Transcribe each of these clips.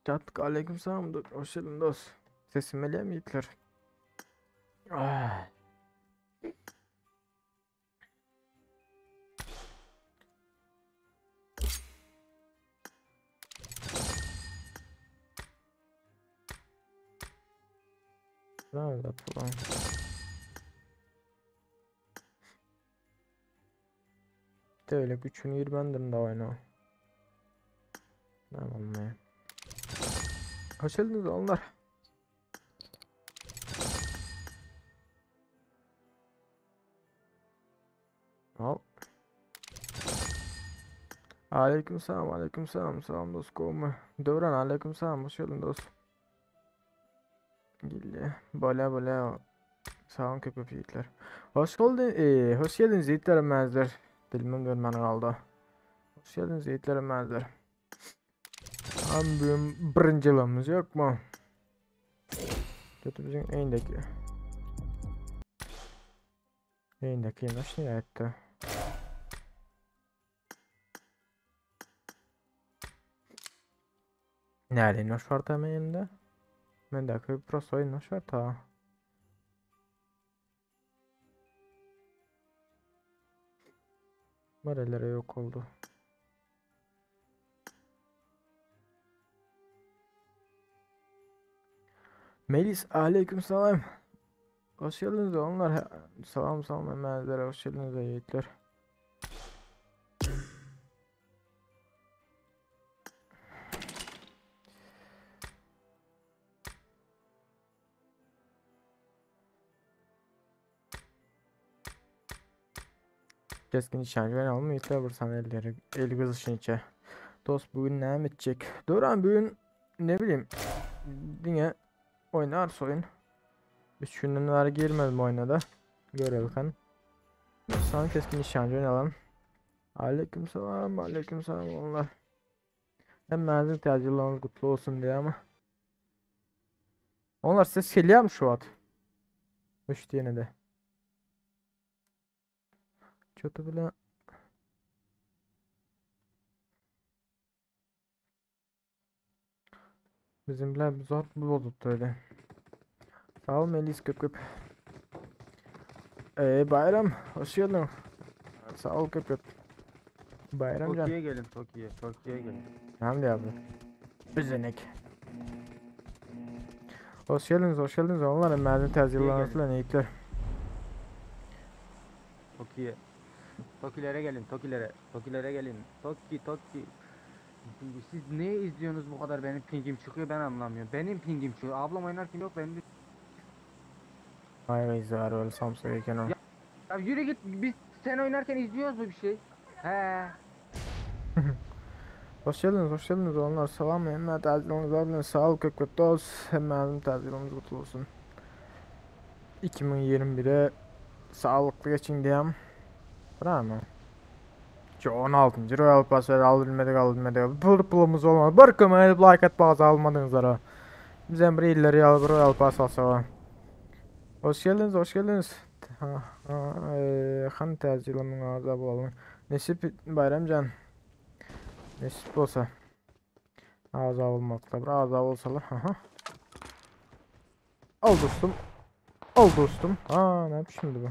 Çatdyk aleyküm salam hoş geldin dost. Sesim gelýärmi ýigitler? Ah. Nerede falan? Öyle güçünü girmendim de oyna. Tamam mı? Hoş geldiniz onlar. Al. Aleyküm selam, aleyküm selam, selam dost kovma. Dövran aleyküm selam, hoş geldin dost. Gilli. Bala bala. Sağ olun köpek yiğitler. Hoş geldin, hoş geldiniz yiğitler menzler. Dilimim dönmeni kaldı. Hoş geldiniz yiğitler menzler. Am bugün birinci yılımız yok mu? Kötü bizim eğindeki. Eğindeki nasıl etti? Nerede noş var tam elimde? Ben de köy prosoy noş var ta. Nerelere yok oldu. Melis aleyküm selam. Hoş geldiniz onlar. Salam salam emelere hoş geldiniz yiğitler. Keskin nişancı ben alım yiğitler vursan elleri el kızışın içe. Dost bugün ne edecek? Duran bugün ne bileyim yine oynar soyun. 3 günden beri girmedim oyuna da. Görelim kan. Sana keskin nişancı oynayalım. Aleyküm selam, aleyküm selam onlar. Hem menzil təcilleriniz kutlu olsun diye ama. Onlar ses geliyor mu şu an? Hoş diyene de. Çok bile. Bizimler zor bozuldu öyle. Sağ ol Melis köp köp. Bayram hoş geldin. Sağ ol köp köp. Bayram can. Toki'ye gelin Toki'ye. Toki'ye gelin. Hamdi abi. Bizenek. Hoş geldiniz, hoş geldiniz. Onlar menzil təcilleriniz yiğitler. Toki'ye. Tokilere gelin Tokilere. Tokilere gelin. Toki Toki. Siz ne izliyorsunuz bu kadar benim pingim çıkıyor ben anlamıyorum. Benim pingim çıkıyor. Ablam oynarken yok benim de. Ay izler öyle Samsung eken o. Ya yürü git biz sen oynarken izliyoruz mu bir şey? He. Hoş geldiniz, hoş geldiniz onlar. Salam, hemen təcilleriniz abi. Sağ ol köp köp dost. Hemen təcilleriniz kutlu olsun. 2021'e sağlıklı geçin diyem. Bravo. Şu 16. Royal Pass ver alınmadık alınmadık. Pul pulumuz olmadı. Bir kömək edip like atmaz almadınız ara. Bizden bir illeri alıp Royal Pass alsa. Hoş geldiniz, hoş geldiniz. Ha, ha, han təcilimin azab olalım. Nesip Bayramcan. Nesip olsa. Azab olmakla bir azab olsalar. Aha. Al dostum. Al dostum. Aa, ne yapmış şimdi bu?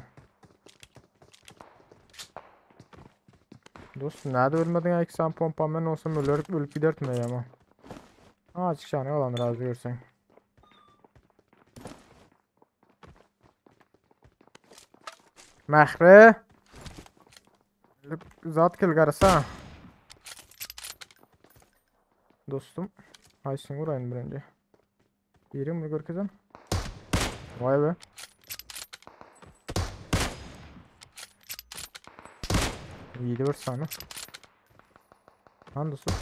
Dostum nerede ölmedin ya? Sen pompa ben olsam ölür, ölüp giderdim ya ama. Aa, çıkacağını alan razı görsen. Məhri. Zat gel garasa. Dostum. Aysin vurayım birinci. Birim mi görkezem? Vay be. İyiydi bir saniye. Lan dostum.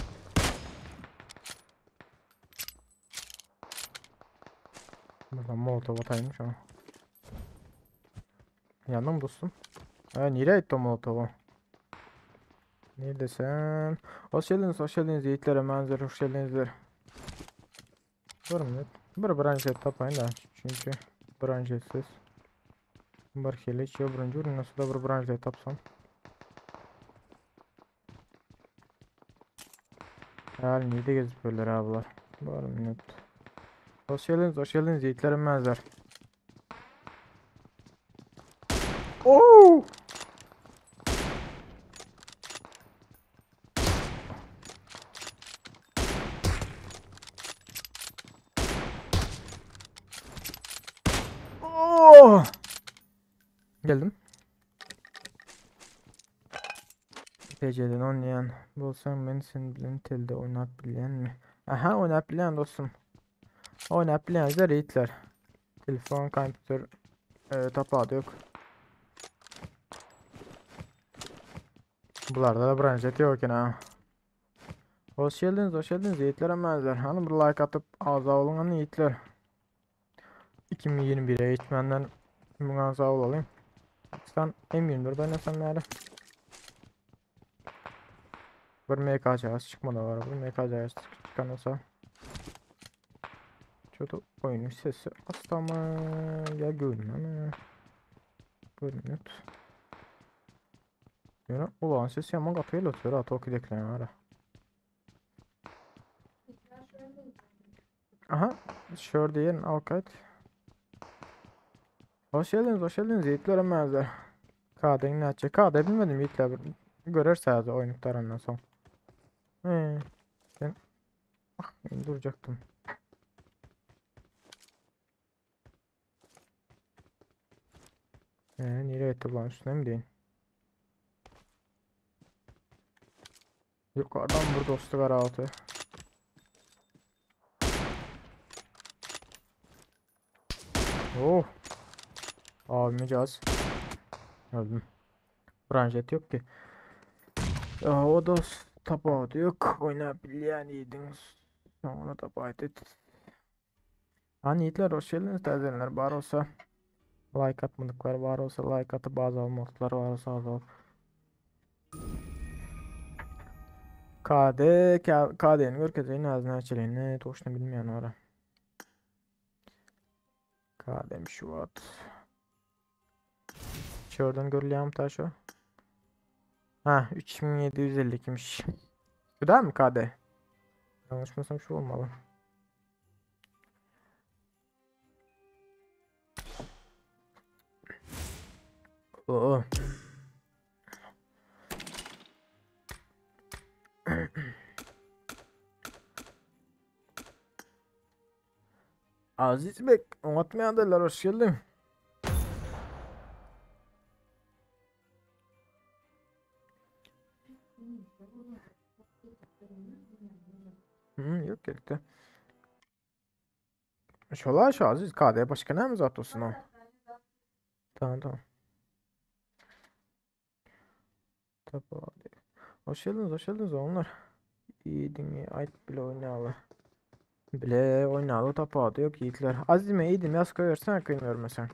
Buradan molotov ataymış ama. Yandım dostum. Ha, nereye gitti o molotovu? Neredesin? Hoş geldiniz, hoş geldiniz yiğitlere, manzara hoş geldiniz. Var mı? Bir branşet tapayın da. Çünkü branşetsiz. Bir hile hiç birinci ürün nasıl da bir branşet tapsam. Herhalde nerede gezip böyle abiler? Bir minut. Hoş geldiniz, hoş geldiniz yiğitlerim benzer. Oo! Oh! Geldim. PC'den oynayan bolsaň men sen bilen telde oynap bilýänmi? Aha oynap bilýän dostum. Oynap bilýänler yiğitler. Telefon, kompüter tapawudy yok. Bularda da branşet yok eken ha. Hoş geldiniz, hoş geldiniz yiğitler emezler. Hani bir like atıp ağza olun hani yiğitler. 2021'e geçmenden buna sağ olalım. Sen M24 oynasam yani. Bir MKC çıkmadı var. Bir MKC çıkan olsa. Çok oyunun sesi asla mı ya görünmüyor mi? Bir minut. Yani ulan ses yaman kapıyla oturuyor. Ha Toki'dekiler ara. Aha. Şör diyen Alkayt. Hoş geldiniz, hoş geldiniz yiğitler emezler. KD'nin ne açacak? KD bilmedim yiğitler. Görürse oyunu tarandan son. Ben ah, duracaktım. Nereye etti lan üstüne mi deyin? Yukarıdan bir dostu var altı. Oh. Abime caz. Öldüm. Branşet yok ki. Ya, o dost tapawudy yok. Oynabilýän iýdiňiz. Sonra tapawut et. Hani yiğitler hoş geldiniz täzelenler bar olsa like atmadıklar var olsa like atıp bazı almadıklar var olsa az KD KD'nin görkezeyini ağzına açılayını toşunu bilmeyen ora. KD'm şu at. Şuradan görülüyor taş o. Ha 3752'miş. Bu da mı KD? Yanlışmasam şu olmalı. Oo. Aziz Bey, unutmayanlar hoş geldin. Yok gerekti. Şola şu Aziz KD başka ne mi zat olsun o? Tamam tamam. Tabii. Hoş geldiniz, hoş geldiniz onlar. İyi dinle, ait bile oynayalı. Bile oynayalı tapawudy yok yiğitler. Azizime iyiydim yaz koyuyorsan koymuyorum mesela.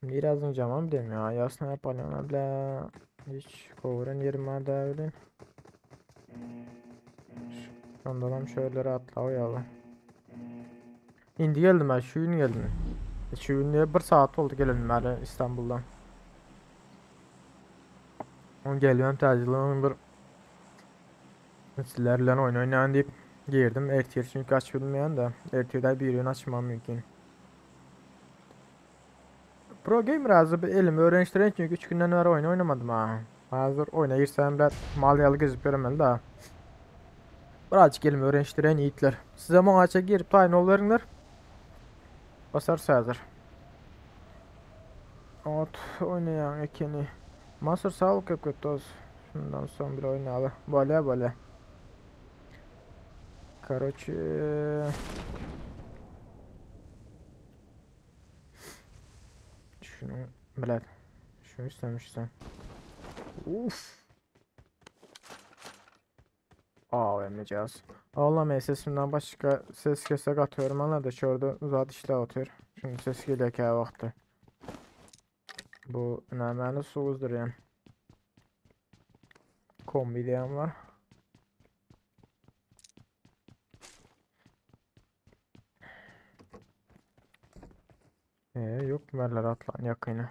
Biraz camam dem ya. Yaz ne yapalım bile. Hiç kovuran yerime de Ondan şöyle atla oyalım. İndi geldim ben şu gün geldim. Şu gün bir saat oldu gelelim ben İstanbul'dan. Onu geliyorum tercihlerim bir sizlerle oyun oynayan deyip girdim. Ertir çünkü aç bilmeyen de Ertir'de bir yön açmam mümkün. Pro Gamer hazır bir elimi öğreniştiren çünkü 3 günden beri oyun oynamadım ha. Hazır oyuna girsem ben mal yalı gezip veremem daha. Birazcık elimi öğreniştiren yiğitler. Size maça girip tayin oluyorlar. Basarsa hazır. Ot oynayan ekeni. Master sağlık yok dost. Şundan son bir oynayalım. Böyle böyle. Короче. Şunu bilet. Şunu istemiştim. Uf. Aa emeceğiz. Allah sesimden başka ses kesek atıyorum ama da şurada uzat işle atıyor. Şimdi ses geliyor ki vakti. Bu önemli soğuzdur yani. Kombi diyen var. Yok merler atlan yakını.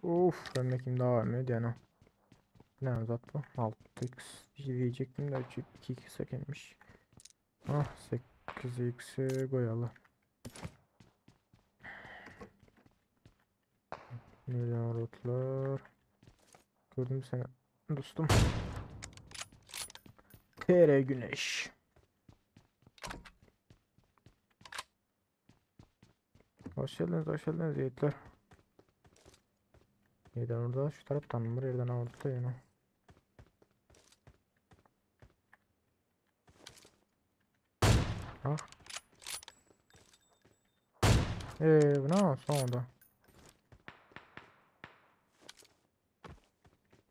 Uf, ben kim daha var mı diye. Ne zat bu? 6x diyecektim de 2x ekenmiş. Ah 8x'i koyalım. Milyon rotlar. Gördüm seni dostum. TR Güneş. Hoş geldiniz, hoş geldiniz yiğitler. Yerden orada şu taraftan mı? Yerden orada yine. Ah. Bu ne? Sonunda.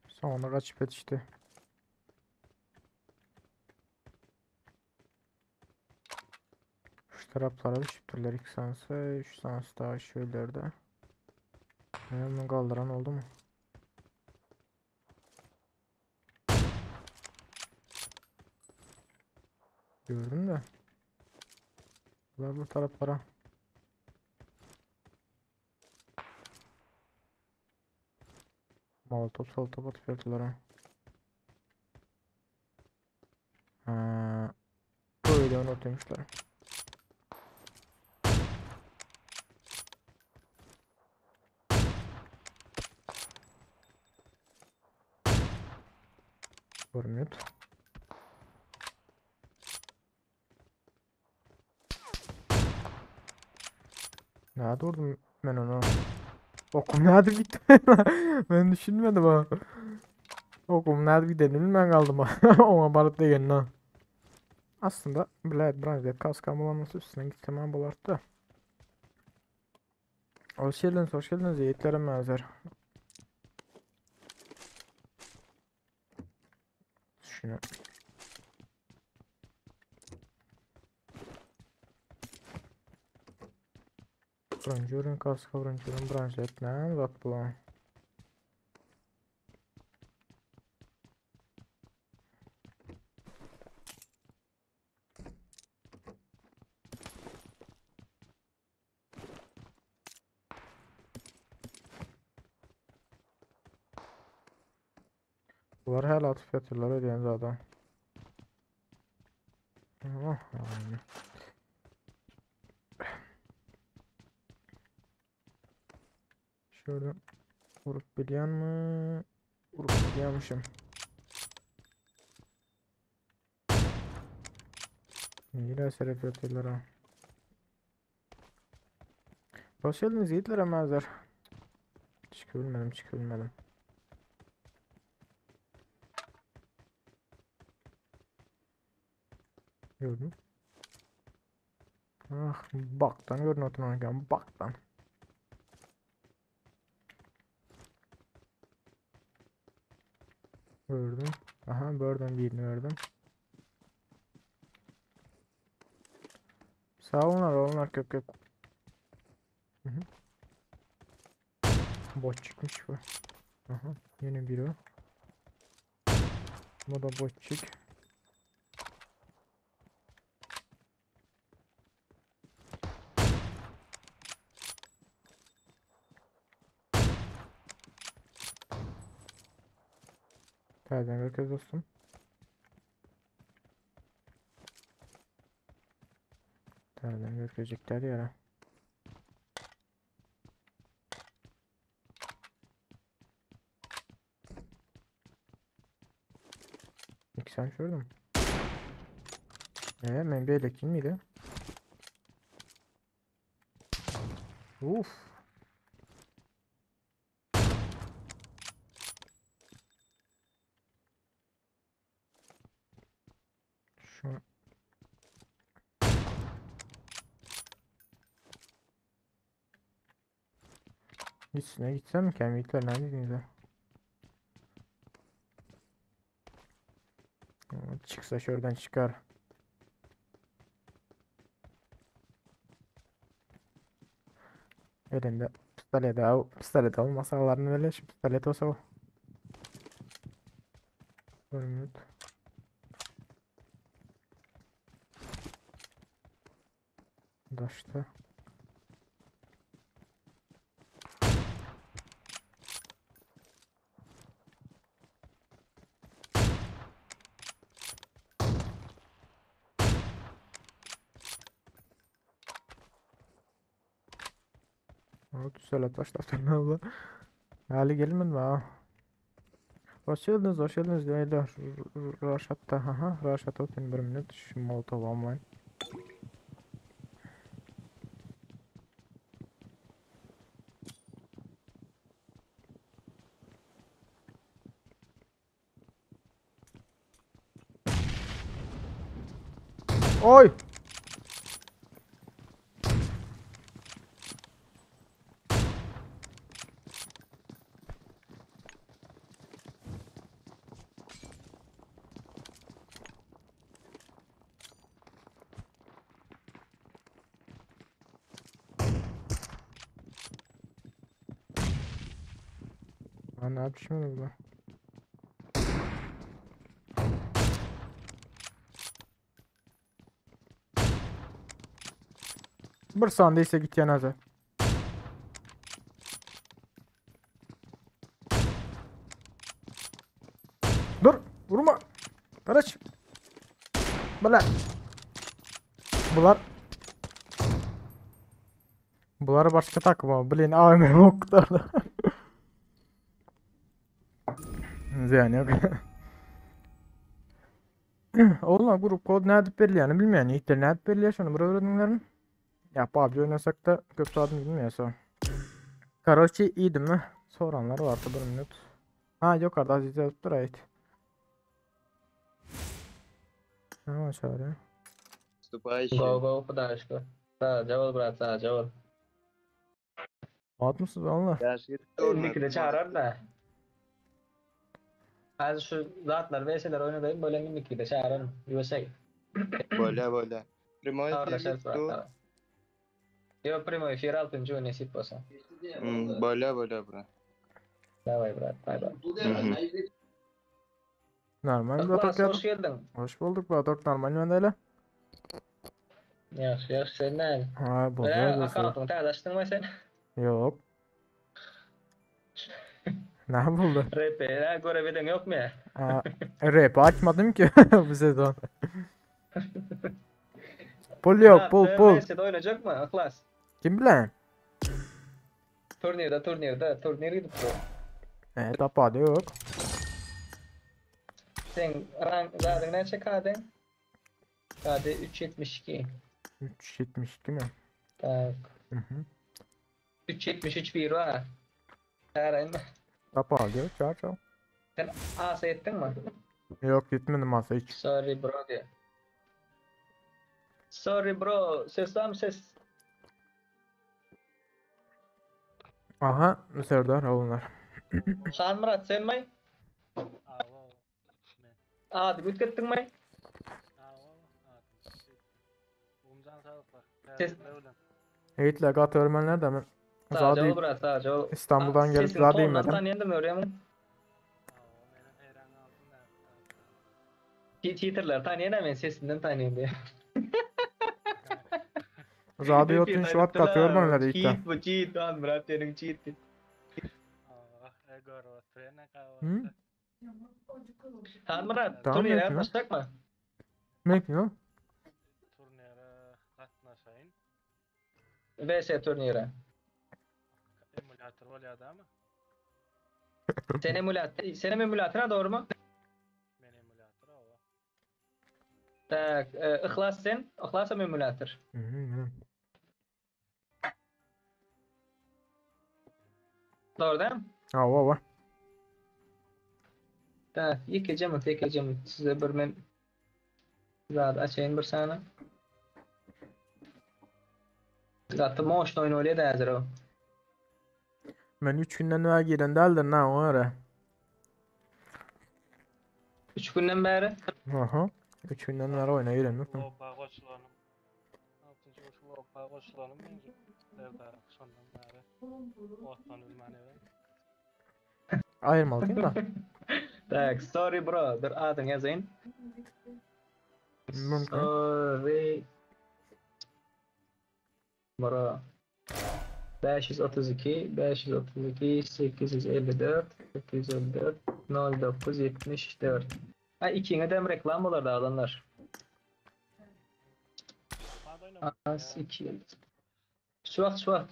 Sonunda kaçıp yetişti. Şu taraflara düşüptürler 2 sansı, 3 sansı daha şöylerde. Hemen kaldıran oldu mu? Gördüm de. Bunlar bu taraflara. Molotof sol atıp yaptılar ha. Ha, böyle unutmuşlar. Görmüyor. Nerede vurdum ben onu? Okum nerede bitti? Ben düşünmedim ha. Okum nerede gidelim ben kaldım ha. Ona barıp da ha. Aslında Blade Branch kaskam bulanması üstüne gitsem ben bulardı. Hoş geldiniz, hoş geldiniz yiğitlerim benzer. Şunu. Branchurun kaska branchurun branch etmem zat bulan. Bular hala atıp yatırlar ödeyen zaten. Oh, aynen. Şöyle vurup biliyor mu? Vurup biliyormuşum. Yine serep yatırlar ha. Hoş geldiniz yiğitler benzer. Çıkabilmedim, çıkabilmedim. Gördüm. Ah, baktan gördün otururken baktan. Gördüm. Aha, buradan birini gördüm. Sağ olunlar, olunlar köp köp. Hı hı. Boş çıkmış bu. Aha, yeni biri. Bu da boş çık. Terden görüşürüz dostum. Terden görüşecekler ya. İlk sen şuradan. Ben böyle kim miydi? Uf. Şu Gitsin gitsem mi kemikler neredeydi? Çıksa şuradan çıkar. Elinde pistolet pistolet olmasa alarını öyle şu pistolet olsa o. Görmüyor. Daşta. O tüselet başlapdyr abla. Hali gelmedi ha. Hoş geldiniz, hoş geldiniz. Leyla Raşat da, aha, Raşat otur bir minut. Şu Molotov almayın. Oy! Lan ne yapışmadı bu? Bir saniye ise git cenaze. Dur, vurma. Karaç. Bala. Bular Bular başka takım Blin AVM oktarda. Ziyan yok. Oğlum grup kod ne edip berilýäni bilmeýän. Ýigitler ne edip berilýär şony bir öwreniňlerin. Ya PUBG oynasak da köp saatini bilmiyorsa. Karoçi iyiydi mi? Soranlar vardı bir minut. Ha yok arada Aziz yazıp ait. Ne var çağırıyor? Go go Hudaşko. Sağ ol brat sağ ol. Rahat mısınız onlar? Indiki çağırar da. Az şu zatlar VS'ler oynadayım böyle indiki de çağırarım. USA. Böyle böyle. Primoy Habarlaşarys brat. Yok primo efir 6. gün nesip bolsa. Böyle böyle bro. Daway brat bay bay. Normal Yhlas Batok hoş geldiň. Hoş bulduk Batok normal men öyle. Ýagşy ýagşy sen näme? Ha bu Ee, da akkauntyňy täze açdyňmy sen? Yok. Ne buldu? RP, ha görev eden ýokmy? Ha, rap açmadım ki bu sezon. Pul yok pul pul. VS'de oýnajakmy? Yhlas. Kim bilen? Turnirde turnirde turnir gidip dur. Evet tapadı yok. Sen rank zaten näçe KD? KD 3.72. 3.72 mi? Tak. Hı hı. 3.73 bir var. Çağırayım mı? Tapadı yok. Çağır çağır. Sen AS ettin mi? Yok gitmedim masa hiç. Sorry bro diyor. Sorry bro. Ses var mı ses? Aha Serdar onlar. Han Murat sen mi? Adi güt gittin mi? Ses Eğitle gat öğrenmenler de ben Sağ ol Zadi bro sağ ol. İstanbul'dan gelip Sesin zade tonundan inmedim. tanıyan da mı öğrenmem? Cheaterlar tanıyan hemen sesinden tanıyan diye. Zade yotun şubat gat öğrenmenler eğitle. Cheat bu cheat lan Murat senin cheat. Hı? Han Murat Tamam, turnire mümkün. gatnaşjak mı? Mümkün o. Turnire gatnaşaýyn. VS turnire. Emulator bolýar da mı? Sen emülatör, senin emülatöre doğru mu? Men emulator owa. Tak, e, Ihlas sen, Ihlas hem emülatör. Hı hı. Doğru değil mi? Ha o var. Tak, yıkayacağım, yıkayacağım. Size bir men zat açayım bir sana. Zaten moş oyun öyle de hazır o. Ben 3 günden öyle giren değildir ne o öyle. 3 günden beri. Aha. 3 günden beri oyuna giren yok mu? Loba goşulanym. Altyncı goşu loba goşulanym bence. Serdar şondan bäri. Otdan bilmän eve. Ayırmalı değil mi? Tak, sorry bro. Dur adın yazayım. Mümkün. Sorry. Bro. 532 532 854 854 0974. Ha ikine dem reklam olar da adamlar. Hadi oynama. Az 2. Şu vakt şu vakt.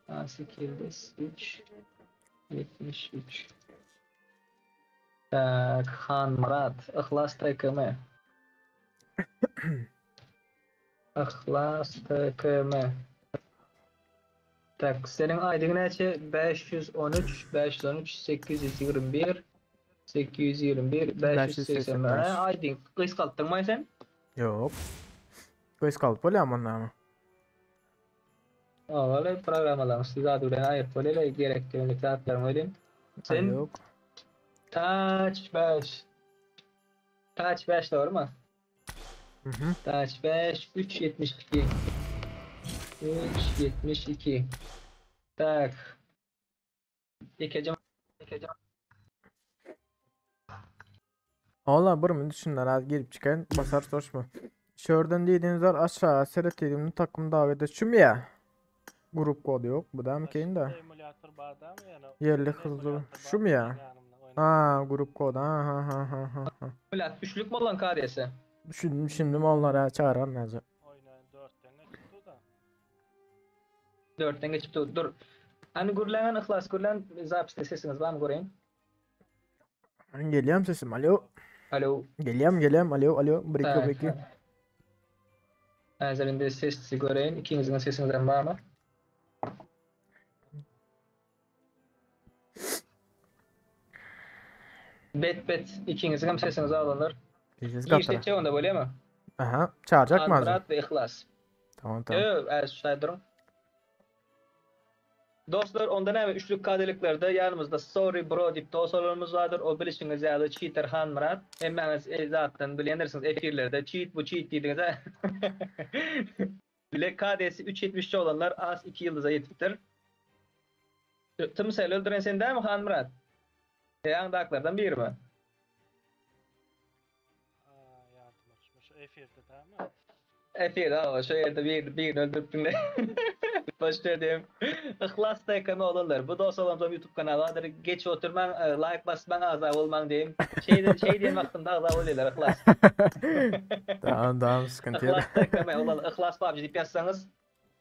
As 2 ýyldyz 3 73. Tak, Hanmyrat, Yhlas TKM. Yhlas TKM. Tak, seniň ID-ň näçe? 513 513 821 821 585. Ha, ID-ň gysgaltdyňmy sen? Ýok. Gysgaldyp bolýarmy onda? Owaly programmalaryň üsti zady bilen aýyryp bolýar gerekli zatlaryň welin. Sen Ýok. Taç 5. Taç 5 dogrymy? Mhm. Taç 5 3.72. 3.72. Tak. Ýekeje ýekeje Valla bir minut şundan az girip çıkayım basar soşma. Şörden diýdiňizler aşağı seret diýdim takım davet et. Şum ya. Grup kodu yok. Bu da mı keyin de. Emulator barda mı yani? Yerli hızlı. Şu mu ya? Ha grup kodu. Ha ha ha ha ha. ha. Millat üçlük mi olan KDS? Düşündüm şimdi onlara çağıran lazım. Oynayan dörtten ne tuttu da. Dörtden geçip dur. Dur. Hani gürleňen yhlas gürlen zapiste sesiňiz barmy göreýin? Geliyorum sesim. Alo. Alo. Geliyorum geliyorum. Alo alo. Bir iki bir iki. Häzir sesi göreýin. Ikiňiziň sesiňizem barmy? Bet bet ikiňiziň hem sesiňiz alynır. Biz Giriş gatara. etjek onda bolýarmy? Aha. Çağıracak mı azim? Murat ve Ihlas. Tamam tamam. Ýok, äz şaý duruň. Dostlar, onda näme üçlük kadeliklerde ýanymyzda sorry bro diýip dostlarymyz bardyr. O bilişiňiz ýaly cheater Han Murat. Hemmäňiz e, zatdan bilýändirsiniz efirlerde cheat bu cheat diýdiňiz ha. Bile KD'si 3.70 olanlar az 2 ýyldyza ýetipdir. Tımsal öldüren sen dämi Han Murat? Ýaňdaklardan birimi? Aa, yardım açmış. Efirde değil mi? Efir ha, şu ýerde bir birini öldürüpdüm de. Başka diyeyim. Ihlas TKM olanlar. Bu dost olanlar YouTube kanalı vardır. Geç oturman, e, like basman, agza olman diyeyim. Şey, şey diyen vaktinde agza oluyorlar Ihlas. Tamam tamam sıkıntı yok. Ihlas TKM olan Ihlas PUBG deyip yazsanız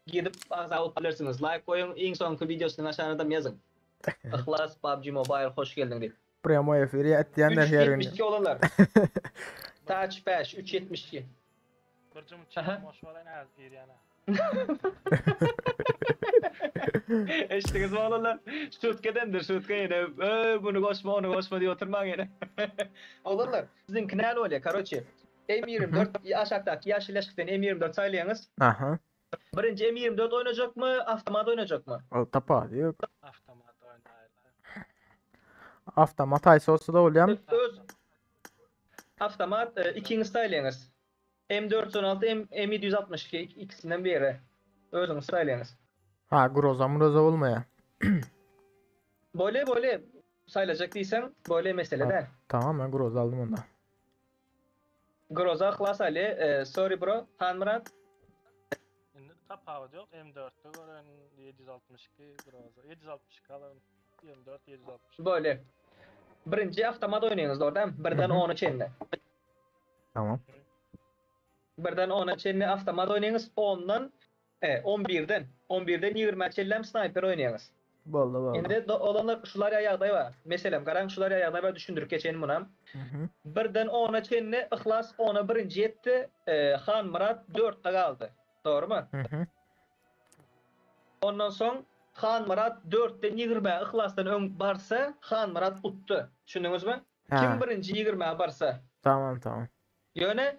gidip agza olup bilirsiniz. Like koyun, en sonki videosunun aşağına da yazın. Ihlas PUBG Mobile hoş geldin deyip. Premo efiri etdiýenler her gün. 3.72 olanlar. Touch 5 3.72. Burcum Aha. çift boş var en az gir yani. Eşitdiniz mi olanlar? Şutkedendir, şutke yine. Ee, bunu koşma, onu koşma diye oturman yine. Olanlar, sizin knal oluyor, karoçi. M24 aşağıdaki yaşlı yaşlıktan M24 saylayanız. Aha. Birinci M24 oynayacak mı, avtomat oynayacak mı? O tapa yok. Avtomat oynayırlar. Avtomat haýsy bolsa da bolýar. Öz avtomat e, ikiniz saylayanız. M416, M, M762 ikisinden biri. Özüňiz saylayanız. Ha groza mroza bolmaýar. Böyle böyle sayılacak değilsen böyle mesele de. Tamam ben groza aldım onda. Groza Klas Ali, e, sorry bro, Han Murat. Şimdi tapavut yok. M4'te gören 762 groza. 762 alın. 24 762. Böyle. Birinci avtomat oynaýyňyz orada. Birden Hı hı. 10'a çenli. Tamam. Birden 10'a çenli avtomat oynaýyňyz. 10'dan e, 11'den 11'den 20'a çenli sniper oynaýyňyz. Boldy boldy. Indi do- olanlar şular ýagdaý bar. Meselem, garaň şular ýagdaý bar düşündirip geçeýin buna. Hı hı. Birden 10'a çenli Ihlas 10'a birinci ýetdi. E, Han Murat 4'te galdy. Dogry mı? Hı hı. Ondan soň Han Murat 4'ten 20'e Ihlasdan öň barsa Han Murat utdy. Düşündüňizmi? Ha, Kim birinci 20'e barsa tamam tamam. Ýöne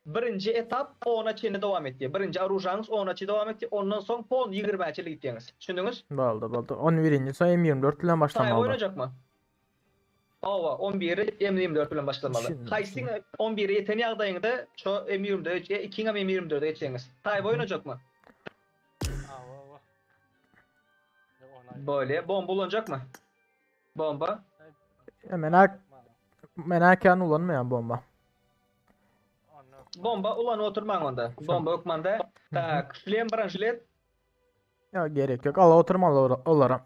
birinci etap 10'a çenli dowam etdi. Birinci arujaňyz 10'a çenli dowam etdi. Ondan soň pon 20'e çenli gitdiňiz. Düşündüňiz? Boldy boldy. 11. soň M24 bilen Saýa başlamaly. oynayacak mı? Ova 11'i M24 bilen başlamaly. Düşündüm, Haýsyň 11'i ýeten ýagdaýyňda şo M24 e, ikiňem M24'e geçeňiz. Taýba oynayacak mı? Ava ava. Ya onay. Böyle bomba olacak mı? Bomba. Ya merak merak ýan ulanmaýan bomba. Onu Bomba ulan oturmaň onda. Bomba hökmanda. Tak, şlem branşlet. Ya gerek yok. Ala oturmaly olara.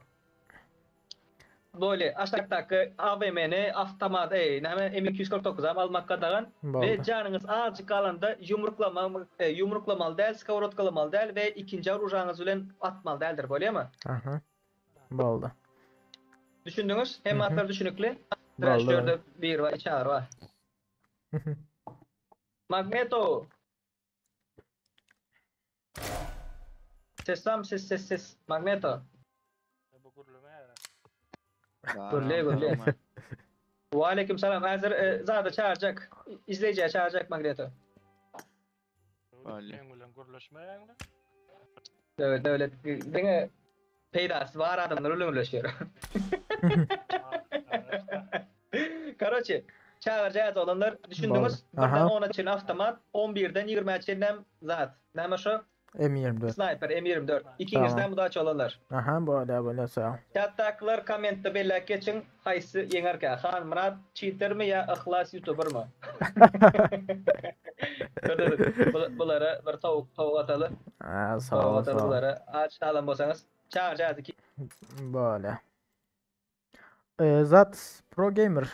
Bolýa, aşakdaky AWM-ni, awtomat, eý, näme, M 249 am almak gadagan we Boldy. janyňyz azajyk galanda ýumruklama, ýumruklamaly däl, skowrodkalamaly däl we ikinji oružaňyz bilen atmaly däldir, bolýamy? Aha. Boldy. Düşündiňiz? Hemme Mhm. zatlar düşünikli? Boldy, Şu ýerde bir bar, içagy bar. Magneto! Ses barmy ses ses ses Magneto. Bu gürleme ýa. Gürle gürle. Waleýkim salam. Häzir e, zada çağırjak. Izleýjä çağırjak Magneto. Wale. Meň bilen gürleşmeýäňmi? Döwlet döwlet diňe peýdasy bar adamlar bilen gürleşýär. Karoçe, çagyrjaýas oglanlar, düşündiňiz? Birden ona çenli awtomat, 11-den 20-ä çenlem zat. Näme şo? M24. Sniper M24. Ikiňizden mudaç oglanlar. Aha, bolýa, bolýa, sag ol. Çatdakylar kommentde belläp geçiň, haýsy ýeňerkä? Hanmyrat çitermi ýa Yhlas ýutubermi? Dur dur, bulara bir towuk towuk ataly. Ha, sag ol, Towuk ataly sag ol. bulara. Aç salam bolsaňyz. Çagyrjaýas iki. Bolýa. Zat Pro Gamer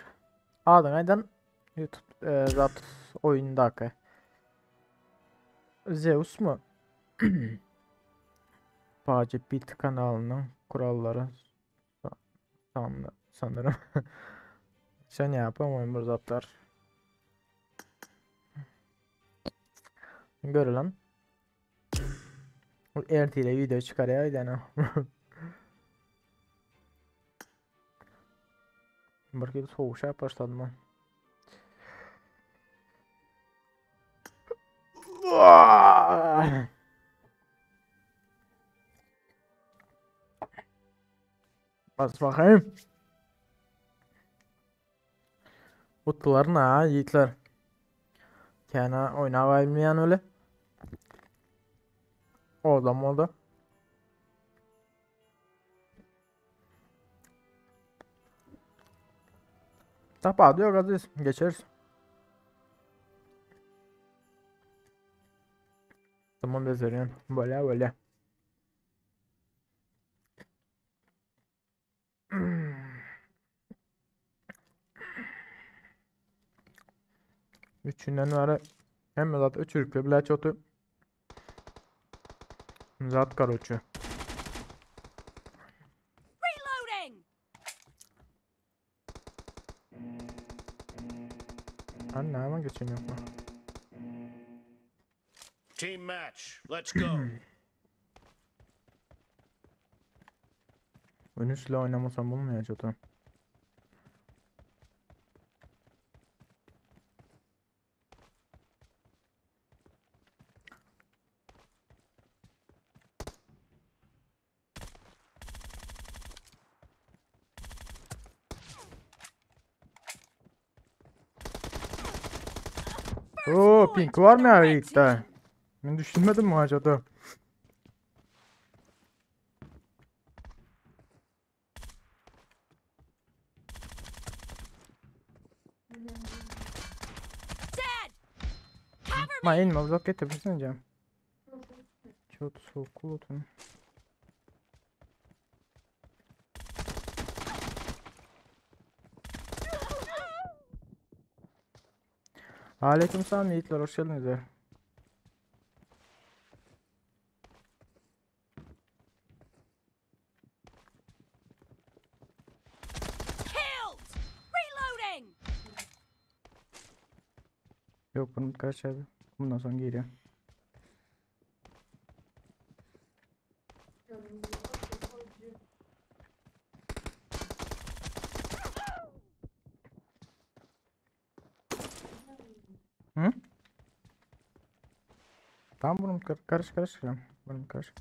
adyň aýdan YouTube e, zat oýundaky. Zeus mu? Pace Bit kanalynyň kurallary san, sanırım. Sen yapamam bir zatlar. Görülen. Ertile video çıkarıyor yani. Bir hili sowuşap başladym ben. Bas bakayım. Utdular na yiğitler. Kena oynap bilmeýän öyle. Oradan oldu. Tapa diyor Aziz. Geçeriz. Tamam bezeriyorum. Böyle böyle. Üçünden bäri hemme zat öçürükli bile çotu. Zat karoçu. Reloading! Ben näme geçen yok mu? Team match. Let's go. Önüsle oynamasam olmuyor çotu. Oo, pink var mı ya ilkte? Ben düşünmedim mi acaba? Dead! Cover Ma me! inme uzak getirirsin canım. Çok soğuk oldu. Aleyküm selam yiğitler hoş geldiniz. ya. Killed! Reloading! Yok bunu kaç abi. Bundan sonra geliyor. Hı? Tamam bunu karış karış Bunu karış.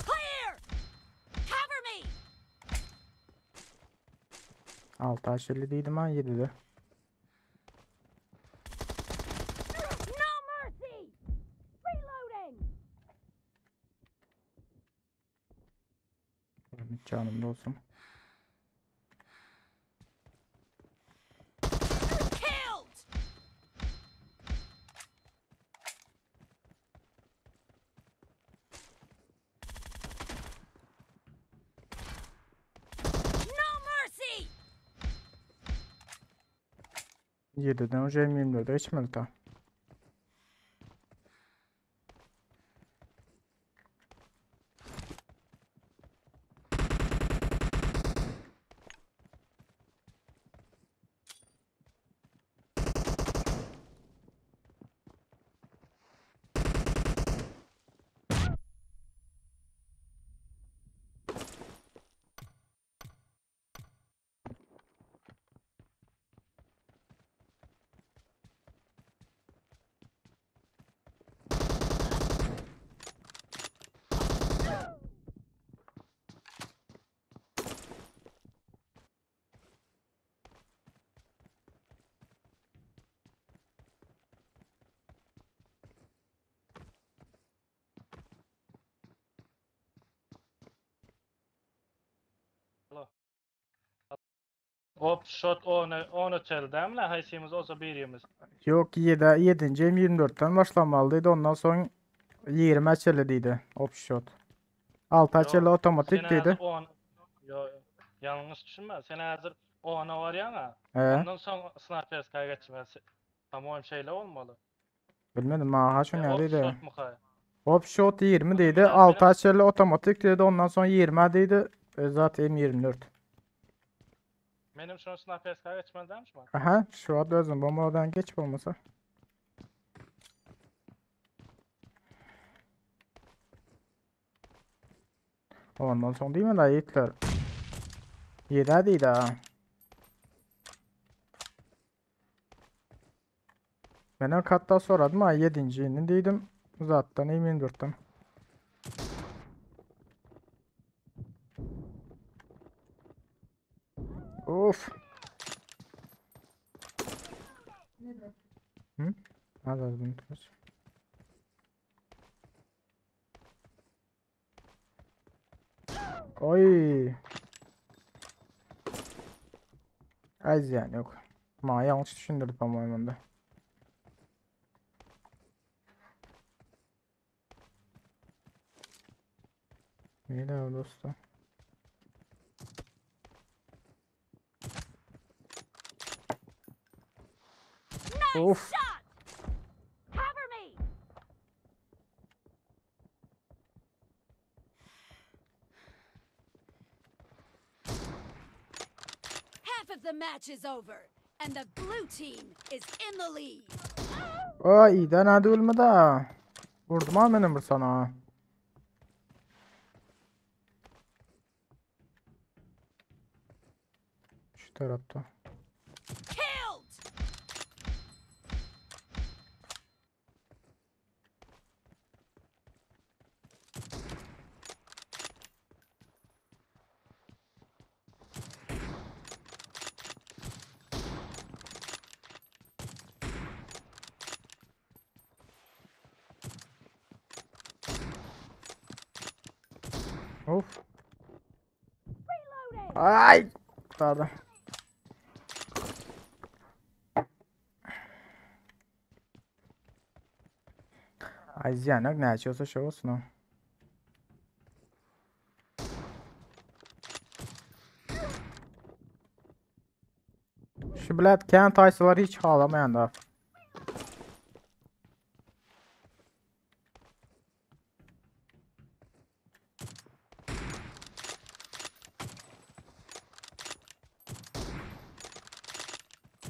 Clear! Cover me! 6 aşırı değildim ha 7'de. No mercy! Reloading! Benim Canım da olsun. Killed! 7-den uje M24-e geçmeli ta. Hop shot ona ona çeldämle haýsymyz olsa birimiz. Yok 7 7. M24'ten başlamalydy. Ondan soň 20 çeli diýdi. Op shot. 6 Yok, çeli otomatik Sen diýdi. häzir on Yo, ýalňyş düşünme. Sen häzir ona barýaň ha. He, Ondan soň snayperska geçmesi. Tamam şeýle bolmaly. bilmedim ha ha şunu E, Hop diýdi. shot muka. Op shot 20 diýdi. Benim- 6 çeli otomatik diýdi. Ondan soň 20 diýdi. E, zaten M24. Benim şunu snayperska geçmeli demiş mi? Aha şu an özüm bombadan geç olmasa. Ondan soň diýme da yiğitler. 7 diýdi ha. Ben o katta soradım ha 7. inin dedim. Zaten M24'ten. Of. Hı? Az az bunu tut. Oy. Az yani yok. Ma yanlış düşündürdü ama onda. İyi de dostum. Nice Of. shot! Cover me! Half of the match is over, and the blue team is in the lead. Ay iyi de nerede ölmedi ha. Vurdum ha benim bu sana. Şu tarafta. Killed! Of. Reloading! Ay. Kurtardı. Ay ziyan yok ne açıyorsa şey olsun o. Şu bilet Kent Aysaları hiç ağlamayan da.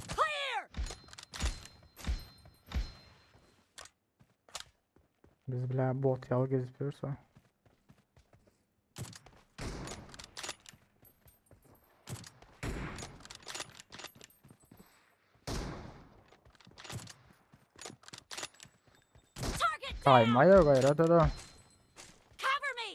Clear! Biz bile bot yal gezip durursa. Target down! Kayma yok gayret da. Cover me!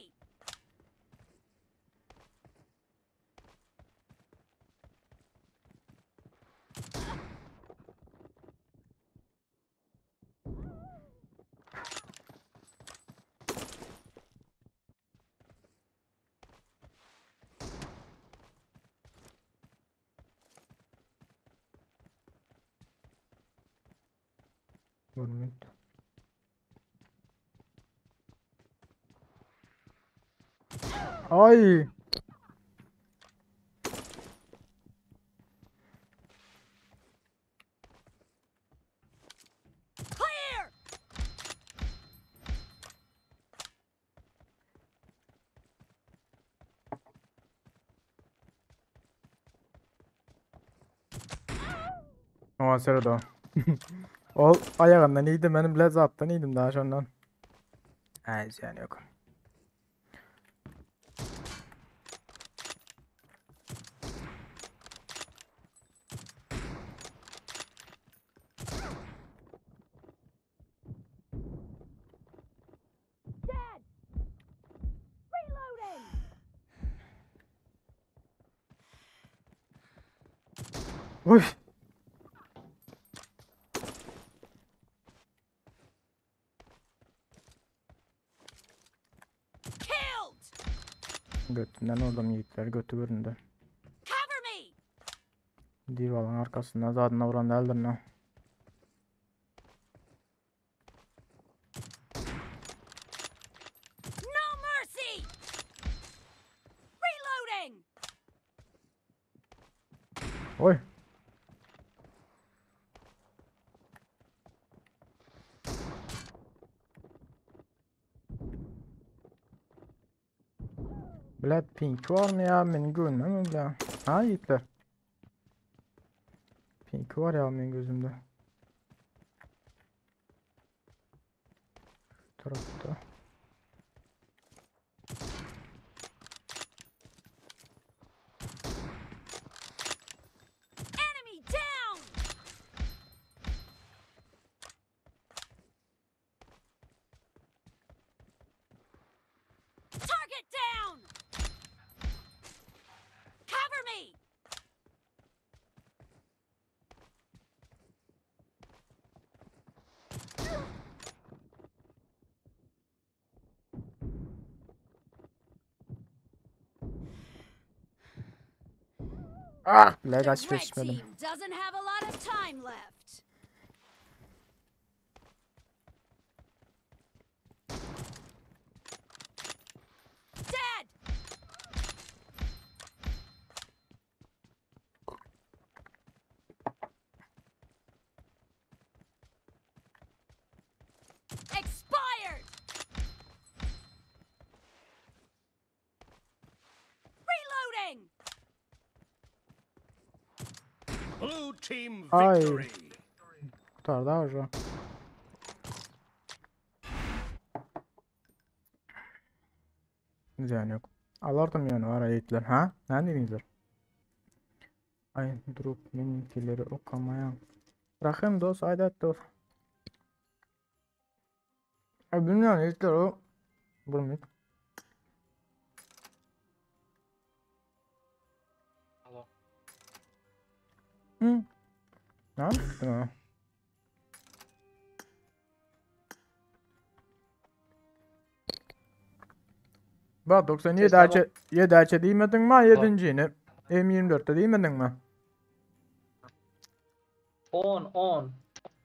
Vurmayın. Ay. Oňa seredo. Ol aýagyndan iýdi, men bile zatdan iýdim daha şondan. Aý, zyýany ýok. Dead! Reloading! Oy. Killed! Götünden oradan yiğitler götü göründü. Cover me! Divalın arkasından zaten vuran değildir ne? No mercy! Reloading! Oy. Bile pink var mı ya? Benim görmem bile. Ha yiğitler. Pink var ya benim gözümde. Şu tarafta. Enemy down! Target down! Cover me! Ah! Bile The kaç red geçmedim. team doesn't have a lot of time left. Dead! Expired! Reloading! Blue team Ay. victory. Kurtardı ha hocam. Ziyan yok. Alardım yani var yiğitler. Ha? Ne dediniz? Ay durup benimkileri okamaya. Rahim dost, aydat dost. Ay bilmiyorum yiğitler o. Bilmiyorum. Alo. Hı. Ne yaptın ha? Bak 97 Sesler açı 7 açı diýmediň mi? 7-njini M24-de diýmediň mi? 10 10.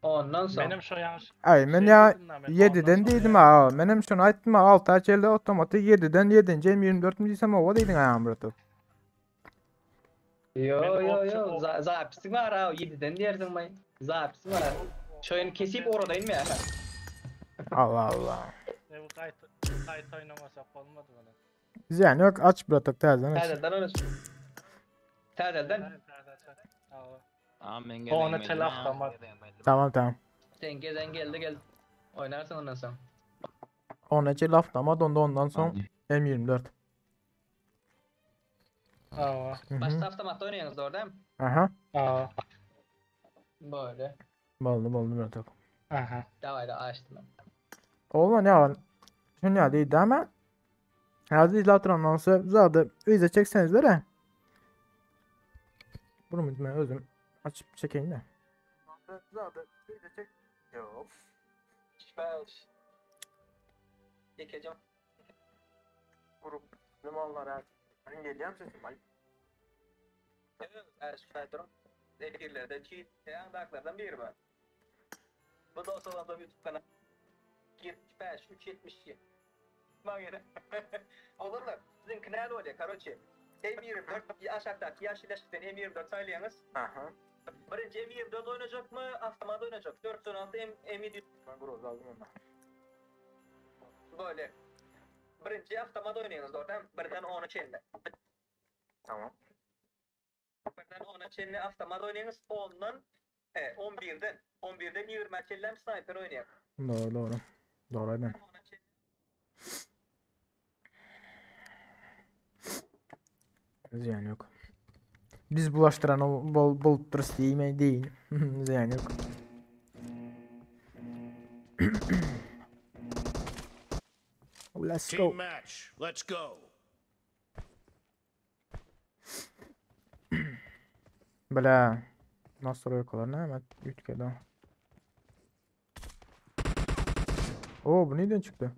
Ondan soň. Benim şu yanlış Ay men şey ya dedim lan ben, 7-den ondan sonra diýdim ha. Menem şunu aýtdym ha 6 açı otomatik 7-den 7-nji M24 mi diýsem owa diýdiň aýam bir Yo Ben yo okçu- yo. ok- Za zapisi var ha. 7'den diýersiň may. Zapisi var. Şoýun kesip oradayım ya. Allah Allah. Ne bu kayıt, kayıt oynamasak olmadı bana. Ziyan yok aç bıratık täzeden aç. Täzelden onu. Täzelden. Evet, evet, evet. Allah. Aa men Ona geläýmeli. telaf tamam. Tamam tamam. Sen gezen geldi gel. Oynarsın ondan sonra. Ona çe laf damad onda ondan soň M24. Allah. Hı hı. Başta avtomatda oynaýaňyz doğru değil mi? Aha. Allah. Böyle. Boldy boldy bıratık. Aha. Davay da açtım ben. Oğlan ya şunu ya değil ama Hazır izle sonra zaten izle çekseniz de Bunu ben özüm açıp çekeyim de. Zaten izle çek. Yok. Beş. Çekeceğim. Grup limanlara. Hani geliyorum sesim. Ay. Evet, şu Efirlerde çiğ, yandakilerden biri var. Bu da o YouTube kanalı. 75, 372. Bak yine. Olur mu? Sizin kanal oluyor, karoçi. M24 aşağıdaki yaşlı M24 saylayanız. Aha. Birinci M24 oynayacak mı? Avtomat oynayacak. 416 M M7 Ben groz aldım onu. böyle. Birinci avtomat oynayanız oradan birden 10'a çenli. Tamam. Birden 10'a çenli avtomat oynayanız ondan. E, 11-den. 11-den 20-ä çenlem sniper oýnaýar. Dogry dogry. Dogry aýdýaň. Ziyan yok. Biz bulaşdıran ol, bol, bolup durus diýme değil. Ziyan yok. Let's go. Team match. Let's go. Бля. Настройкалар näme üýtgedi. Oo bu neden çıktı?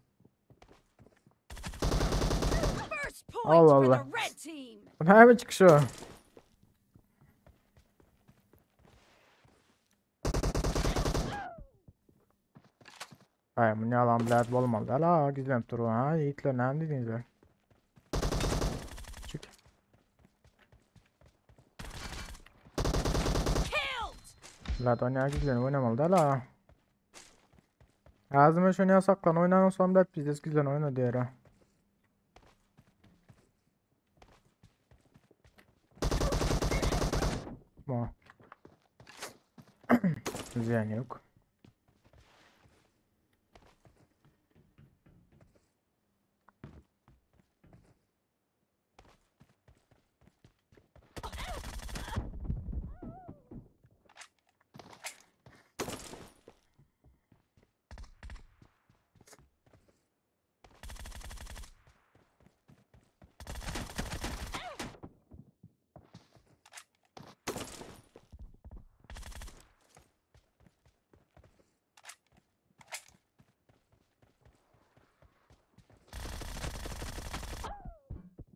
First point Allah for Allah. the red team. Bu näme çıkışı o? Ay bu ne alan bilet bolmaly la gizlenip dur ha yiğitler näme diýdiňizler? Çık. Killed. Bilet oynaya gizlenip oynamaly da la. Ağzıma şunu yasaklan oynan olsam bilet bizde gizlen oyna diýer ha. Ma. Ziyan yok.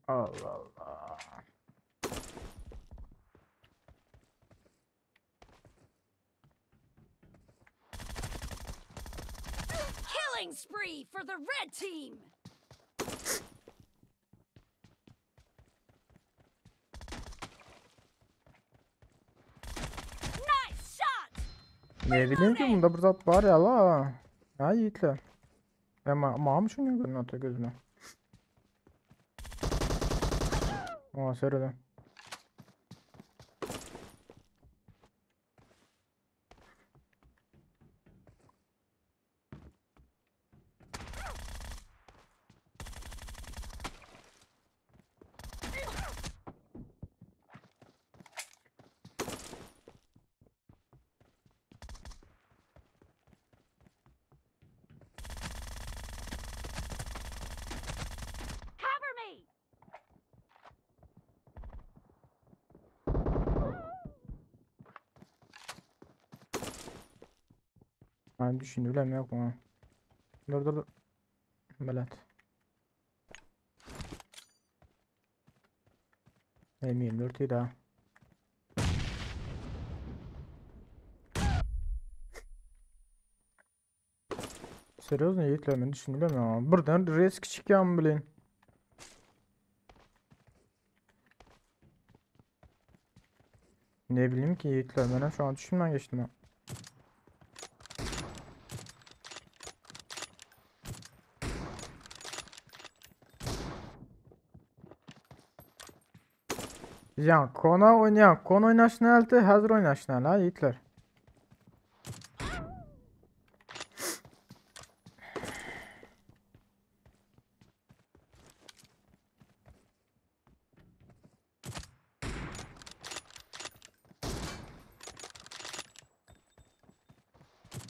Allah Allah. Killing spree for the red team. Nice shot. Ne bileyim ki bunda bir zat var ya la. Ha yiğitler. Ama mağam şunu görün atıyor gözüne. Aa seriden. Cover me. Ben düşündüm yok mu? Dur dur dur. Belat. M24 daha. Серьезно, yiğitler men düşündüm ya. Birden risk çıkyan bilin. Ne bileyim ki yiğitler ben şu an düşünmem geçtim ha. Ya kona oynayan, kona oynaşın elti, hazır oynaşın ha yiğitler.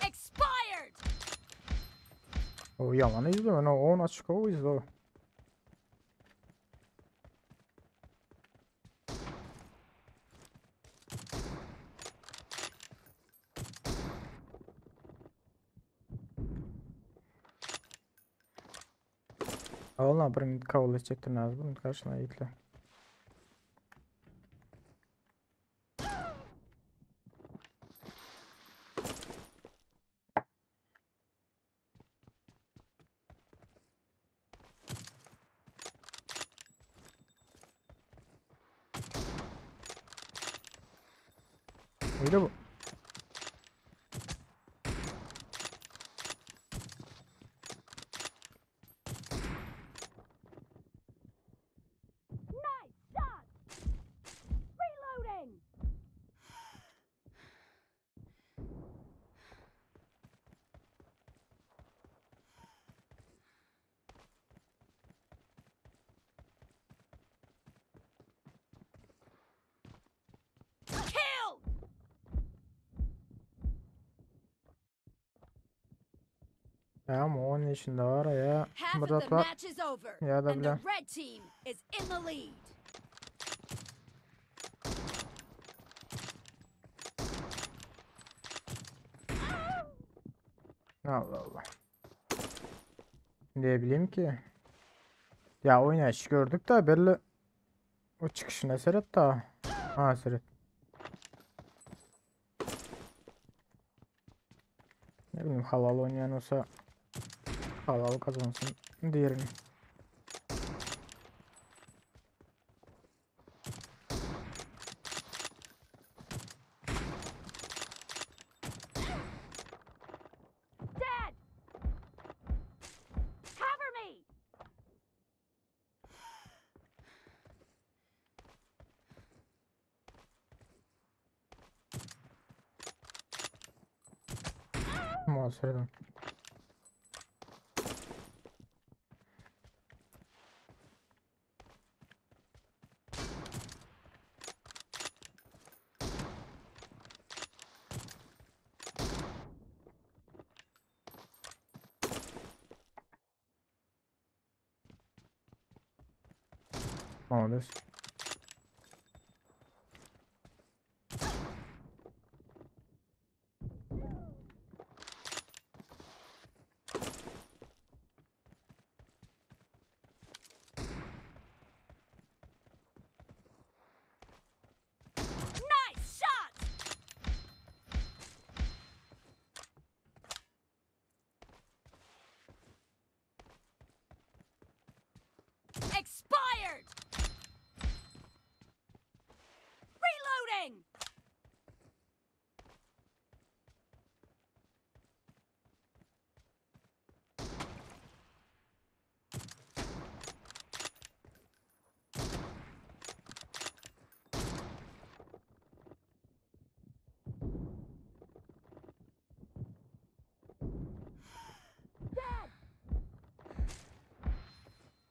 Expired. O yalan izle ben o 10 açık o izle o. Allah birini kabul edecektir lazım. Bunun karşına yiğitler. Öyle bu. Nice shot. Reloading. Ya ama onun içinde var ya. Half of Burada the var. match is over, Ya da and the bile. red team is in the lead. Allah Allah. Ne bileyim ki. Ya oynayış gördük de belli. O çıkışına seyret de. Ha seyret. Ne bileyim halal oynayan olsa halal kazansın diğerini. Dead! Cover me! Muhasebeden. Молодец. Nice shot! Expired! Reloading!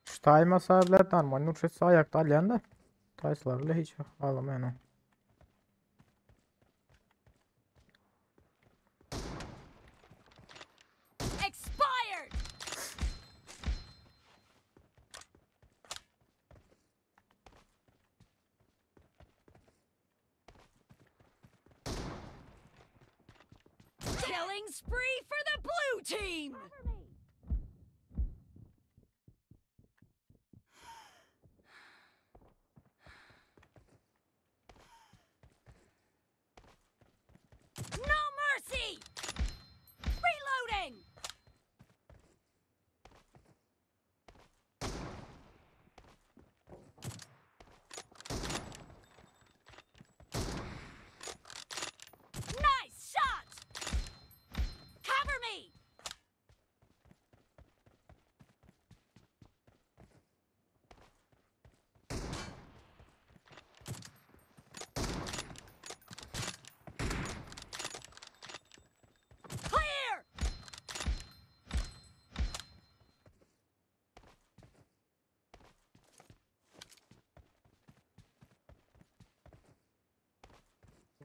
Şu time sahipler normal nurşet ayakta alyan da. Tayslarla hiç ağlamayan o. Expired! Killing spree for the blue team! No mercy! Reloading! Nice shot! Cover me! Clear!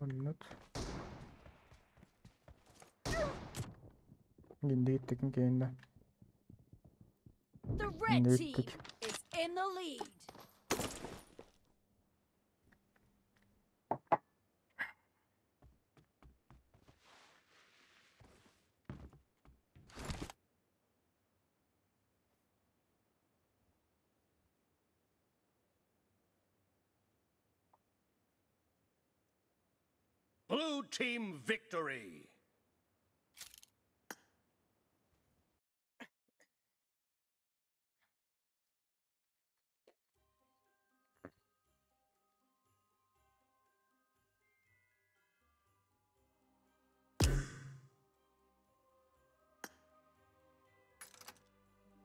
One minute. Gindi gittik keyinde. The red Şimdi team gittik. is in the lead. Blue team victory.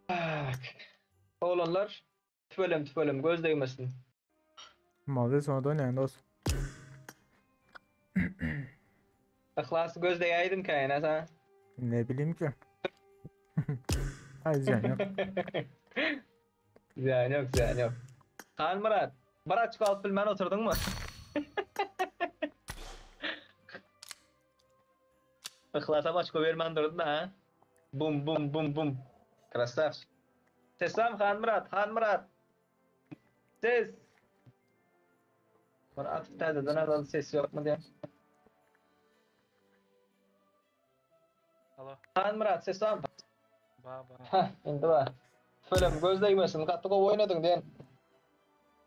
Bak. Oğlanlar tüfelem tüfelem göz değmesin. Mavi sonra da oynayan dost. Ihlas göz değeydim kayna sen. Ne bileyim ki. Hayır ziyan yok. Ziyan yok ziyan yok. Han Murat. Bir açık alıp bilmän oturdun mu? Ihlasa başka vermän durdun ha. Bum bum bum bum. Krasavçik. Sesam Hanmyrat, Hanmyrat. Ses. Bir atyp täzeden alalım ses yok mu diye. Alo. Hanmyrat sesam. Ba ba. Heh, indi bar. Fölem göz degmesin, gaty gowy oýnadyň diýen.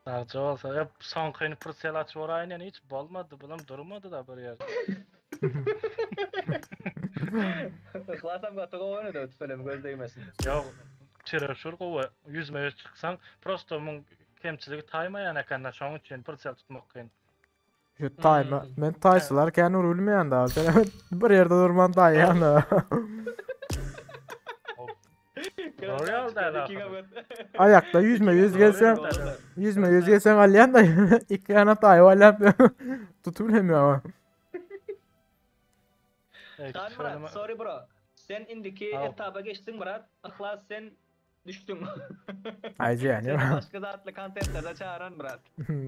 Sagja bolsa, hep soňkyny pırsel açyp oraýyn ýene hiç bolmady, bulam durmady da bir ýerde. Yhlasam gaty gowy oýnady tüfelem göz degmesin. Ýok, çireşur gowy, ýüzme ýüz çyksaň, prosto muň kemçiligi taýmaýan ekende, şoň üçin pırsel tutmak kyn. Şu taýma, men taýsylar kän urup bilmeýän da. Sen bir ýerde durman taýýan da. Royal da Aýakda ýüzme ýüz gelseň, ýüzme ýüz gelseň alýan da iki ýana taýyp alýan. Tutup bilemiyorum. Han Murat, sorry bro. Sen indiki etaba geçdiň Murat. Yhlas sen düşdüň. Aýjy ýani. Seni başga zatly kontentlerde çagyran Murat.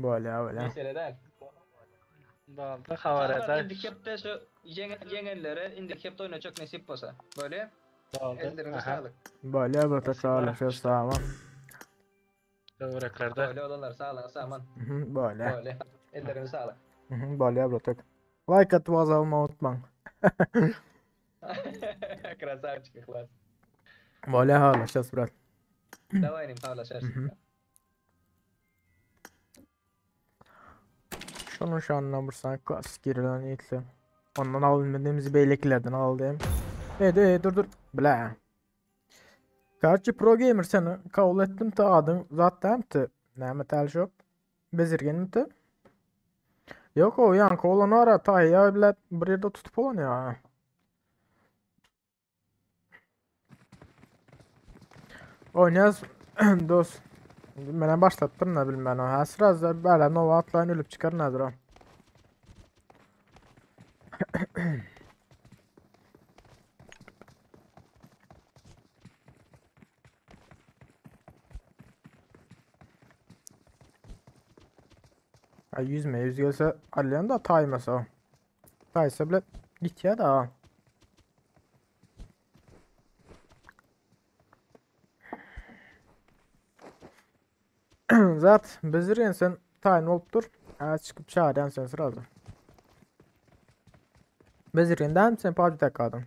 Bolýa bolýa. Mesele däl. Boldy, habar Murat eder. indiki hepde şu ýeňenlere indiki hepde oýnajak nesip bolsa. Bolýa. Boldy. Ellerine Aha. sağlık. Bolýa bir tekrar sag bol. Töwereklerde. Bolýa olanlar saglygyň saman. Bolýa. Bolýa. Ellerine sağlyk. Bolýa bir tek. Like atyp azalma unutmaň. Krasavçik Yhlas. Bolýa halaşas brat. Daway inim halaşarys. Şonuň şanyna bir sany klasik girilen ýitli. Ondan al bilmediğimizi beýlekilerden al diýem. Ey, ey, dur dur. Bla. Karçı Pro Gamer seni kabul etdim te adyň zat dämti. Näme täl şop? Bezirgenmi te? Yok o ýanky olan ara taýýa bile bir ýerde tutup olan ya. Oýnaýas dost. Menen başlatdym da bilmän. Ha sraz da bäle nova atlaýyn ölüp çykaryn häzir o. Ha yüzme yüz gelse alýan da taýmasa. Taýsa bile gitýär da. Zat bezirgen sen taýyn bolup dur. Ha çykyp çağıryan sen sırada. Bezirgen dämi sen PUBG kadın.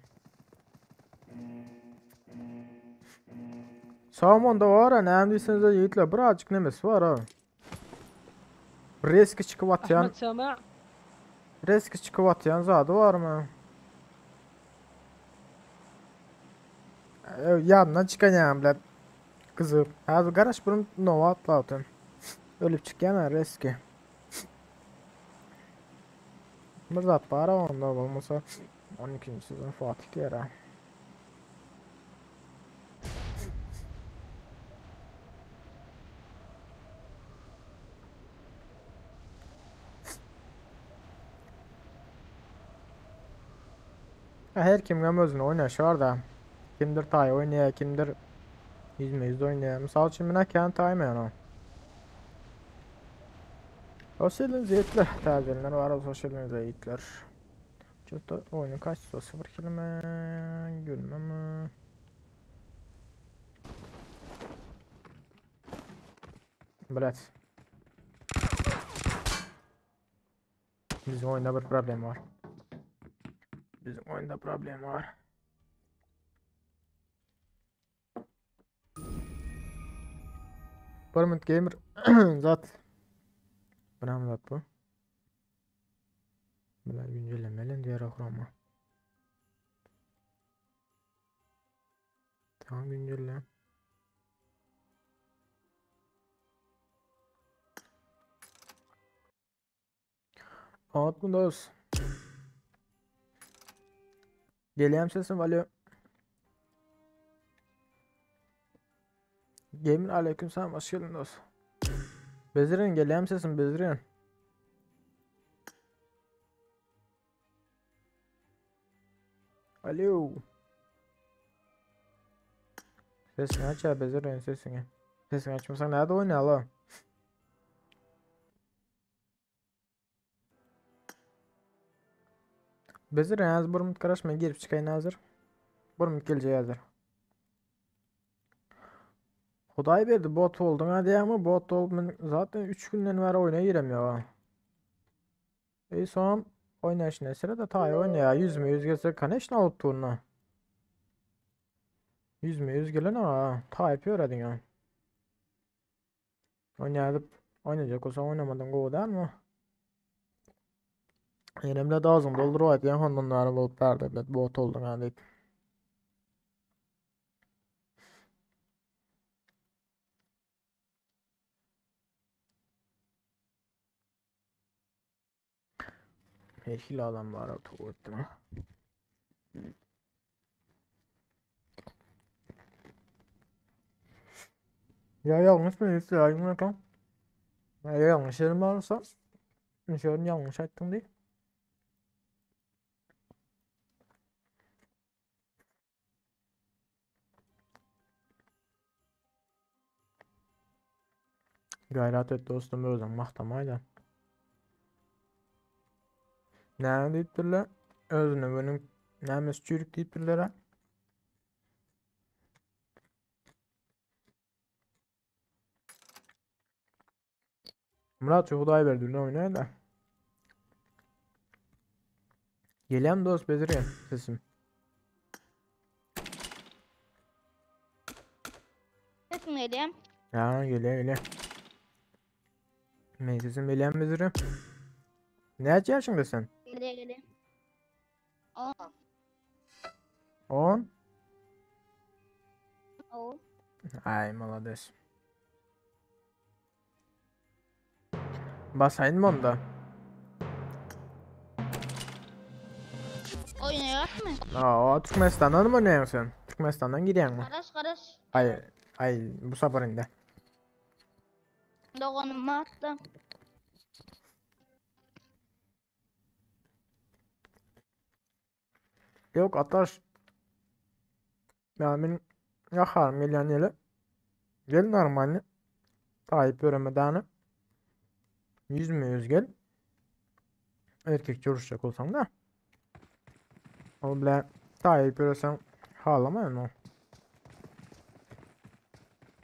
Salmonda var ha näme diýseniz ýigitler birazjyk nemesi var ha. Reski çykyp atýan, Ahmet Sama reski çykyp atýan zady barmy? Ýadyndan çykan ýaly bilen gyzyp. Häzir garaş bir nova atlapdym. Ölüp çykýan ha reski. Bir zat bar onda bolmasa 12. sezon Fatih diýer ha. Her kim hem özüne oynaşy bar da. Kimdir taý oýnaýar, kimdir ýüzme ýüz oýnaýar. Mysal üçin men kän taýmaýan o. Hoş geldiniz ýigitler. Täzelenler bar, hoş geldiniz ýigitler. Çöpde oýnuň kaçtı? 0 kelime, gülme mi? Brat. Bizim oyunda bir problem var. Bizim oyunda problem var. Permanent Gamer zat. Bu näme zat bu? Bular güncellemeli diğer okrama. Tamam güncelle. Anlat mı dost? Gelýän sesim alo. Gamer aleyküm selam hoş geldin dost. Bezirgen gelýän sesim Bezirgen. Alo. Sesini aç ya Bezirgen sesini. Sesini açmasan nerede oynayalım? Bezirgen az bir minut garaşma girip çykaýyn hazır. Bir minut geljek häzir. Hudaý berdi bot bolduň ha diýýäňmi? Bot bolup men zaten 3 günden bäri oýna girem ýok. Ey soň oýnaşyna sere-de taý oýnaýar. Ýüzme ýüz gelse koneçno alyp durna. Ýüzme ýüz gelen ha, taýyp ýörediň ha. Oýnadyp, oýnajak bolsaň oýnamadan gowy dälmi? Ýenem de dazyn dolduryp aýdýan hondan bäri bolup bärde bilet bot bolduň ha diýip. Her hili adam bar oturdum. Ya yanlış mı? Hiç ya Ya yanlış yerim varsa şöyle yanlış aytdym diý. Gaýrat et dostum özüň magtamaýda. Näme diýipdirler? Özüne günüň nämesi çüýrük diýipdirler-ä? Murat şu Hudaýberdi bilen oýnaýda. Gelýän dost bezirgen sesim. Sesim gelýär. Ha gelýär gelýär. Men sesim gelýän bezirgen. Näçe ýaşyňda sen? Gelýär gelýär. 10. 10? 10. Ay malades. Basaýyn onda. Oýnaýarmy? Aa, Türkmenistandan mı oýnaýaň sen? Türkmenistandan girýäňmi? Garaş garaş. Ay, ay bu sapar indi. Doganym atda. Yok ataş. Ya men ýakarym gelýän ýele. Gel normalny. Taýyp ýöremedäni. Ýüzme ýüz gel. Erkek görüşjek bolsaň da. Ol bilen taýyp ýöreseň halamaýan o.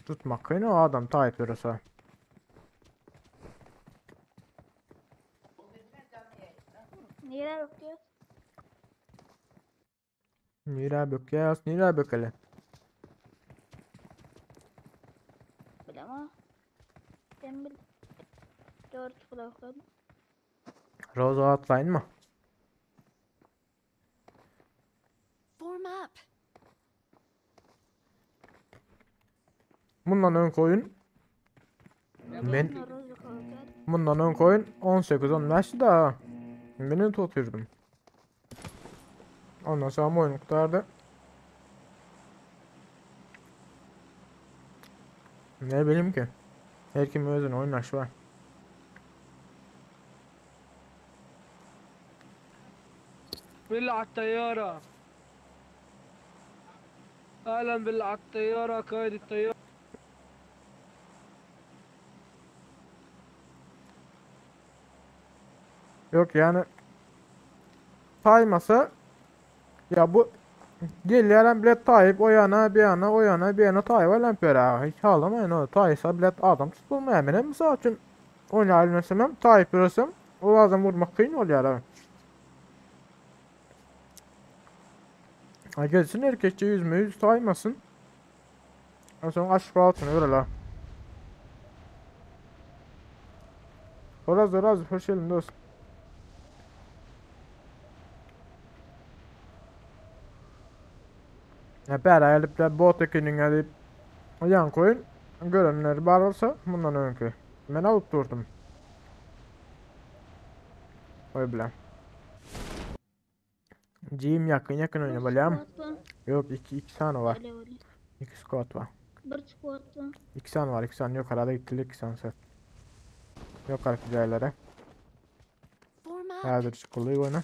Tutmak kyn o adam taýyp ýörese. Nirä bökýär? Nirä bökýäs, nirä bökeli? Bilemem. Sen bil. Dört bırakalım. Roza atlaýyn mı? Form up. Mundan öňki oýun men mundan öňki oýun 18-15 da. Men oturdum. Ondan sonra oyun kurtardı. Ne bileyim ki. Her kim özüne oynaş var. بالله على الطيارة اهلا بالله على الطيارة قائد الطيارة Yok yani saymasa ya bu gelýärem bilet taýyp o ýana bir ýana o ýana bir ýana taýyp aýlanyp ýör hiç halamaýyn o taýsa bilet adam tutulmaýar menem mysal üçin oýnaýbilmesemem taýyp ýöresem ol adam vurmak kyn bolýar ha. Ha gelsin erkekçe ýüzme ýüz taýmasyn. Onsoň aşgabatsyny göreler. Oraz oraz hoş geldin dost. Ya bära gelip de bot ekeniň diýip ýan koýun görenler bar bolsa mundan öňki. Men alyp durdum. Oý bilen. Jim yakın yakın oyna bolýam. Yok iki, iki tane var. İki squad var. Bir squad var. İki tane var, iki tane yok arada gittiler iki tane set. Yok arka yerlere. Häzir çykyldy oyna.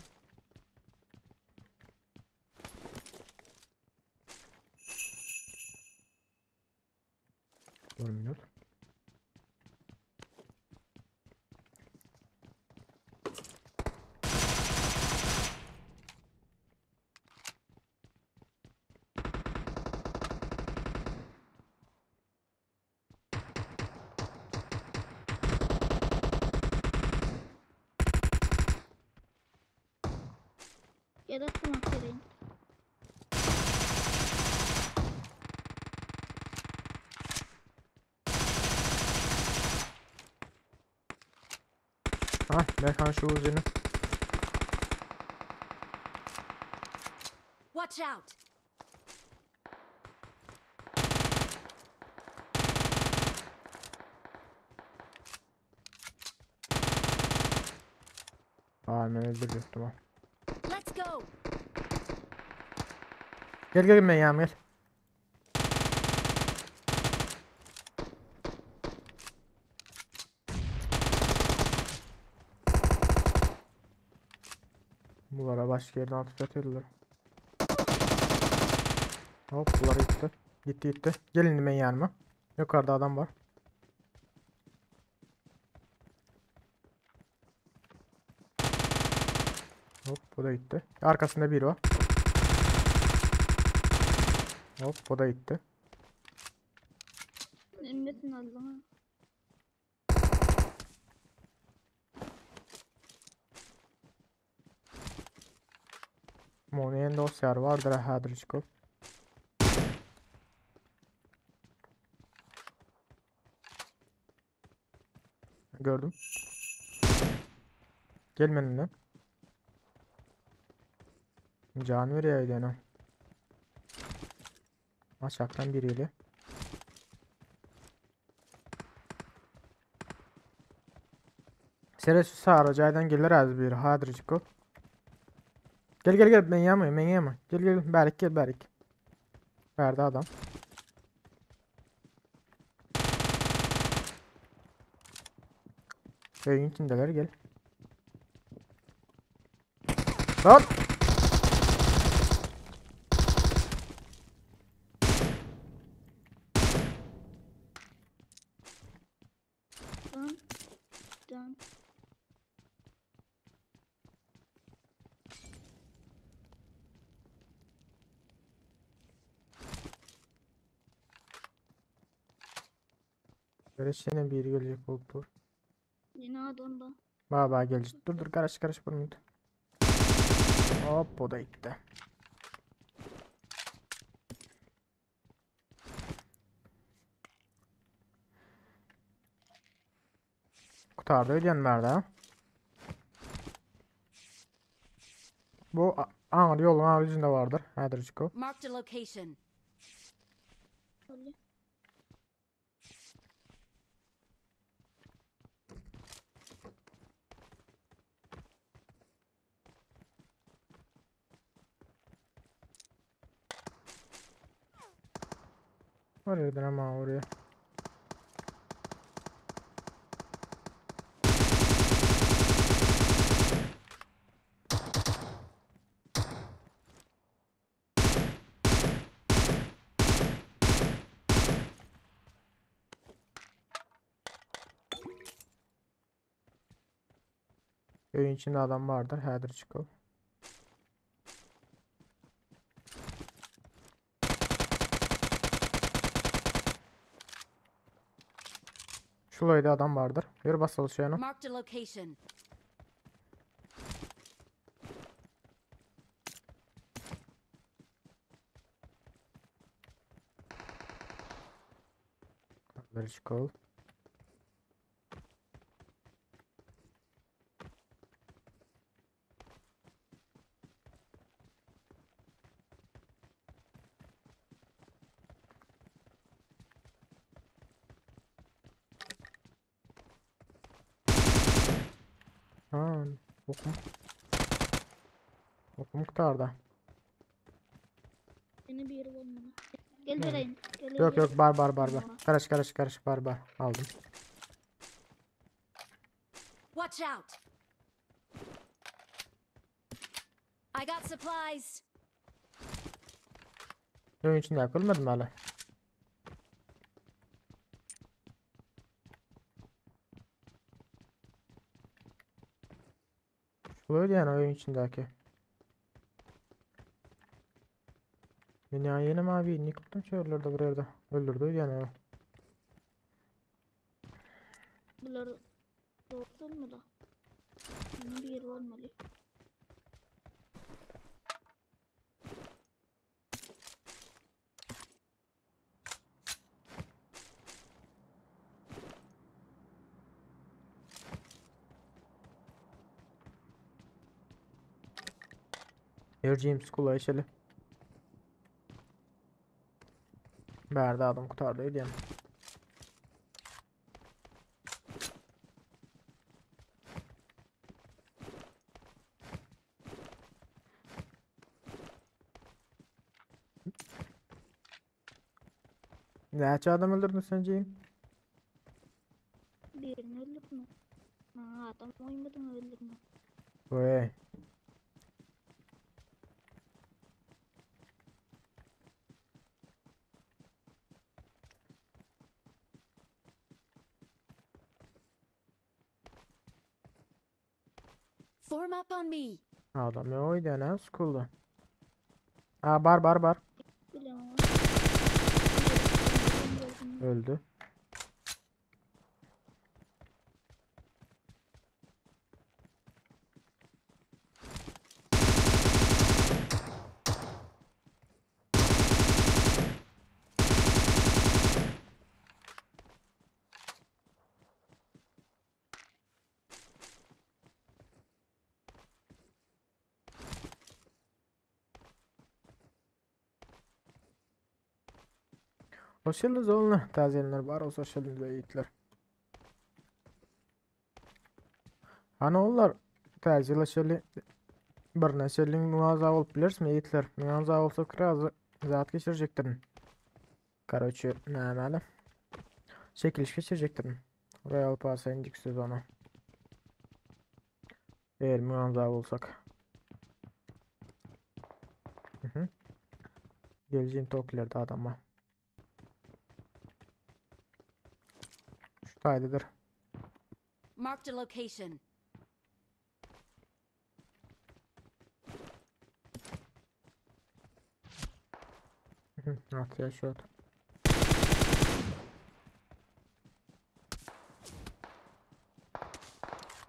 Bir minut. Gel atlamak vereyim. Ha, mekan şu uzunu. Watch out! Aa men öldürecektim ha. Let's go! Gel gel men yanıma gel. Bunlara başka yerden atıp yatıyorlar. Hop bunlar gitti. Gitti gitti. Gelin men yanıma. Yukarıda adam var. Hop bu da gitti. Arkasında biri var. Hop bu da gitti. Ümmetin aldım ha. Moneyen dosyalar vardır ha çıkıp. Gördüm. Gel benimle. Can veriyor yani. Aşağıdan biriyle. Sere şu sağ caydan gelir az bir hadır çıkıp. Gel gel gel ben yanmayayım ben yanmayayım. Gel gel Berk gel Berk. Verdi adam. Köyün içindeler gel. Lan! Dön. Dön. Böyle şeyine biri gelecek bolup dur. Yine adam da. Baba gelecek. Dur dur karış karış bir minut. Hop o da gitti. Kurtardı ödeyən mərdə. Bu aňyr ýoluň aňyr ýüzünde bardyr. Häzir çykyp. Marked a location. Öyle. Var yerden ama oraya. Köyün içinde adam vardır. Häzir çykyp. Şulayda adam vardır. Yürü basalı şu yana. Marked a location. Häzir çykyp. Ha, okum. Okum kurtardı. Yine bir yeri olmalı. Gel vereyim. Gel, Yok gel. yok bar bar bar bar. Karış karış karış bar bar. Aldım. Watch out! I got supplies. Öýün içinde görmedim hala. Şular yani oyun içindeki. Men ya yeni mavi ne tuttum şöylerde buraya Öldürdü yani o. Bunlar doğru olmalı. Yine bir yeri olmalı. Ýör James Kula geçeli. Bärde adam gutardy öýdýän. Näçe adam öldürdün sen Jim? Birini öldürdüm. Maňa adam goýmadyň öldürme. Oý. Form up on me. Adam ýok öýdýän ha schoolda. Ha bar bar bar. Bilemem. Öldü. Hoş geldiniz oğlum. Tazelenler bar olsa hoş geldiniz be yiğitler. Hani onlar täze ýyla çenli birine çenli müňe bolup bilerismi ýigitler? Müňe bolsa biraz zat geçirjekdirin. Karoçe nämäli? Çekiliş geçirjekdirin. Royal Pass indik sezonu. Eğer müňe bolsak. Hı hı. Geleceğim Tokilerde adama. Şu taydadır. Marked a location. Hı, At ya şu at.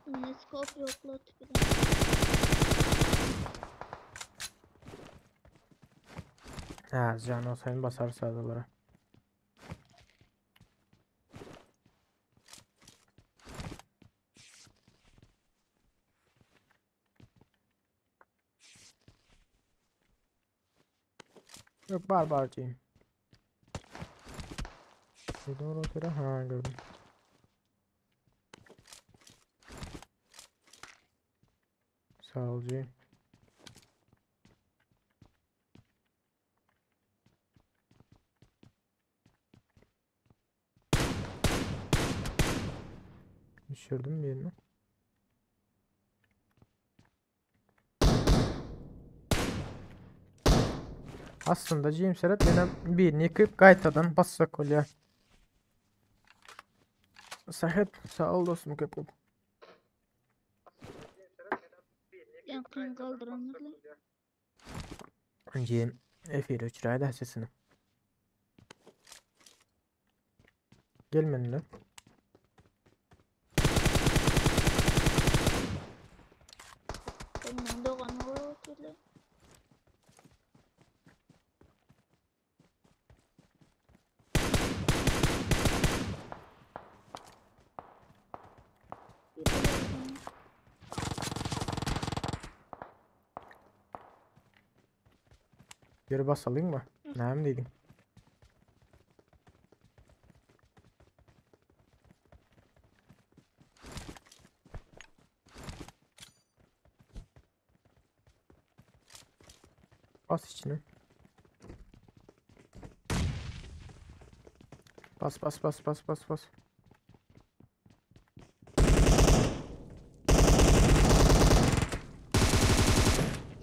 Ne scope yok la tipiden. Ha, can olsaydı basar sağdalara. Yok barbarcıyım. Bir doğru otele ha gördüm. Sağ ol Jim. Düşürdüm birini. Aslında James Serhat yine birini yıkıp gaytadan bassak oluyor. Sahip sağ ol dostum köp köp. Ýaňkyny kaldyranlar. Jim F1 öçüraydı sesini. Gelmedi lan. Ondan dogan otyrlar. Bir dogan. Geri basalayım mı? Ne dedim? Bas içine. Bas bas bas bas bas bas.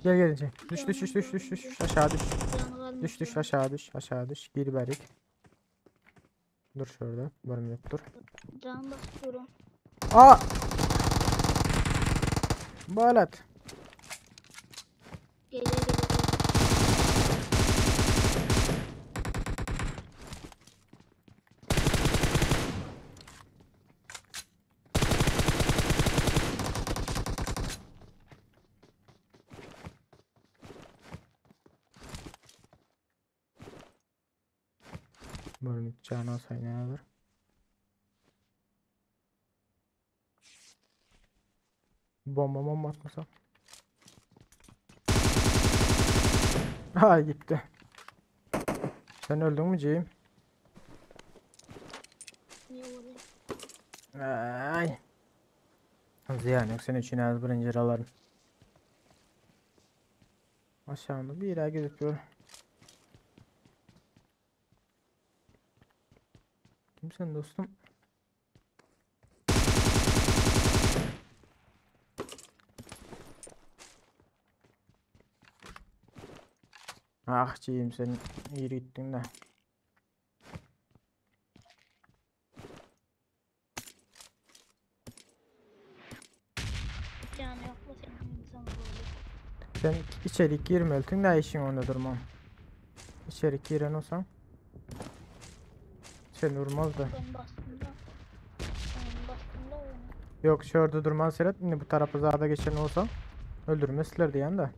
Gel gel gel. Düş düş düş düş düş düş aşağı düş. Canı kalmış Düş düş ya. aşağı düş aşağı düş. Gir berik. Dur şurada. Umarım yoktur. Can basıyorum. Aa! Balat. Gel gel gel. Umarım canı olsaydı ne olur. Bomba bomba atmasa. Ay gitti. Sen öldün mü Ceyim? Ay. Ziyan yok senin için az birinci alarım. Aşağıda bir yere gidip dur. Kimsen dostum? Ah Ceyim sen iyi gittin de. Canı yok mu senin insan böyle? Sen içeri girmelisin de işin onda durmam. İçeri giren olsan seni vurmaz da. Ben bastım da. Ben bastım da onu. Yok şurada durmaz seyret. Şimdi bu tarafa zada geçen olsan öldürmezler diyen de.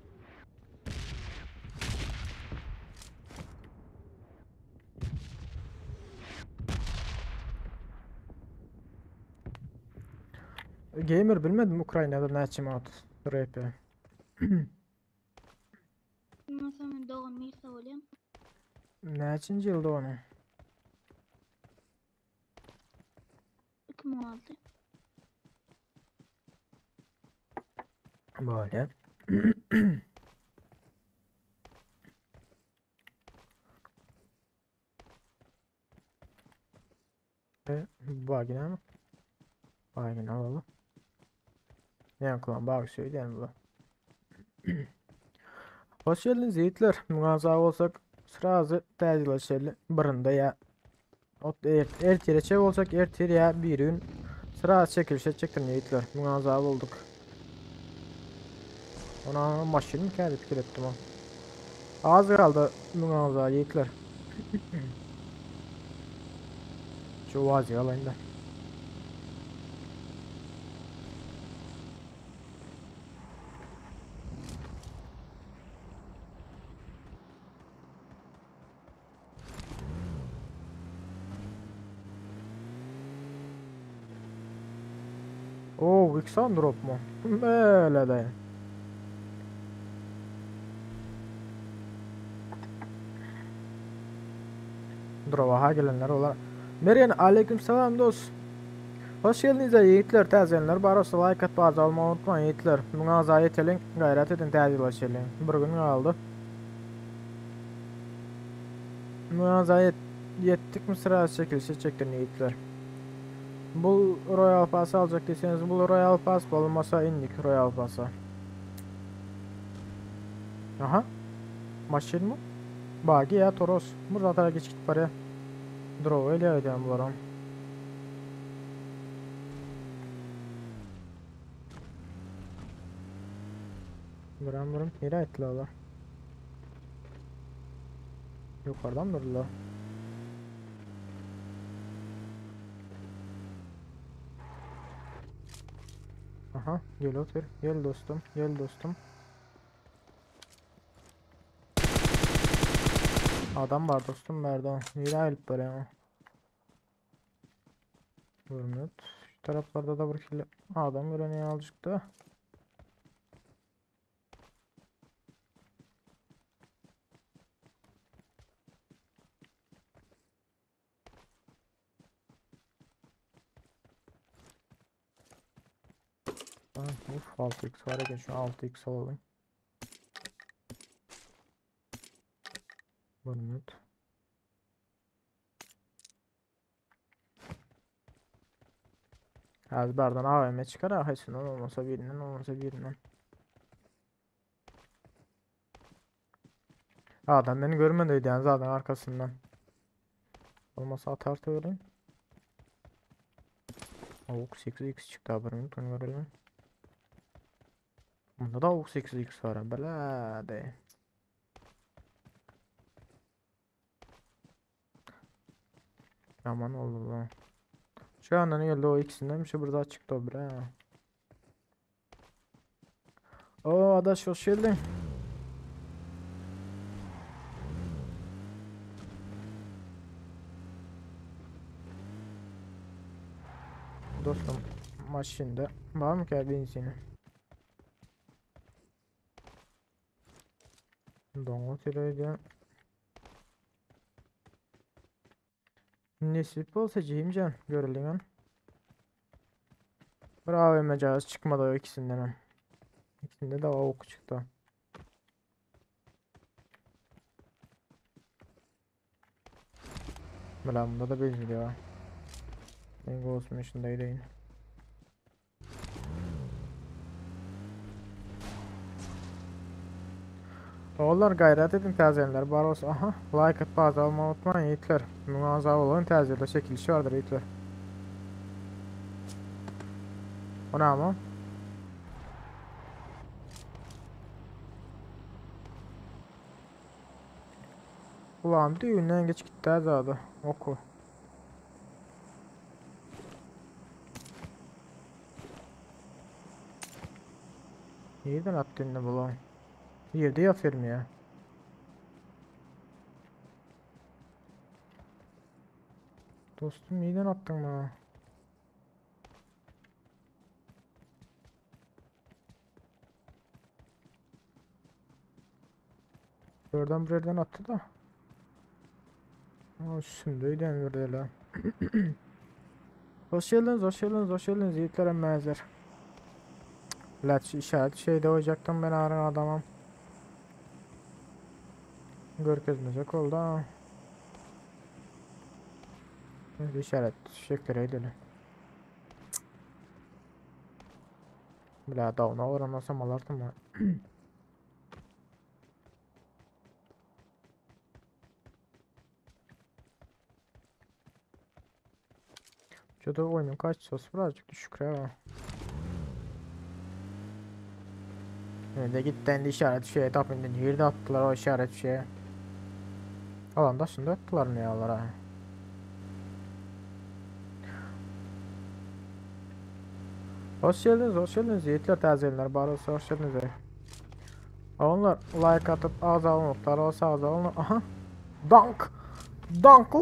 Gamer bilmedim Ukrayna'da ne açım at rap. Ondan sonra doğan neyse olayım. Ne açıncı yılda onu? 2016. Böyle. E, bagine mi? Bagine alalım. Ne kullan bak söyleyen bu. Hoş geldiniz yiğitler. Münaza olsak sırazı täjileşeli birinde ya. Ot er, ertire çek olsak ertir ya bir gün sıra çekilişe çektim yiğitler. Münaza olduk. Ona maşın mı kendi fikir ettim o. Az kaldı münaza yiğitler. Şu vaziye alayım da. Oo, Vixen drop mu? Böyle de. Drop'a ha gelenler olar. Meryem aleyküm selam dost. Hoş geldiniz yiğitler, täzelenler. Barosda like atıp azal olmayı unutmayın yiğitler. Buna azayet elin, gayret edin täzeleşelin. Bir gün kaldı. Buna azayet yettik mi sıra çekilişe çektin yiğitler. Bu Royal Pass alacak deseniz bu Royal Pass olmasa indik Royal Pass'a. Aha. Maşin mı? Bagi ya Toros. Burada tara geç git paraya. Draw öyle edeyim bularım. Buram buram nereye ettiler olar? Yukarıdan durdular. Aha gel otur. Gel dostum. Gel dostum. Adam var dostum nerede? Nereye alıp böyle Vurmut. Şu taraflarda da bir kilo adam görünüyor azıcık da. Uf 6x var eken şu 6x alalım. Bir minut. Ezberden AVM çıkar ha hepsinden olmasa birinden olmasa birinden. Adam beni görmediydi yani zaten arkasından. Olmasa atar öyle. Avuk 8x çıktı ha bir minut onu görelim. Bunda da avuk 8x var ha bela de. Aman oldu lan. Şu andan geldi o ikisinden bir şey burada çıktı o bre. Oo adaş hoş geldin. Dostum maşında var mı ki benzini? Doňuz öýdýän. Nesip bolsa jigimjan göreliň. Bir AVM cihaz çykmady o ikisinden hem. İkisinde de ok çıktı. Bula bunda da benzin var. Ben Ghost Mission'da Ogullar gaýrat ediň täzelenler bar bolsa aha like atyp agza bolmagy unutmaň ýigitler. Müň agza bolan täze ýylda çekilişi bardyr ýigitler. O näme? Ulan düýbünden geç gitdi zady. Oku. Nireden atdy indi bulan? Ýerde ýatyrmy ya? Dostum nireden atdyň bana? Birden bir yerden attı da. Aa, üstümdeydi bir de Hoş geldiniz, hoş geldiniz, hoş geldiniz yiğitler emmezer. Laç işaret şeyde koyacaktım ben arın adamım. Görkezmeyecek oldu ha. Neyse işaret şeklere edelim. Bila dawna uğramasam alardım ha. Şurada oyunun kaç sos birazcık düşük ha. Önde gitti işaret şeye tapın nerede attılar o işaret şeye. Alanda şimdi attılar mı yalara? Hoş geldiniz, hoş geldiniz yiğitler tazeler, bar olsa hoş geldiniz. Onlar like atıp ağza olmaklar olsa ağza olun. Aha. Dank. Danklı.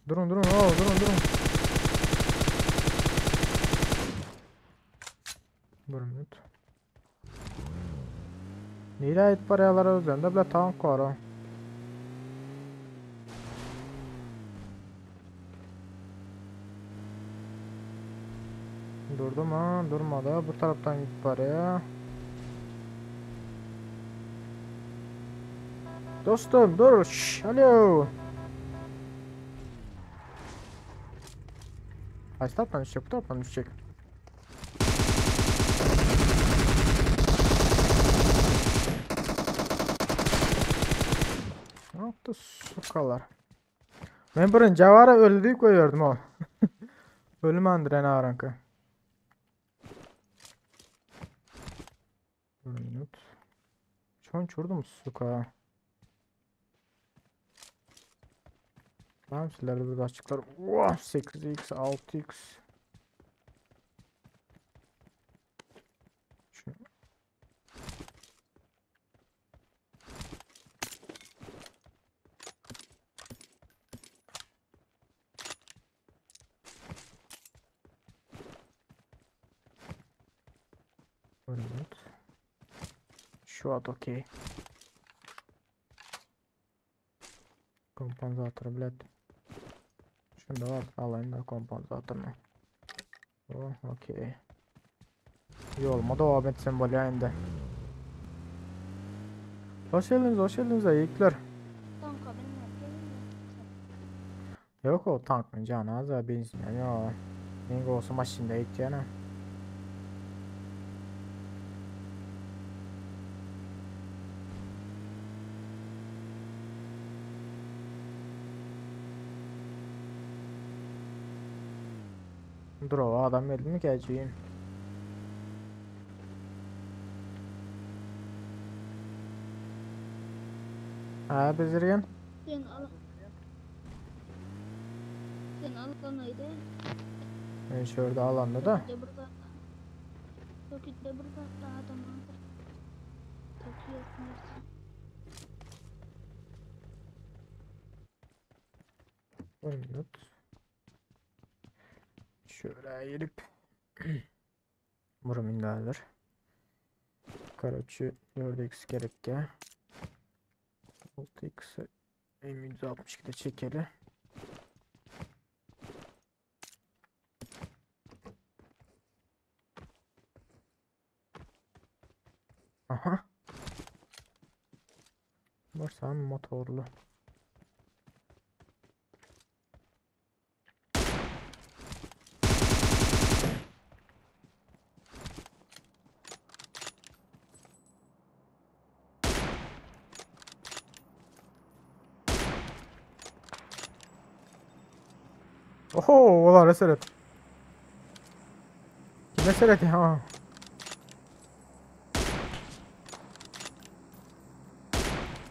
Durun durun o durun durun. Bir minut. Nire ait paralar özlerinde bile tank var o. Durdu mu? Durmadı. Bu taraftan git paraya. Dostum dur. Şş, alo. Kaç taraftan düşecek? Bu taraftan düşecek. Ne yaptı sukalar? Men birinci awara öldü diýip goýberdim o. Ölmändir ene araňky. Bir minut. Çoň çurdum suka. Tamam sizlerde bir açıklar. Oh, 8x 6x. Şunu. Bir minut. Şu an okey. Kompansator bilet. Şunda var alayım da kompansatorunu. Oh, okey. Yoluma devam etsem bolýar indi. Hoş geldiniz, hoş geldiniz yiğitler. Tanka binmek Yok o tankın canı az da benzin yok. Men olsa maşynda gitýän. Dur o adam geldi mi geleceğim. Ha bezirgen. Sen al. Sen alanaydı. Ben şurada alanda da. Tokyo'da burada. Tokyo'da burada adam vardır. Tokyo neresi? Bir minut. Şöyle gelip. Burum indadyr. Karoçi 4x gerek ya. 6x M162'de çekeli. Aha. Varsan motorlu. Oho, olara seret. Kime seret ya?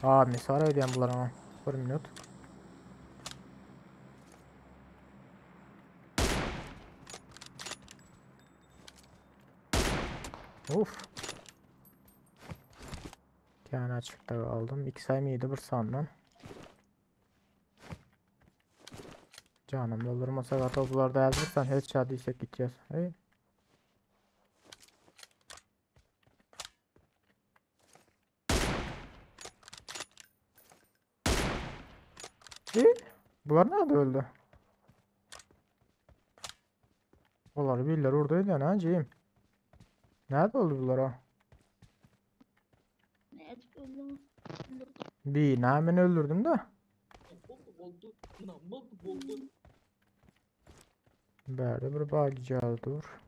Aa, mesara edýän bular ama. Bir minut. Uf. Kän açykda galdym. 2 saýym bir sandan. Canım doldurmasak ata bular da yazırsan headshot diýsek gitýäs. Hey. E, bular nerede öldü? Olar birler oradaydı ha Ceyim. Nerede oldu bular ha? Ne edip öldüm? Bir hemen öldürdüm de. Bärde bir bagicalı dur.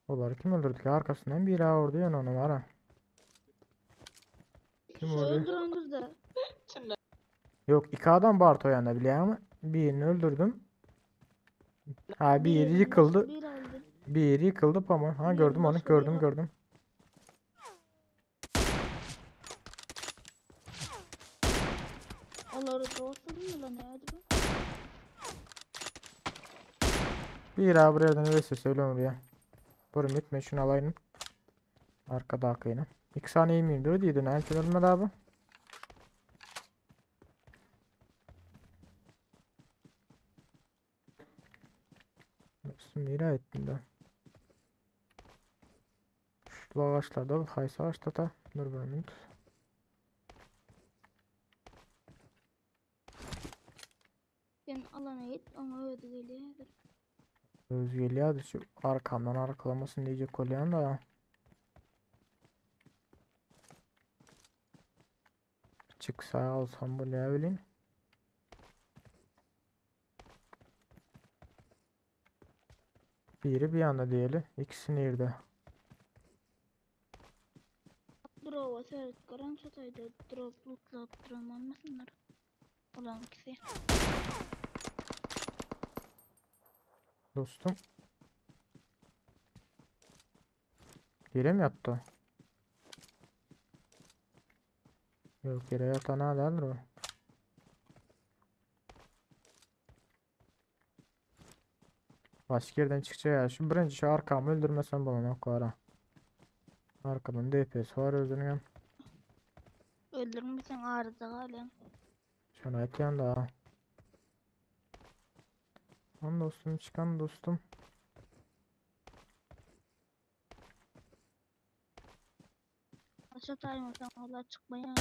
Oları kim öldürdü ki? Arkasından biri vurdu ya onu var ha. Kim vurdu? Öldürendir de. Yok iki adam var o yanda biliyor musun? Birini öldürdüm. Ha biri yıkıldı. Bir aldı. Biri yıkıldı ama. Ha Birini gördüm onu başka gördüm biri gördüm. Onları doğurtmadın mı lan ne acaba? Bir abi buraya neresi söylüyorum buraya. Burum etme şunu alayım. Arkada akayım. İki saniye miyim? Dur diydin. Ha ölmedi abi. Mira ettim de. Şu ağaçlarda haysı ağaçta da. Dur bir minut. Sen alana git ona öyle geliyor. Öz geliyor şu arkamdan arkalamasın diyecek kolyan da. Çıksa alsam bu ne bileyim. Biri bir anda diyelim. İkisi nerede? Drop'a seyret gören çataydı. Drop lootlap duran olmasınlar. Olan ikisi. Dostum. Yere mi yattı? Yok yere yatan hala o. Başka yerden çıkacak ya. Şu birinci şu arkamı öldürmesen bana ne kadar. Arkadan DPS var özünün. Öldürmüşsen arıza halen. Şunu aytyan da. Lan dostum çıkan dostum. Aşağı taymasan Allah çıkmaya.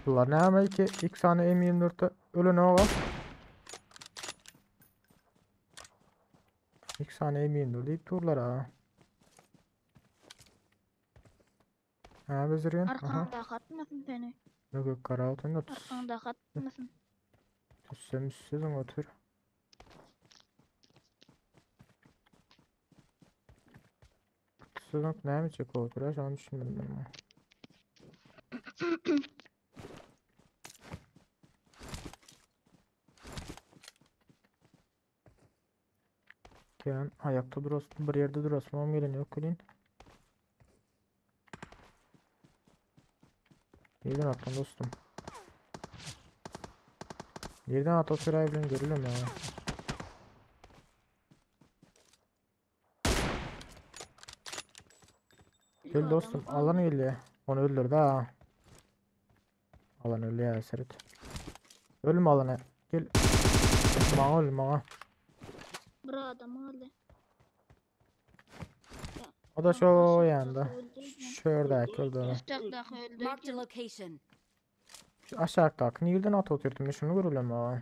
Bunlar ne ama ki ilk saniye M24'te ölü ne var? İlk saniye M24 deyip durlar ha. Ha bezirgen. Aha. Arkanda katmasın seni. Yok yok kara altında tut. Arkanda katmasın. Tüsse müssüzün otur. Tüssüzün ne mi çek otur ya şu an düşünmedim ben bunu. Yani ayakta durasın bir yerde durasın ama gelen yok gelin. Yerden atlan dostum. Yerden at o sırayı bilen görülüm ya. Gel dostum alan geliyor. Onu öldürdü ha. Alan öldü ya Serhat. Ölüm alana. Gel. Maňa öl maňa. Bir adam aldy. O da şo ýanda. Şördäki öldü ona. Aşakdaky öldü. Marked a location. Şu aşakdaky nirden at oturdum şunu görülem ha.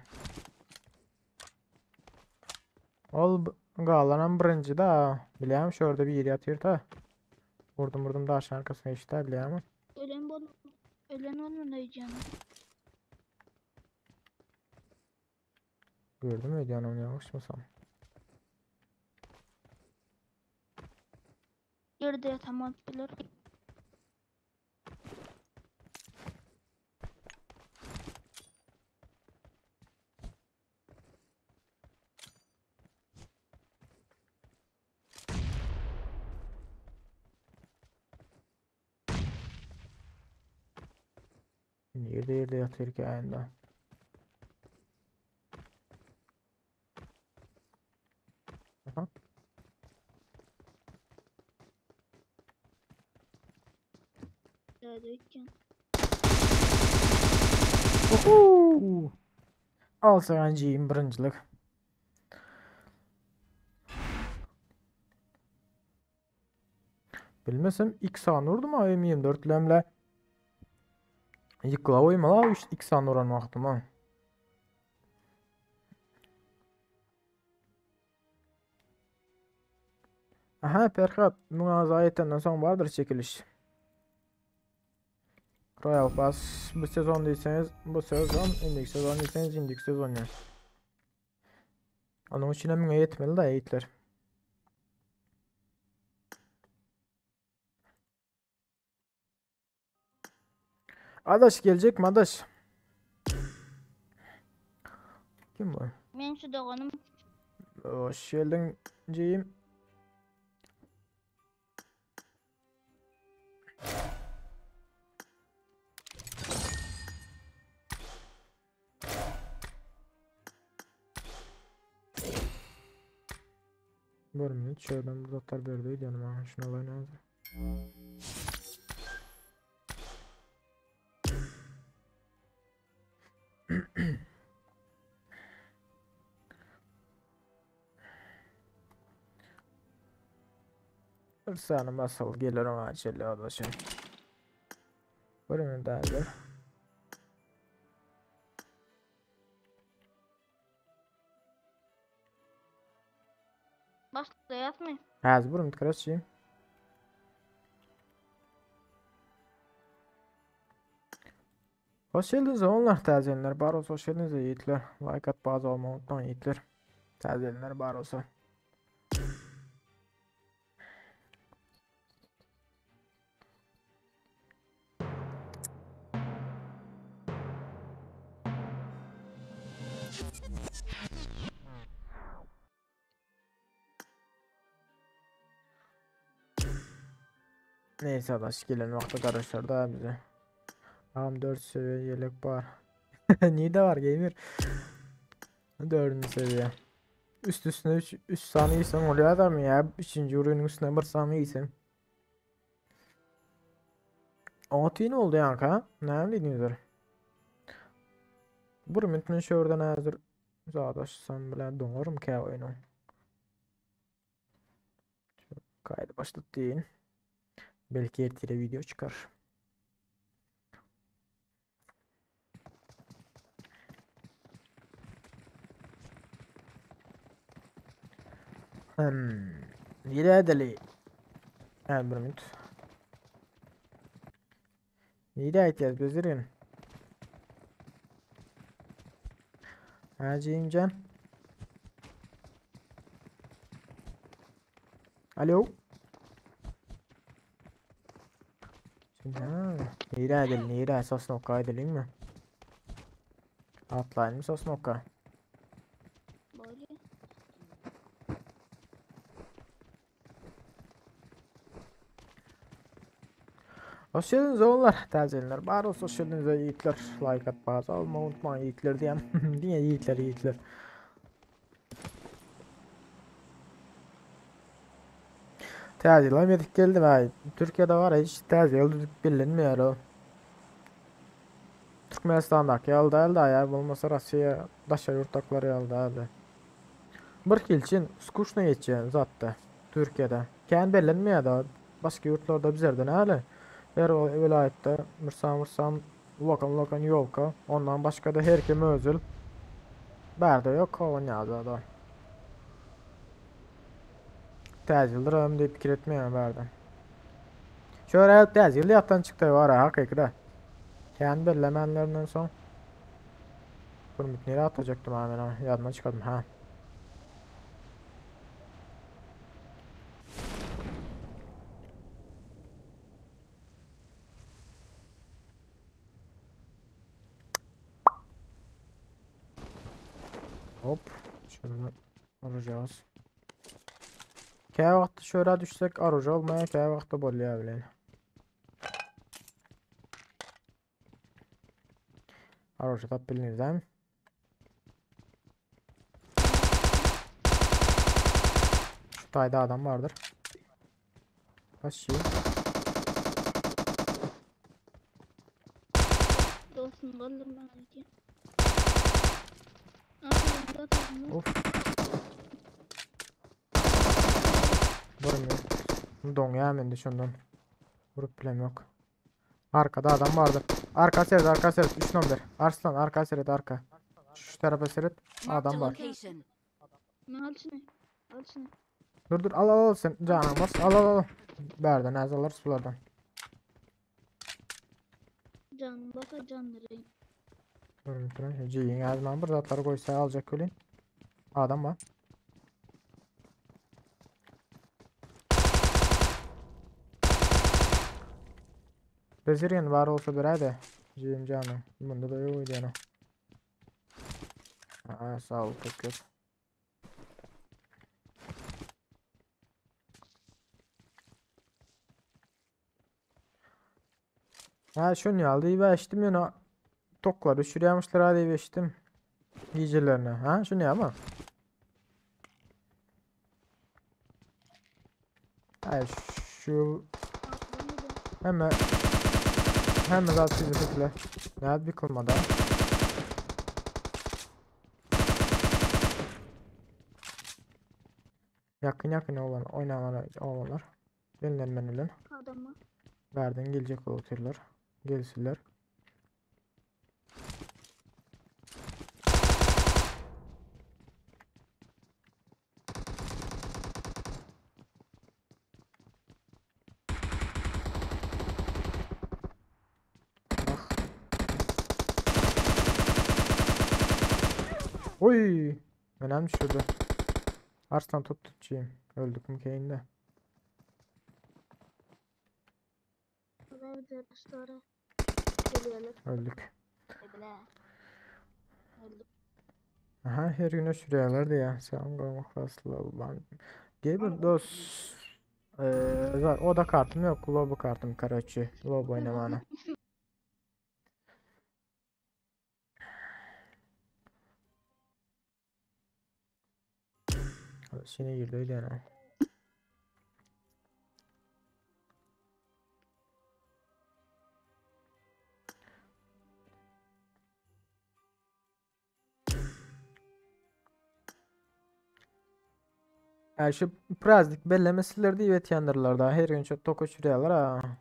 Ol galanam birinci da. Bilýän şurada bir ýeri ýatyr da. Vurdum vurdum daşın arkasına işte bilýän. Ölen bol ölen olmadı öýdýän. Gördüm öýdýän onu ýalňyşmasam. Ýerde ýatan bolup biler. Nirde ýerde ýatyr ki aýynda. Aha. Ýerde öýdýän. Uhu! Al sana jiyim birincilik. Bilmesem ilk sany vurdum ha M24 lemle. Yıkla oyma la 3 2 sany vuran wagtym ha. Aha Perhat, muňa zaýetenden soň bardyr çekiliş. Royal Pass bu sezon diýseňiz bu sezon, indiki sezon diýseňiz indiki sezon ýa. Onuň üçin hem müňe ýetmeli da ýigitler. Adaş gelecek mi adaş? Kim bu? Men şu doganym. Hoş geldin Ceyim. Bir minut şöyle bu zatlar berdeydi yanıma. Şunu alayım lazım. Bir saniye basal gelir ona acele adaşım. Bir minut daha gel. Başlaýasmy? Häzir bir minut karasçy. Hoş geldiniz onlar täzelenler bar olsa hoş geldiniz yiğitler. Like at bazı olmayı unutmayın yiğitler. Täzelenler bar olsa. Neyse adaş gelen wagty garaşar da bize. Am 4 seviye yelek bar. Niye de var gamer? 4. seviye. Üst üstüne 3 3 saniye yiysen oluyor adam ya. 3. ürünün üstüne 1 saniye yiysen. Otun oldu yanka. Näme diýdiňizler? Bir minut men şu ýerden häzir zadaşsam bilen doňarym kä oýnuň. Kaydı başlat deyin. Belki ertire video çıkar. Hmm. Nire edeli? Ha, bir minut. Nire aýtýas bezirin? Hajymjan. Alo. Ha, nire edeli, nire Sosnovka edelim mi? Atlayalım Sosnovka. Bolýar. Hoş geldiniz oğullar, täzelenler. Bar olsa hoş geldiniz yiğitler. Like atmagy almagy unutmaň yiğitler diýem. Diňe yiğitler yiğitler. Täze ýylam ýetip geldi baý. Türkiýede bar hiç täze ýyl düzüp bilinmeýär o. Türkmenistandaky ýaly däl-de, ýa bolmasa Russiýa daşary ýurtdakylar ýaly däl-de. Bir hilçin skuşno geçýär zatda Türkiýede. Kän bellenmeýär-de başga ýurtlarda bizerde näle? Her welaýatda mürsan-mürsan lokan-lokan ýolka, ondan başga-da her kim özül. Bärde ýok owan ýaly zada. Täze ýyldyr hem diýip pikir etmeýän bärde. Şöyle aýalyp täze ýyl ýatdan çykdy bar hakyky-da. Kän bellemänlerinden soň. Bir nirä atajakdym ha men ýadymdan çykardym ha. Hop. Şunu vuracağız. Kä wagtda şöyle düşsek aruja olmaýar, kä wagtda bolýar bilen. Aruja tap bilinirden. Şu taýda adam bardyr. Başy. Dostum galdırma ki. Aferin, aferin. Of. Vurmuyor. Doňýar mende şondan. Vurup bilem yok. Arkada adam vardı. Arka seyret, arka seyret. 3 number. Arslan arka seyret, arka. Şu tarafa seyret. Marked Adam a var. location. Al şunu. Al şunu. Dur dur al al al sen canım bas al al al. Berden az alırız sulardan. Can baka canları. Dur dur. Ciğin azman bir zatları koysa alacak ölün. Adam var. Bezirgen var olsa bir hadi. Ciğim canım. Bunda da yok yani. Aa, sağ ol çok yok. Ha şunu aldı iyi açtım yine. Toklar düşürüyormuşlar hadi iyi açtım. Gecelerine. Ha şunu ama. Hayır şu hemen hemen zaten bizi tutla. Ne bir kılmadan. Yakın yakın olan oynananlar olanlar. Denilen Adamı. Nereden gelecek otururlar. Gelsinler. Bak. Oy! Önemli şurada. Arslan top tutacağım. Öldük mü keyinde. Öldük. Aha her gün öşürüyorlardı ya. Sen koymak lazım. Gamer dost. Ee, o da kartım yok. Lobo kartım karaçı. Lobo oynamana. Seni girdi öyle yani. Yani şu praznik bellemeseler diye etyendirler daha her gün çok tok uçuruyorlar ha.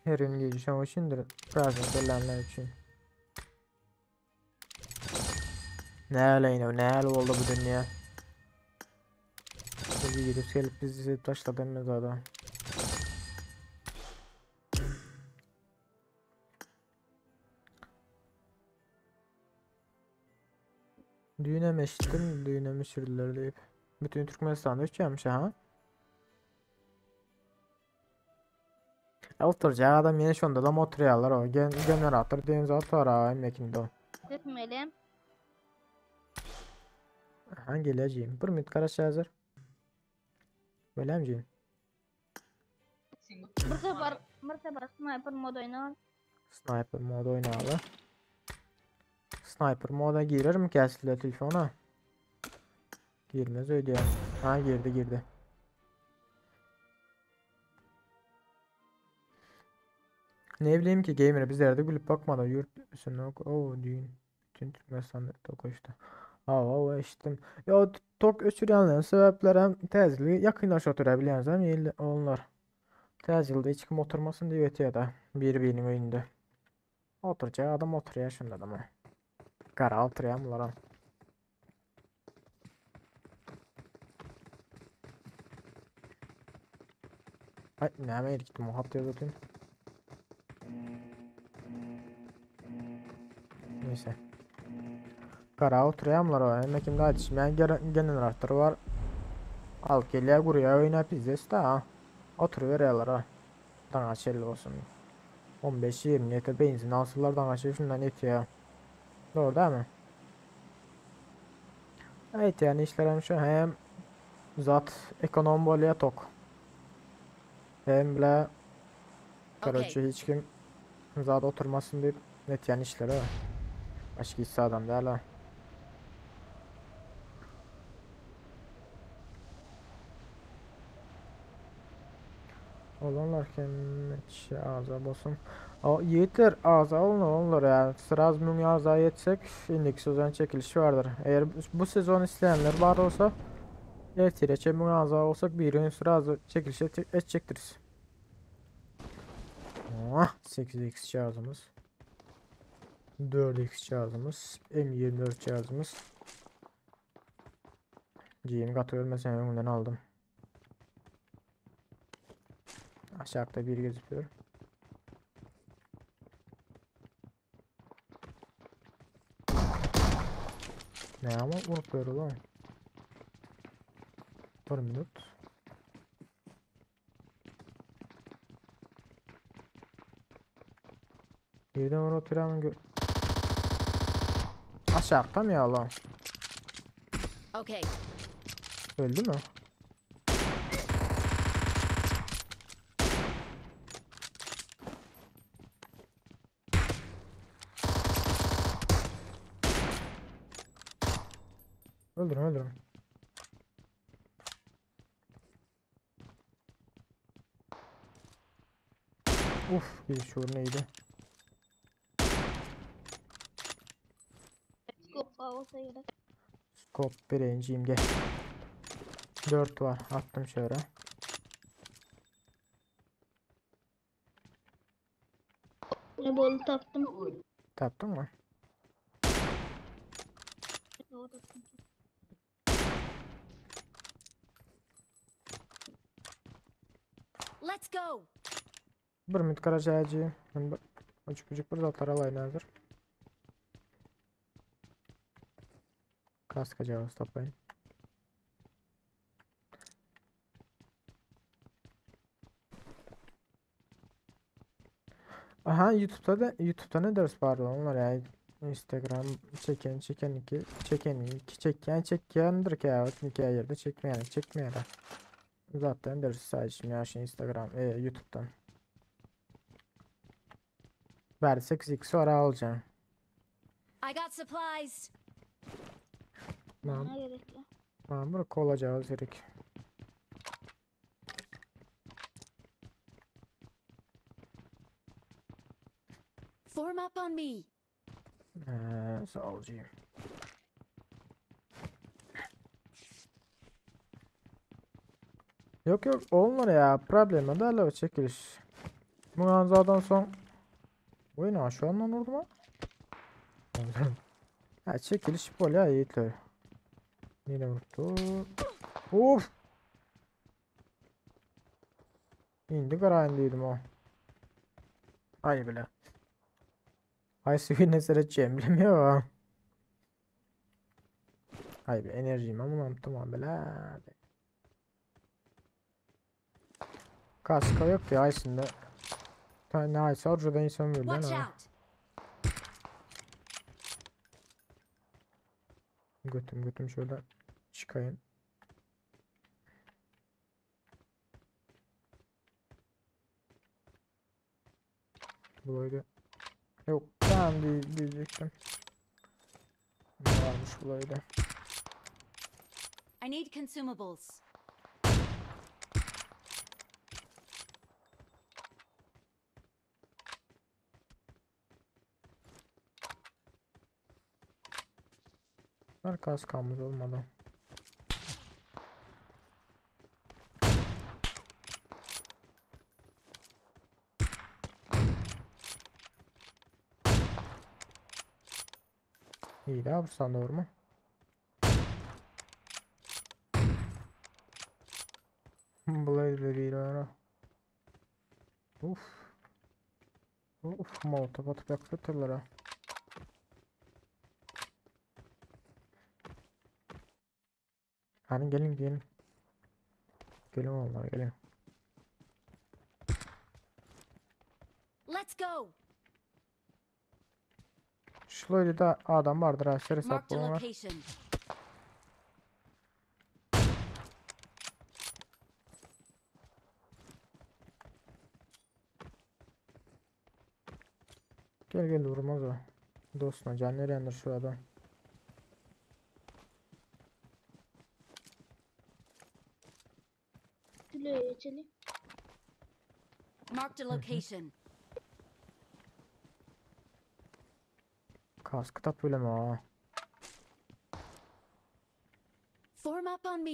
Her gün giyeceğim içindir praznik bellenler için. Ne öyle yine ne öyle oldu bu dünya. Bu virüs gelip bizi taşladı emmez adam. Düğüne eşittim, düğüne mi sürdüler deyip. Bütün Türkmenistan'da uçuyormuş ha. Oturacak adam yine şonda da oturuyorlar o. Gen generator deniz atar ha emekinde o. Etmeyelim. Aha geleceğim. Bir minut karaş hazır. Böyle mi Bir sefer, bir sefer sniper mod oynar. Sniper mod oynalı. Sniper moda girer mi kesildi telefona? Girmez öyle ya. Ha girdi girdi. Ne bileyim ki gamer bizlerde gülüp bakmadı. Yurt üstüne ok. Oh düğün. Bütün Türkmenistan'da tok öçtü. Hawa eşitdim. Ya tok öçürənlərin səbəbləri həm təcili yaxınlaş otura bilənsən, el onlar. Təcildə heç kim oturmasın deyə ötüyor da bir-birinin önündə. Oturacaq adam oturuyor şunda da mı? Qara oturuyor bunlara. Ay näme gittim o hat yazatayım. Neyse. Kara oturayamlar o. Hem kim daha yetişmeyen generator var. Al geliyor kuruyor oyna pizdes da. Oturuyor ha. Dana şelli olsun. 15-20 litre benzin alsalar dana şey şundan yetiyor. Doğru değil mi? Evet yani işlerim şu hem zat ekonom bolya tok. Hem bile Короче hiç kim zat oturmasın deyip net yani işleri o. Başka hiç adam değil ha. Olanlar kim ağza bolsun. O yiğitler ağza olun onlar yani. Sıraz müm ağza yetsek indiki sezon çekilişi vardır. Eğer bu sezon isteyenler var olsa ertireçe müm ağza olsak bir gün sıra çekilişi edecektiriz. Oh, 8x cihazımız. 4x cihazımız. M24 cihazımız. Giyim katı ölmesen önünden aldım. Aşağıda bir gözüküyor. Ne ama vurup lan. Bir minut. Birden oraya oturan gö Aşağıda mı ya lan? Okay. Öldü mü? Öldürün öldürün. Uf bir şuur neydi? Skop birinciyim gel. 4 var attım şöyle. Ne bol taptım. Taptın mı? Let's go. Bir minut karacağım. Ben uçup uçup bir zatlar alayım hazır. Kaska cevap toplayın. Aha YouTube'da da YouTube'da ne ders vardı onlar ya Instagram çeken çeken iki çeken iki çeken çekendir ki ya iki yerde çekmeyen çekmeyen zaten ders sadece ya şey Instagram YouTube'dan. Ver 8x sonra alacağım. I got supplies. Tamam. Tamam bunu kolacağız gerek. Form up on me. Sağ olacağım. Yok yok onlar ya problemi de hala çekiliş. Bu anzadan son. Bu ne şu an vurdu mu? Ha çekiliş böyle ya yiğitler. Yine vurdu. Of. İndi karayın değilim o. Ay bile. Ay suyu ne seyredeceğim bilmiyorum. Ay be enerjim ama unuttum bile. Kaska yok ya aslında. Tane aysa orada insan öldü ha. Götüm götüm şöyle çıkayım. Bulaydı. Yok tamam diyecektim. Ne varmış bulaydı. I need consumables. Bir kaskamyz olmadı. İyi de abi doğru mu? Blade değil ara. Uf. Uf, molotof atıp yakıtırlar ha. Hadi gelin gelin. Gelin onlar gelin. Let's go. Şurada da adam vardır ha. Şöyle Marked a var. location. Gel gel vurmaz o. Dostum can nereyendir şu adam. Tüleye geçelim. Marked a location. Kaskı tap öyle mi ha? Form up on me.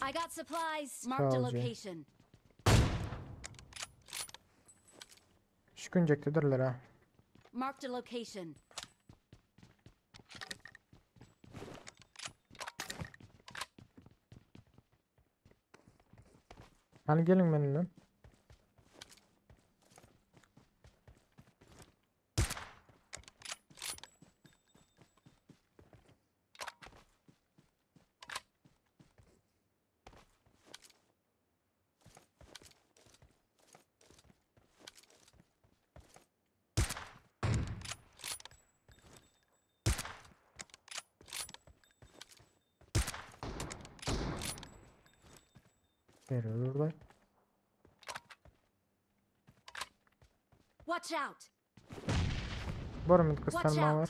I got supplies. Marked a Sağ ol Jay. location. Şu güncektedirler ha. Marked a location. Hani gelin benimle. Nereye burada? Watch out. Var mı Watch kıstanma out. var?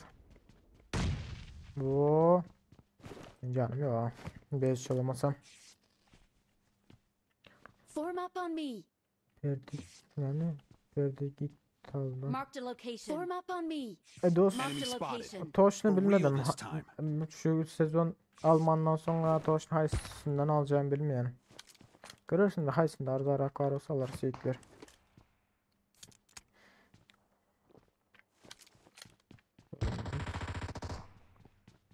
Bu canım yok. Bez çalamasam. Form up on me. Perdi yani perdi git aldı. Marked a location. Form up on me. E dost Marked a location. Toş'unu For real bilmedim. this Ha- Şu sezon Almandan sonra Toş'un haysından alacağımı bilmiyorum. Görürsün de haysında arzarak var olsalar seyitler.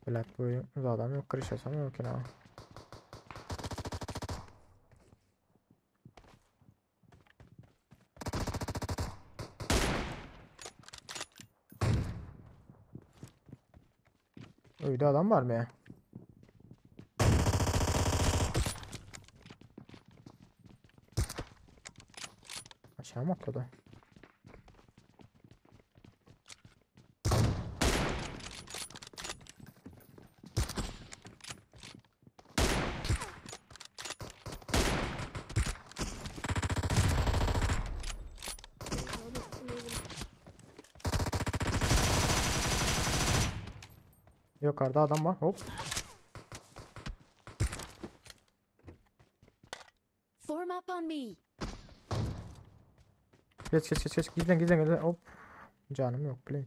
Bilet bu adam yok kırışasam yok ki Öyle adam var mı ya? Aşağı mı atladı? Yukarıda adam var. Hop. Form up on me. Geç geç geç geç. Gizlen gizlen gizlen. Hop. Canım yok. Play.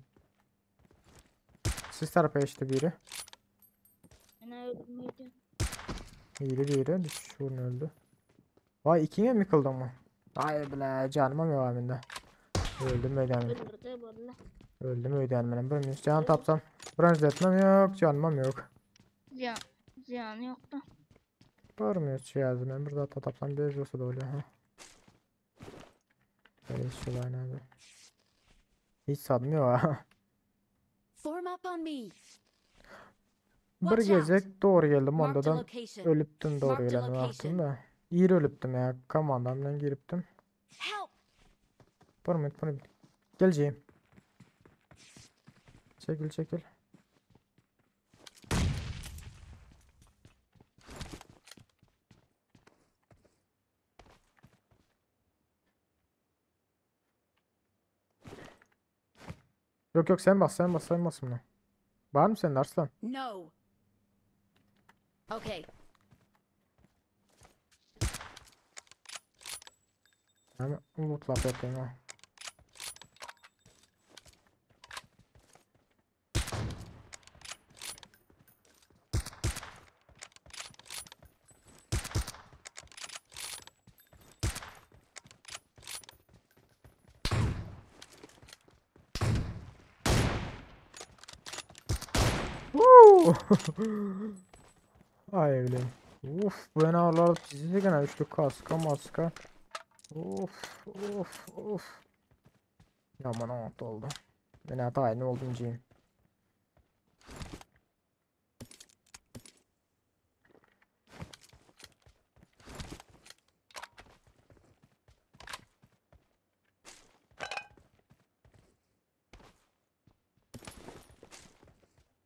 Siz tarafa geçti biri. Ben öldüm. Biri biri. Düşürün öldü. Vay ikiye mi yıkıldı mı? Ay bile canıma mı var bende? Öldüm öyle Öldürdü valla. Öldüm öyle benim. Bir can tapsam. Bronz etmem yok. Canım yok. Ziyan, ziyanı yoktu. Görmüyor yazdım ben burada hatta tapsam bir olsa da oluyor ha. Böyle şey var abi. Hiç satmıyor ha. Form up on me. Bir gezek doğru geldim Marked a ondadan location. ölüptüm doğru Marked a gelen baktım location. da. İyi ölüptüm ya. Komandamdan giriptim. Help. Bunu bunu geleceğim. Çekil çekil. Yok yok sen bas sen bas sen bas bunu. Var mı senin Arslan? No. Okay. Näme lootlap ýatyn ha. Ay bilen. Uf, bu ne ağırlar bizi de gene üçlü kaska maska. Uf, uf, uf. Yaman at oldu. Ben hata aynı oldum ciyim.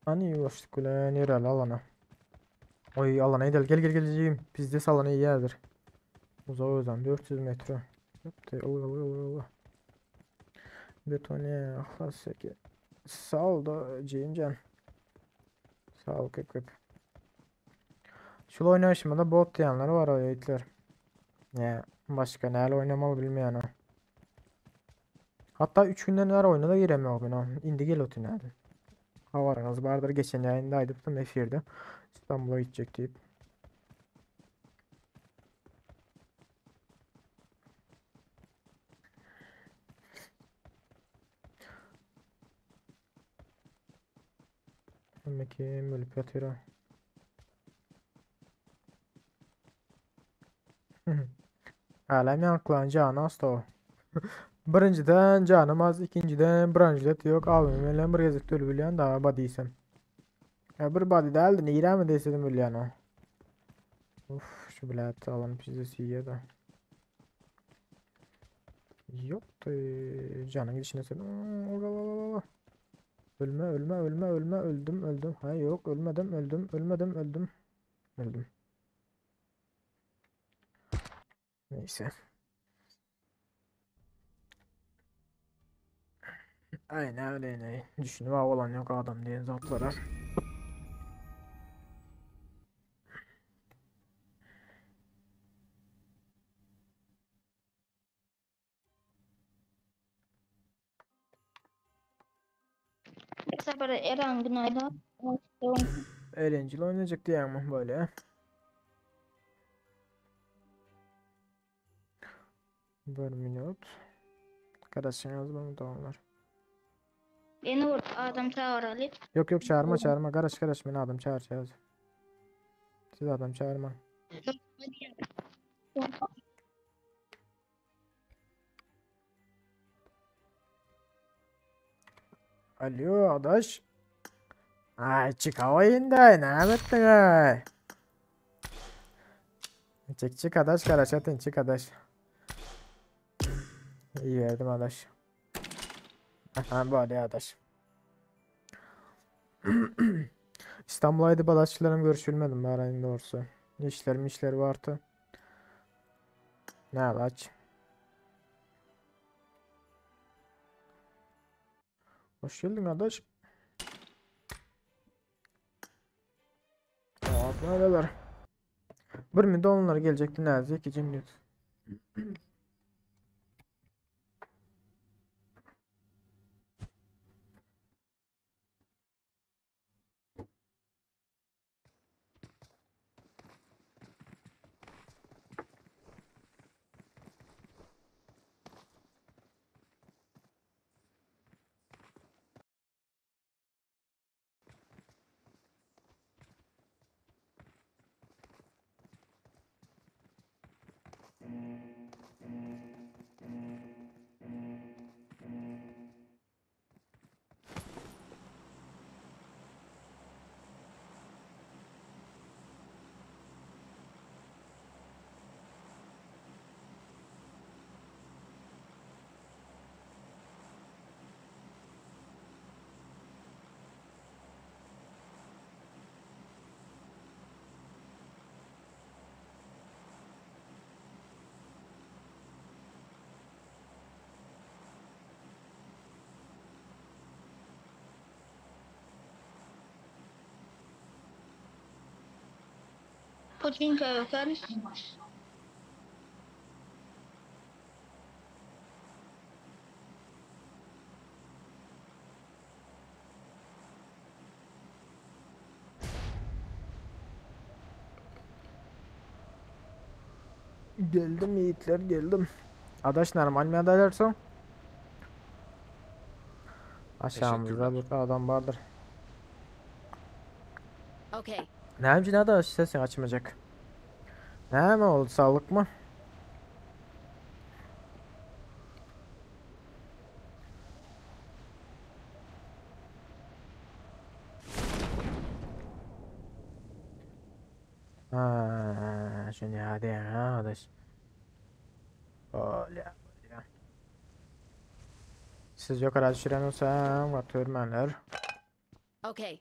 Hani ýuwaşlyk bilen ýöräli alana. Oý alana gidelim. Gel gel gel jigim. Bizde salana iyi yerdir. Uzak özem 400 metre. Yaptı. Ylga ylga ylga ylga. Betone haseki. Sağ ol da jigimjan. Sağ ol köp köp. Şul oýnaýşymda bot diýenler var o itler. Ya başka näle oynamaly bilmeýän o. Hatta 3 günden bäri oýuna da giremok men o. Indi gel otyn häzir. Habaryňyz bardyr geçen ýaýynda aýdypdym efirde. İstanbul'a gidjek diýip. Hemme kim ölüp ýatyr ha. Hälem ýaňkylan jany az o. Birinjiden janym az, ikinjiden branjilet ýok. Abim bilen bir gezek ölüp bilýän da body diýsem. Ya bir body däldi, nirä mi desedim ölýän o. Uf, şu bilet alan pizzası yiyor da. Yok da canın gidişine sen. Ölme, ölme, ölme, ölme, öldüm, öldüm. Ha yok, ölmedim, öldüm, ölmedim, öldüm. Öldüm. Neyse. Aynen öyle ne. Düşündüm ha olan yok adam diyen zatlara. Sefer Eren günaydın. Eğlenceli oynayacak diye ama böyle. Bir minut. Kardeşin yazmamı tamamlar. Beni vur adam çağıralı. Yok yok çağırma çağırma. Karış karış beni adam çağır çağır. Siz adam çağırma. Alo adaş. Ay çık hava indi ne ettin ay? Çık çık adaş karaş atın çık adaş. İyi verdim adaş. Aha böyle adaş. İstanbul'aydı badaşlarım görüşülmedim bari doğrusu. İşlerim işleri vardı. Ne alaç? Hoş geldin adaş. Nereler? Bir mi onlar gelecekti nerede ki cimri. Pochinka öter. Geldim yiğitler geldim. Adaş normal mi adaylarsa? Aşağımızda Teşekkürler. bir adam vardır. Okay. Ne için adaş sesin açmayacak. Ne mi oldu sağlık mı? Ha, şimdi hadi ha adaş. Olya, olya. Siz yukarı düşüren olsam atörmenler. Okay.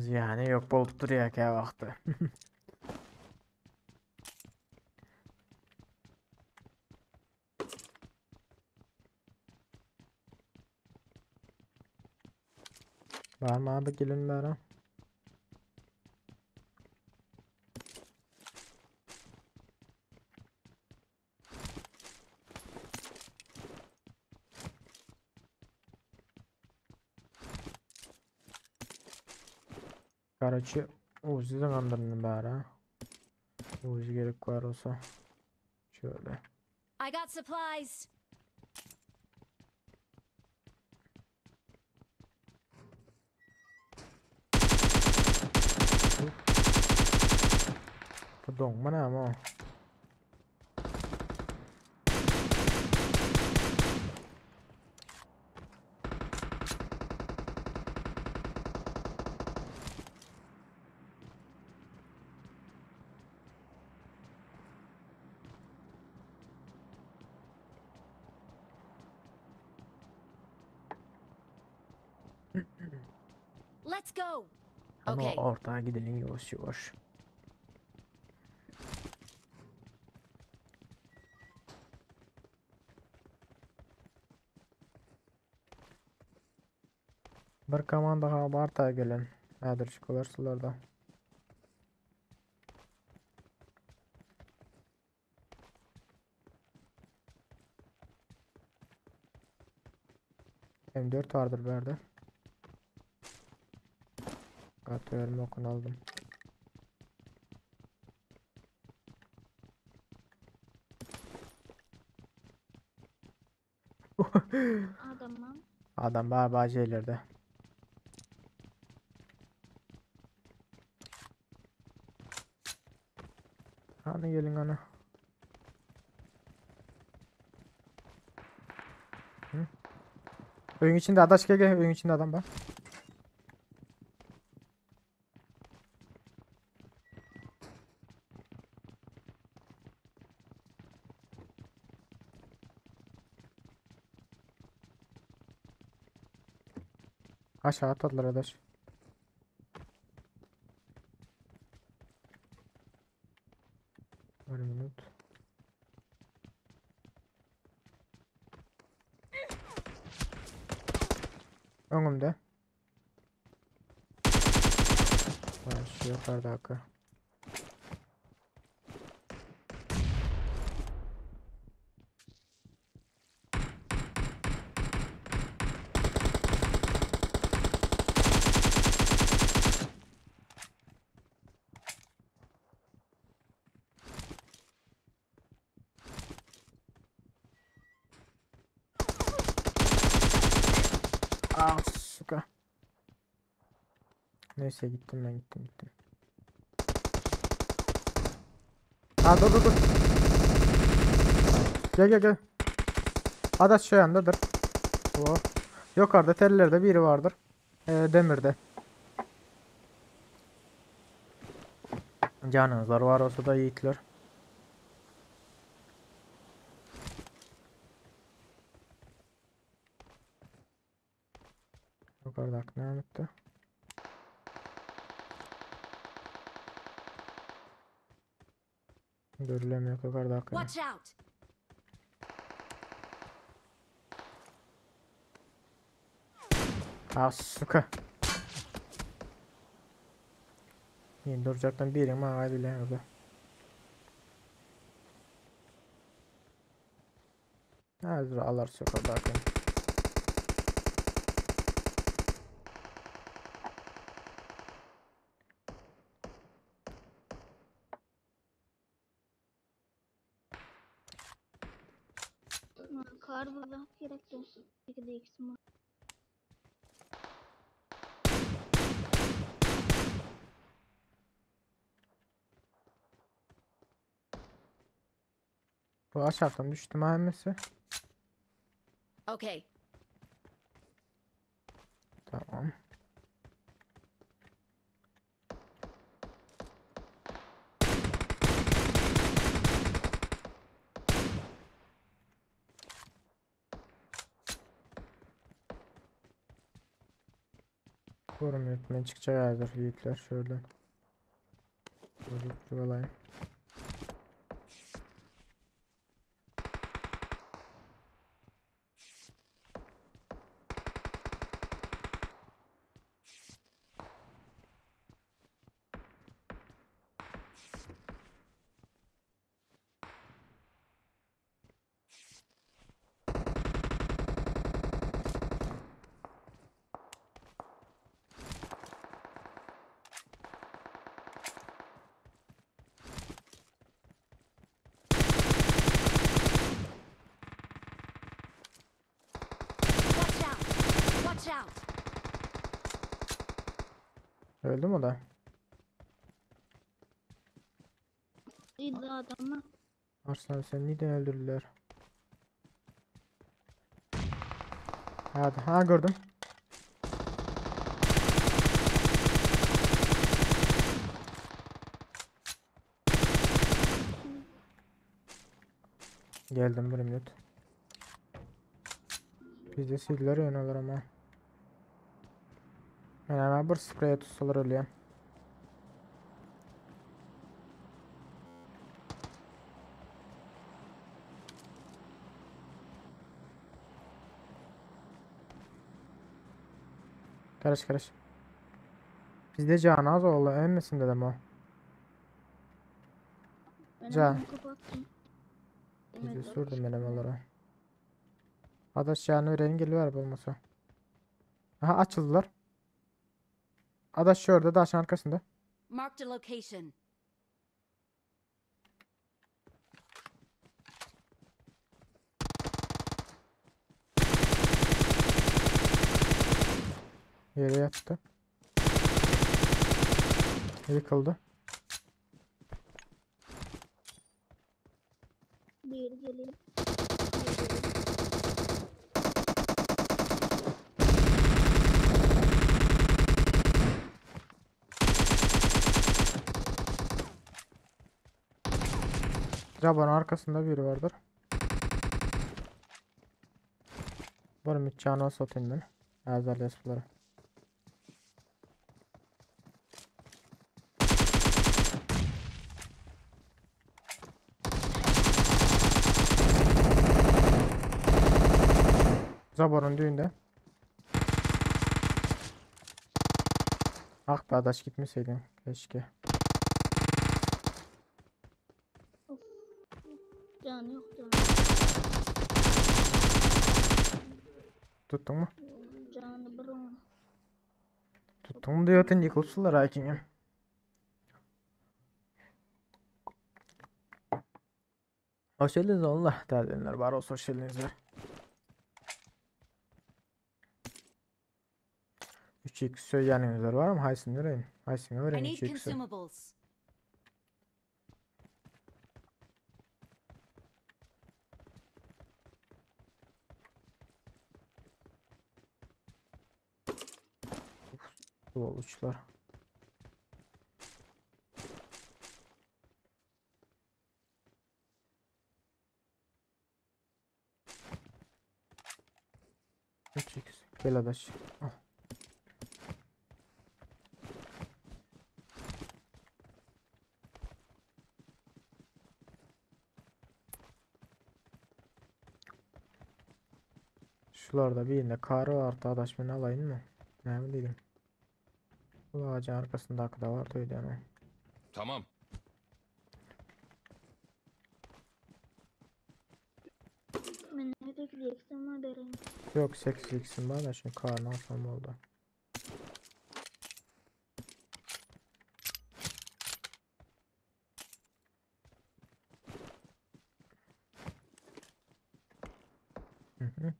Yani yok bolup duruyor ki vaxtı. Var mı abi gelin bana? Karaçı Uzi'den andırın bari. Uzi gerek var olsa. Şöyle. I got supplies. Bu donma ne ama? Let's go. Ama Okay. ortaya gidelim yavaş yavaş. Bir komanda ha barta gelin. Häzir çıkılar sularda. M4 vardır bir yerde. Atıyorum okunu aldım. Adamım. Adam bar bar şeylerde. Hadi gelin ana. Hı? Oyun içinde adaş gel gel oyun içinde adam var. Aşağı atladılar adaş. Bir minut. Önümde. Var şu yukarıdaki. Ah suka. Neyse gittim ben gittim gittim. Ha dur dur dur. Gel gel gel. Adaş şu yandadır. O. Yukarıda tellerde biri vardır. Demirde. Canınızlar var olsa da yiğitler. Yukarıda ne bitti? Görülemiyor yukarıda hakkında. Watch out. Ah suka. Yine duracaktan birim ha bilen orada. Ha dur alar suka bakın. Kar burada gerekli. 8 x'im var. Bu aşağıdan düştüm hemmesi. Okay. Tamam. Korum yürütmeye çıkacak hazır yiğitler şöyle. Çocuk alayım. Watch out! Watch out! Öldü mü o da? İyi de adamı. Arslan seni neden öldürdüler? Hadi ha gördüm. Geldim bir minut. Bizde sildiler yöneldir ama. Men hemen bir spreye tutsalar ölüyorum. Karış karış. Bizde can az oldu. Ölmesin dedim o. Ben Can. hemen kapattım. Bizde Evet, sürdüm benim onlara. Adaş canı öğrenin geliver olmasa. Aha açıldılar. Adaş şurada daşın arkasında. Marked a location. Yere yattı. Yıkıldı. Bir geliyor. Bir geliyor. Jabanın arkasında biri vardır. Varım hiç canı satayım ben. Azerler suları. Zabor'un düğünde. Ah be adaş gitmeseydin keşke. Of. Can yok canı. Tuttun mu? Canı bir onun. Tuttum mu diyor yıkılsınlar hakimim. Hoş geldiniz onlar değerli var olsun hoş geldiniz. 3x söyleyeniz var mı? Haysın vereyim. Haysın I vereyim need 3x'i. consumables. Bu uçlar. Üç x. Gel adaş. Al. Şularda birinde karı var adaş ben alayım mı? Ne bileyim. Bu ağacın arkasında da var öyle ama. Tamam. Ben ne dökeceksin var vereyim. Yok 8x'im var da şimdi karnı alsam oldu. Hı hı.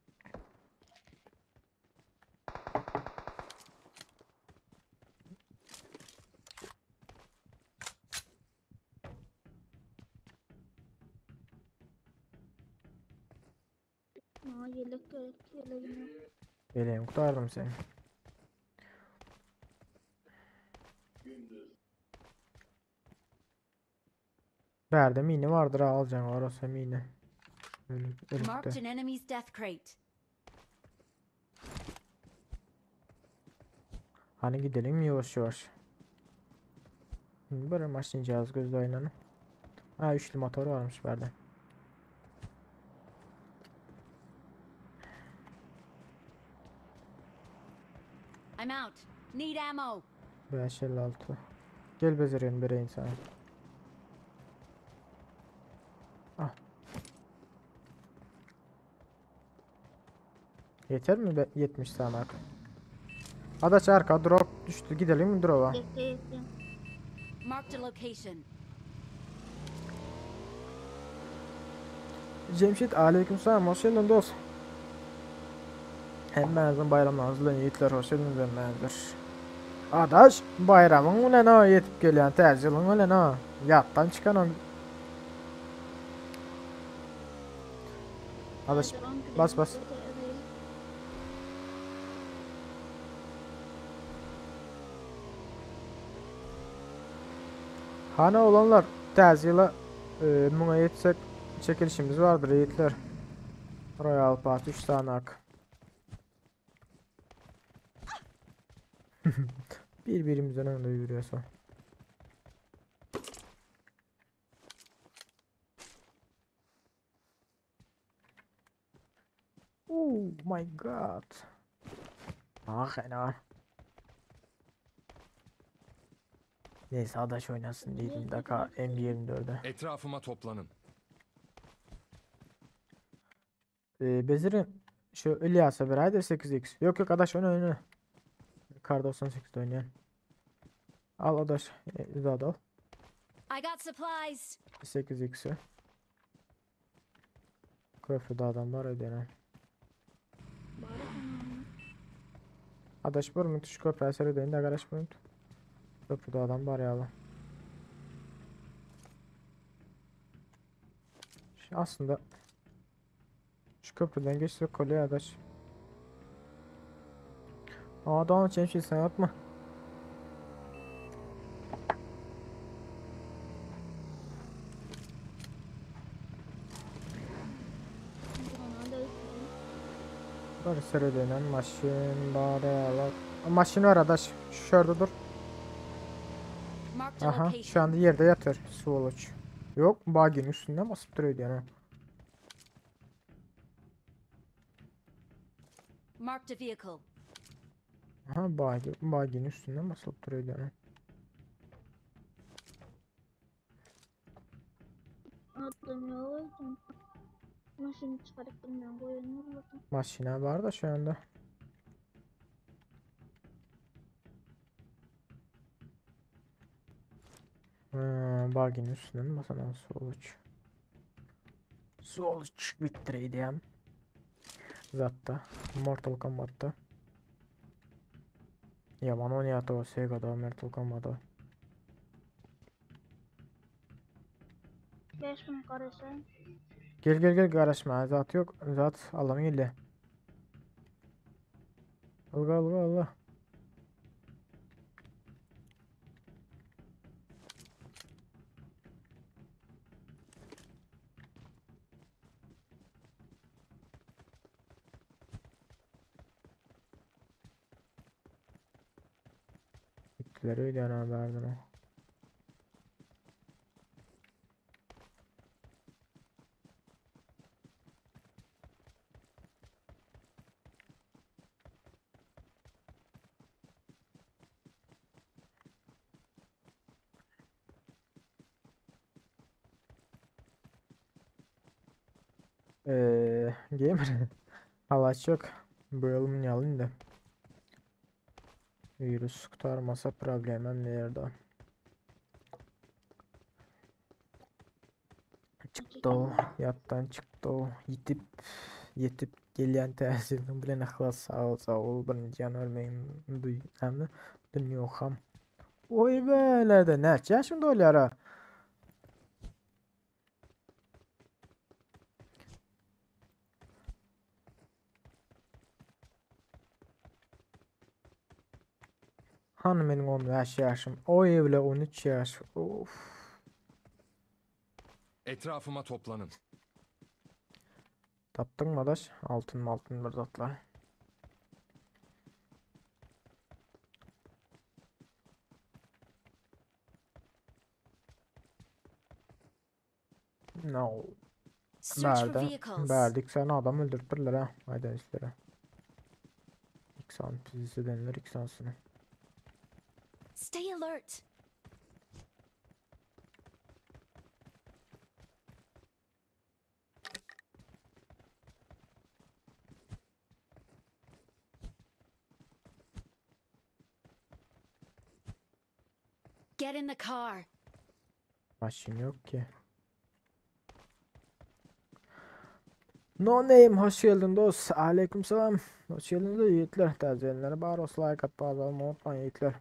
Maňa ýelek gerek, ýelegim ýok. Ýeleğimi gutardym sen. Bärde mini vardır ha alacaksın orası mini. Ölüp Marked ölüpte. an enemy's death crate. Hani gidelim mi yavaş yavaş. Şimdi böyle başlayacağız gözle oynanı. Ha üçlü motor varmış bende. I'm out. Need ammo. 556. Gel bezerin vereyim sana. Ah. Yeter mi be 70 tane arka? Adaş arka drop düştü. Gidelim mi drop'a? Ýetdi ýetdi. Marked a location. Cemşit aleykümselam hoş geldin dost. Hemmäňiziň baýramlaryňyz bilen ýigitler hoş geldiňiz hemmäňizler. Adaş baýramyň bilen o ýetip gelýän täze ýylyň bilen o ýatdan çykan o. Adaş bas bas. Hany oglanlar täze ýyla e, muňa ýetsek çekilişimiz bardyr ýigitler. Royal Pass 3 sany ak. Birbirimizden önde yürüyorsa. Oh my god. Ah fena. Neyse adaş oynasın dedim dakika M24'e. Etrafıma toplanın. Ee, Bezir'in şu İlyas'a bir ayda 8x. Yok yok adaş oyna oyna. Kar 98'de oynayan. Al adaş. E, daha da al. I got supplies. 8x'i. Köprüde adam var ödenen. Adaş bir şu köprüye seyredeyim de arkadaş bir Köprüde adam var ya lan. Şu aslında şu köprüden geçsek kolay adaş. Aa tamam Cemşir sen atma. Var seyredeyim maşın var ya lan. Maşın var adaş. Şurada dur. Marked a Aha şu location. anda yerde yatıyor. Svoloç. Yok baginin üstünden basıp duruyor yani. Marked a vehicle. Aha bagi, baginin üstünden basılıp duruyor yani. Adam ýok. Maşyny çykaryp bilmän goýan boldy. Maşina var da şu anda. Ha, baginin üstünden basan svoloç. Svoloç bitireydi hem. Zatta. Mortal Kombat'ta. Yaman oynaýardy o Sega'da Mortal Kombat'da. 5 gün garaşaýyn. Gel gel gel garaşma. Zat yok. Zat Allah'ın eli. Allah Allah Allah. Bittiler öyle yani haberden o. Ee, gamer. Halaç yok. Bu yılın alayım da. Virüs kurtarmasa problemim nerede? Çıktı o. Yattan çıktı o. Yitip yetip Gelýän täze ýylyň bilen yhlas sag bol sag bol birinji ýanwar meň duýgamy dünýoham. Oý bälede näçe ýaşyň dolýar a? Hany meniň 15 ýaşym. Oý bile 13 ýaş. Of. Etrafyma toplanın. Tapdyňmy adaş? Altyn altyn bir zatlar. No. Search for Bärde. vehicles. Bärde iki sany adam öldürüpdirler ha. Haydi üstlere. İki sany pizisi denilir iki sanysyny. Stay alert. Get in the car. Maşyn yok ki. No name hoş geldin dost. Aleyküm selam. Hoş geldiniz de yiğitler. Tazeyenlere bar olsun like at bazı almayı unutmayın yiğitler.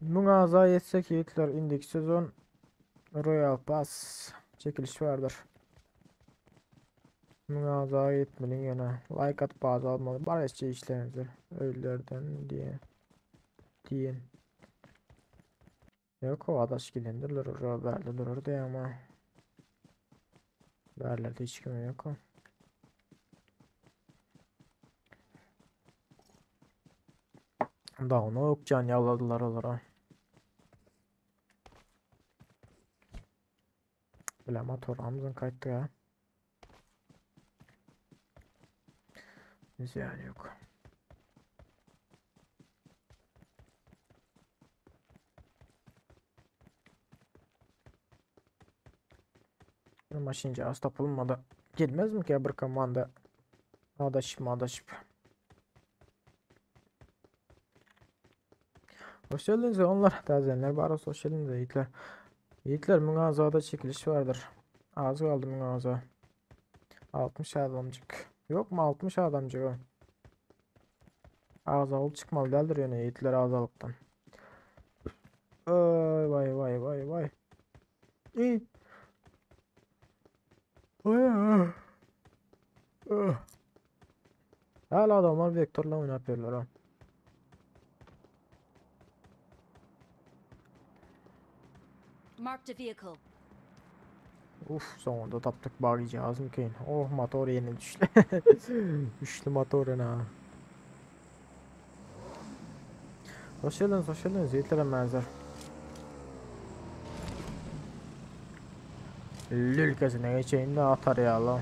Müň aza yetsek yiğitler indiki sezon Royal Pass çekiliş vardır. Müň aza yetmelin ýene. Like atıp bazı almalı. Bar eşçe işlerinizdir. Öylerden diye. Diyin. Yok o adaş gidendirler. Oraya berde durur diye ama. Berlerde hiç kim yok o. Daha onu yok can yavladılar onlara. Bile motor amzın kayıttı ya. Ziyan yok. Bir maşinci az tapılmadı. Gelmez mi ki bir komanda? Adaşıp adaşıp. Hoş geldiniz onlar. Tazenler var olsun hoş geldiniz yiğitler. Yiğitler müň azada çekiliş vardır. Az kaldı müň aza. 60 adamcık. Yok mu 60 adamcık o? Aza olup çıkmalı değildir yani yiğitler azalıktan. Ay vay vay vay vay. İyi. Ay, ay. Ah. Hala adamlar vektörle oynatıyorlar ha. Marked a vehicle. Uf sonunda taptık bağlayacağız mı ki? Oh motor yeni düştü. Üçlü motor ha. Hoş geldiniz, hoş geldiniz. Yiğitlere benzer. Lülkesine geçeyim de atar ya lan.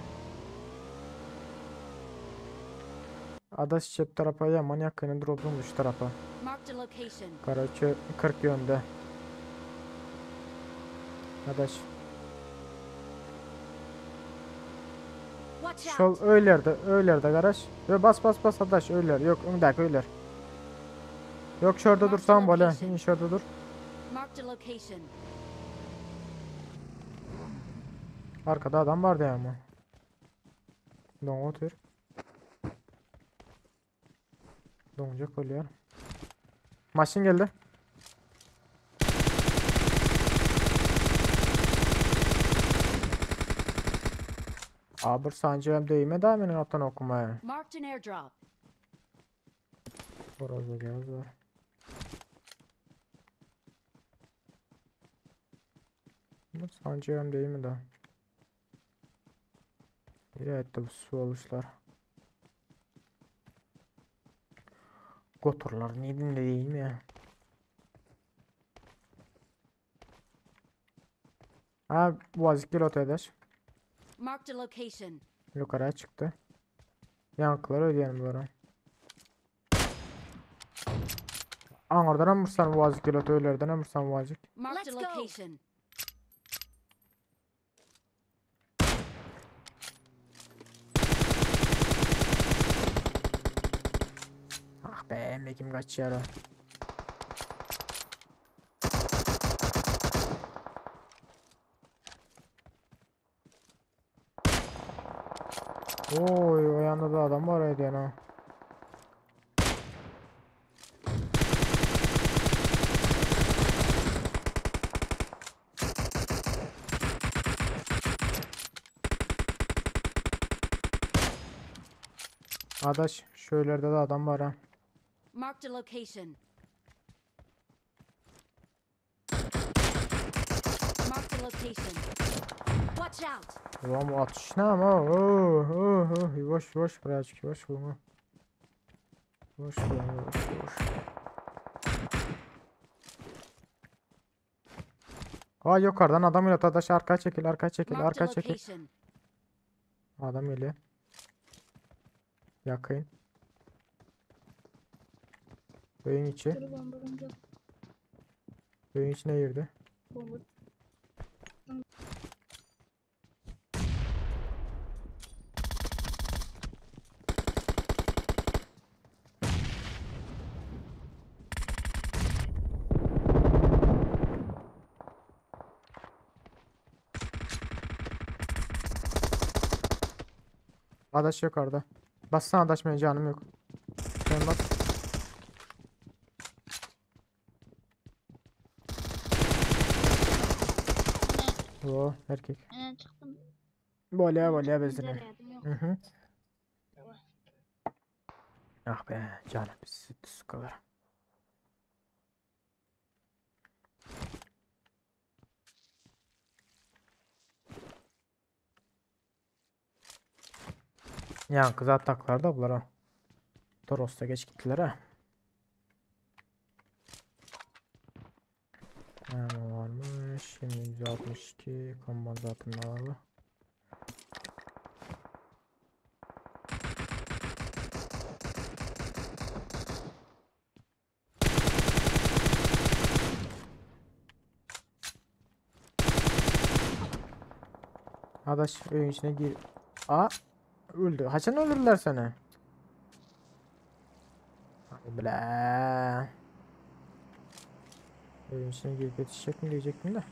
Adaş çep tarafa ya manyak kını drop'un şu tarafa. Marked a location. Karaköy 40 yönde. Adaş. Watch Şol out. öylerde, öylerde garaj. Ve bas bas bas adaş öyler. Yok öndeki öyler. Yok şurada dursan böyle. Yine şurada dur. Marked a location. Arkada adam vardı ya ama. Don otur. Donacak oluyor. Maşın geldi. Abur sancı değme daha benim alttan okumaya. Marked an airdrop. Orada göz var. Bu sancı değil mi daha? Nereye etti bu su oluşlar? Goturlar niye değil mi ya? Ha bu azıcık ötedir. Marked a location. Yukarıya çıktı. Yankıları ödeyelim bunlara. Angardan amırsan bu azıcık ötelerden amırsan bu azıcık. Marked a location. Ah be mekim kaçıyor. Oy, o yanda da adam var öyle ha. Adaş, şöylerde de adam var ha. Marked a location. Marked a location. Watch out! Ulan bu atış ne ama? Oh, oh, oh. Yavaş yavaş birazcık yavaş vurma. Yavaş vurma, yavaş yavaş. Aa yukarıdan adam geliyor. Adaş arkaya çekil, arkaya çekil, Marked a arkaya çekil. location. Adam geliyor. Yakayım. Köyün içi. Dur bomba bomba. Köyün içine girdi. Bomba. Adaş yukarıda. Bassana adaş benim canım yok. Sen bas. Oo erkek. Ben çıktım. Bolya bolya bezine. Güzel yok. Hı hı. Ah be canım biz kadar. Yani kız ataklar da bunlar ha. Toros'ta geç gittiler ha. Ne varmış? Şimdi 162 komban zaten alalım. Adaş evin içine gir. Aa öldü. Haçan öldürdüler seni. Hadi ble. Evin içine girip yetişecek mi diyecektim de.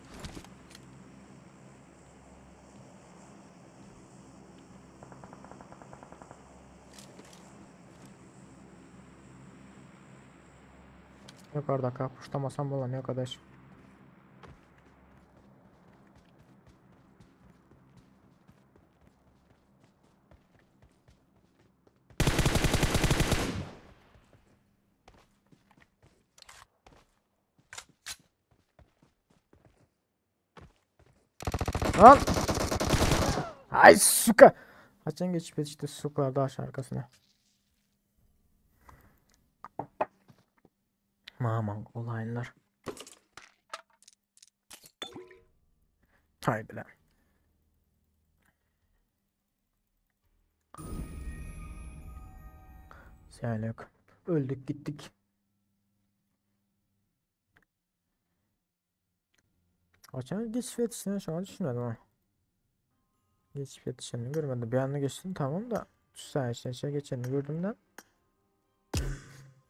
Yukarıda kapışlamasam bana ne kadar. Lan! Ay suka! Haçan geçip yetişti sukalar daha arkasına. Aman olaylar. Haydi lan. Sen yok. Öldük gittik. Haçan geçip yetiştiğini şu an düşünmedim ha. Geçip yetişenini görmedim. Bir anda geçtim tamam da. Şu saniye içine içine geçenini gördüm de.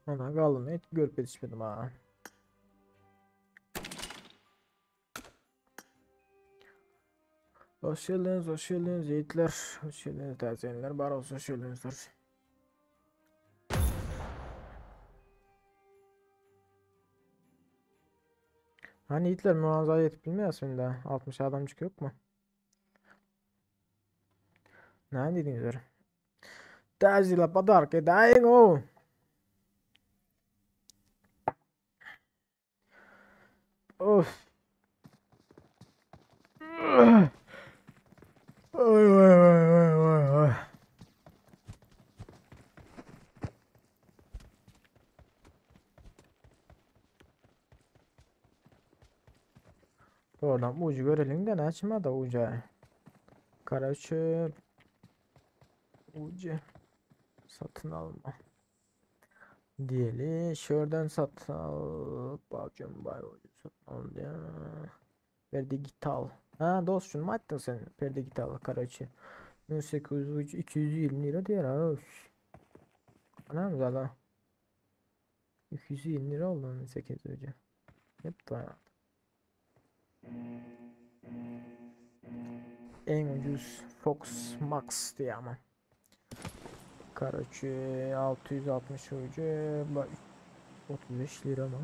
Ona kaldım hiç görüp yetişmedim ha. Hoş geldiniz, hoş geldiniz yiğitler. Hoş geldiniz taziyinler, bar olsun hoş geldiniz. Hani yiğitler muazzaya yetip bilmiyor şimdi. 60 adamcık yok mu? Ne dediniz? Tazila padarka dying o. Of. Oy oy oy oy oy oy. Oradan ucu görelim de ne açma da ucu. Karaçöp. Ucu. Satın alma. Diyelim. Şuradan satın al. Bacım bay ucu satın al ya. Verdi git al. Ha dost şunu mu attın sen? Perde git al Karaçı. 1800 ucu 220 lira diyor ha. Anam zaten. 220 lira oldu 18 ucu. Hep var. En ucuz Fox Max diye ama. Karoçi 660 ucu 35 lira mı?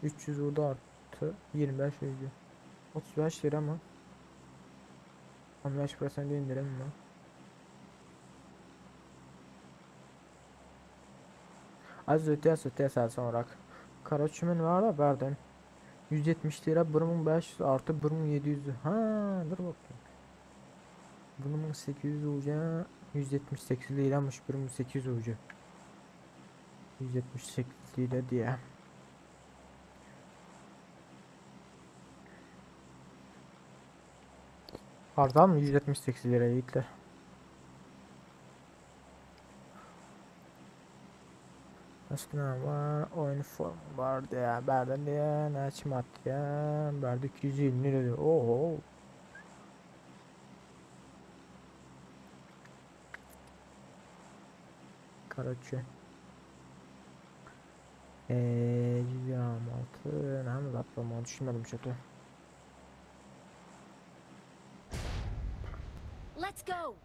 300 vurdu artı 25 ucu. 35 lira mı? 15% indirim mi? Az öteye öteye son olarak. Karoçi men var da berden. 170 lira 1500 artı 1700. Ha dur bakayım. 1800 ucu 178 liramış 1800 ucu. 178 lira diye. Arzan mı 178 lira yiğitler. Başka ne var? Oyun formu var diye. Berden diye. Ne açım diye. Berdi 220 lira diyor. Oho. Karaçı. 126 ne mi zaten düşünmedim kötü. Let's go.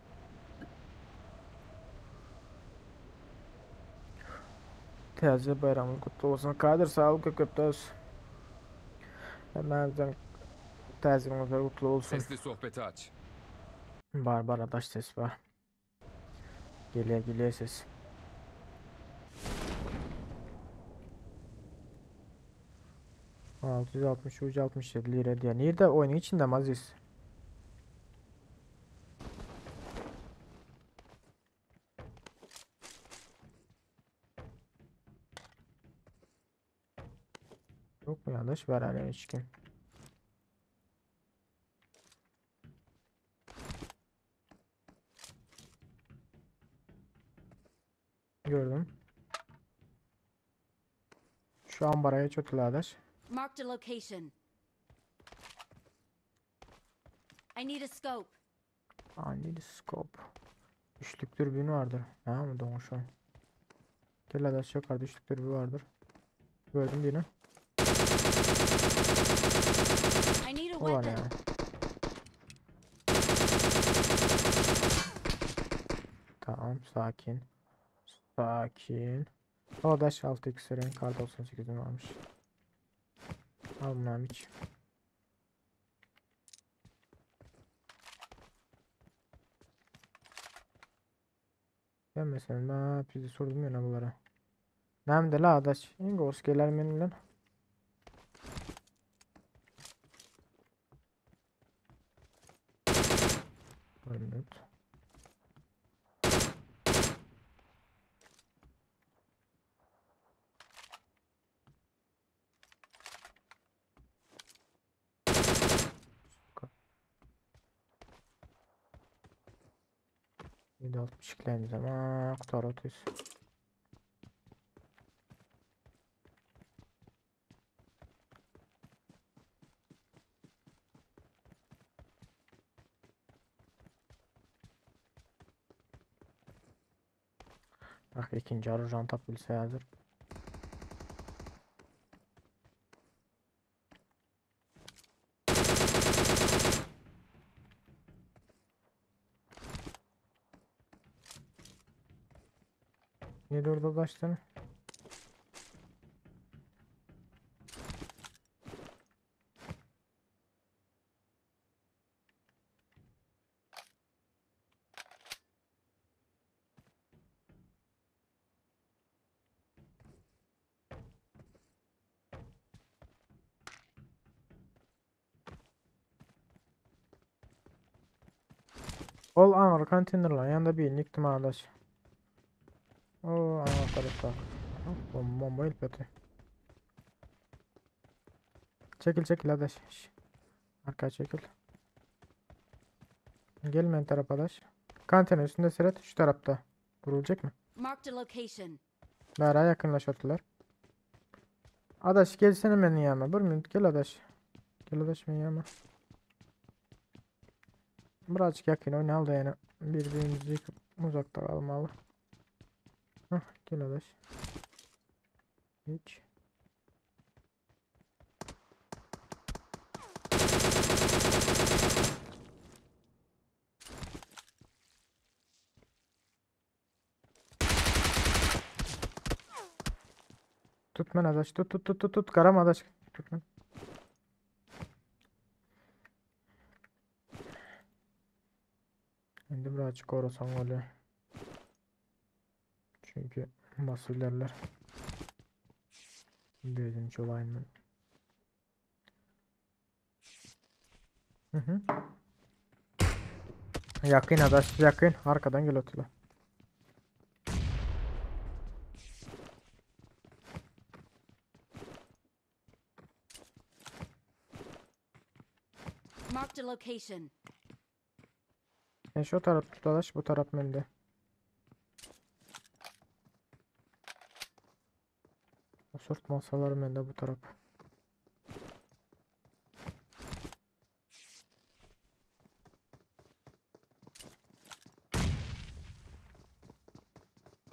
Täze bayramın kutlu olsun. Kadir sağ ol köp olsun. Hemen täze kutlu olsun. Sesli sohbeti aç. Bar bar adaş ses var. Geliyor geliyor ses. ...663 67 lira diye. Nerede oyunun içinde mi Aziz? Yok mu yanlış ver hani içkin. Gördüm. Şu an baraya çok ilerler. Marked a location. I need a scope. I need a scope. Üçlük dürbünü vardır. Ha mı doğmuş o? Gel adaş yukarıda üçlük dürbü vardır. Gördüm birini. I need a O var weapon. ya. Tamam sakin. Sakin. Adaş 6x renk kar 98'in varmış. Al bunu hiç. Ben mesela ben bizi sordum ya bunlara. Nemde la adaş? İngos gelir menimle. Evet. Yedi altmış ikilemiz ama kurtar otuz. Bak ikinci arıcan tap bilse hazır. Niye orada ulaştın? Ol anor konteynerlar yanında bir yıktım arkadaş. O anahtarı tak. Bomba elbette. Çekil çekil adaş. Arka çekil. Gelmeyin tarafa adaş. Konteyner üstünde seyret şu tarafta. Vurulacak mı? Marked a location. Bera yakınlaşattılar. Adaş gelsene benim yanıma. Bir minut gel adaş. Gel adaş benim yanıma. Birazcık yakın oynayalım da yani. Birbirimizi uzakta kalmalı. Hah gel adaş. Hiç. Gitmen adaş. Tut tut tut tut tut. Garama adaş. Tutman. Indi birazcık gorasaň bolýar. Çünki basyrlarlar. Gözüm çolayım ben. Hı hı. Yakın adaş yakın. Arkadan gel otular. Marked a location. Sen şu taraf tut adaş bu taraf mende. Osurt masalar mende bu taraf.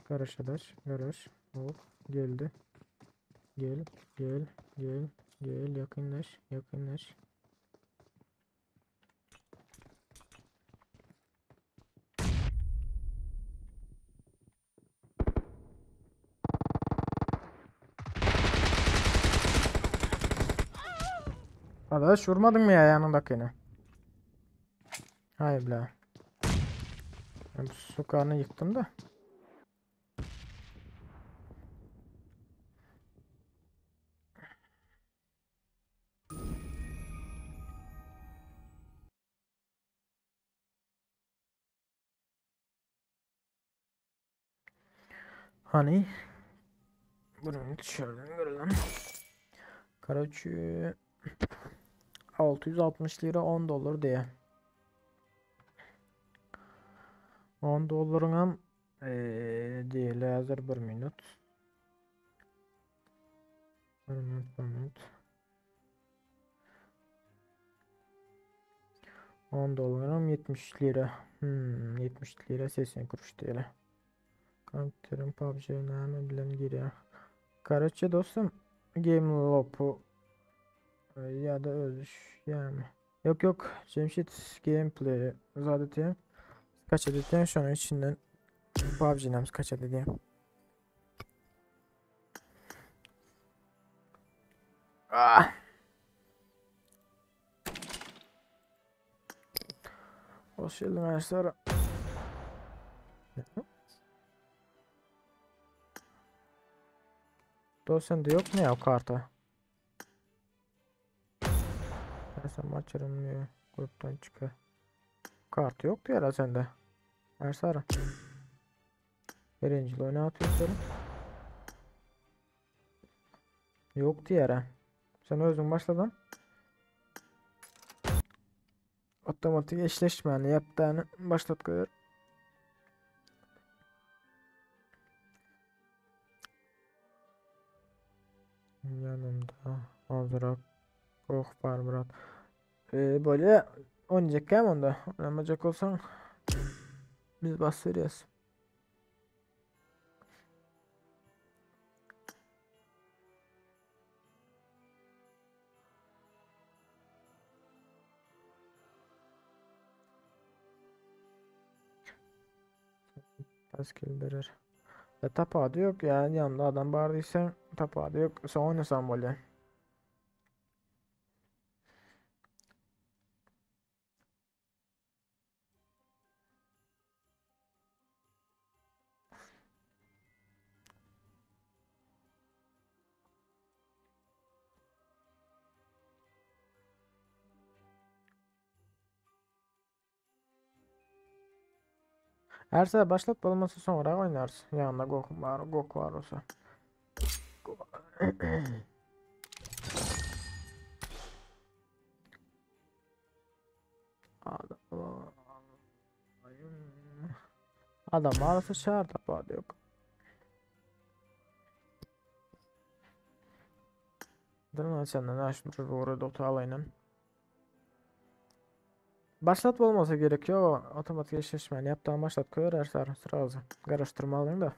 Karış adaş, karış. Hop, geldi. Gel, gel, gel, gel, yakınlaş, yakınlaş. Adaş vurmadın mı ya yanındakini? Hayır bile. Ben bu sokağını yıktım da. Hani bunu dışarıdan görelim. Karaçı 660 lira 10 dolar diye. 10 dollaryň hem diýeli hazır 1 minut. 1 minut, 1 minut. 10 dollaryň 70 lira. Hmm, 70 lira 80 kuruş diýeli. Kompýuteriň PUBG näme bilen girýär? Karaçe dostum, Game Loop'u ya da özüş yani. Yok yok, Cemşit gameplay zaten kaç edeceğim şu an içinden PUBG'den kaç edeceğim. Ah. Hoş geldin arkadaşlar. Dost sende yok mu ya o karta? Ben sen maç aramıyor. Gruptan çıkıyor. Kartı yoktu ya sende. Ersara. Birinci oyunu atıyorsun. Yoktu yere. Sen özün başladın. Otomatik eşleşmeni yaptığını başlat koyuyor. Yanımda azrak oh var Murat. Ee, böyle oynayacak hem onda. Oynamayacak olsan biz bastırıyoruz. Pascal berer. E tapadı yok yani yanında adam bağırdıysa tapadı yok. Sen oynasan böyle. Erse başlat olmasa sonra oynarsın. Yanında Goku var, Goku var olsa. Adam, adam arası şart tapadı yok. Dur senden açmış doğru dota alayla. Başlat olmasa gerekiyor. Otomatik eşleşmeni yaptığım başlat koyar Ersar sırası. Karıştırmalıyım da.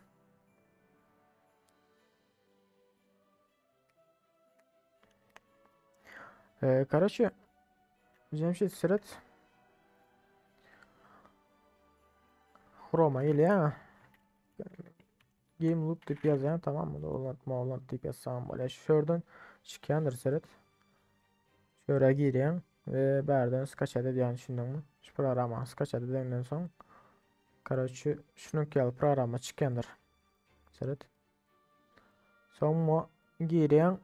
Ee, Karaçı Cemşit Sırat Chroma geliyor. Game Loop diýip ýazýaň tamam mı? Dolant molant diýip ýazsaň bolýar. Şu şerden çykýandyr seret. Şöre girýäň we bärden skaçat edýän düşündiňmi? Şu programma skaçat edenden soň Karoçi şunuňky ýaly programma çykýandyr. Seret. Soň mu girýäň,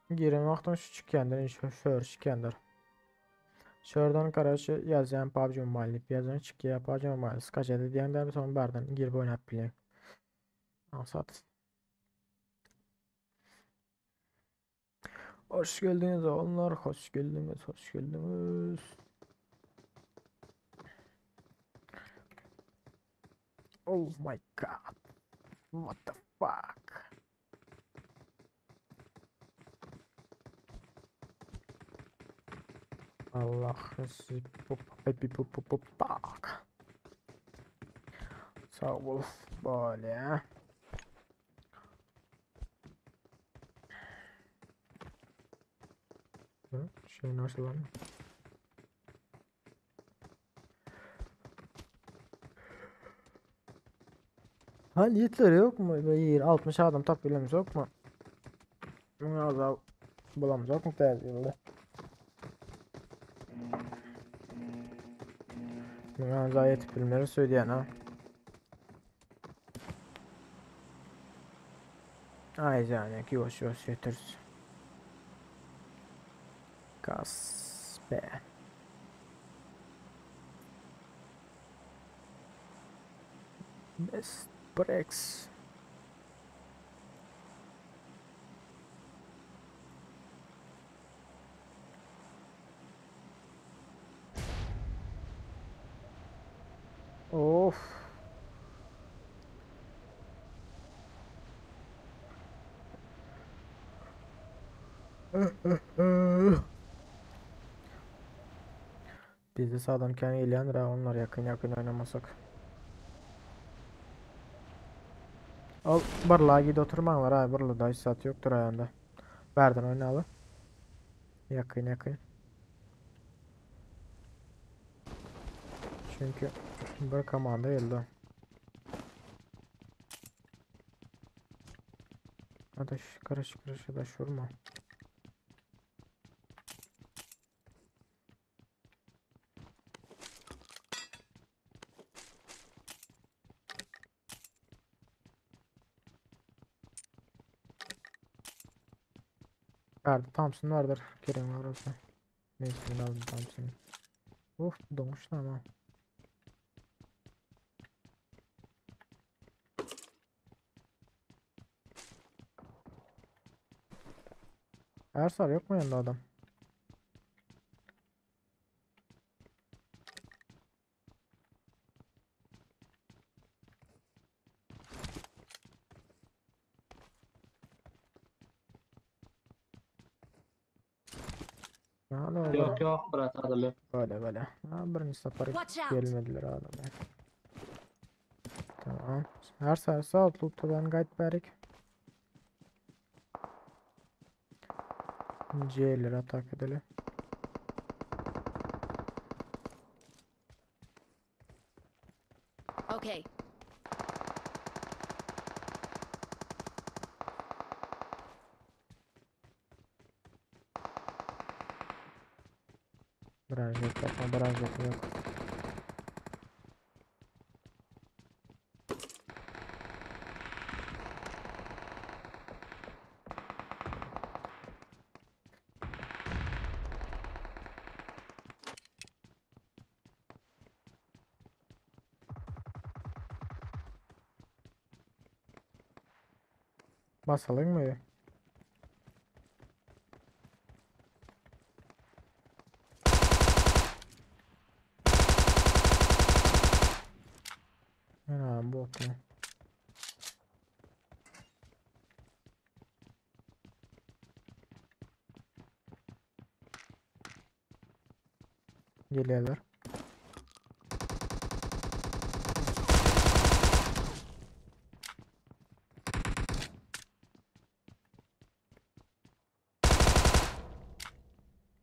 giren wagtyň şu çykýandyr, şu şör çykýandyr. Şörden karoçi ýazýan PUBG Mobile diýip ýazýan çykýar, PUBG Mobile skaçat edýäň däl, soň bärden girip oýnap bilýäň. Aňsat. Hoş geldiniz oğullar, hoş geldiniz, hoş geldiniz. Oh my god. What the fuck? Allah fuck. Sag bol. Böyle. Şey nasıl lan? Ha yiğitler yok mu? Böyle 60 adam tap bilemiz yok mu? Bunu az al bulamız yok mu tercih yılda? Bunu az yetip bilmeleri söyleyen ha. Ay yani yavaş yavaş yeteriz. Kas be. Best breaks. Of. Biz de sağdan kendi gelýändir ha onlar yakın yakın oynamasak. Al barla gidi oturmaňlar ha barla da hiç saat yoktur ayağında. Berden oynalı. Yakın yakın. Çünkü bir komanda geldi. Adaş karış karış adaş vurma. Verdi Thompson vardır. Kerem var olsa. Neyse ben aldım Thompson'ı. Of donmuş ama. Ersar yok mu yanında adam? Ne oldu? Yok yok brat adam yok. Böyle böyle. Ha, birinci sefer Watch out. gelmediler adamlar. Tamam. Her sefer sağ ol. Loot'tan gayet berik. C'leri atak edelim. Okay. Branj yok yapma branj yok yok. Basalım mı? Ha, bot mu? Geliyorlar.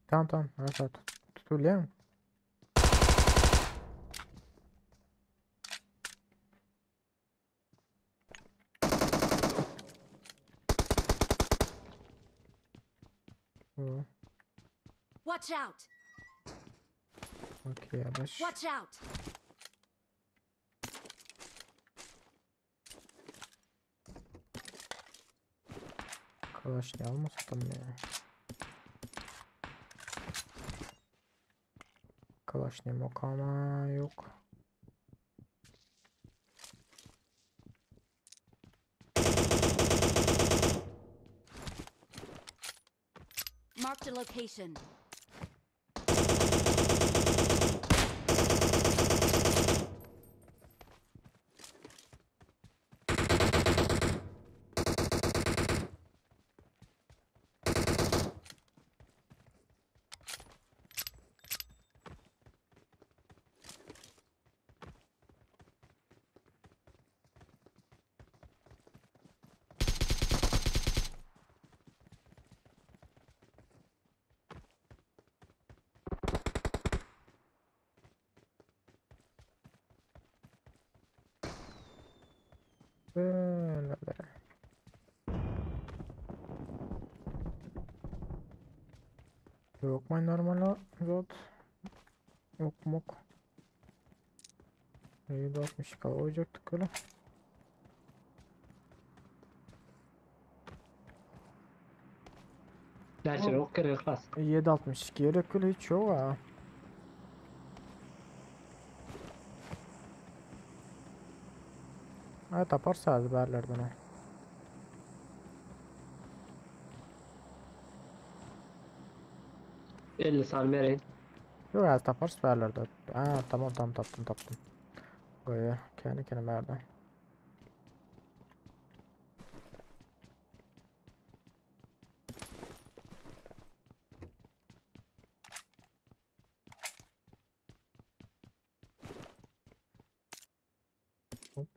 Tamam tamam. Evet, evet. Tutuluyor mu? Watch out! Okey adaş. Watch out! Kalaş ne almasam ya. Kalaş ne mokama yok. Marked a location. Böyle de. Yok mu normal zot? Yok mok. 760 kala olacaktık öyle. Näçe ok gerek has. 762 gerek öyle hiç yok ha. Ha taparsa ezberlerden o. 50 sany bereýin. Yok az tapar süperlerde. Ha tamam tamam taptım taptım. Goýa kendi kendime nerede? Hop.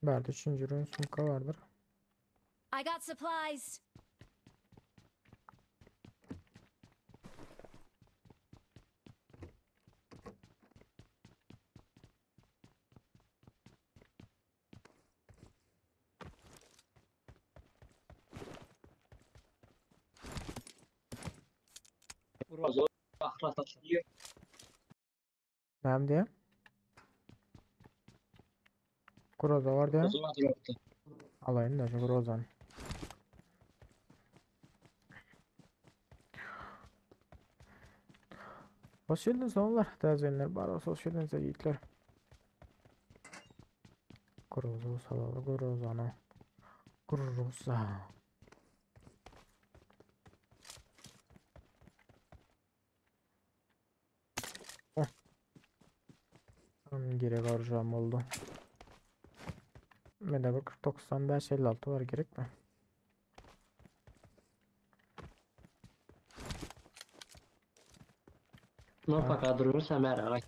Bärde üçünji rün sumka bardyr. I got supplies. Näme diýýä? Groza bar diýýä. Alaýyn da şu grozany. Hoş geldiniz oğullar. Täze bar bolsa hoş geldiniz ýigitler. Groza salaly grozany. Groza. Oh. Tam gerek arjam oldu. Mende bir 95 56 var gerek mi? No paka durursa merak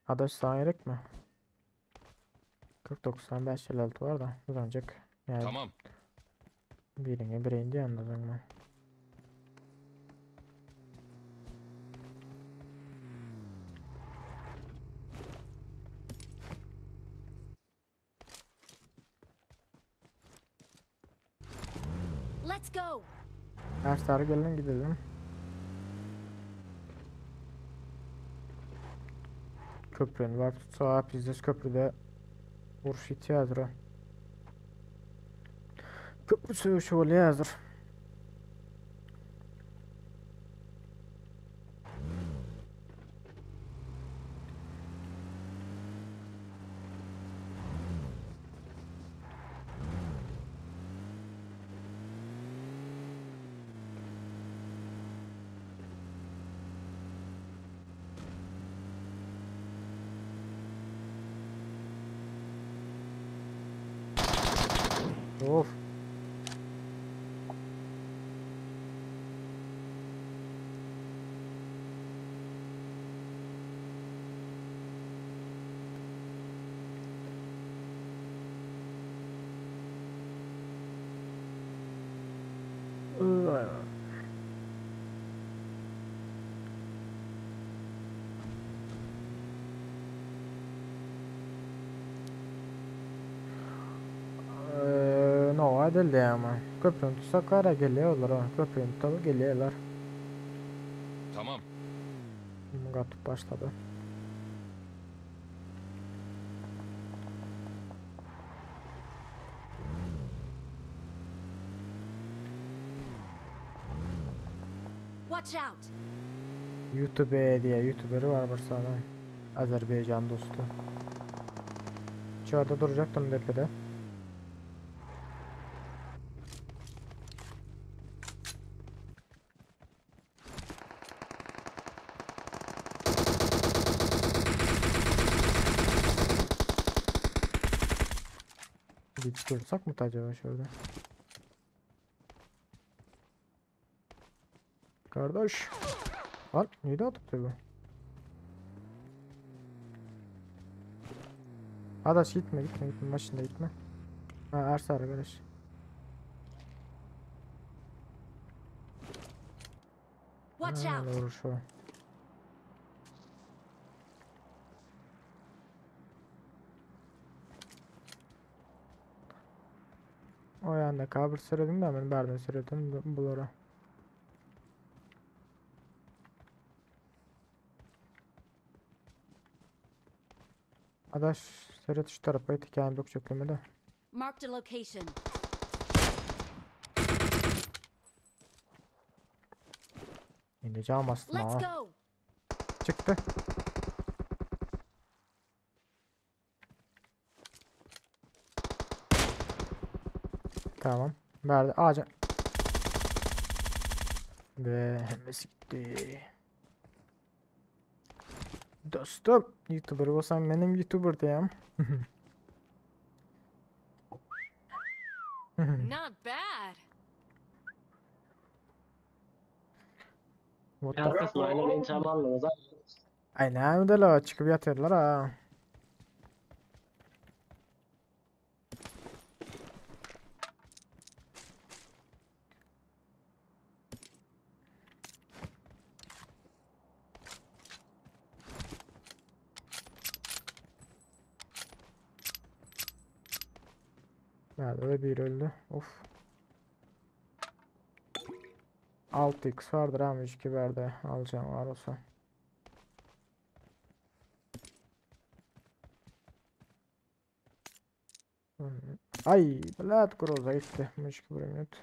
Adaş sana gerek mi? 40 95 56 var da uzancak. Yani Tamam. Birini birini diye anladım ben. Let's go. Dersler gelin gidelim. Köprünün var tutsa pizdes köprüde vuruş iti hazır. Köprü söğüşü oluyor hazır. Of. Daýa. Nowa edildi ama. Köprüni tutsak gara gelýärler ha. Köprüni tutaly gelýärler. Tamam. Gatyp başlady. Watch out! YouTube diye YouTuber'ı var bir sana. Azerbaycan dostu. İçeride duracaktım tepede. Bir dursak mı acaba şöyle? Kardeş. Lan neydi atıp bu? Adaş gitme gitme gitme başında gitme. Ha arsa arkadaş. Watch Ha, out! Doğru şu. O yanda kabir süredim de ben berden süredim bulara. Adaş seret şu tarafa tiken yok çöklemede. Marked a location. İneceğim aslında Let's ha. go! Çıktı. Tamam. Verdi. Ağaca. Ve hemmesi gitti. Dostum. YouTuber olsam benim YouTuber diyeyim. Not bad. What the Arkasına aynen ençam alınız. Ay ne öyle çıkıp yatıyorlar ha. Nerede de bir öldü. Of. 6x vardır ama 3 verdi. Alacağım var olsa. Ay, блядь, groza gitti. Müçki bir minut.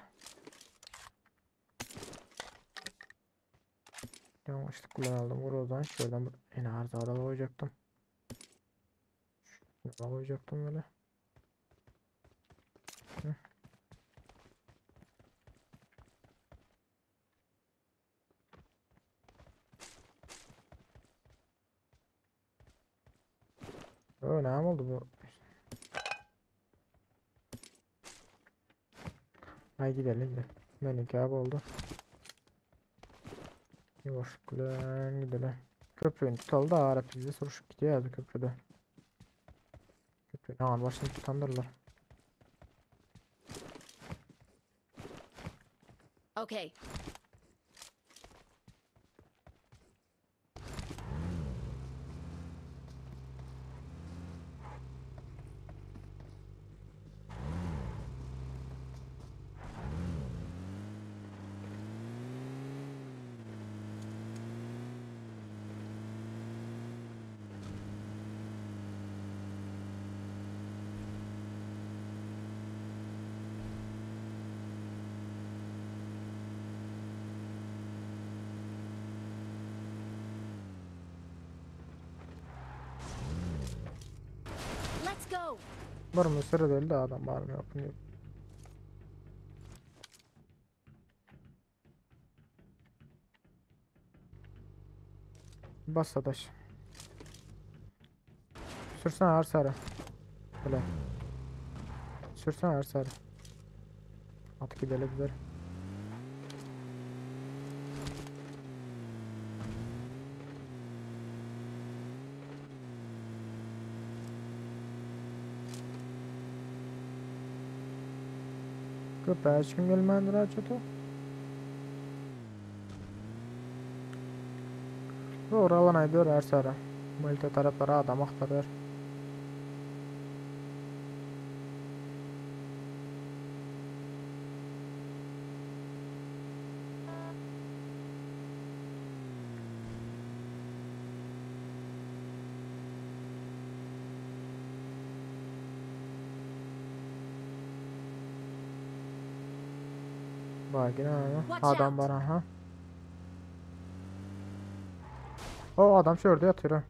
Yanlışlıkla aldım grozdan. Şuradan bir en arıza koyacaktım. Şunu koyacaktım böyle. Hı. Ö, ne oldu bu? Ay gidelim de. Benimki abi oldu. Yavaşlıkla gidelim. Köprünü tutalım da Arap bize soruşup gidiyor ya köprüde. Köprünün ağır başını tutandırlar. Okay. Let's go! Var mı sırada öldü adam var mı yok mu yok. Bas adaş. Sürsene Arsarı. Böyle. Sürsene Arsarı. At gidelim gidelim. Köpeğe hiç kim gelmändir ha çatı? Dogry alan aýdýar Ärsary. Multi taraplara adam agtarýar. Bak yine Watch adam out. var aha. O adam şurada yatıyor ha.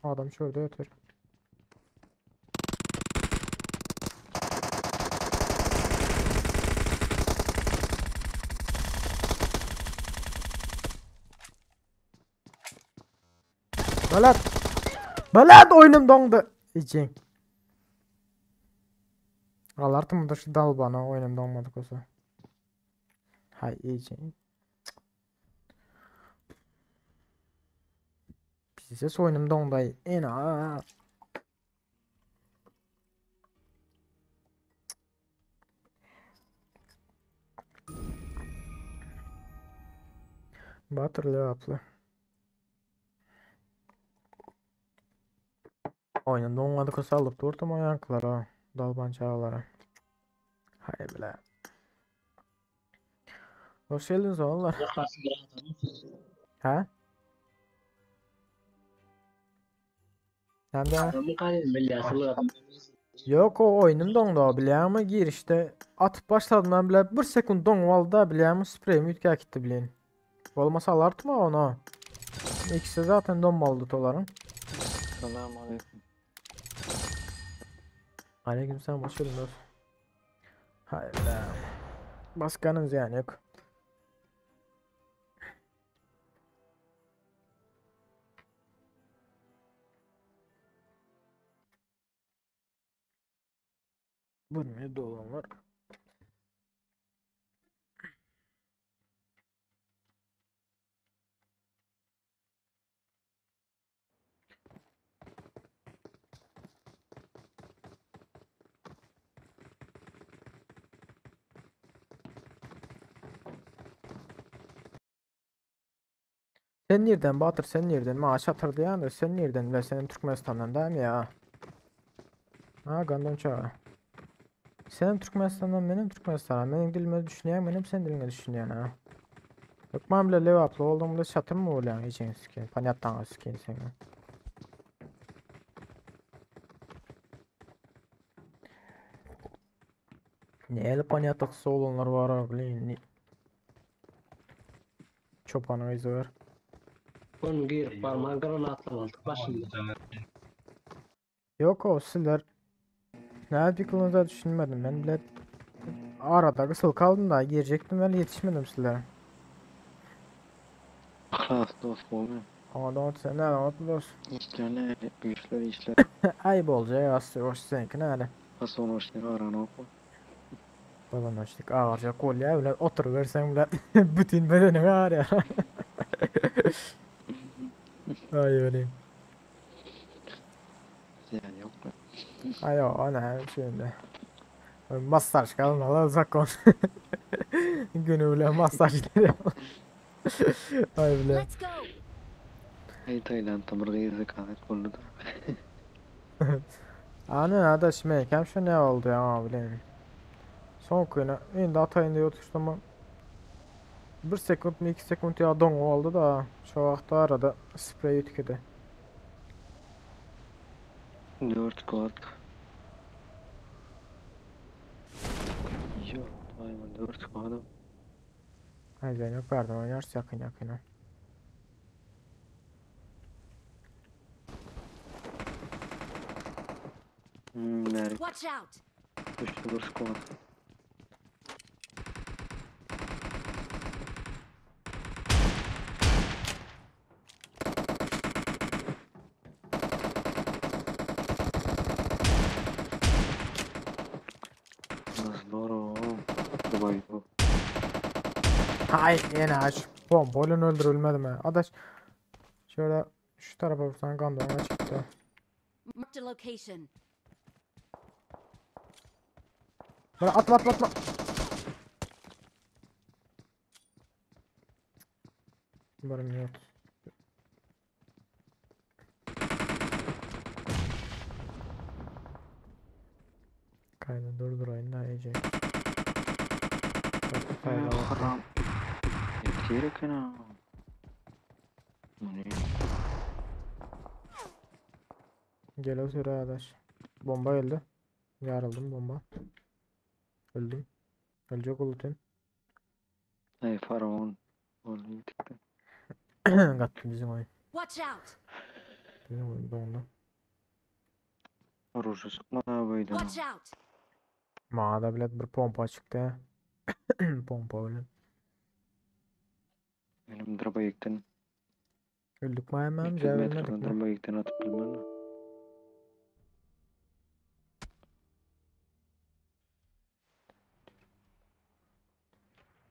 Adam şurada yatıyor. Belat. Belat oyunum dondu. İçin. Alartım da şu dal bana oyunum donmadık olsa. Hay için. Bize oyunum dondu. En a. Batır lewaply. Oyunum donmadık olsa alıp durdum ayaklara. Dalban çağlara. Hay bile. Hoş geldiniz oğullar. Ha? Sen de Adamı kanin belli asılı adam. Yok o oyunum dondu bilýärmi girişde atyp başladım ben bile bir sekund doňup aldy da bilýärmi spreyim üýtgä gitdi bilen. Bolmasa alartma onu. İkisi zaten donmalydy tolaryň. Salam aleyküm. Aleykümselam hoş geldin dost. Hayda. Başkanın yani yok. Bu ne dolanlar? Sen nereden Batır sen nereden? Maaş atır diyen de sen nereden? Ve senin Türkmenistan'dan değil mi ya? Ha gandon çağı. Senin Türkmenistan'dan benim Türkmenistan'a. Benim dilime düşünüyen benim senin diline düşünüyen ha. Yok bile levaplı oldum da çatır mı oluyor için sikin? Panyattan sikin seni. Ne el panyatlıksı olanlar var abi. Çobanı izi var. Onu girip parmağın granatla aldık başında. Yok o sizler ne bir kılınıza düşünmedim ben bile arada kısıl kaldım da girecektim ben yetişmedim sizlere. Klas dost olmuyor. Ama da sen ne anlatın dost. İşler ne? Güçler işler. Ayıp olacak ya hoş seninki ne öyle. Hasan hoşluğu aran oku. Baban hoşluk ağırca kolye bile oturuversen bile bütün bedenim ağrıyor. Ay öyle. Yani yok mu? Ay o ne şimdi. Masaj kalmalı zakon. Günü bile masaj geliyor. Ay bile. Let's go. Ay Tayland'da bir gıyızı kahvet oldu da. Ana adaş mekem şu ne oldu ya bileyim. Son günü indi atayın diye oturtma. Bir sekund mi 2 sekund ya don oldu da şu vaxtda arada sprey ütküdü. 4 kod. Yok, aynen 4 kod. Hayır yok verdim oynarsın yakın yakın. Nerede? Watch out. Üçlü bir squad. Здорово. Давай. Hay yine aç. Bomboyla öldürülmedi mi? Adaş şöyle şu tarafa vursan gandona çıktı. Marked a location. Böyle atma atma atma. Bir minut. Kaydı durdurayım da iyice. Haram. Ýetir eken ha. Muny. Gel o süre adaş. Bomba geldi. Yarıldım bomba. Öldüm. Ölecek ultim. Ay faraon. Ol ýetikdi. Gattı bizim oyun. Watch out! Bizim oyun dondu. Oruşa çykma boýdan. Watch out! Maňa bilet bir pompa çykdy. Pompa bilen. Benim drabayıktan Öldük mü hemen? 300 Cevap metreden vermedik mi? drabayıktan atyp bilmem.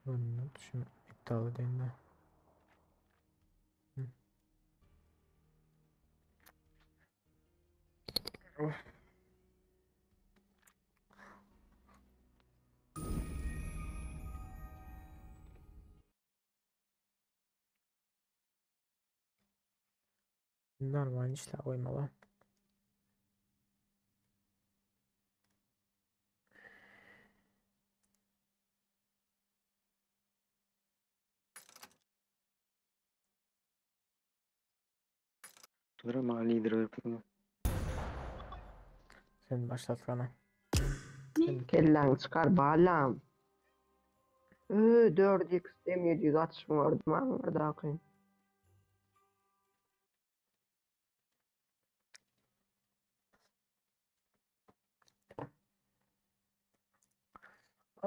Bunu şimdi iptal edeyim de. Hı. Of. Normal işler koymalı. Dur ama lider beripsiň. Sen başlat bana. Kelläňi çykar balam. Ö 4x M700 atyşym gördüm aňyrdaky.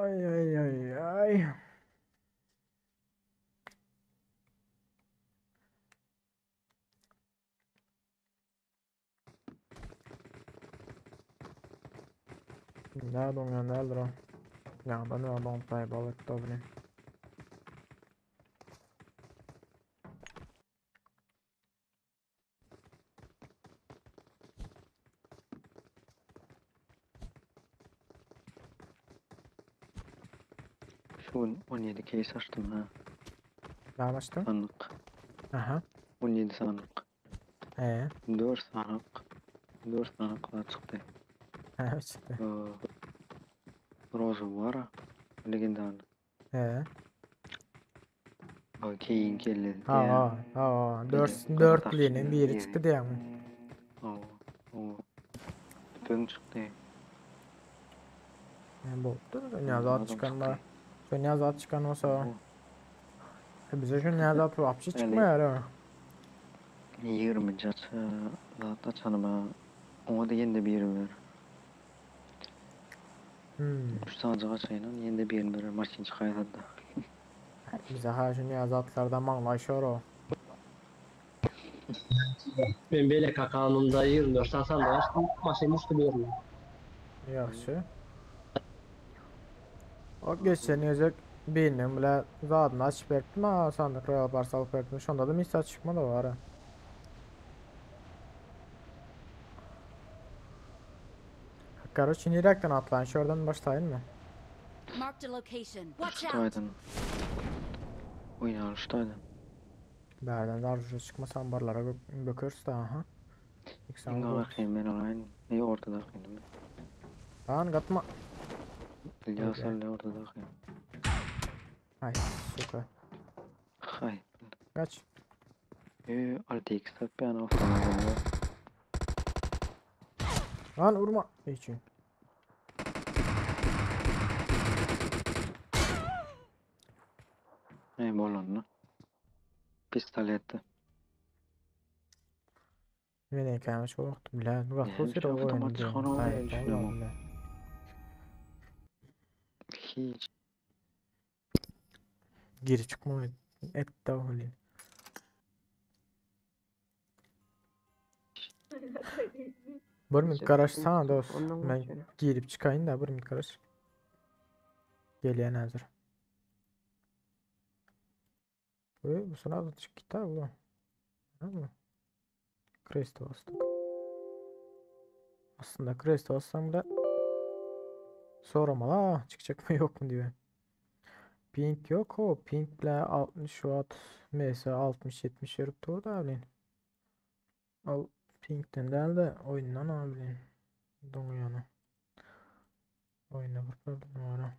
Ay ay ay ay. Nerede oynayan nerede o? Ya ben de adam balık da bileyim. Şu gün 17 case açtım ha. Ne açtın? Sandyk. Aha. 17 sandyk. Ee, 4 sandyk. 4 sandyk daha çykdy. evet çıktı. Ee, Roza var. Legendarny. Ee. O keyin geldi. Ha ha ha. 4 dörtlüğünün biri çıktı diye mi? O, o. Tüpüň çykdy. Yani bu ne zat çıkan da. Şu ne zat çıkan olsa. E bize şu ne zat vapşi çıkmıyor ha. 20 jaç zat açanyma oňa da ýene bir ber. Hmm. 3 sanjyk açaýyn, ýene bir ber maşyn çykaýsa-da. Bize ha şu ne zatlardan manlaşıyor o. Men beýle kakanymda 24 saat açtım. Maşyn uçdy bir ýerine. Yaxşı. O geçen gezek birinin bile zadını açıp beripdim ha sandık Royal Pass alıp beripdim. Şonda da misal çıkma da var ha. Короче, nirekten atlayın? Şuradan başlayın mı? Marked a location. Watch out! Ştaýdan. Oýnar ştaýdan. Bärden de arzuja çıkmasa ambarlara bökeriz de aha. İlk Iň sen bakayım men alaýyn. Ne ortada bakayım. Lan katma. İlyas sen ortada bakayım. Ay suka. Hay. Kaç. Ee, 6x tapýan awtomobil. Lan vurma. İçin. Ey bolanny. Pistoletdi. Men ekranı çok wagtym bilen. Bu Näme wagtly üçin süre awtomat oýundy. çykan o Hayır, men vallahi düşünemok. bilen. Hiç. Geri çıkma et de öyle. Bir minut garaşsana dost. Ondan Men geçiyorum. girip çıkayım da bir minut garaş. Gelýän hazır. Bu bu sana da çık git bu. Bu. Kresto bastık. Aslında Kresto bassam da soramalı ha çıkacak mı yok mu diye. Ping yok o. Pingle 60 watt MS 60-70 berip durdy abi. Al pingden däl de oýundan abi. Doňýany. Oýunda bir problem bar.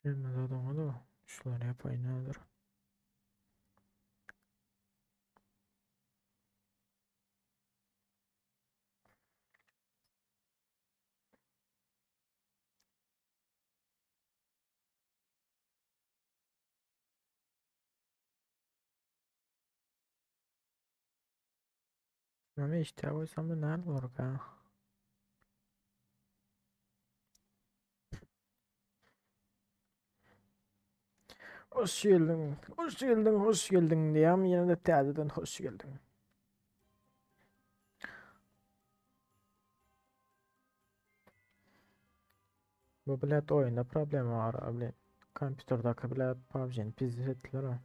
Gelmez adama da şular yapayım nedir? Mami işte koysam da nerede olur ha? Hoş geldin, hoş geldin, hoş geldin diýem ýene de täzeden hoş geldin. Bu bilet oyunda problem var abi. Kompýuterdäki bilet PUBG-ni pizdi etdiler ha.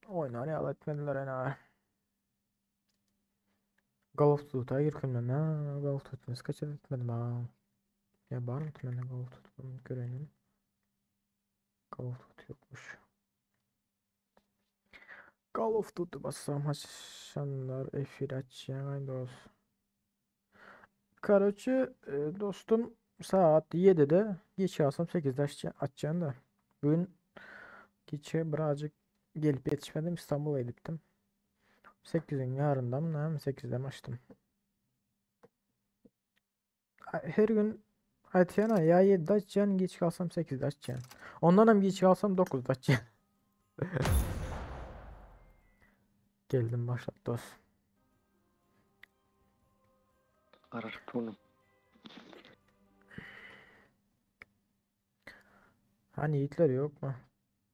Oynar ýaly etmediler ene. Call of Duty-a girkinmem ha. Call of Duty-ni skaçat etmedim ha. Ya bar mı mende Call of Duty görelim. Call of Duty yokmuş. Call of Duty bassam haçanlar efir açýan dost. Karoçi dostum saat 7'de geç alsam 8'de açacaksın da. Bugün geçe birazcık gelip yetişmedim İstanbul'a gittim. 8'in yarından mı ne 8'de mi açtım. Her gün aytýan ya 7'de açacaksın geç kalsam 8'de açacaksın. Ondan hem geç kalsam 9'da açacaksın. Geldim başlat dost. Garaşyp durdum. Hani yiğitler yok mu?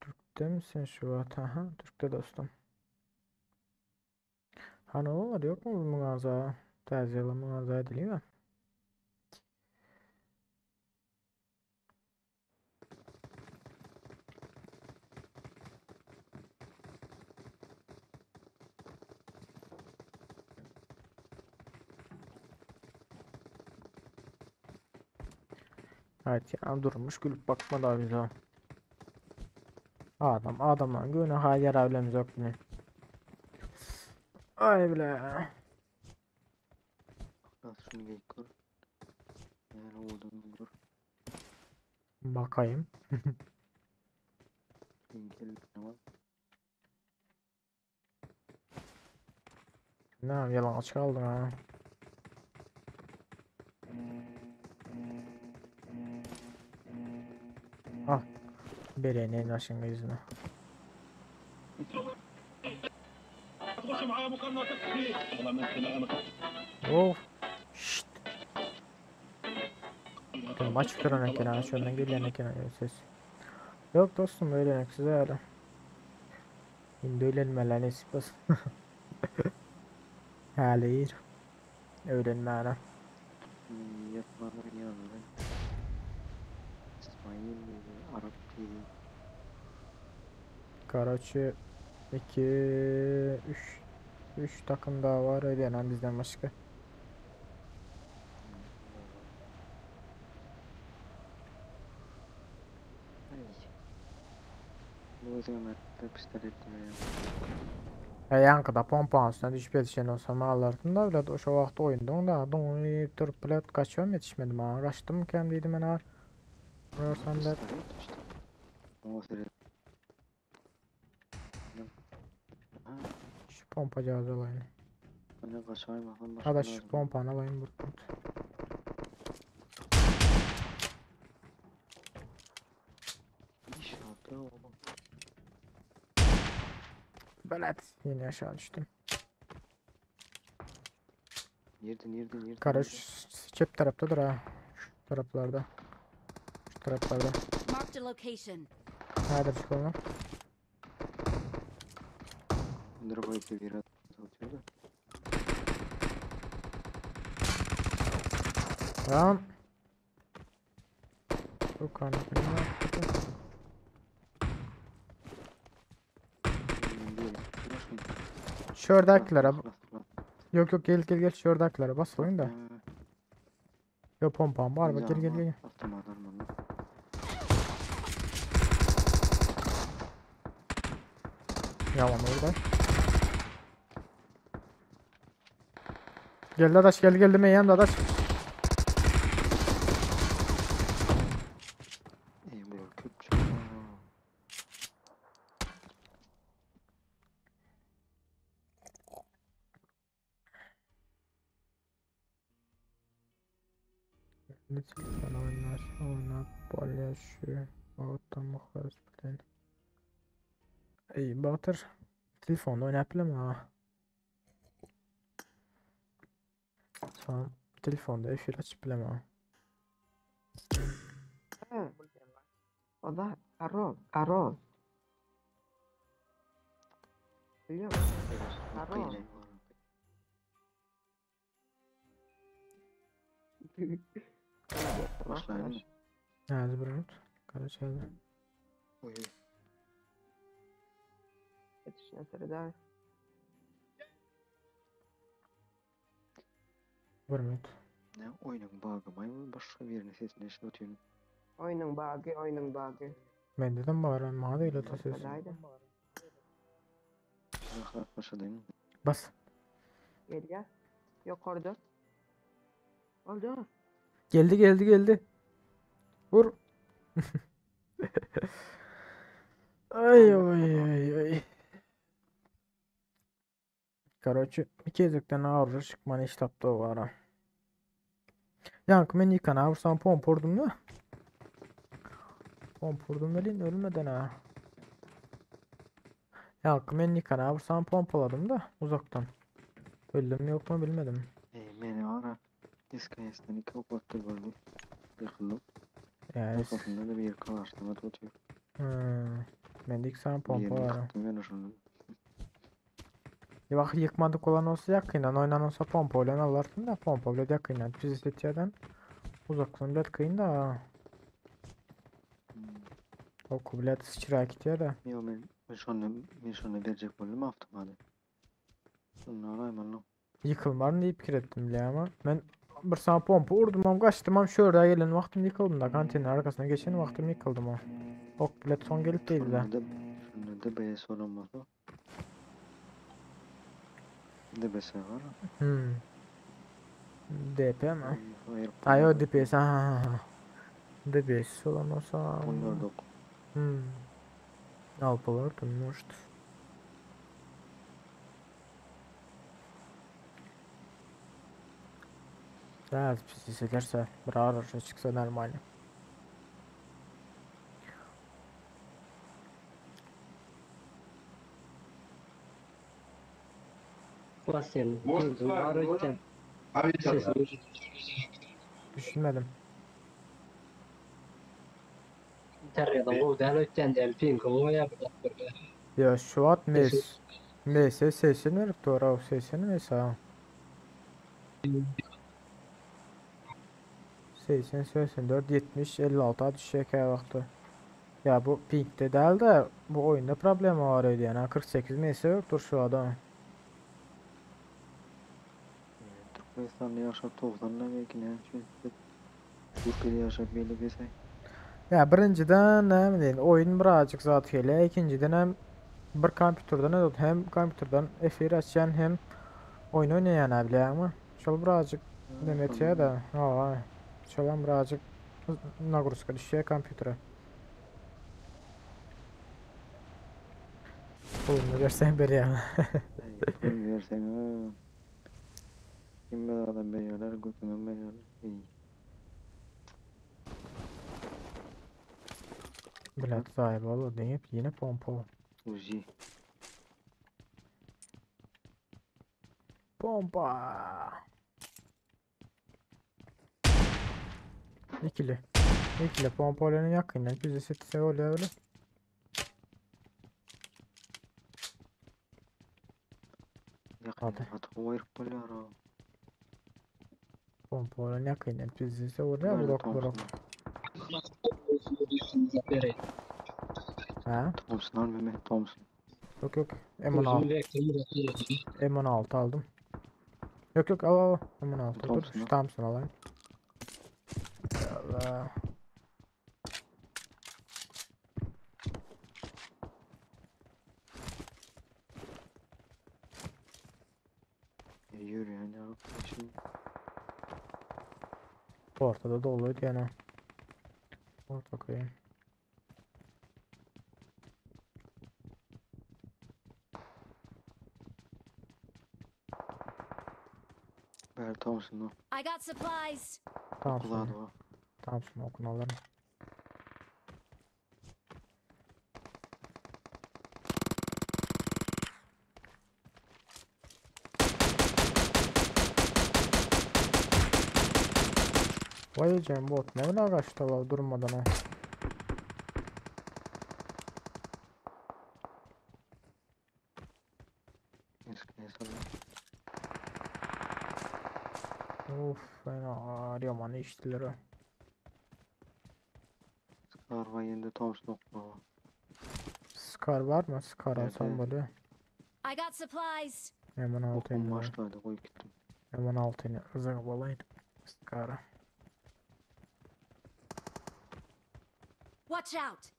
Türk'te misin şu an? Aha, Türk'te dostum. Hani onlar yok mu bu mağaza? Täze ýyla mağaza edilýär mi? Evet ya durmuş gülüp bakma da bize. Adam adamdan göğüne hayır abilemiz yok bile. Ay bile. Nasıl şunu geyik gör. Yani olduğunu gör. Bakayım. Tamam. Ne yalan aç kaldın ha. Al. Berene başın yüzüne. Of. Şşt. Maç duran eken şuradan gelen eken ses. Yok dostum öyle size öyle. Şimdi öğrenmeler nesip olsun. Hayır. Öğrenmeler. Yatmalar yanında. İsmail Arap TV. Karaçı 2 3 3 takım daha var ödenen bizden başka. Ya. Yankıda pompa üstüne düşüp yetişen olsam alırdım da bilet o şu vaqt oyundun da donuyup durup bilet kaçıyorum yetişmedim ha. Kaçtım kendiydim ben ağır. Görsen de. Şu pompa cihazı alayım. Hadi şu pompanı alayım burt burt. Belet yine aşağı düştüm. Nerede nerede nerede? Kara çep taraftadır ha. Şu taraflarda. Şu taraflarda. Marked a location. Nerede çıkalım? Drop'a bir atıyor da. Tamam. Bu kanatını yaptı. Şördäkilere Yok yok gel gel gel şördäkilere basalyň da. Yo pompam bar bak gel gel gel. Avtomat almaly. Yaman orada. Gel dadaş gel geldi meýan dadaş. Ey bular köpçük. Lütfen oynar, oynap bolýar şu wagtda muhlis bilen. Ey Batyr, telefonda oynap bilem ha. Tamam, telefonda efir açyp bilem ha. O da Arol, Arol. Biliyor musun? Arol. Başlayalım. Hadi bir minut. Karaçayda. Oy. Yetişine sırada. Bir minut. Ne oyunun bug'ı may başka birinin sesini eşitip oturuyorum. Oyunun bug'ı, oyunun bug'ı. Ben dedim bari, bana da öyle ses. Başladaydı. Başladayım. Bas. Gel gel. Yukarıda. Oldu. Geldi geldi geldi. Vur. Ay ay ay ay. Короче, ikezlikden awrja çykman iş tapdy o ara. Ýaňky men ýykana vursam pompa vurdum da. Pompa vurdum welin ölmeden ha. Ýaňky men ýykana vursam pompaladym da uzakdan. Öldüm mü yok mu bilmedim. Ey meni ara. SKS'den iki ok attı gördüm. Yıkıldım. Yani Arkasında da bir kalaştırma tutuyor. hmm, men ilk sana pompa Birini var. yıktım ben şunu. Ya bak yıkmadık olan olsa yakından oynan olsa pompa ile alarsın da pompa bile yakından pizzetiyeden uzaktan bile kıyın da o kublet sıçra gidiyor da Yo ben, ben şunu, ben şunu verecek oldum avtomadı. Şunu alayım lan. Yıkılmarın deyip pikir ettim bile ama ben bir sana pompa vurdum am kaçtım am şuraya gelen vaktim yıkıldım da kantinin arkasına geçen vaktim yıkıldım o. Ok bilet son gelip değil de. Şunu da, şunu da beyaz olan var. DBS var. Hmm. DP mi? Hayır. Ay o DPS ha ha ha. DPS olan olsa. 14 ok. Hmm. Alpalar может. Да, ederse bir ararsa çıksa normal. Bas sen. Gördüm. Arayacağım. Sesini Düşünmedim. Internetten gowy däl ötýän däl ping gowy Ya şu at mes. MS sesini verip doğru sesini mesela. 80, 84, 70, 56 düşecek her vakti. Ya bu pinkte değil de bu oyunda problem var öyle yani 48 MS yoktur şu adam. Türkmenistan'da yaşap 90'da belki ne şu Türkiye'de yaşap belli bir şey. Ya birinciden ne bileyim oyun birazcık zat hele ikinciden hem bir kompüterden hem kompüterden efir açan hem oyun oynayan abi ama şol birazcık demet ya da ha şolan birazcık nagruska düşüyor kompütere. Pulunu versen bir ya. Pul versen ha. Kim bilir adam veriyorlar, götünü veriyorlar. İyi. Bilet sahibi oldu deyip yine pompa. Uzi. Pompa. İkili. İkili pompalarının yakından yüzde seti oluyor öyle. Yakın. Atı koyup buluyor o. Pompalarının yakından yüzde oluyor blok blok. Ha? Thompson al Mehmet Thompson. Yok yok. M16. M16 aldım. Yok yok al al. M16 dur. Thompson Şu al. Thompson alayım. Allah. Yürü yani arkadaşım. Ortada doluydu yani. Orta koyayım. Ver Thompson o. I got supplies. Thompson. Kulağı da o. Thompson okunu alırım. Vay can bot ne kadar kaçtı la durmadan ha. Eski hesabı. Of fena ağrıyor man içtiler ha. Scar var yerinde Thompson okuma var. Scar var mı? Scar Evet, alsam evet. böyle. I got supplies. M16 Okum yine. başlardı koyup gittim. M16 yine zırvalaydı. Scar'a. Watch out.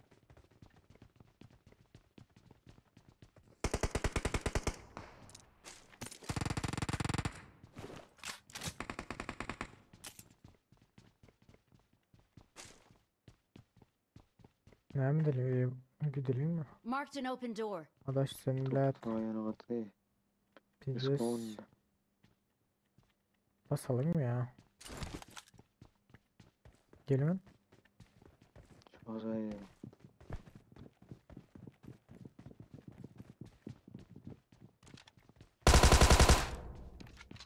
Ne mi deliyor? Gidelim mi? Marked an open door. Adaş seninle Sağ yana katı. pizdes Spawn. basalım mı ya? Gelin. Fazla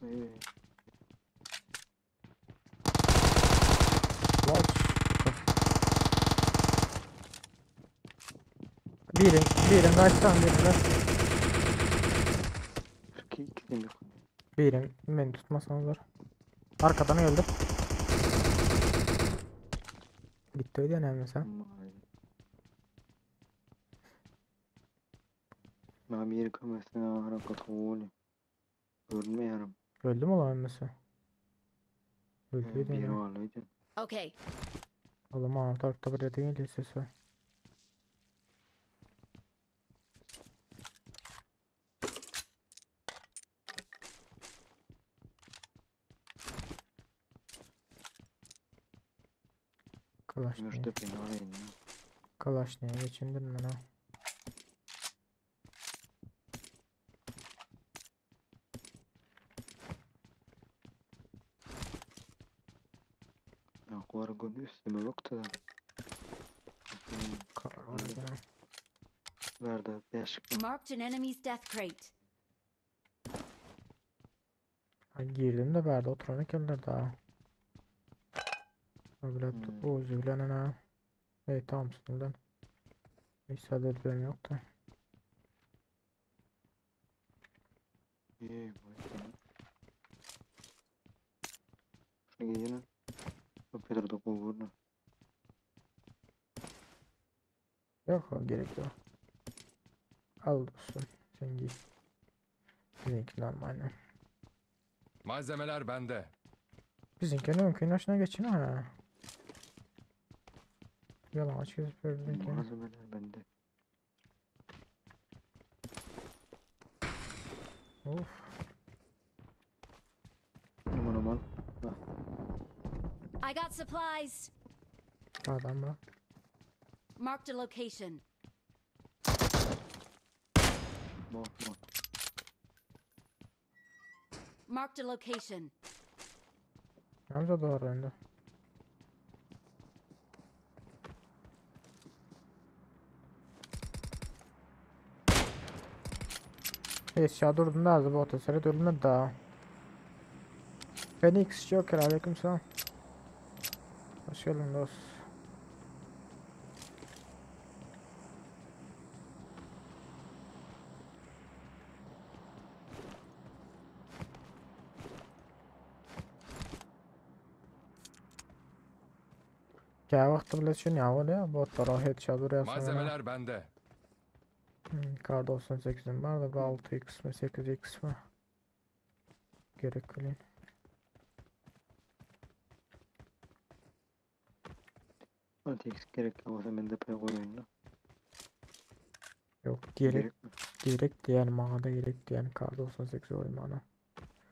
İyi. Watch. Birin, birin kaçtan birin. İki, iki demek. Birin beni tutmasanız olur. Arkadan öldü. Gitti öyle yani mesela. Ben bir kamerasına hareket oldu. Görünmüyorum. Öldü mü olan mesela? Öldü Bir değil mi? varlıydı. Okay. Oğlum anahtar tarafta bir değil sesi. Kalaş niye? Müşte beni arayın ya. Kalaş niye geçindim ben ha? Ya kuvar gördü üstüme baktı da. Verdi beş. Marked an enemy's death crate. Ha, girdim de verdi oturan ekenler daha. Öyle bu üzülen ha. Hey tamam sınırdan. Hiç adet benim yoktu. İyi bu. Şunu giyelim. Bu Pedro da kovurdu. Yok o gerek yok. Al dostum. Sen giy. Bizimki normal. Malzemeler bende. Bizimki mümkün aşına geçin ha. Yalan aç gezip bizimki. Malzemeler bende. Of. Aman aman. I got supplies. Adam bak. Marked a location. Bak bak. Marked a location. Hamza doğru önde. Eşya durdum da bu otosere ölmedi daha. Phoenix Joker aleykümselam. Hoş geldin dost. Kya vaqti bilan tushun ya o'la botlar headshot urayapsan. Malzemeler bende. Kar 98'im var da bu 6x mi 8x mi? Gerek bilen. 6x gerek bolsa men depoya goýaýyn da. Yok gerek Gerekmi? gerek diýen maňa da gerek diýen kar 98 goýmana.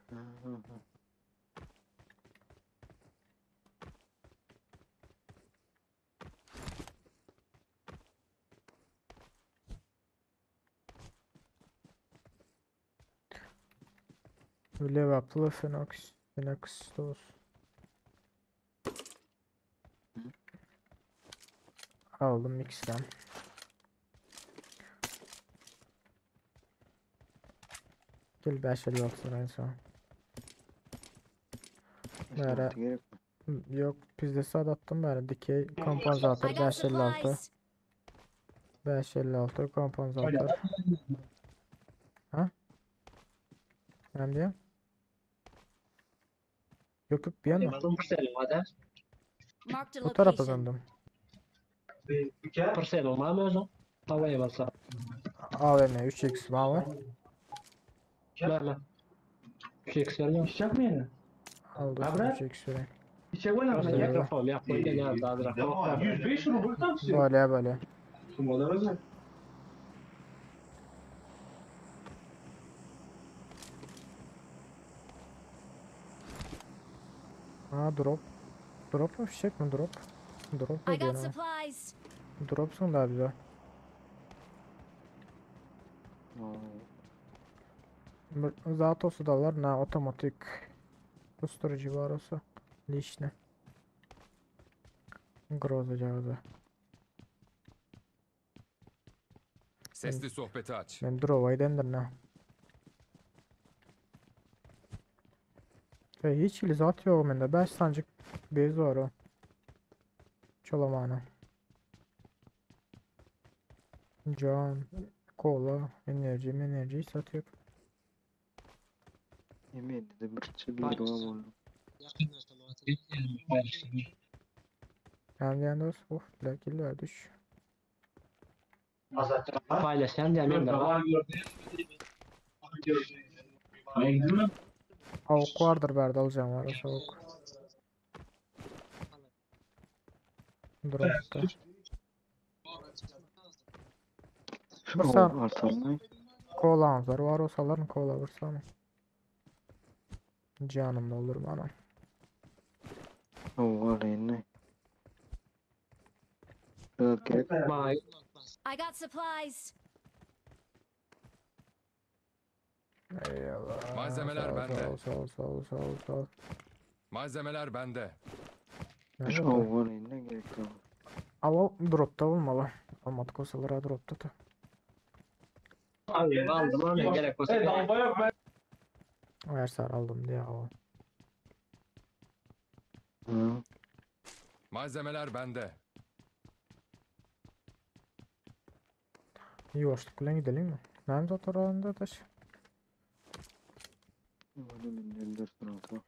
Ha, ha, ha. Liverpool Phoenix Phoenix dost. Aldım X'den. Gel 556 en son. Bäre 556 gerekmi? Yok bizde sad attım bäre dikey kompanzatör I got 556. supplies. 556 kompanzatör. Ha? Näme diýen? Yok yok bir yana. Marked a Bu tarafa location. döndüm. Pırsel olmam özüm. Havaya basa. AVM 3x var. Berle. 3x vermiyor. İçecek mi yine? Aldım Abra? 3x vereyim. İçecek mi lan? Mikrofon yapma gene daha 105 rubl taksi. Böyle böyle. Ha drop. Drop mu fişek mi drop? Drop I ediyor got ha. supplies. Dropsun da bize. Zatosu da var na otomatik. Susturucu var olsa. Lişne. Groza cağızı. Sesli sohbeti aç. Men drop'a gidendir ne? Hey, hiç ili zat yok mende. 5 sancık bez var o. Çolamana. Can, kola, enerji, enerji satıyor. Yemin ederim bir bir doğa oldu. Yani yani dost, of, lakiller düş. Paylaşan demin de var. Avuk vardır berde alacağım var o soğuk. Drop'ta. Şu Sen- alsam Kola var var olsaların kola vursam. Canım da olur bana. O alayım ne? Biraz gerek. Bana I got supplies. Eyvallah. Malzemeler Sağ ol, bende. Sağ ol, sağ ol, sağ ol, sağ ol, sağ ol. Malzemeler bende. Nerede Şu bu? alayım ne gerek yok. Al al dropta olmalı. Almadık olsalar dropta da. aldım aldım aldım gerek olsa. Ersar aldım diye al. Hı. Malzemeler bende. İyi hoşluk bilen gidelim mi? Nerede oturalım taş? Bunu ben 4 16.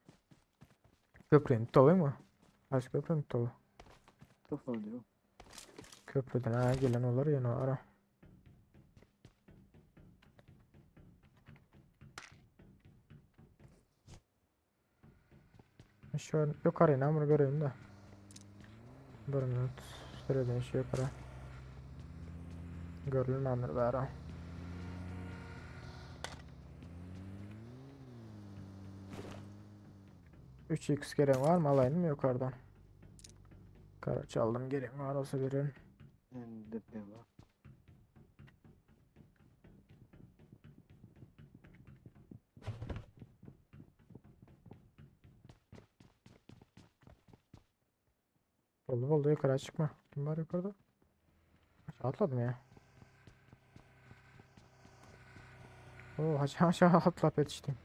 Köprünün dolu mu? Kaç köprünün dolu? Kafa diyor. Köprüden ha gelen olur yine ara. Şu yukarı yine bunu göreyim de. Bir minut. Süreden şu yukarı. Görülmemdir bari. 3x gerek var mı alayım mı yukarıdan? Kara çaldım gerek var olsa verin. Ben de var. Oldu oldu yukarı çıkma. Kim var yukarıda? Aşağı atladım ya. Oo aşağı aşağı atlap yetiştim.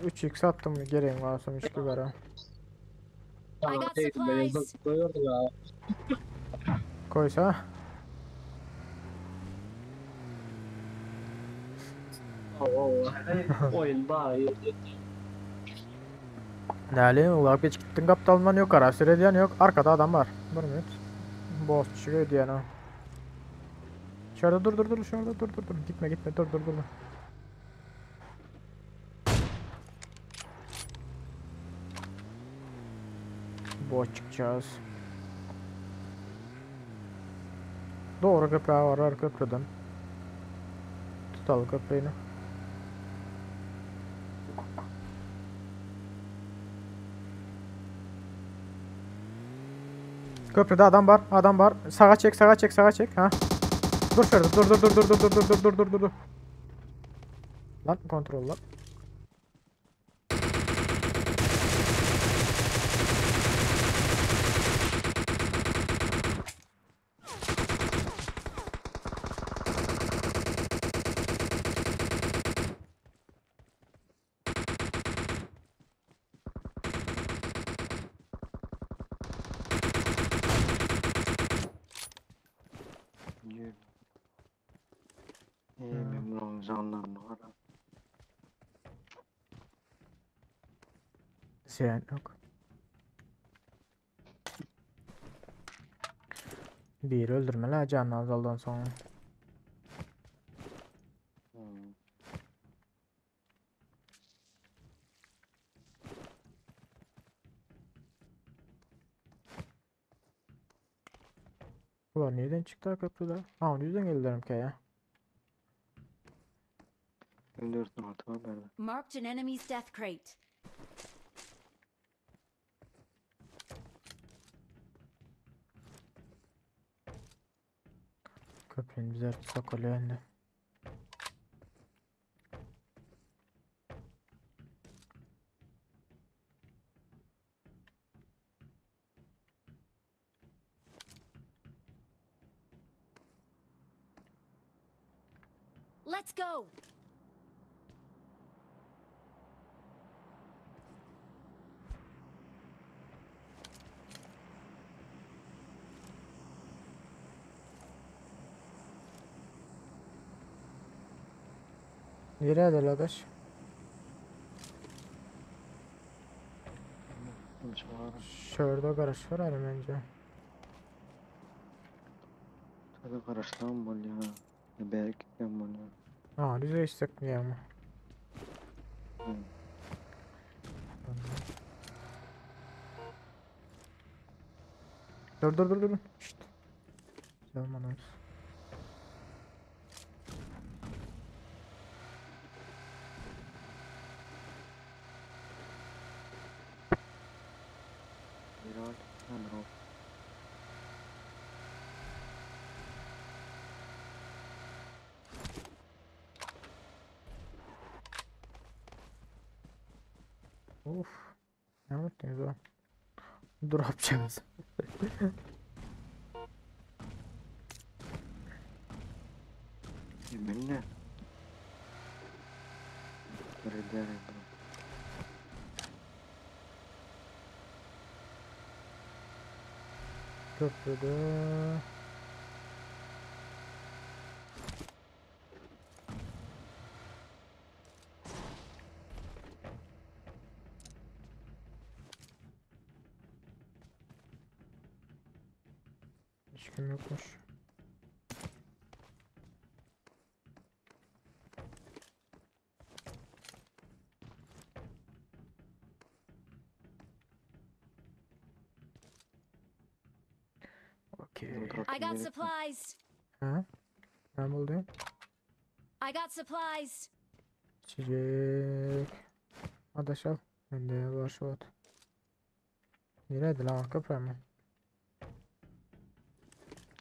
3x attım gereğim varsa 3 var I got supplies. Koyuyordum ya. Koysa. Oo. Oyun daha iyi. Neli ulak geç gittin kaptalman yok ara süreden yok. Arkada adam var. Bir minut. Bosçuk edýän ha. Şurada dur dur dur şurada dur dur dur. Gitme gitme dur dur dur. Bot çykacağız. Doğru köprü var köprüden. Tutalım köprüyü. Köprüde adam var, adam var. Sağa çek, sağa çek, sağa çek. Ha. Dur şurada. Dur dur dur dur dur dur dur dur dur dur dur. Lan kontrol lan. Ýör. Eee, men bunuň janlaryny gara. Sen yok. Bir öldürmeli ha canını azaldan sonra. Hmm. Ulan nereden çıktı köprüde? Ha onun yüzden geldiler ki ya. 24 altı var bende. Marked an enemy's death crate. Köprünün bize tutsak oluyor indi. Let's go. Nereye adaş? Şurada garaj var herhalde bence. Tabii garaşdan bolýar. Berk gitýän bolýar. Ha düze istek mi ama? Hmm. Dur dur dur dur. Şşt. Olmadan. Bir al. Ha, drop. Of. Ne yaptınız o? Drop yapacağız. Yeminle. Böyle drop. Köprüde. Hiç kim yokmuş. Okey. I got supplies. Ha? Ne buldun? I got supplies. İçecek. Adaş al. Bende var şu at. Nerede lan arka mi?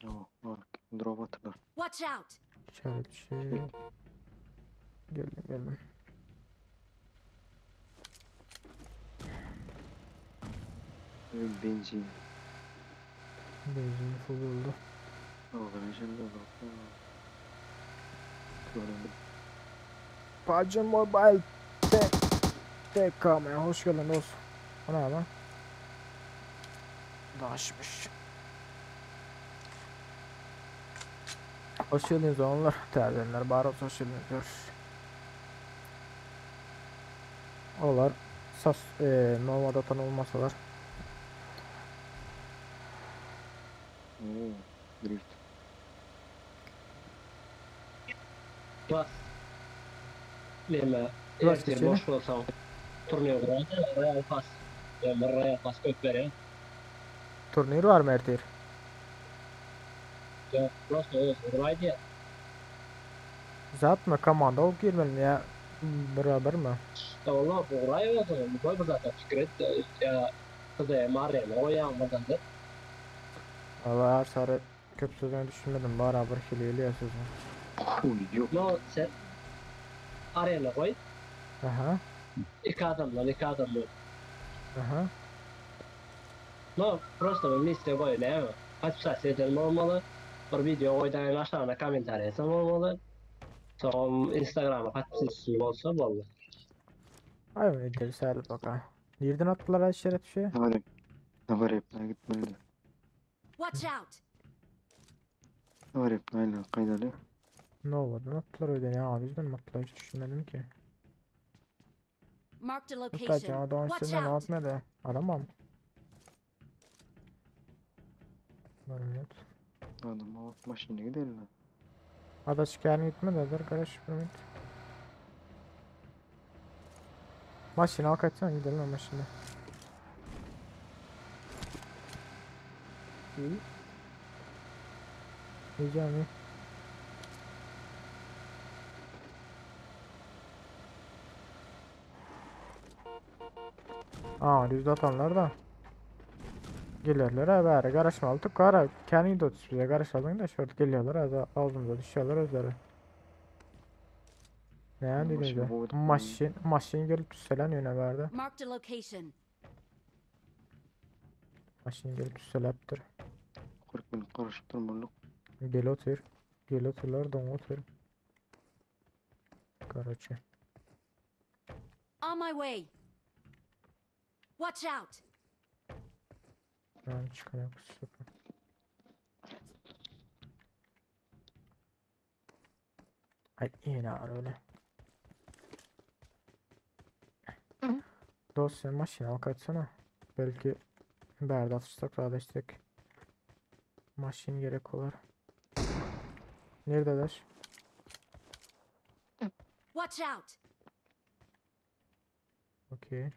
Oh, bak drop attılar. Watch out. İşaretçi. Geldim geldim. Benzin. Benzin full oldu. Aldım şimdi drop. Göremedim. PUBG Mobile T TKM hoş geldin dostum. O ne lan? Daşmış. Hoş geldiniz onlar. Täzelenler bar olsun hoş geldiniz. Görüş. Olar sas e, Nova'da tan olmasalar. Oo, drift. Bas. Neme, Bas ertir geçelim. boş bolsaň turnir guraldy, Royal Pass. Ýa bir Royal Pass köp berýär. Turnir var mı ertir? Ýok, prosta öz guraýdy. Zat mı? Komanda olup girmelimi ya beraber mi? Valla guraý özüň, bu bir zat pikir et. Ýa TDM arena goýýaň bir zat. Valla her sarı köp sözüne düşünmedim. Beraber hileli ya sözünü. Uy, yok. No, sen arena goý. Aha. Iki adamdan, iki adamdan. Aha. No, prosta bir missiýa goý, näme? Podpisasiýa eden bolmaly. Bir video goýdan aşağına kommentariýa eden bolmaly. Soň Instagrama podpisasiýa bolsa boldy. Ay öyle sel baka. Nereden attılar her şeref şey? Ne var hep? Ne var hep? Ne gitmeli? Watch out! Ne var hep? Ne kaydalı? Ne oldu? Ne attılar öyle ya? Abi yüzden mi attılar hiç düşünmedim ki. Marked a Hatta location. cana Watch istediğinde ne out! atmadı? Aramam. Evet. Adam o maşına gidelim lan. Adaş gelin gitme de dur kardeş bir minut. Maşını al kaçsana gidelim ama şimdi. İyi. İyi canım iyi. Aa düz atanlar da. Gelirler ha bari karışmalı tık kara kendi de otur bize karışalım da şöyle geliyorlar az ağzımıza düşüyorlar özleri. Ne Maşın dediğinizde? boğdu. Maşin, maşin gelip düşselen yöne verdi. Marked a location. Maşin gelip düşseleptir. 40 bin karışıp durmalık. Gel otur. Gel oturlar don otur. Karaçı. On my way. Watch out! Ben çıkan süper. Ay yine var öyle. Dosya maşina al kaçsana. Belki Berda atışsak sadeleştirek. Maşin gerek olar. Neredeler? Watch out! Okey.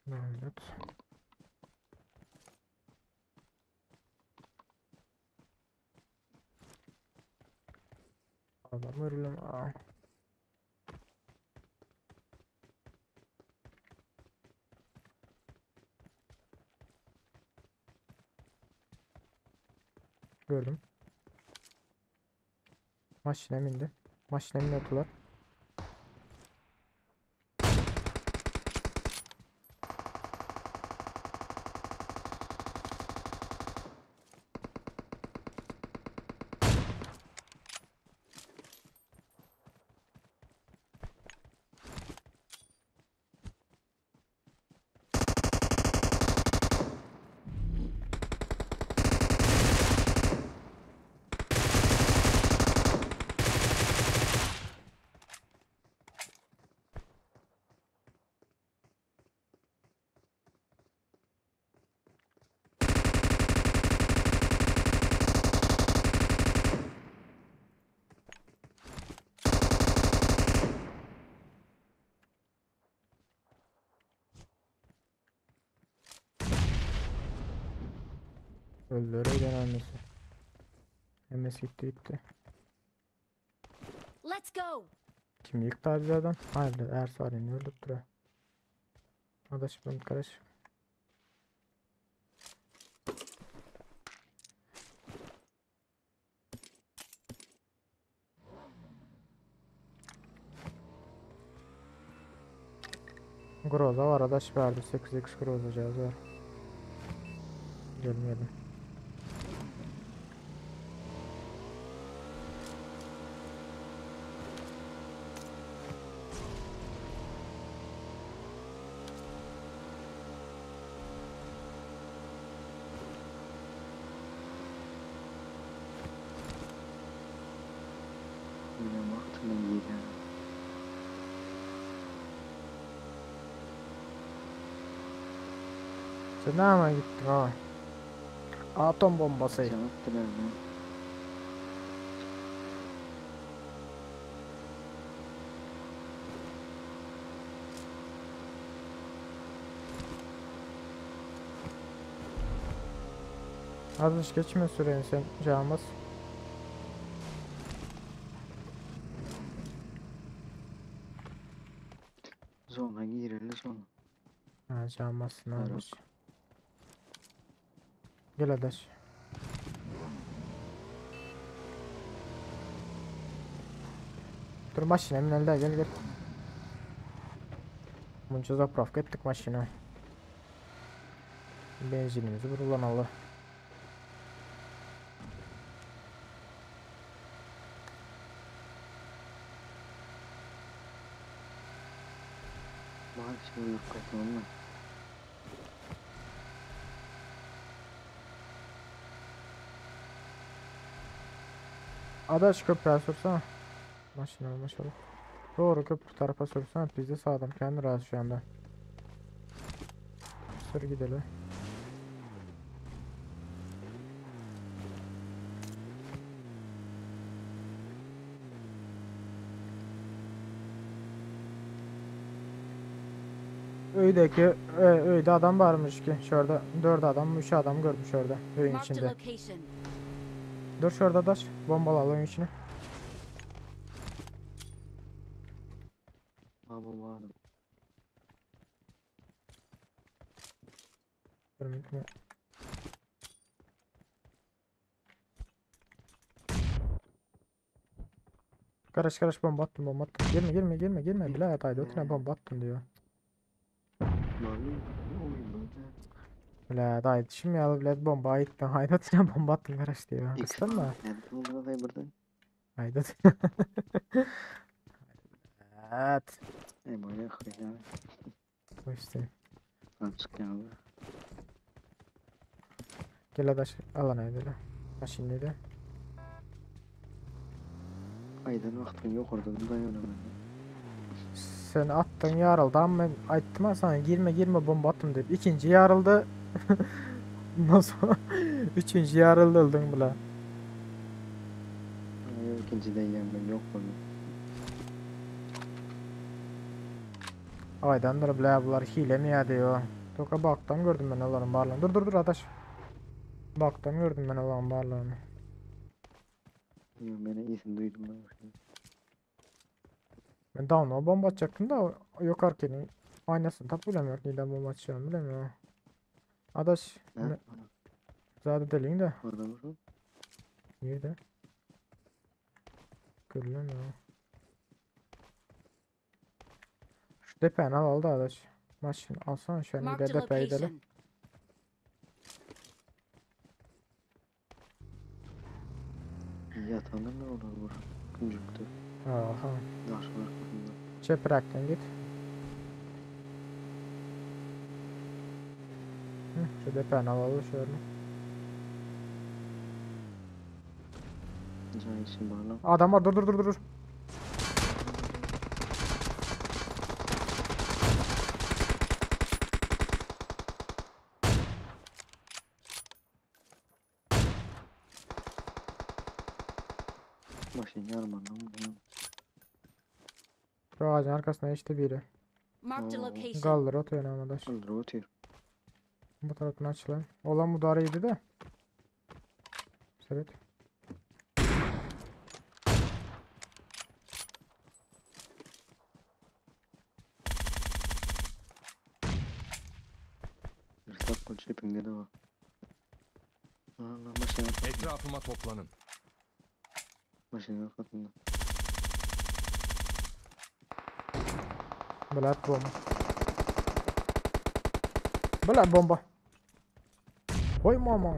Evet. Adam ölüm. Aa. Gördüm. Maşine bindi. Maşine bindi. Öldü gene annesi. MS gitti gitti. Let's go! Kim yıktı abi zaten? Hayır Ersaren'i öldürdü duruyor. Adaş ben kardeş. Groza var adaş verdi 8x Groza cihazı var. Gelmeyelim. Yine baktım yiyeceğim. Sen ne hemen gittin ha? Atom bombasy. Cevap dilerdim. Azıcık geçme süreyin sen Camız. Zona gireli zona. Ha Camaz ne Yok. olmuş? Gel adaş. Dur maşina minelde gel gel. Bunca zapravka ettik maşina. Benzinimizi kullanalım. Bahar şimdi yok kaçmam ben. Adaş köprüye sürsene. Maşina maşallah. Doğru köprü tarafa sürsene. Biz de sağdan kendi rahat şu anda. Sür gidelim. Öydeki öyde adam varmış ki şurada 4 adam 3 adam görmüş orada öyün Marked a içinde. location. Dur şurada daş bombalı alın içine. Ha bu var. Dur, dur. Karış karış bomba attım bomba attım. Girme girme girme girme. Bile haydi ötüne bomba attım diyor. Mami oyun böyle. Bile dayı şimdi ya bile bomba ait ben haydi ötüne bomba attım karış diyor. Kıstın mı? Yani bu da buradan. Haydi. Evet. Ey böyle ya. Bu işte. Açık ya. Gel adaş alana edelim. Maşin de. Aydan vaktin yok orada dayanamam. Sen attın yarıldı ama ben aytdım ha sana girme girme bomba attım deyip ikinci yarıldı. Ondan sonra üçüncü yarıldı öldün bile. Yok ikinci de ben yok bunu. Aydandır bile bunlar hile mi ya diyor. Toka baktan gördüm ben onların varlığını. Dur dur dur adaş. Baktan gördüm ben onların varlığını. Yok ben iyisini duydum ben. Ben daha ona bomba atacaktım da yok arkenin aynasını tap bilemiyorum. Neden bomba atacağımı bilemiyorum. Adaş ne? Zaten deliyim de. Orada mı? Nerede? Görülemiyor. Şu depeni al al da adaş. Maşın alsana şu an Marked gider a depeye gidelim. location. Yatanlar ne olur bu? Küncükte. Aha. Daş var kapında. Çepraktan git. Hı, şu depeni alalım şöyle. Can için bana. Adam var dur dur dur dur. Başın yarmandan bunu. Şu ağacın arkasına işte biri. Marked a location. Kaldır atıyor arkadaş. Kaldır atıyor. Bu taraftan açılan. Olan bu da araydı de. Evet. Rısak kol çepinde de var. Allah başına Etrafıma toplanın. Başına katında. Bırak bomba. Bırak bomba. Oy mama.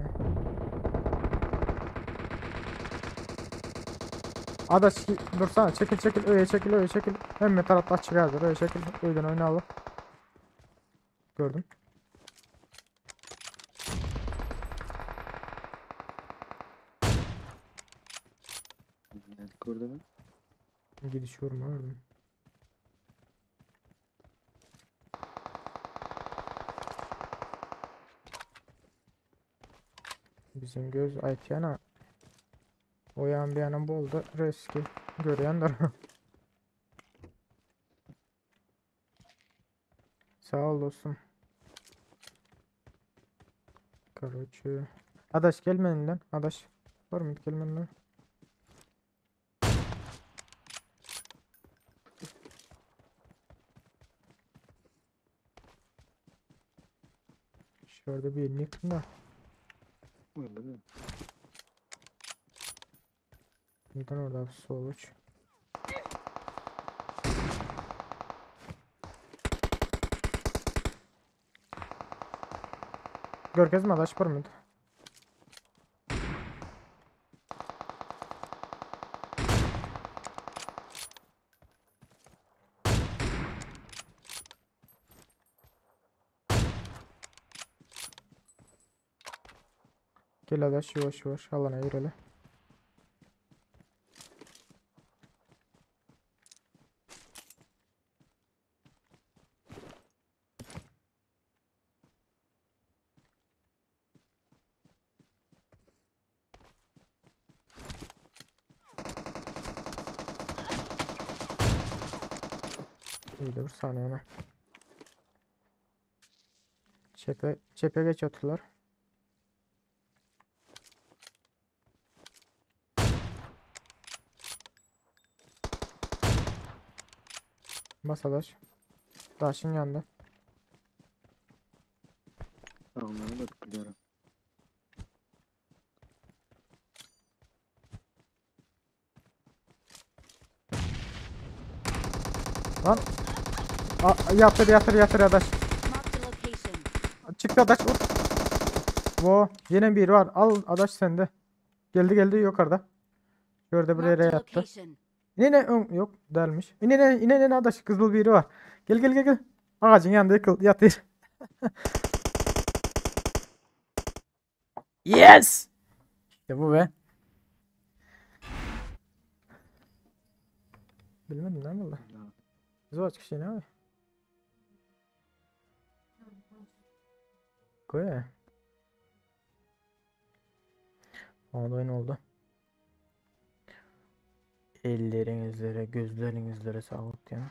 Adaş dursana çekil çekil öyle çekil öyle çekil. Hem tarafta çıkardır öyle çekil. Öyle oynayalım. Gördüm. Evet gördün mü? Gidişiyorum gördüm. Bizim göz aýtýana. O ýan bir ýanam boldy. Reski görýändir. Sağ ol dostum. Короче. Adaş gelme önden. Adaş. Var mı gelme önden. Şurada bir nick da. Öldü Neden orada soluç? Görkezme adaş var mıydı? Gel adaş yavaş yavaş alana girelim. İyi de bir saniye ona. Çepe, çepe geç attılar. Bas adaş. Daşın yandı. Onları da biliyorum. Lan. A, yatır yatır yatır adaş. Marked a location. Çıktı adaş vur. Vo yine bir var. Al adaş sende. Geldi geldi yukarıda. Şurada bir Marked yere a yattı. location. Yine ön yok delmiş. İne ine ine ine adaş kızıl biri var. Gel gel gel gel. Ağacın yanında yıkıl yatır. Yes! İşte bu be. Bilmedim lan valla. Zor çıkış ne abi? Koy. Oldu oyun oldu. Ellerinizlere, gözlerinizlere sağlık ya.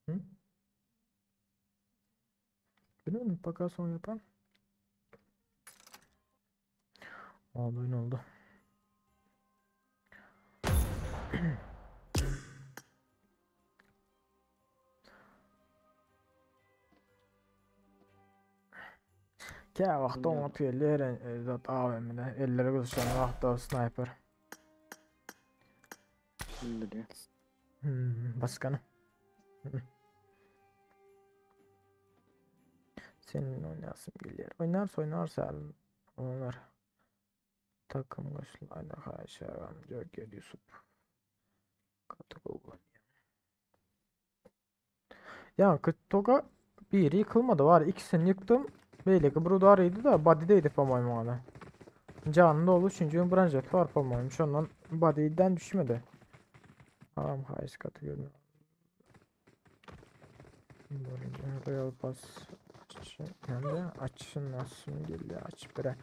Hı? Bilmiyorum mutlaka son yapan. Oldu oyun oldu. Kä wagtda oňa pelli eren zat AWM-de ellere gözüşen wagtda sniper. Şimdi Başkanı. Hı. Senin oynasın geliyor. Oynarsa oynarsa oynar. Takım başlarına karşı Joker Yusuf. Katık Ya Toga biri yıkılmadı var. İkisini yıktım. Belki Brudar'ıydı da body'deydi по-моему ana. Canlı dolu çünkü branjet var по-моему. Şondan body'den düşmedi. Tamam hayır katı görmüyorum. Royal Pass açışın nerede? Açışın nasıl geliyor? Aç bire.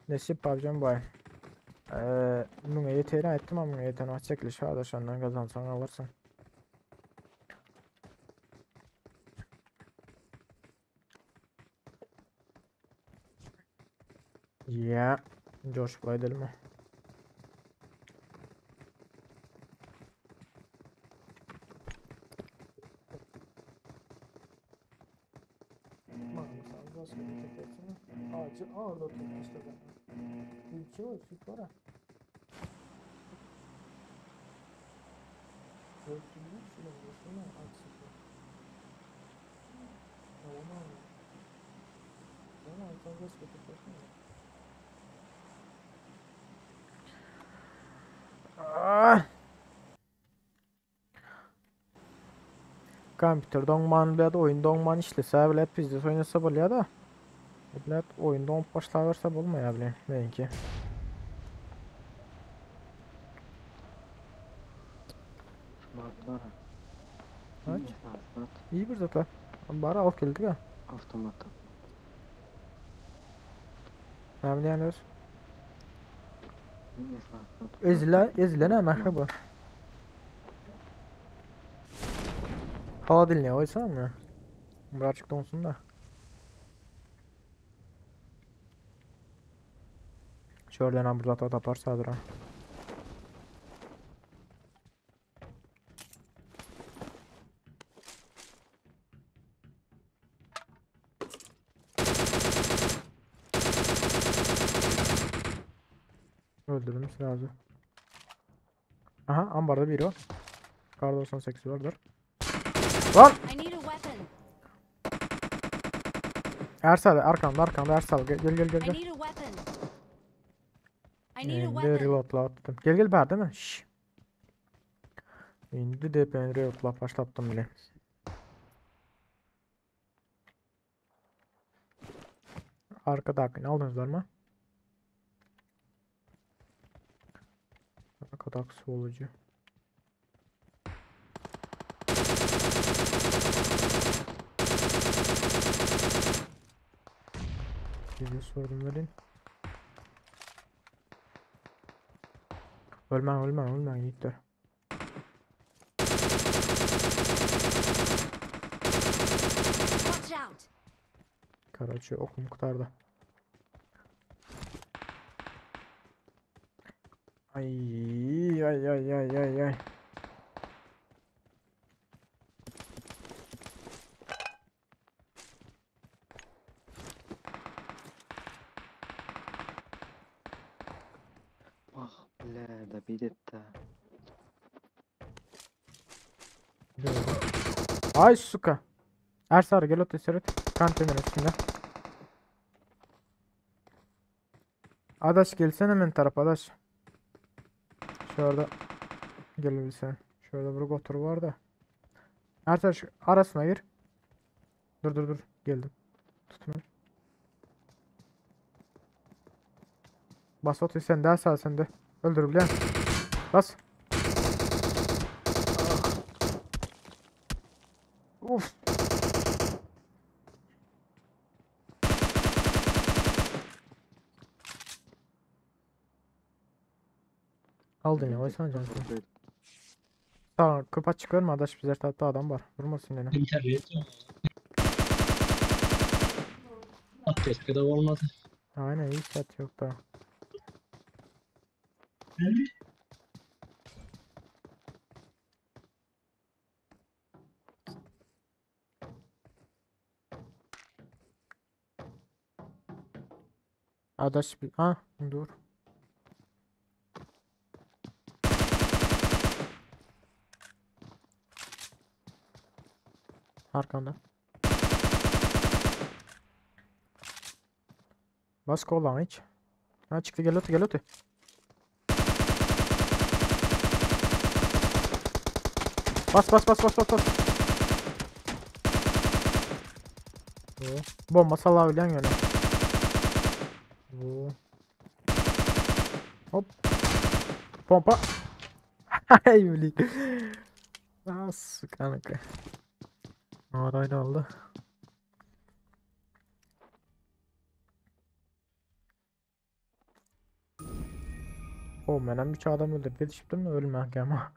Nesip PUBG Mobile. Müňe ýeteýin aýtdym ama müňe ýeten wagt çekiliş bardyr şondan gazansaň alarsyň. Ya, coşup edelim o. Ağacı orada oturmuş işte ben. Ülke süt var ha. Ah! Kompýuter doňman bilýär, oýun doňman işlese bilýär, pizdes oýnasa bolýar da. Bilýär, oýun doňup başlaberse bolmaýar bilýän, meňki. Var. Aç. İyi bir zat. Bari alıp geldik ha. Avtomat. Näme diýýäňiz? Ezile, ezile näme ähli bu? Holodilniğe koysana mı? Birazcık donsun da. Şuradan hamburger taparsa ha. Öldürmüş lazım. Aha ambarda biri var. Kar 98 vardır. Lan! I need a weapon. Ersal arkamda arkamda Ersal gel gel gel gel. I gel. need a weapon. I need a Indi weapon. reloadla attım. Gel gel bari değil mi? Şşş. Indi de ben reloadla başlattım bile. Arkadakini aldınız mı? Arkadaki solucu. Size sordum verin. Ölmen ölmen ölmen yiğitler. Watch out. Karaçı okum kurtardı. Ay ay ay ay ay ay. Wah, bile da bir de. Ay suka. Ersar gel otur seyret. Konteyner üstünde. Adaş gelsene men tarafa adaş. Şurada gelebilsen. Şurada bir otur var da. Ersar şu arasına gir. Dur dur dur. Geldim. Tutma. Bas otur sen de Ersar sen de. Öldür bilen. Bas. Uf. Aldın ya oysana canım. Tamam kapı açık verme adaş bizler tarafta adam var. Vurmasın yine. İnternet yok. Abdest de olmadı. Aynen iyi saat yok da. Adaş bir... Ha dur. Arkanda. Bas kolan hiç. Ha çıktı gel öte gel öte. Bas bas bas bas bas bas. Oo. Bomba sallabilen yöne. Oo. Hop. Pompa. Ay bili. Nasıl kanka. Orayla oldu. O menem bir adam öldürdü. Yetişiptim mi ölmek ama.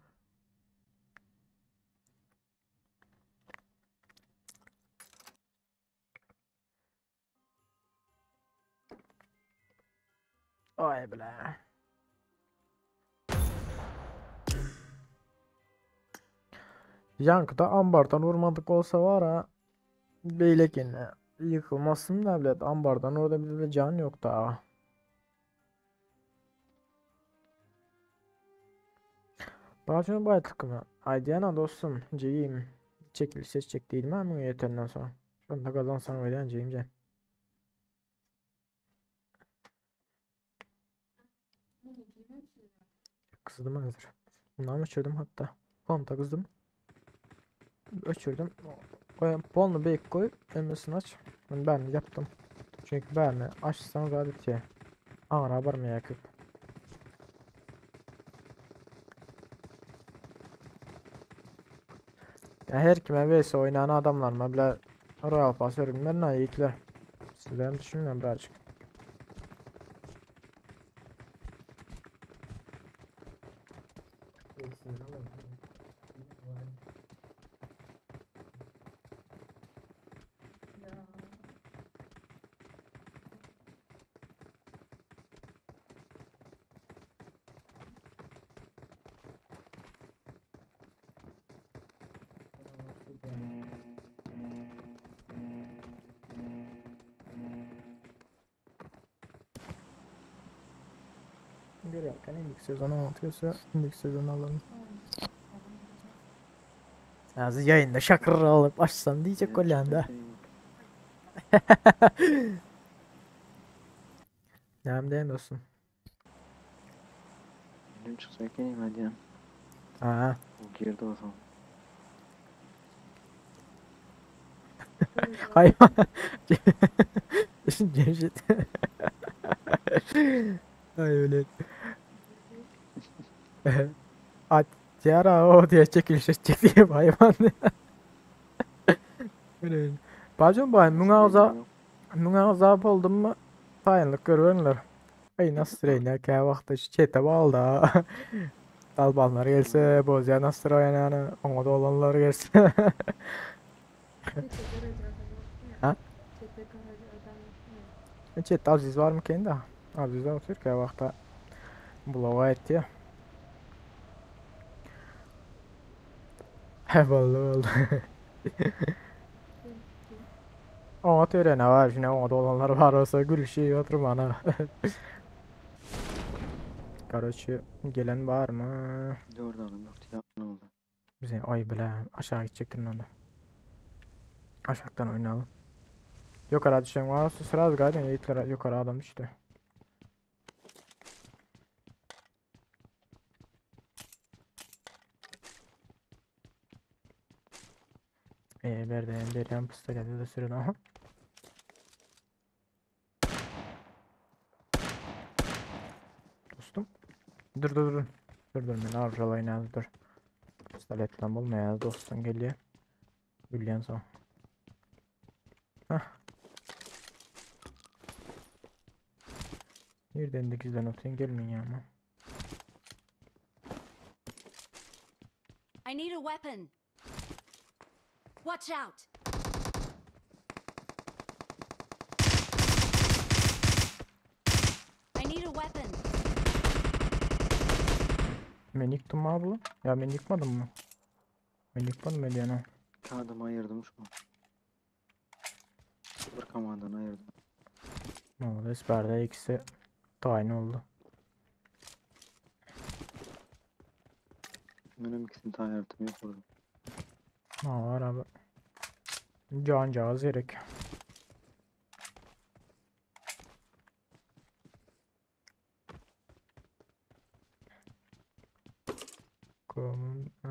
Ay bile. Yankıda ambardan vurmadık olsa var ha. Beylekine yıkılmasın da bile ambardan orada bir de can yok daha. Daha çok bayatlık mı? Aydiyana dostum. Ceyim. Çekil ses çek değil mi ama yeterinden sonra. Şu anda kazansam veren Ceyim can. Kızdım hazır. Bundan uçurdum hatta. Konta kızdım. Öçürdüm. Polnu beyik koy. Emresini aç. Ben yaptım. Çünkü ben açsam zaten Ağır barmaya köp. Ya her kime vs oynayan adamlar mı bile Royal Pass örgünler ne yiğitler. Sizlerin düşünmüyorum birazcık. Görýärken indiki sezon oňat gelse, indiki sezon alaryn. Häzir ýaýynda şakyr alyp açsam diýjek bolýan da. Näme diýen dostum? Benim çyksa ekenim hadi. Ha. Girdi o zaman. Hayvan. Cemşit. Ay öyle. At yara o diye çekiliş edecek diye hayvan. Öyle. Bacım bay müň agza müň agza boldum mu? Taýynlyk görüberler. Ay nasıl reyna kä wagtda şu çete balda. Dalbanlar gelse, bozya nasıl oýnany, oňa dolanlar gelse. Ha? Çete Aziz var mı kendi? Aziz var Türkiye wagtda bulava etdi. He boldy boldy. Oňa törene var, şuna oňa dolanlar var olsa gülüşi oturmana. Karoçi gelen var mı? Dört adam yok ya ne oldu? Bize ay bile aşağı gidecektim ben de. Aşağıdan oynayalım. Yukarı düşen varsa sıra gaydın yiğitler yukarı adam düştü. Ee, berden berýän pistoleti de süren aha. Dostum. Dur dur dur. Dur dur men arjalaýyn az dur. Pistoletden bolmaýar dostum gelýär. Gülýän soň. Hah. Nereden de gizlen otayım gelmeyin ya ama. I need a weapon. Watch out! I need a weapon. Men yıktım mı abla? Ya ben yıkmadım mı? Ben yıkmadım Eliana. Kağıdımı ayırdım şu. Bir komandanı ayırdım. Ne oldu? Esberde ikisi tayin oldu. Benim ikisini ta ayırdım yok orada. Ne var abi? Cancağız gerek.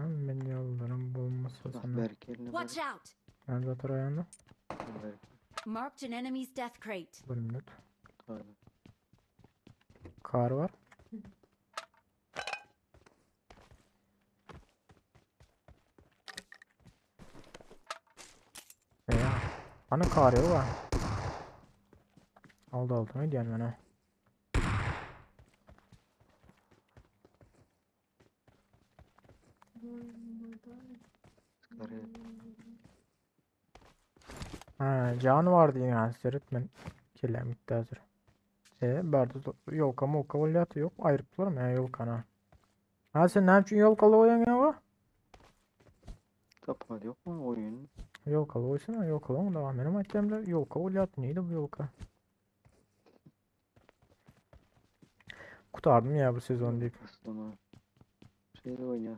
Ben yollarım bulması Bak sana. Berk eline Watch out! Ben zaten ayağında. Berk. Marked an enemy's death crate. Bir minut. Pardon. Kar var. Ya. Ana kar yok ha. Aldı aldı ne diyorsun bana? Ha, can vardı yine seyretmen. Kellem gitti hazır. E, barda yolka molka bolýardy yok. Aýrypdylar mı ya yolkana? Ha sen näme üçin yolkaly goýaň ya bu? Tapmadı yok mu oyun? Yolkaly goýsana, yolkaly onda benim aýtýamda yolka bolýardy. Neydi bu yolka? Kurtardım ya bu sezon deyip. Aslında. Şeyle oynuyor.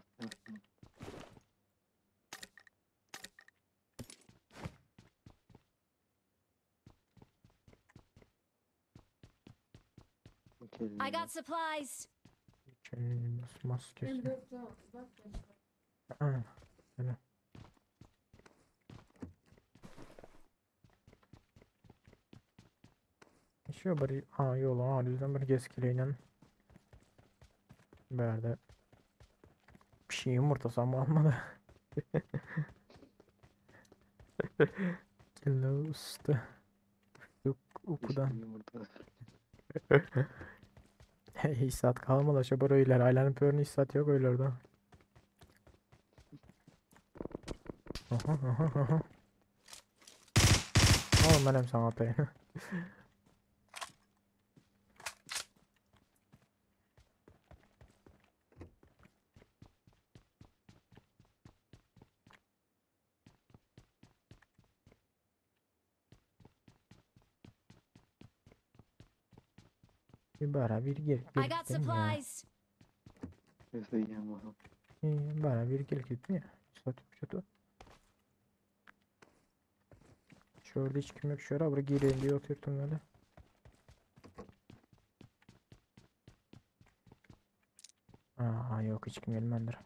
I got supplies. Maskesi. Ha, öyle. Şu bir ha yolu ha düzden bir geskileyle. Berde. Bir şey yumurtası ama almadı. Kilo usta. Yok ukudan. Hiç saat kalmadı aşağı öyler. Ailenin pörünü hiç saat yok öylerde. Aha aha aha. Oğlum ben hem sana atayım. Bir bara bir gelip I got gelip ya. supplies. Özleýän bolsam. Bara bir gelip gitdim ya. Satıp şutu. Şurada hiç kim yok. Şöyle buraya gireyim diye oturttum öyle. Aa yok hiç kim gelmendir.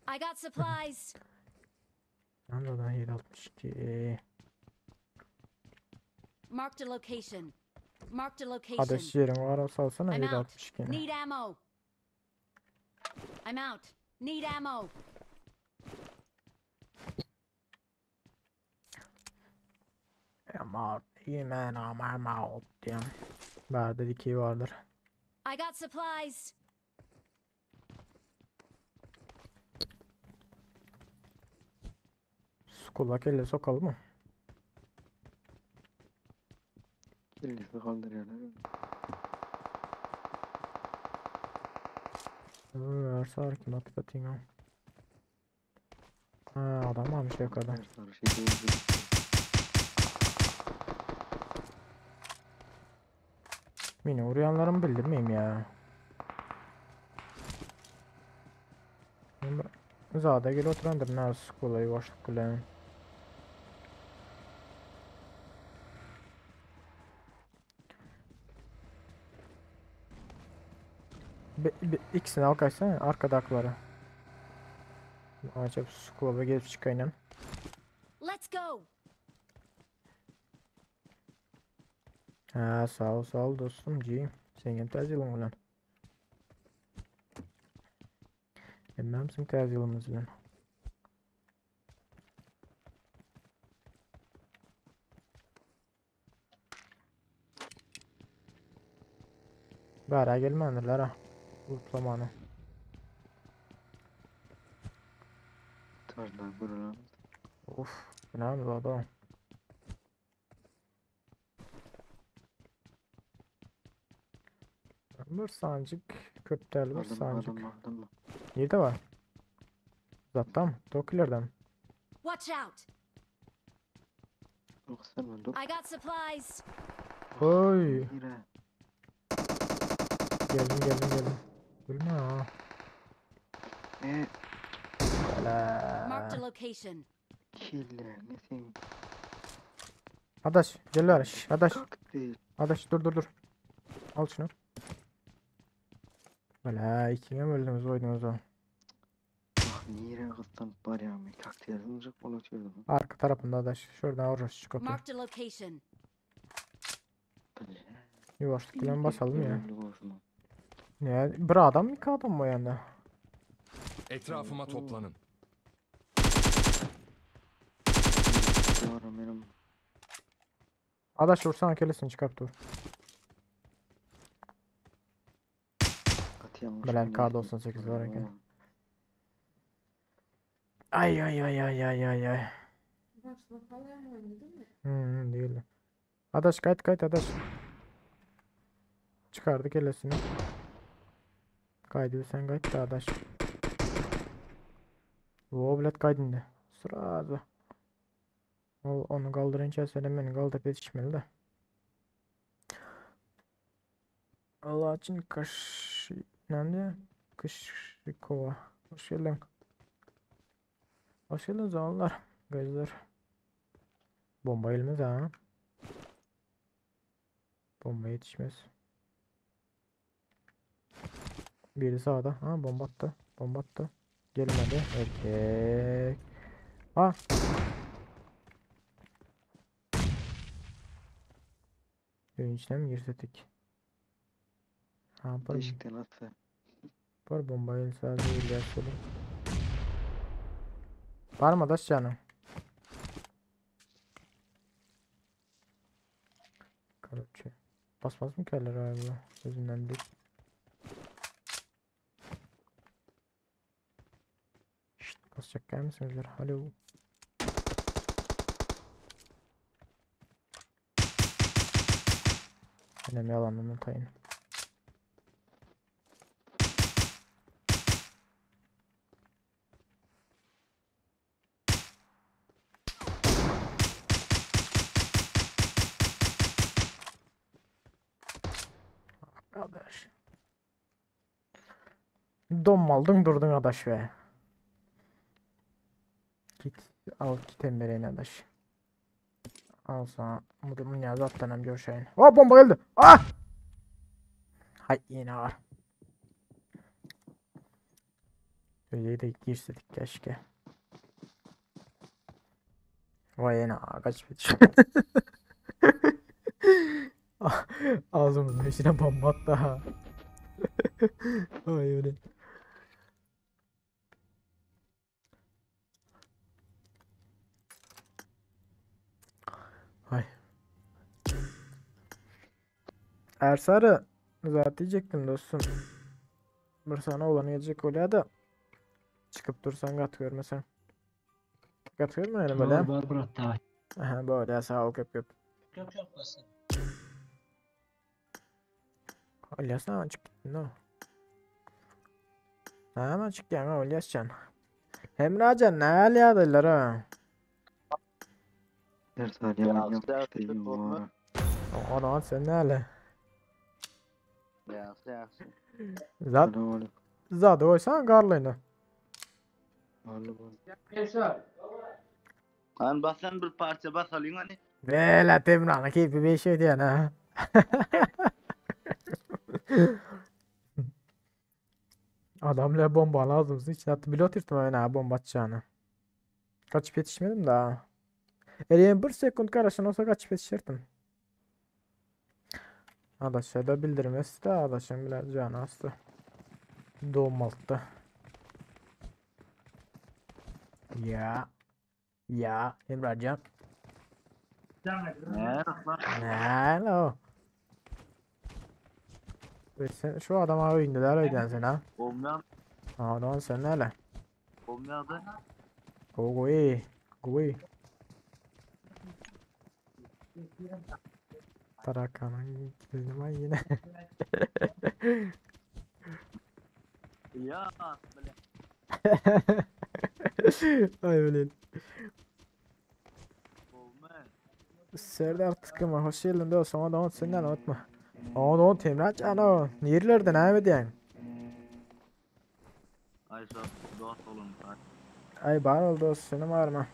I got supplies. Nereden 762. Marked a location. Marked a location. Adaş yerin var salsana I'm out. 762'ni. Need ammo. I'm out. Need ammo. I'm out. Man, I'm, I'm out diyorum. Bende dikey vardır. I got supplies. Kulak elle sokalım mı? Kellesi kaldırýarlar. Ver kim atıp atayım ha. Ha adam varmış yukarıda. Her sarı şey değil. Mini uğrayanlarımı bildirmeyeyim ya. Zada gel oturandır nasıl kolayı başlık kulenin. Be, be, ikisini al kaçsana arkadakları. Acaba skulaba gelip çıkayım. Let's go. Ha sağ ol sağ ol dostum G. Sen hem täze ýylyň bilen. Hemmemsiň täze ýylymyz bilen. Bära gelmändirler ha. Utlamany. Tarla gurulan. Uf, bu näme bu adam? Bir sancık, köptel bir Aldım sancık. aldım aldım. Nerede var? Zattan mı? Tokilerden. Watch out. Yoksa dur. I got supplies. Oy. Nire. Geldim geldim geldim. Gülme ha. E Marked a Bela. location. killer ne sen Adaş gel ver. Şş, Adaş. kalk değil. Adaş dur dur dur. Al şunu. Bela ikine mi öldünüz oydunuz o. Ah nire kızdan var ya mi kalk değil. Onu çözdüm. Arka tarafında adaş. Şuradan uğraş çıkıyor. Marked a location. Bela. Yavaşlık bilen basalım ya. Önemli olsun. Ne? Bir adam mı iki adam mı yani? Etrafıma toplanın. Doğru benim. Adaş vursana kellesini çıkart dur. Katı yanlış. Belen K98 var eken. Ay ay ay ay ay ay ay. Hı değil. Adaş kayıt kayıt adaş. Çıkardı kellesini. Kaydı sen kayıt da adaş. O bilet kaydindi. Sırada. Ol onu kaldırınca sen beni kaldırıp yetişmeli de. Allah için kaş... Nerede? Kışkova. Hoş geldin. Hoş geldin zamanlar. Gözler. Bomba gelmez ha. Bomba yetişmez. Biri sağda. Ha bomba attı. Bomba attı. Gelmedi. Erkek. Ha. Evin içine mi girsek? Ha bir, Değişikten atsa. bir bomba gelse değil ya söyleyeyim. Var mı daş canım? Короче. Basmaz mı ki abi bu? Gözünden değil. Şşt, basacak gel misiniz? Alo. Önemli yalanını tayın. Adaş. Dommaldyň durduň adaş be. Git al kitem bereýin adaş. Al sana. Mudur ne zatdan hem görşeýin. O bomba geldi. Ah! Hay yine var. Öyle de girsedik keşke. Vay yine kaç bir Ağzımızın içine bomba attı ha. Ay öyle. Ay. Ersarı zaten diyecektim dostum. Bir sana olan gelecek oluyor da çıkıp dursan kat görmesen. Kat görmeyelim böyle. Bar bar brat daway. Aha böyle sağ ol köp köp. Köp köp basın. İlyas ne çık gittin o? Hemen çık yani İlyascan. Emrecan ne hal yağdılar ha? Ders var yaman yok var. Ana sen ne hale? Yaxşı, yaxşı. Zat Zat oysan garlıydı. Lan basan bir parça bas alayım hani. Vela Temran'a keyfi bir şey diyen ha. Adamla bomba lazım. İçine attı. Bile oturttum öyle ha bomba atacağını. Kaçıp yetişmedim daha. Eleyim bir sekund karışın olsa kaçıp yetişirdim. Adaşa bildirmesi de adaşın bile canı astı. Doğmalttı. Ya. Ya Emrecan. Ne? Ne o? Sen şu adama oyundular öyle sen ha. Olmayan, Adam sen ne olmayan da. Go go iyi. Go iyi. Tarakanın gittim yine. Ya böyle. Ay öyle. Serdar tıkıma hoş geldin dostum. Adam senden unutma. Adam Temraç ana. Nerelerde ne ediyorsun? Ay sağ dost olun. Ay bar ol dost senim arma.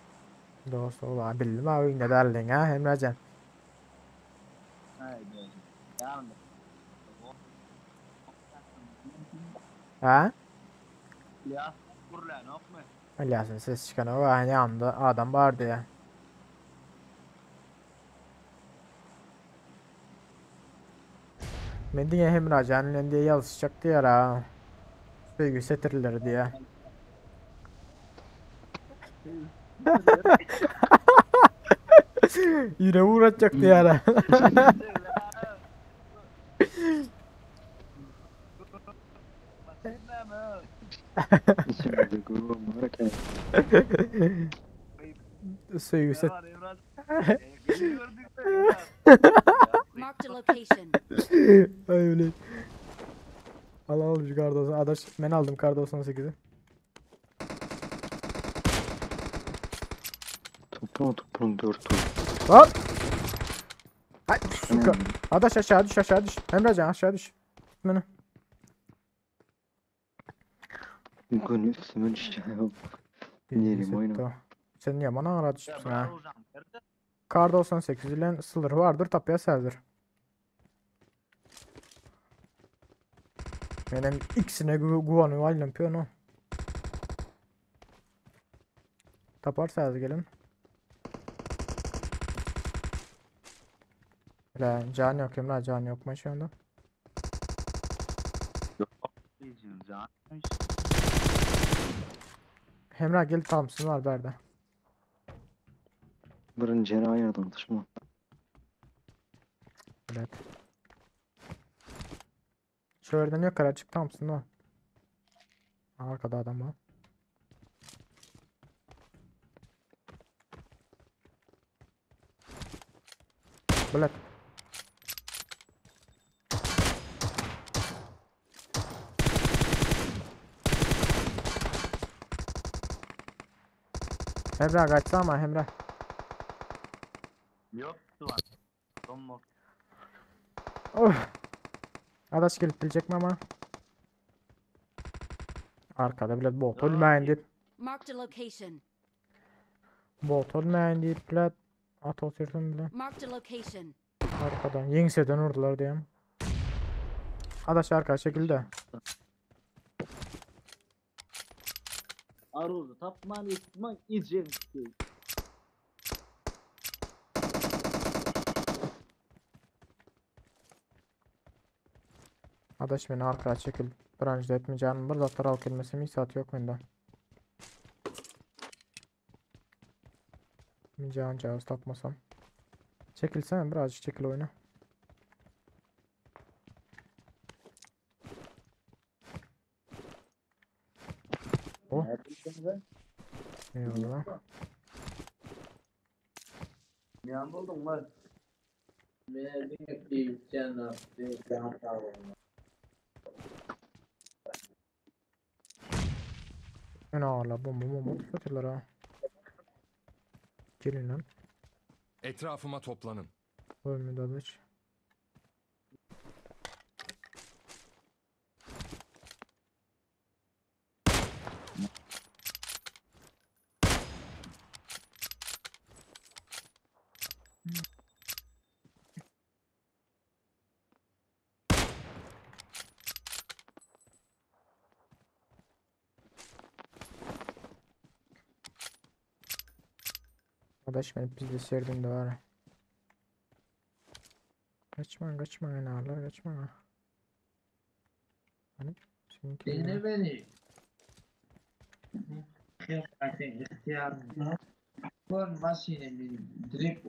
Dost ol abi bildim abi ne derlin ha Emrecan. Ay dost. Tamam. Ha? Ya kurlan yok mu? İlyas'ın ses çıkan o aynı anda adam vardı ya. Men diňe Hemrajan bilen diye ýazyşjak diýär ha. Söýgü setirleri diye. Yine uğratacak diýär ha. İçimde gurur var ki. Söýgü set. Marked a location. Ay öyle. Al al şu kar 98. Adaş ben aldım kar 98'i. Toplam toplam 4 tur. Hop. Ay suka. Adaş aşağı düş aşağı düş. Emrecan aşağı düş. Tut beni. Gün üstüme düşeceğim. Yerim oyna. Sen niye bana ara düşüpsün ha? Kar 98 ile sılır vardır tapya serdir. Benim ikisine güveniyor aynen piyano. Taparsa gelin. La can yok Emrah can yok mu şu anda? Emrah gel Thompson var berde. Birinci yere ayırdım düşman. Evet. Şu yerden yok çık Thompson o. Arkada adam var. Bilet. Emrah kaçsana Emrah. Yok duvar. Son mor. Of. Adaş gelip bilecek mi ama? Arkada bile bot ölmeyin deyip. Marked a location. Bot ölmeyin deyip bile at oturdum bile. Marked a location. Arkadan yeňseden urdular diýem. Adaş arka çekildi. Aruz tapman etman icen. Adaş beni arkaya çekil. Branjda etmeyeceğim. Bir zatlar alıp gelmesem hiç saat yok bende. Can cevaz tapmasam. Çekilsene birazcık çekil oyna. Oh. Eyvallah. Ne buldun lan? Ne ağırlar bomba bomba tutuyorlar ha. Gelin lan. Etrafıma toplanın. Ölmedi adaş. Adaş beni pizde serdim de var. Kaçma kaçma ne ağırlar kaçma. Hani seninki Dinle beni. İhtiyarım. Bu maşine direkt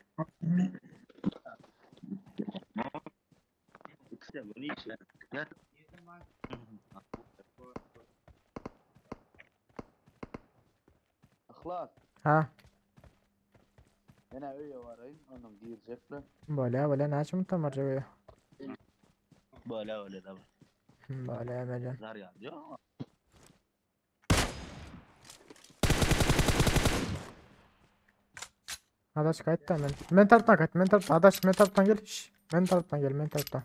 İşte bunu içe. Gel. Ihlas. Ha Yine öyle varayım. Onun girecekler. böyle böyle ne açım tam acaba? Böyle öyle de var. Böyle hemen. Zar ya diyor ama. Adaş kayıt da men. Men taraftan kayıt. Men taraftan. Adaş men taraftan gel. Şş, men taraftan gel. Men taraftan.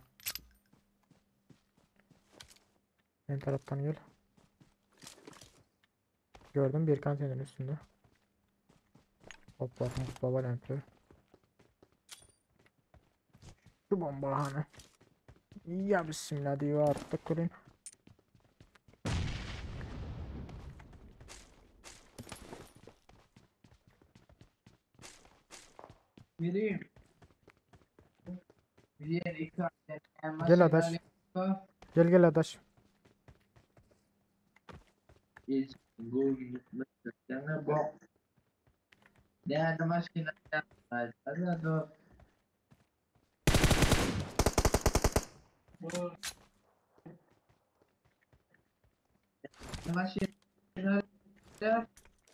Men taraftan gel. Gördüm bir konteynerin üstünde. Hoppa hoppa valentü. Şu bomba hani. Ya bismillah diyor attık kulün. Bileyim. Bir iki Gel adaş. Gel gel adaş.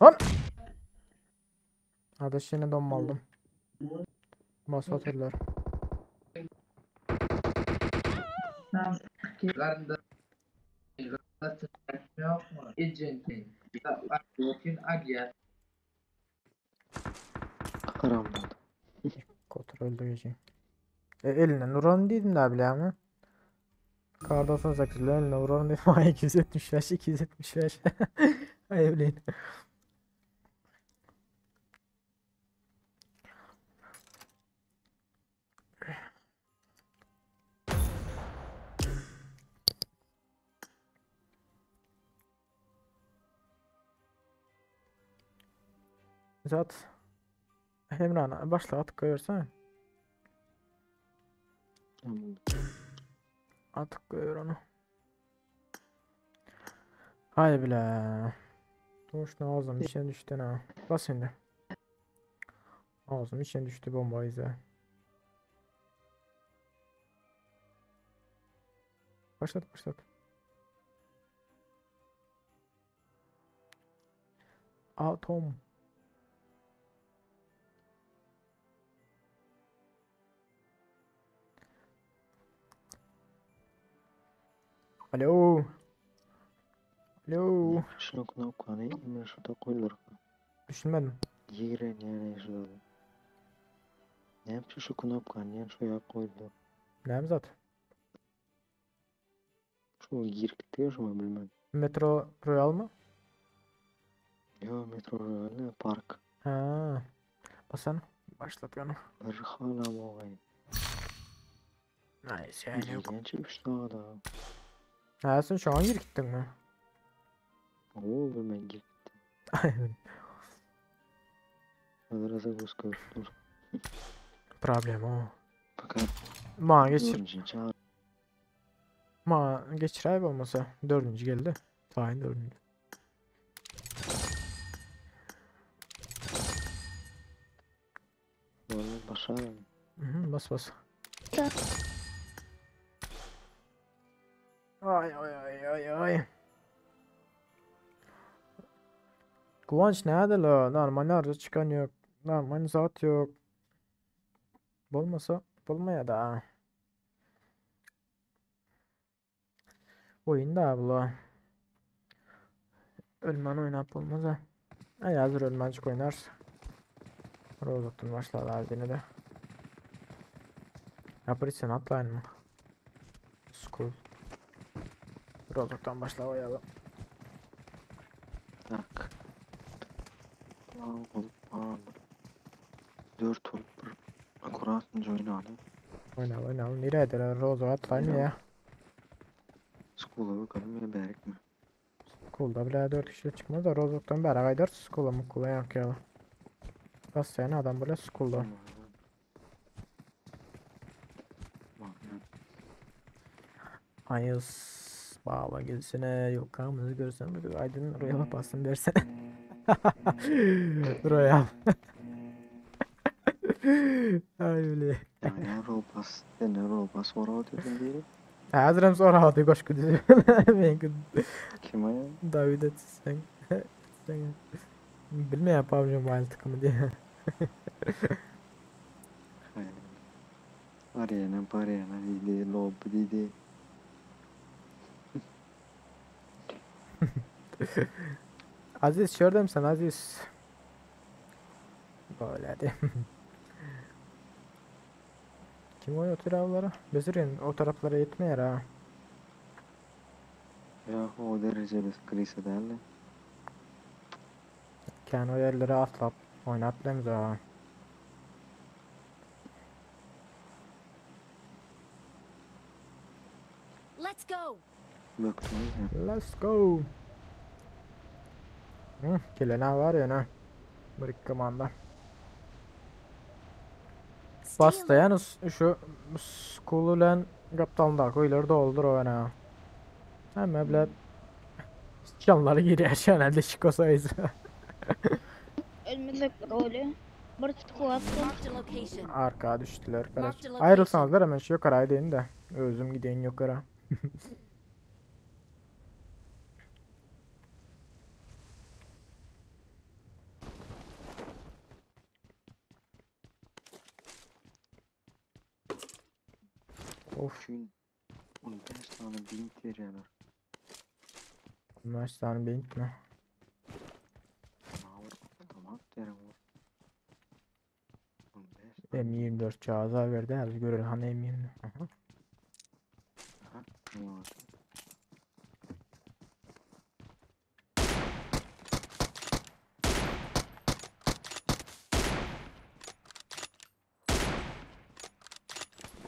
Lan! Adaş yine donma aldım. Masa atırlar. Karamladı. Kotor öldü gece. E, elinden vuran dedim daha bile ama. Kar 98 ile eline vuran dedim. Ay 275 275. Ay evleyin. Zat. Emrah başla at koyuyorsan. Tamam. Atık koyuyor onu. Haydi bile. Boşuna ağzım içine düştü ha. Bas şimdi. Ağzım içine düştü bomba izi. Başlat başlat. Atom. Alo. Alo. Şunu knopkany ime şurada koyulur. Düşünmedim. Ýigren ýene şurada. Näme şu şu knopkany ýene şu ýa koyulur. Näme zat? Şu girip gitdi ya şuna bilmem. Metro Royal mı? Yo metro Royal park. Ha. Basan başlat gana. Bir hala moğay. Nice yani yok. Girgençe 3 tane daha. Ha sen şu an girip gittin mi? Oo bilmem girip gittim. Aynen. Hazır göz dur. Problem o. Fakat Ma geçir. dördüncü çağır. Ma geçir ayıp olmasa. Dördüncü geldi. Tayin dördüncü. Vallahi başarım. Hı hı, bas bas. Ay ay ay ay ay. Kıvanç nerede la? Normal nerede çıkan yok. Normal zat yok. Bolmasa bolmaya da. Oyun da abla. Ölmen oynap olmaz ha. Ay hazır ölmencik oynarsın. Rozok'tan başlarlar yine de. Yapır atlayın mı? School. Rozok'tan başla oyalım. Tak. Olup al. Dört olup bir akkuratınca oynayalım. Oyna oyna. Nereye Rozok atlayın ya. School'a bakalım ya berik mi? School'da bile 4 kişi çıkmaz da Rozok'tan beri gaydar School'a mı kula yakayalım. Bas sen adam böyle School'da. Ayız baba gelsene yok kamızı görsen bir Aydın Royal'a bassın versene. Royal. Ay öyle. Yani Robas, ne Robas ora dedim diyelim. Hazırım sonra hadi koşku dizi. Ben Kim o ya? David etsin. Sen bilmeyen PUBG Mobile takımı diye. Arena, parena, dedi, lob dedi. Aziz şöyle sen Aziz. Böyle de. Kim o taraflara? Bezirin o taraflara yetmiyor ha. Ya o derece biz kriz ederler. Kendi o yerlere atlap oynat bilemiz ha. Let's go. Let's go. Hı, gelene var ya ne? Bir komanda. Basta yalnız şu skululen kaptanlar koyuları doldur o ne. Hem bile canları giriyor şenelde şikosayız. Ölmesek rolü. Bir location. Arka düştüler. Ayrılsanızlar hemen şu yukarı gideyim de. Özüm gideyim yukarı. Of. Gün 15 tane bint veriyorlar. 15 tane bint mi? Var otomat derim var. 15 M24 cihazı verdi. Hadi görelim hani M20. Aha. Aha, ne var?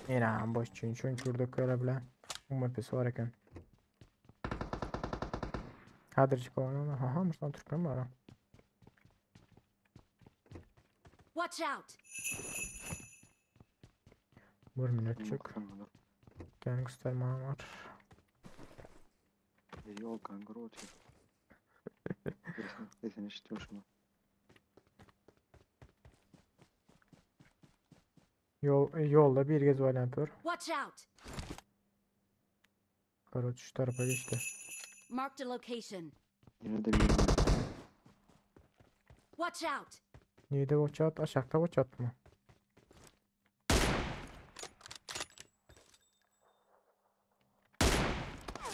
Yine boş çünkü çünkü burada köre bile. UMP'si var eken. Hadi çıkalım. Aha, Mustafa Türkmen var. ha. Watch out. Bir minut çık. Gangster man var. Yol kanguru atıyor. Sesini işitiyor şunu. Yol, yolda bir gez yapıyor. Watch out. Karaç şu tarafa geçti. Marked a location. Yine de bir Watch out. Neydi watch out? Aşağıda watch out mı?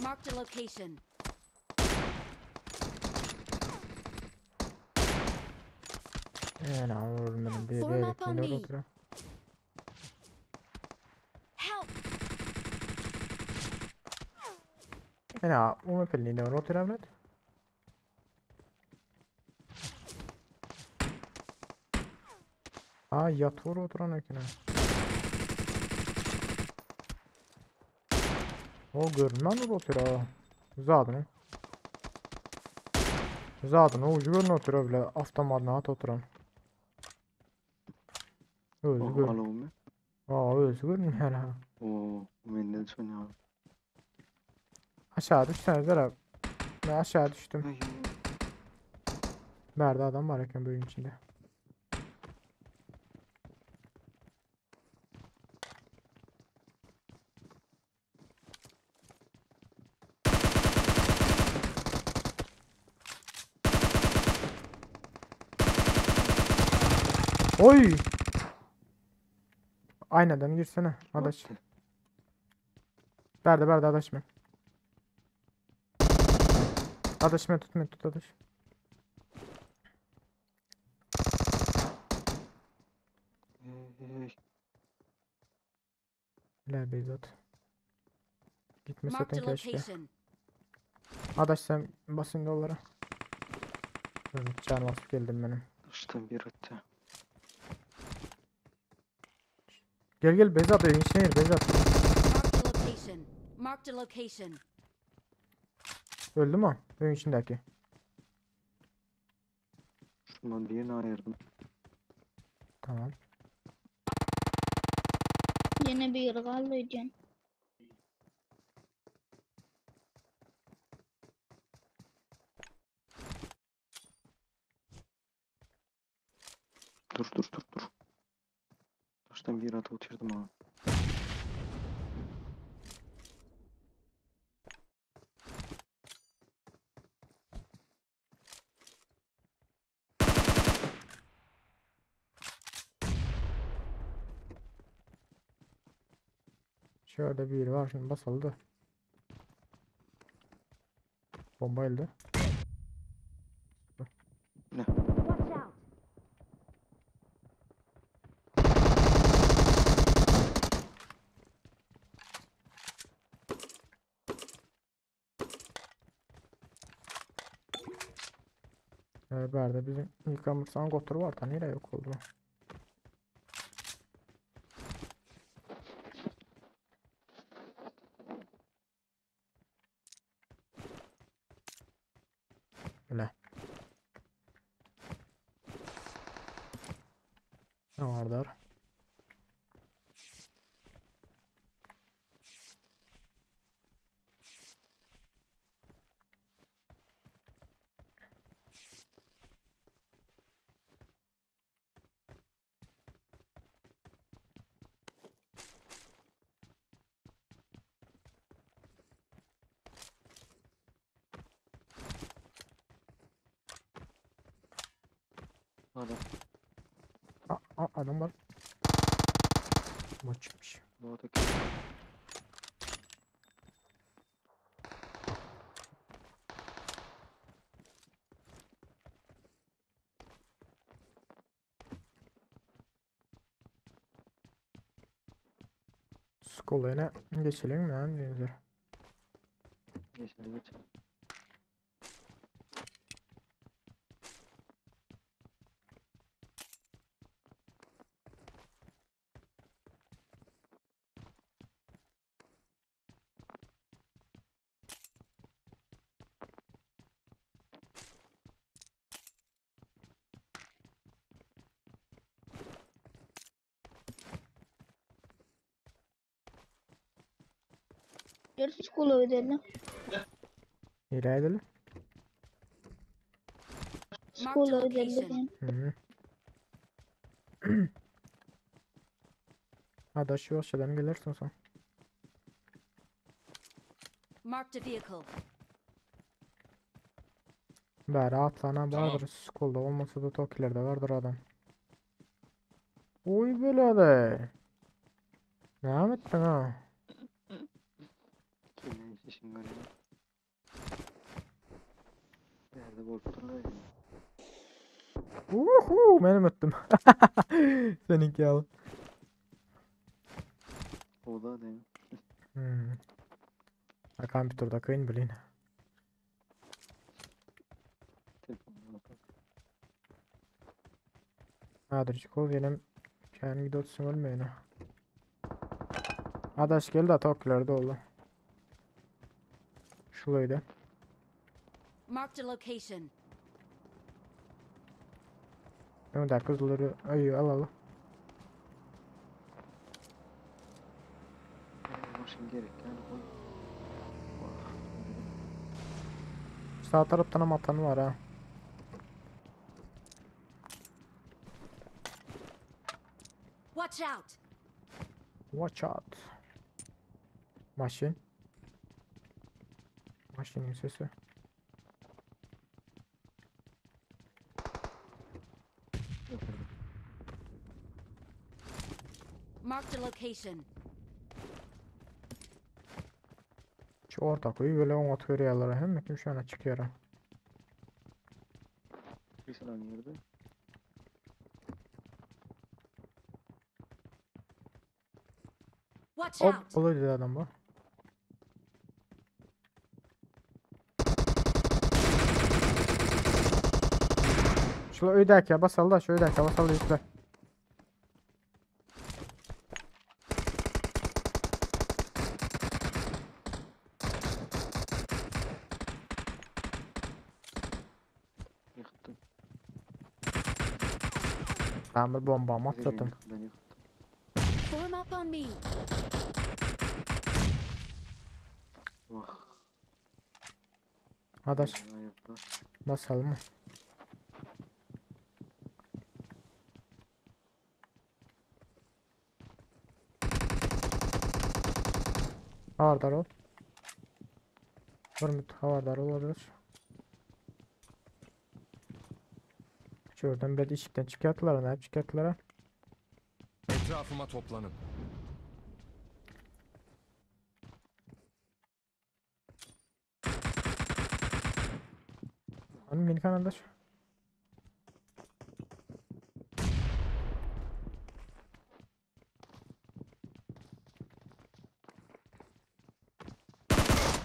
Marked a location. Yani anladım bir Form bir up on me. oturuyor. Help. Ene, UMP ne otur evlat? Aa yatır oturan eken ha. O görünmez mi otur ha? Zadını. Zadını ucu görün otur bile avtomatına at oturan. Özü O gör. alıw Aa özü görünmüyor ha. Oo, menden şonu al. Aşağı düşseniz abi. Ben aşağı düştüm. Nerede adam var eken bölüm içinde. Oy! Aynadan girsene adaş. Berdi berdi adaş ben. Adaş ben tut ben tut adaş. La Beyzat. Gitme Marked zaten a keşke. location. Adaş sen basın dolara. Evet canım basıp geldim benim. Daşdan bir ötdi. Gel gel Beyzat evin içine gir Beyzat. Marked a location. Marked a location. Öldü mü? o? Evin içindeki. Şundan birini ayırdım. Tamam. Yine bir kaldı ödeyeceğim. Dur dur dur dur. Daşdan bir atıp oturdum ha. Şöyle bir var şimdi basıldı. Bomba elde. Ne? Watch out. Ee, Berdi bizim yıkamırsan gotur var da nereye yok oldu? Öyle. Ne vardır? Adam. Aa, aa, adam var. Bot çıkmış. Bu da Skolayına geçelim mi lan denizler? Geçelim geçelim. Görüşürüz kola ödeyelim. Nereye edelim? Marked a Kola ödeyelim. location. Hı. Adaş yavaşçadan gelirsin sen. Marked a vehicle. Bari atlana Tamam. vardır. Skolda olmasa da Tokilerde vardır adam. Oy böyle de. Ne ettin ha? Kimden işin görevi? Nerede bol Uhu, benim öttüm. Seninki al. O da ne? Hmm. Ha, kompýuterde kyn bilin. Nadirçik ol ýenem kän gidip otursun ölmeýin. Adaş geldi toklar dolu. Şulaydı. Marked a location. Öňdäki gyzylary aý al al. Maşyn gerek yani koy. Sağ taraptan hem atan var ha. Watch out! Watch out. Maşyn. Maşynyň sesi. Marked a location. Şu orta kuyu böyle oňat görýärler hem kim şu ana çykýar. Bir sıran yerde. Watch Hop, out! olaydı adam bu. Şu öydäki ya basal da şu öydäki basal da üstte. Yıktım. Ben bir bomba atladım. Ben yıktım. Form up on me. Vah. Adaş Ayakta. basalım mı? Havardar ol. Bir havardar olabilir. Şuradan bir işikten çıkarttılar ne yap çıkarttılar? Etrafıma toplanın. Hanım yeni kanaldaş.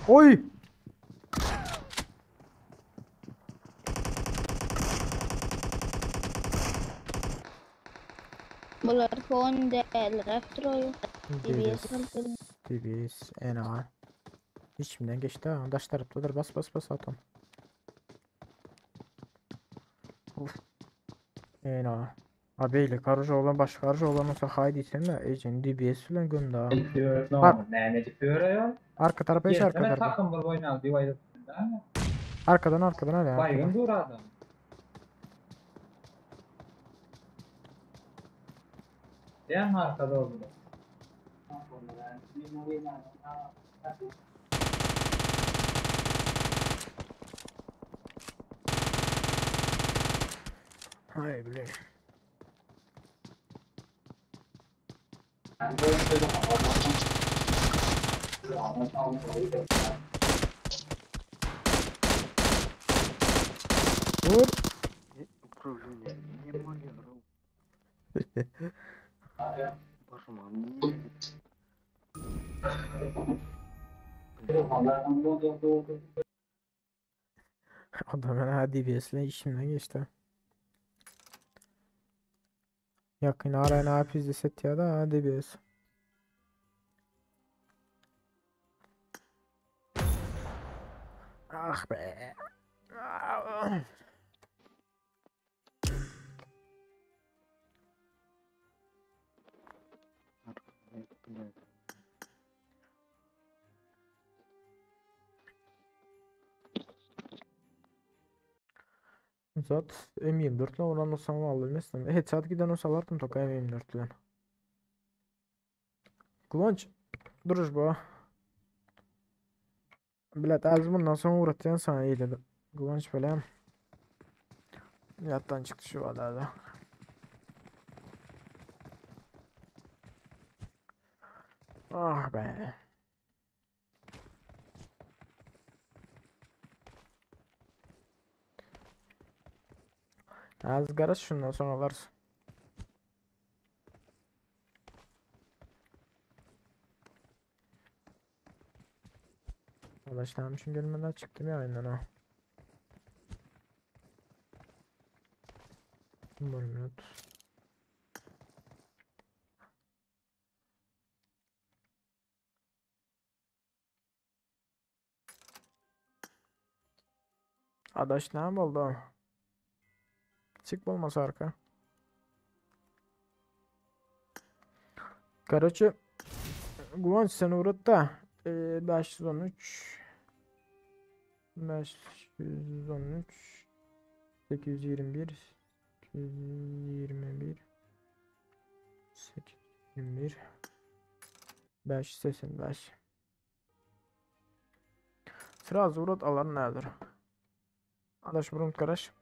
Oy! Bular fon değil, Raptor DBS, DBS. DBS, NA. İçimden geçti ha. Daş taraftadır. Bas bas bas atam. Of. NA. Abi ile karıcı olan başka karıcı olan olsa haydi sen de Ecen DBS bilen gönder. No, näme edip ýörüyor? Arka tarafa iş arka Ýerine tarafa. takım bul oýnal diýip Arkadan arkadan hadi arkadan. Baygın dur adam. Diýen arkada oldu. Hay bile. Vur. Управление. Ne mal ya? Parmağım. Adam ha DBS'le işimden geçti. Yakın arayın abi set ya da DBS. Ah be. Ah. Zat M24 ile oran olsam alırım. Headshot giden olsa alardım toka M24 ile. Kıvanç duruş bu. Bilet az bundan sonra uğratacağım sana iyi dedi. Kıvanç böyle. Yattan çıktı şu adada. Ah be. Az garaj şundan sonra alarsın. Adaş näme üçin gelmedi çıktım ya oyundan ha. Bir minut. Adaş näme boldy? Çık bolmasa arka. Karaçı Guvanç sen uğrat da 513 513 821 821 821 585 Sıra uğrat alan nedir? Adaş burun karaş.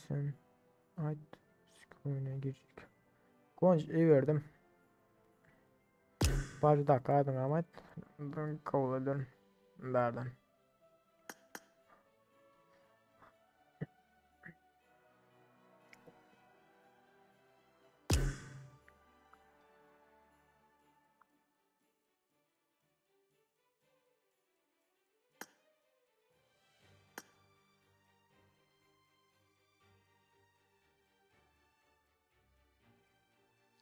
Sen ait oyuna girecek. Guvanç iyi verdim. Bir dakika aydın ama ben kabul ederim. Berden.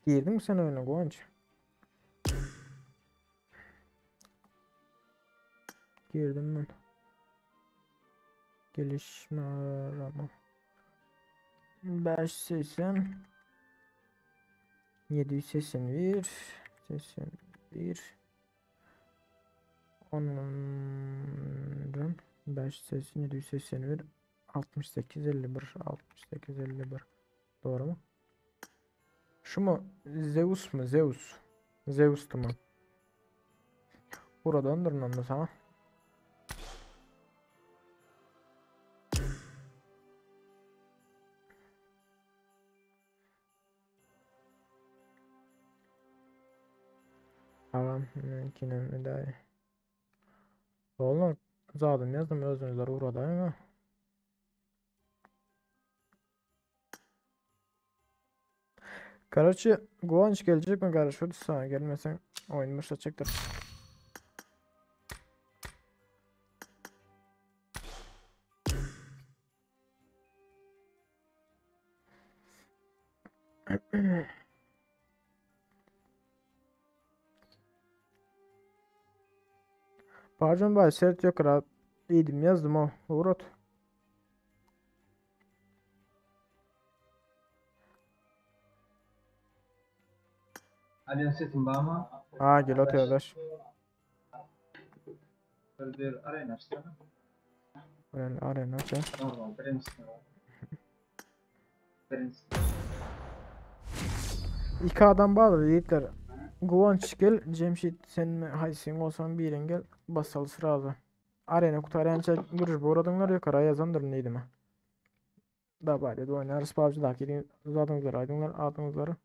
Girdin mi sen oyuna Guvanç? Girdim ben. Gelişme arama. 580 781 81 10 580 781 68 51 68 51 Doğru mu? Şu mu? Zeus mu? Zeus. Zeus'tu mu? Buradan durmam sana. Tamam, yine müdahale. Oğlum, zaten yazdım özünüzler uğradı ama. Karaçı Guvanç gelecek mi kardeş? Hadi sana gelmesen oyun başlatacaktır. Pardon bay sert yok rahat. İyiydim yazdım o. Uğrat. Hadi sesim var mı? Ha gel atıyor adaş. Bir arena açsana. Arena arena aç ya. Normal birincisine var. Birincisi. İki adam bağlı yiğitler. Guvanç gel, Cemşit sen mi haysin olsan bir engel basal sıralı. Arena kurtaranca görüş bu uğradınlar yok araya yazandır neydi mi? Da bari de oynarız PUBG da girin uzadınızlar aydınlar adınızları.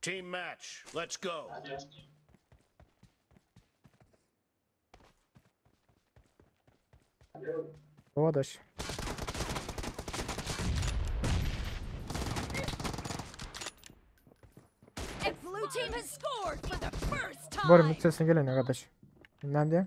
Team match. Let's go. O adaş. And blue team has scored for the first Varım time. sesine gelin arkadaş. Ne diye?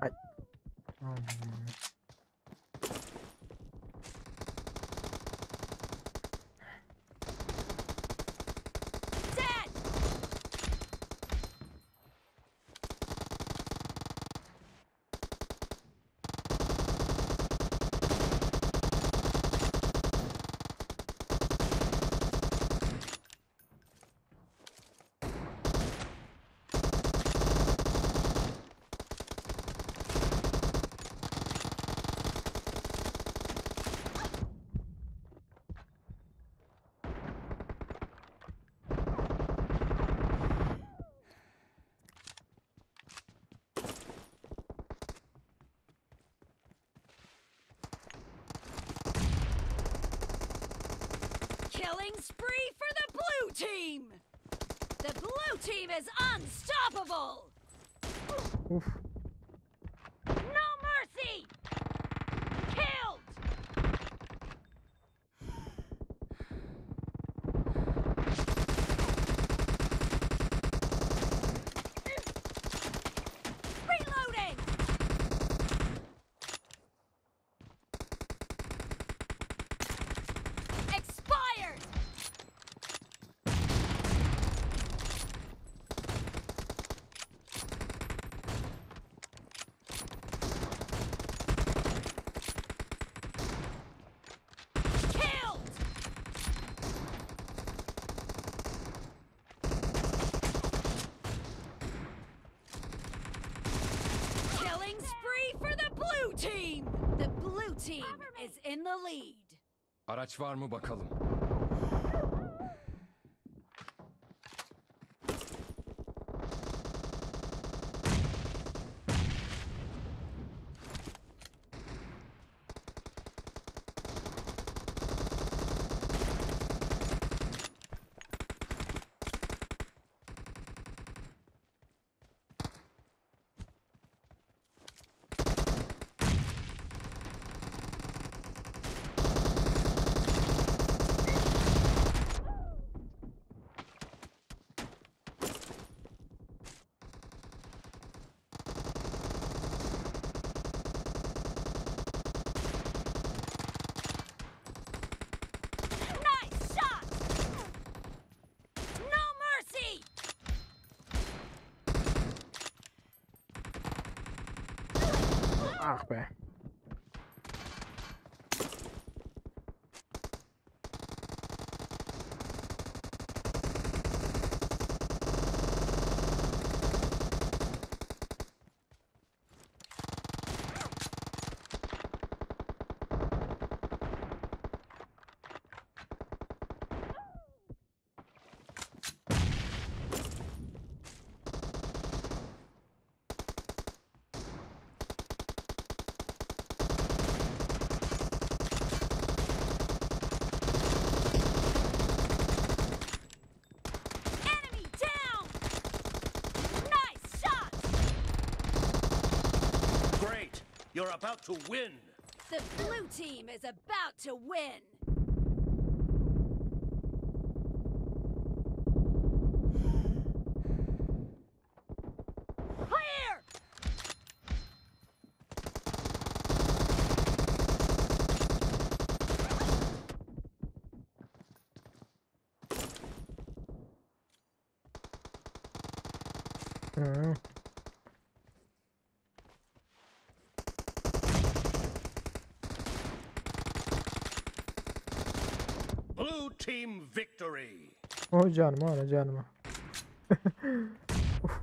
Ay. Aman. Dead. Killing spree for the blue team. The blue team is unstoppable. Uf. No mercy. Killed. Reloading. Expired. Killed. Killing spree for the blue team. The blue team is in the lead. Araç var mı bakalım. Nice shot. No mercy. Ah be. Enemy down. Nice shot. Great. You're about to win. The blue team is about to win. Clear. Hı. Blue team victory. O canıma ana canıma. Uf.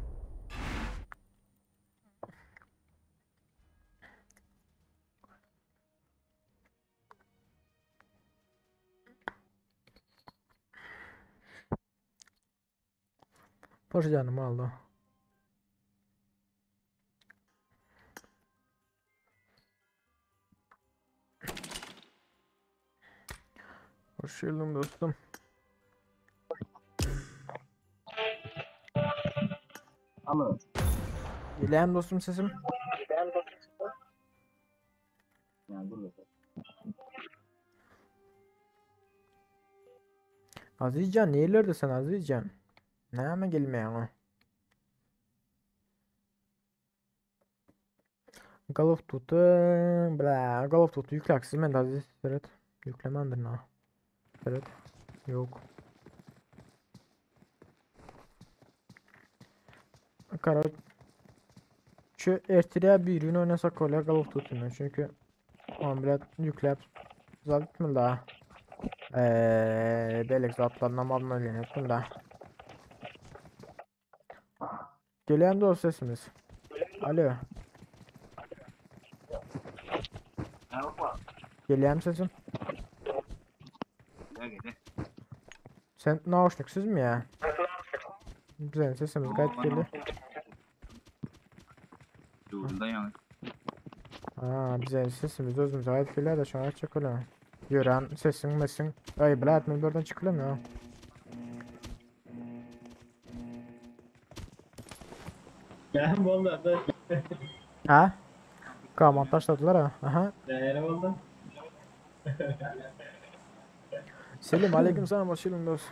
Boş canım aldı. Hoş geldin dostum. Alo. Gelen dostum sesim. Yani burada. Azizcan nerelerde sen Azizcan? Näme gelmeýäň o? Call of Duty, bla, Call of Duty ýükläksiz men Aziz, evet. Ýüklemändir na. Evet. Yok. Şu ertire bir gün oynasak kolay Call of Duty'ni çünkü on bilet ýükläp zatmyl da. Eee, belek zatlarına malına öğrenettim da. Gelen dost sesimiz. Alo. Gelýän sesim? Sen nauşniksiz mi ya? Güzel sesimiz gayet geliyor. Durda yani. Ha, bize sesimiz özümüze ait geliyor da şu an açık öyle. Ýören sesiň mesiň. Aý, blät, men birden çykylam ya. Näme boldy ata? Ha? Kaman taşladylar ha. Aha. Näme boldy? Selim aleyküm selam hoş geldin dost.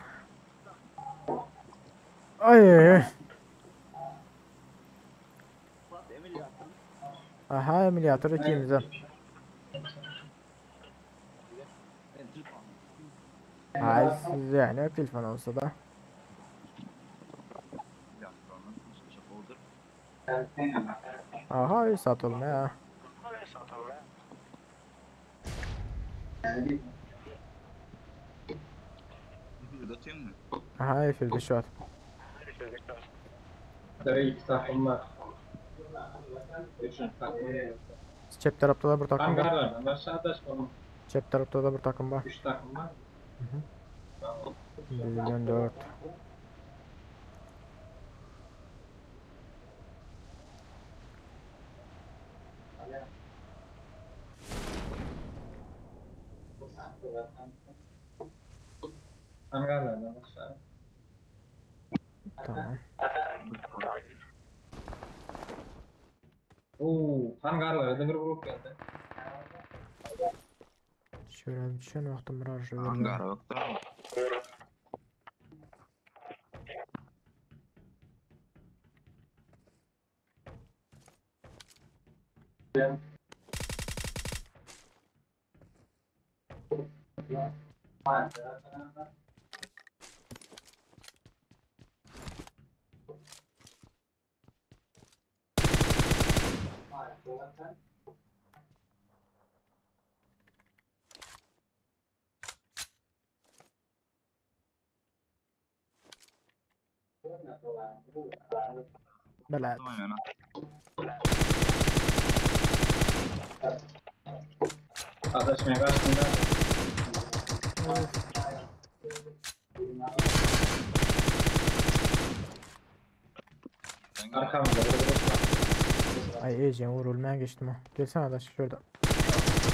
Ay. ay. Aha emülatör ikimize. Ay siz yani yok telefon olsa da. Aha iyi satılma ya. Aha efildi şu an. Tabii iki takım var. Üçüncü takım var. Çep tarafta da bir takım var. Hangarlardan aşağıda onun Çep tarafta da bir takım var. üç takım var. 1 4. Hangarlardan aşağı. Tamam. Oo, hangarlara da bir grup geldi. Şöyle düşen wagtym bir arja Hangara yoktur ama. Belat. Aynen. Adaşmaya karşısında. Arkamda bir grup var. Ay iyice vurulmaya geçtim o. Gelsene adaş şurada.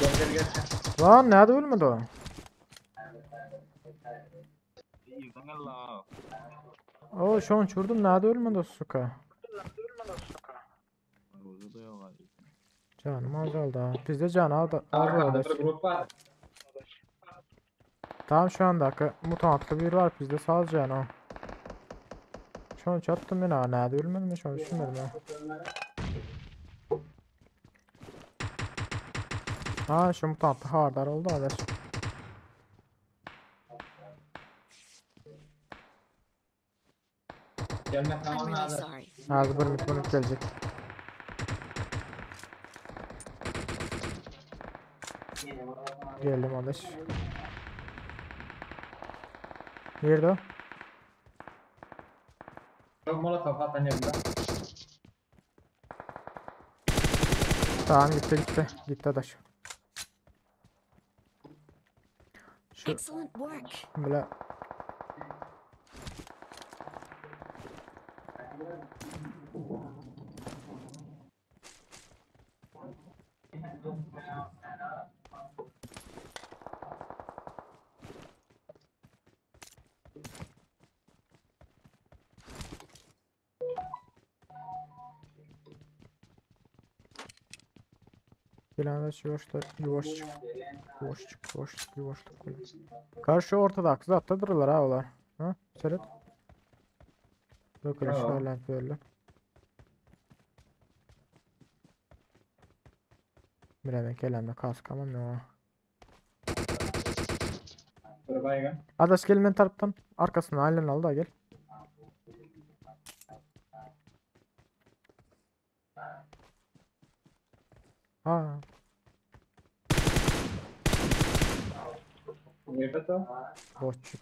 Gel gel gel. Lan nerede ölmedi o? Allah. O şu an çurdum nerede ölmedi o suka? Orada da yok abi. Canım azaldı ha. Bizde can aldı. Arkamda Azaldı. bir grup var. Tamam şu anda mutantlı bir var bizde sadece yani o. Şu an çattım yine ha. Nerede ölmedim şu an düşünmedim ha. Ha şu mutantlı hardar oldu adaş. Gelme I'm tamam really abi. sorry. Hadi bir mit bunu gelecek. Geldim adaş. Nerede o? Çok molotof atan yerinde. Tamam gitti gitti. Gitti adaş. Şu Excellent work. böyle Bilen yavaş da yavaş çık. Yavaş çık, yavaş çık, yavaş çık. Karşı ortada zattadırlar ha olar. Ha? Seret. Bakın Ha. şöyle böyle. Bilemek gelemde kask ama ne o. Bir baygın. Adaş gel men taraftan. Arkasından ailen al da gel. Ha, Nerede o? boşçuk.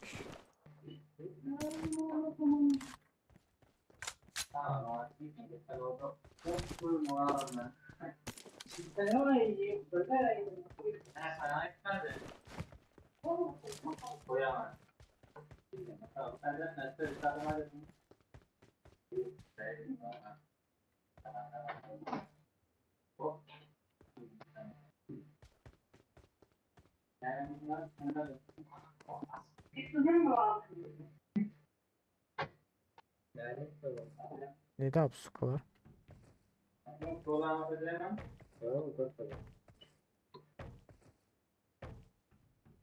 Neydi abi sukalar?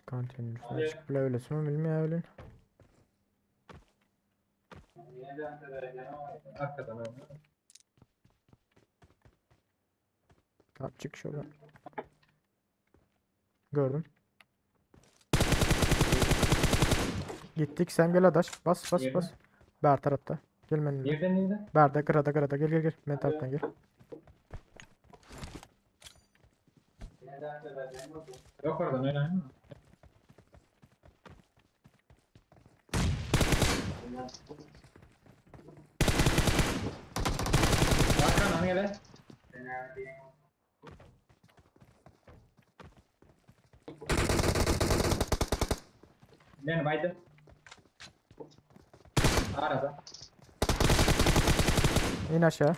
Konteyner üstüne çıkıp bile öylesi mi bilmiyor öyle. Arkadan oyna. Tamam çık şuradan. Gördüm. Gittik sen gel adaş. Bas bas Yerine. bas. Ber tarafta. Gel benimle. Nereden indi? Ber'de kırada kırada gel gel gel. Ben taraftan gel. Yok oradan oyna. Arkadan gel. Ben baydım. Arada. İn aşağı.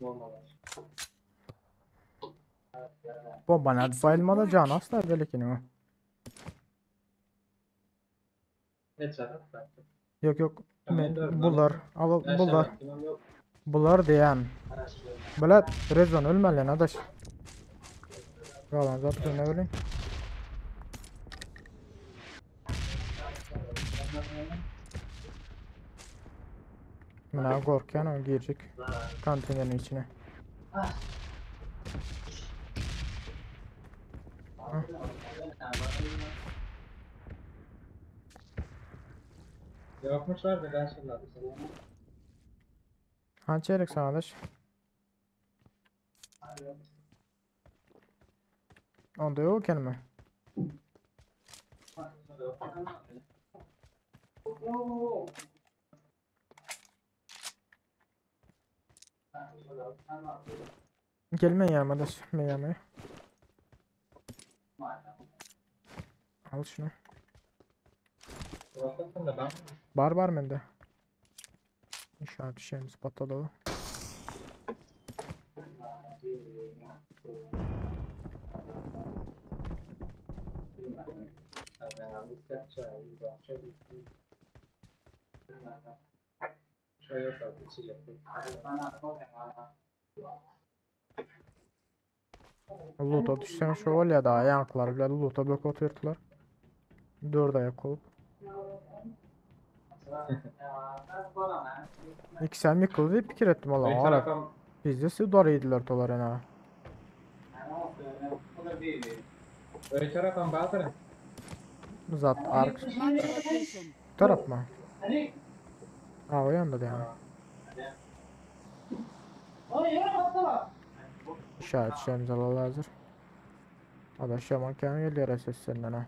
Bombalar. Bomba nerede bayılmadı can asla böyle ki ne o. Ne çarap? Yok yok. Tamam, Men, doğru, bular. Al Ben bular. şarap, yok. Bular diyen. Bular Rezon ölme lan adaş. Yalan zaten ne bileyim. Buna korkuyan o girecek konteynerin içine. Yokmuş var da ben şunları. Hançerlik sana adaş. Onda yok mi? Gelme yanıma adaş. Ben yanıma. Al şunu. Bakın da ben Bar var mende. İnşaat şeyimiz patladı. Loot'a düşsen şövalye daha yankılar bile loot'a bök oturttular. Dört ayak olup. İki yıkıldı diye pikir ettim Ön Allah. Ara. tarafım Bizde su yediler dolar ana. Ön tarafım Bahadır. Zat ark Marked a location. taraf mı? Ha o yanda da yani. İşaret şeyimiz alalım hazır. Adaş yaman kendi geliyor seslerinden ha.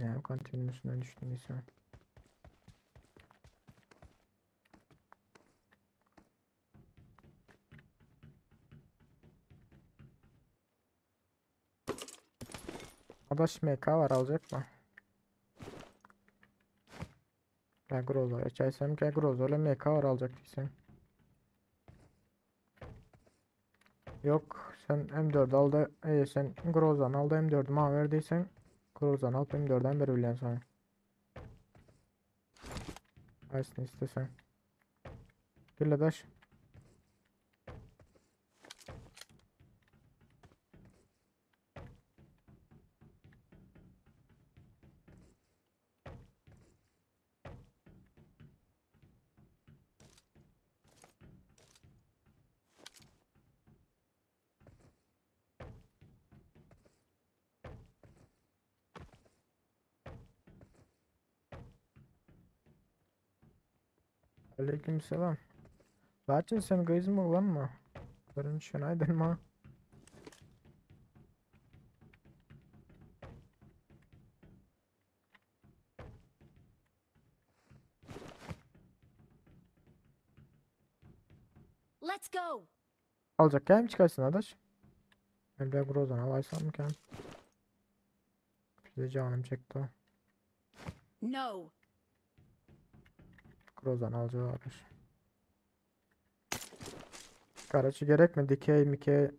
Ya konteynerin üstüne düştüm insan. Adaş MK var alacak mı? Ya Groza geçersem ki Groza ile MK var alacak diysen. Yok sen M4 al da e, sen Groza'nı al da M4'ü bana verdiysen Groza'nı al M4'den ver bilen sana. Aynısını istesen. Gel adaş. Aleykümselam. Laçın sen kız mı lan mı? Birinci şunu aydın mı? Let's go. Alacak gelmi çıkarsın adaş. Ben de Grozan alaysam mı kem? Bir de canım çekti o. No. Grozan alacak adaş. Karaçı gerek mi? Dikey mikey.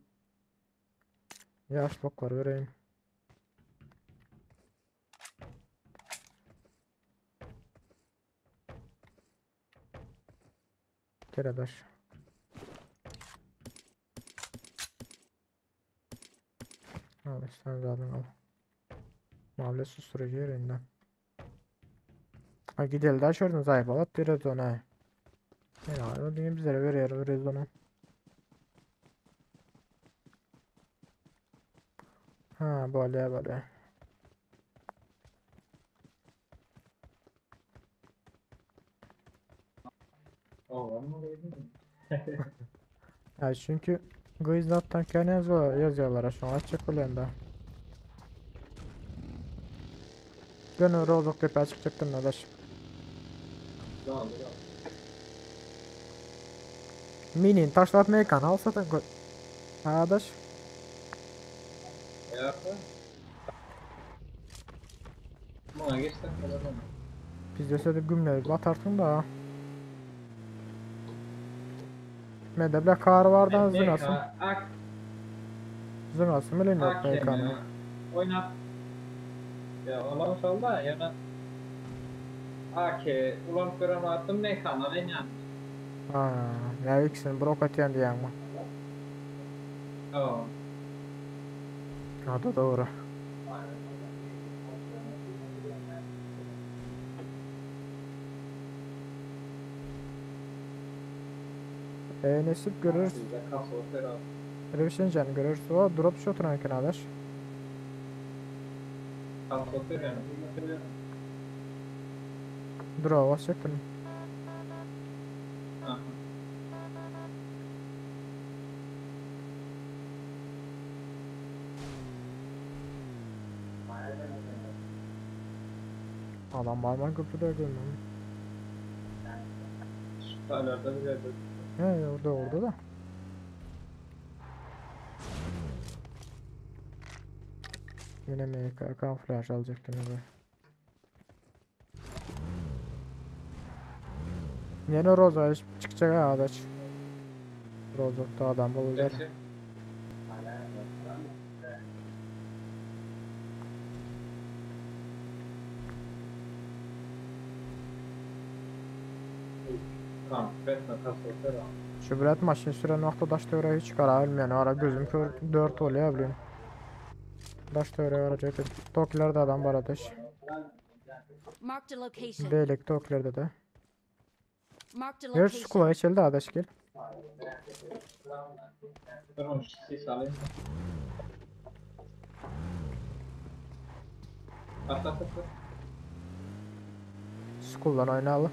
Yaş bok var vereyim. Gel adaş. Al sen zaten al. Mahalle susturucu yerinden. Ha gidelim daha şuradan zayıf alıp bir rezona. Yani o dünya bizlere veriyor rezona. Ha böyle böyle. Ya çünkü Gıyzat'tan kendi yazıyorlar, yazıyorlar şu an açık da. Gönül Rozok tepe çıkacaktım adaş. Minin taşlatmaya kanal satın koy. Adaş. Biz de söyleyip gümleri batarsın da. Mende bile kar vardı zınasın. Zınasın bilen yok mekanı. Oynat. Ya olan solda yana AK ulan gören attım mekana ben yani. Ha, ya ikisini brok atyan diyen mi? Tamam. Ha da doğru. E, nesip görürüz. Revşencan görürüz. O drop shot oturan arkadaş. Drop çektim. Adam var mı köprüde görmem. Şu bir yerde. He orada orada da. Yine MK kamuflaj alacaktım abi. Yine Roza çıkacak ha adaş. Rozok'ta adam bulacak. Şu bilet maşın süren vaxtda daş tövrəyi hiç qara bilməyən ara gözüm kör 4 oluyor bileyim. Daş tövrəyi varacak. Tokilerde adam var adaş. Beylik Tokilerde de. Gör kulağı içildi adaş gel. Skull'dan oynayalım.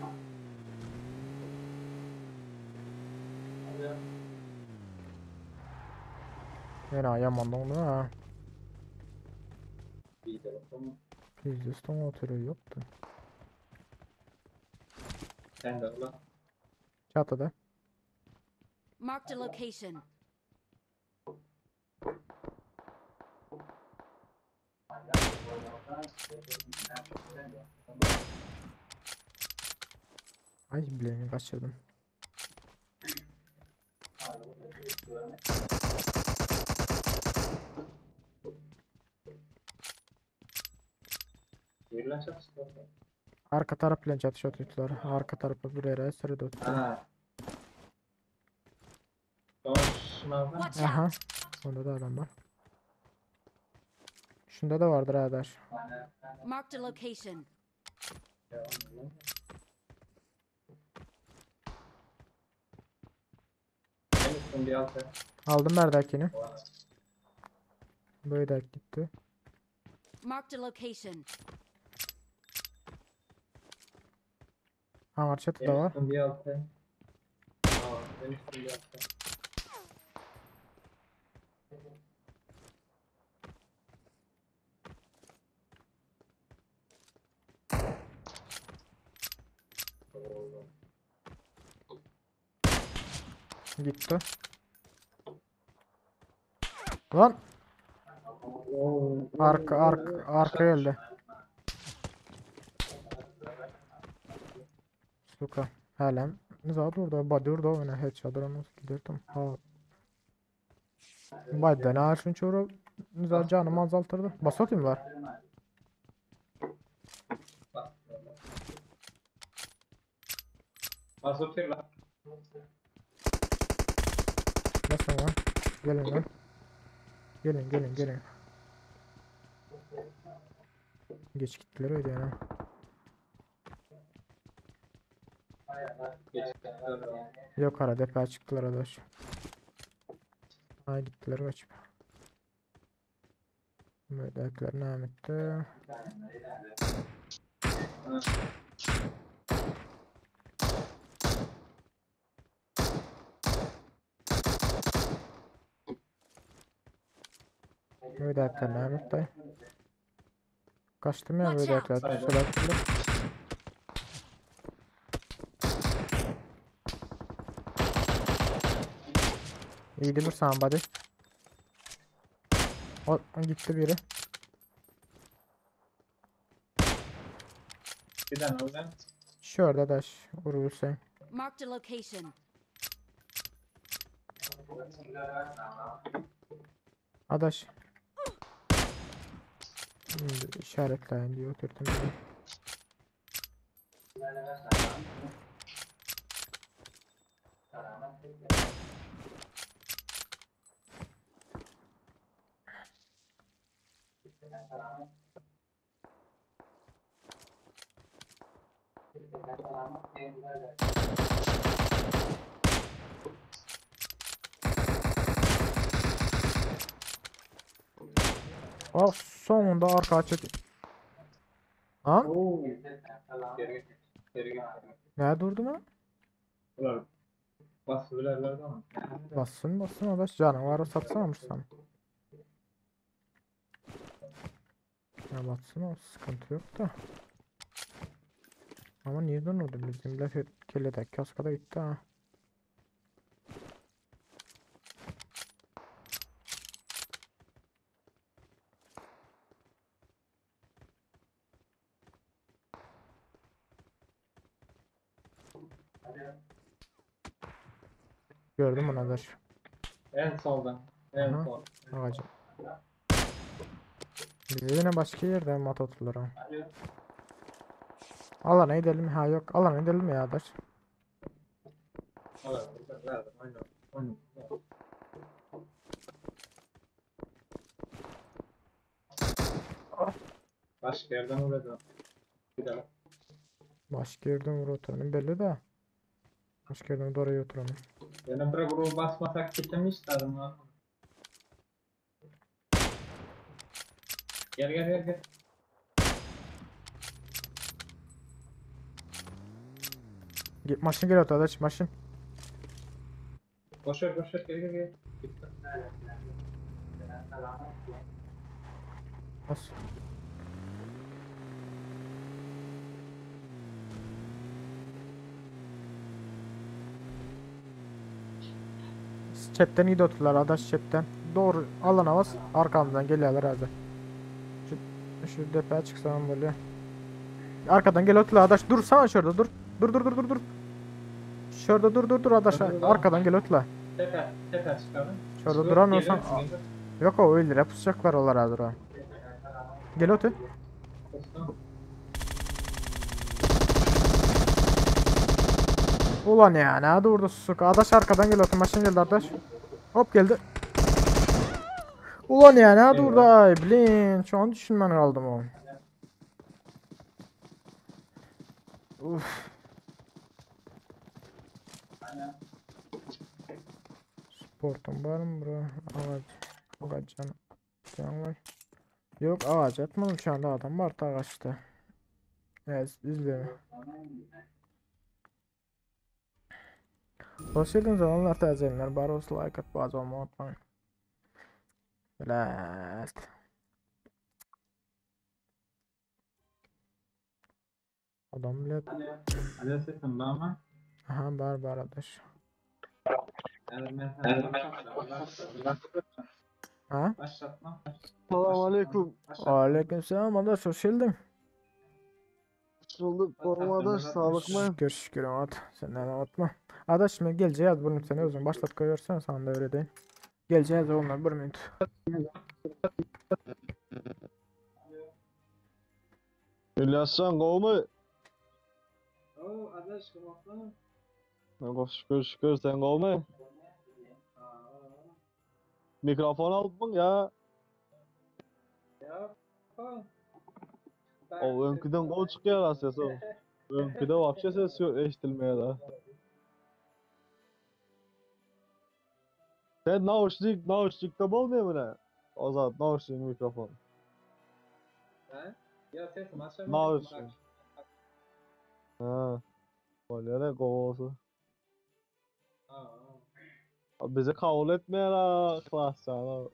Yine yaman dondu ha. Pizdes oturuyor yoktu. Sen de ulan. Çatıda. Marked a location. Ay bileğini kaçırdım. Arka taraf bilen çatışıyor tuttular. Arka tarafı bir yere sürüdü tuttu. Aha. Onda da adam var. Şunda da vardır arkadaş. Marked a location. Aldım merdakini. Böyle gitti. Marked a location. Ha, çatı da var. Gitti. Lan. Arka arka arka geldi. Suka. Hälem. Ne durdu? Ba durdu o ne headshot duramaz gidirdim. Ha. Baydan ha şunça uğra Nizar canımı azaltırdı. Bas atayım var. Bas otur lan. Basın lan. Gelin lan. Gelin gelin gelin. Geç gittiler öyle yani. Yok ara defa çıktılar adaş. Ha gittiler kaçıp. Böyle ne etti? Böyle ne etti? Kaçtım ya böyle ekler. Şöyle İyiydi bir somebody. O gitti biri. Bir tane oradan. Şurada daş vurursan. Marked a location. Adaş. Şimdi işaretleyin diye oturttum. Beni. Ah sonunda arka açık. Ha? Geri git. Geri git. Ne durdu mu? Ulan bas bilerler ama. Bassın bassın adaş canın var o satsana sen. Ya batsın o sıkıntı yok da. Ama niye dönürdü bizim laf kellede kaskada gitti ha. Gördüm onu adaş. En soldan. En Aha. sol. Ağacı. Bizi yine başka yerden mat attılar ha. Alana gidelim ha yok alana gidelim ya adaş. Aynen. Aynen. Başka yerden uğradı. Bir daha. Başka yerden vur oturanın belli de. Başka yerden doğru oturanın. Yani bir grubu basmasak gitmişlerdim lan. Gel gel gel gel. Git maşın gel adaş maşın. Boş ver boş ver gel gel gel. Gitti. Bas. Çepten iyi oturdular adaş çepten. Doğru alana bas. Arkamdan geliyorlar herhalde. Şu, şu depeye çıksam böyle. Arkadan gel oturdular adaş. Dur sana şurada dur. Dur dur dur dur dur. Şurada dur dur dur adaş. Arkadan gel oturdular. Tepe tepe çıkalım. Şurada duran olsan Yok o öldüre pusacaklar onlar hazır o. Gel otur. Ulan ya nerede orada susuk? Adaş arkadan gel otur. Maşın geldi adaş. Hop geldi. Ulan ya nerede orada? Ay blin. Şu an düşünmen kaldım o. Uf. Sportum var mı bro? Ağaç. Ağaç can. Can var. Yok ağaç atmadım şu anda adam var ta ağaçta. Evet izleyelim. Hoş geldiniz olanlar təzəyenlər. Bar olsa like at, bazı olmayı unutmayın. Evet. Adam bile... Alo sesim var mı? Aha bar bar adaş. Ha? Başlatma. Salam aleyküm. Aleyküm selam adaş hoş geldin. Hoş bulduk. Gorum adaş sağlık mı? Şükür şükür at. Senden atma. Adaş men geleceğiz bunu sen özün başlat koyarsan sana da öyle Geleceğiz onlar bir minut. İlyascan gowy Oo adaş kumaklı. my? Şükür şükür sen gowy my? Mikrofon alypmyň ya? Ya. O öňküden gowy çykýar ses o. Öňküde wapşe ses yok eşitilmeýär da. Sen nauşnik nauşnikde bolmaýar mı ne? O zaman nauşnik mikrofon. Ha? Ya sesim açamıyorum. Nauşnik. Ha. Bolýar gowy bolsa. Aa. Bizi kabul etmeýär ha klasdan.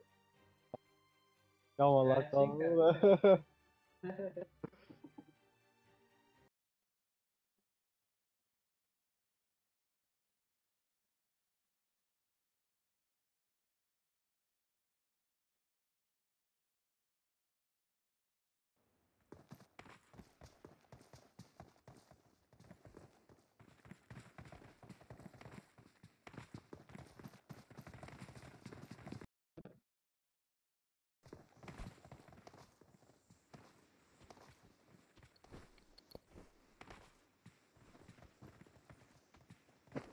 Yamalak kaldı.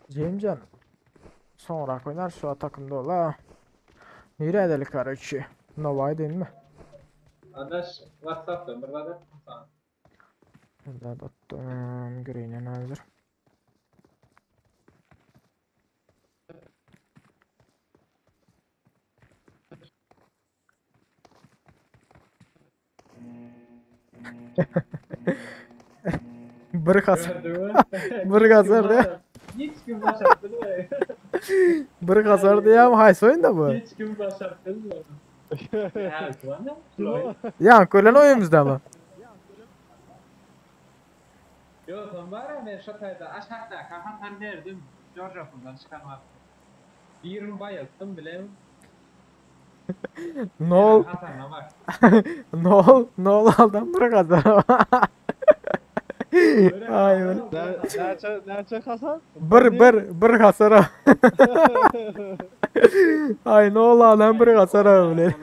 Cemcan. Sonra oynar şu takımda ola. Nere edelik var 2? Novay değil mi? Adaş WhatsApp'ta bir zat sana. Burada attım. Göreyim hazır. Bir hasar. Gördün mü? Bir hasar de. Hiç kim başarttı değil mi? Bir hasar diye ama haysi oyunda bu. Hiç kim başarttı değil mi? Ya, bana. Ya kölen oyunumuzda ama. Yok sen var ya ben şu tayda aşağıda kahan derdim. George Apple'dan çıkarmaz. Birini bayılttım bile. Ne ol? Hasan'a bak. Ne ol? Ne ol aldan bir hasar. Ay öyle. Näçe näçe Hasan? Bir bir bir hasar. Ay ne ol aldan bir hasar öyle.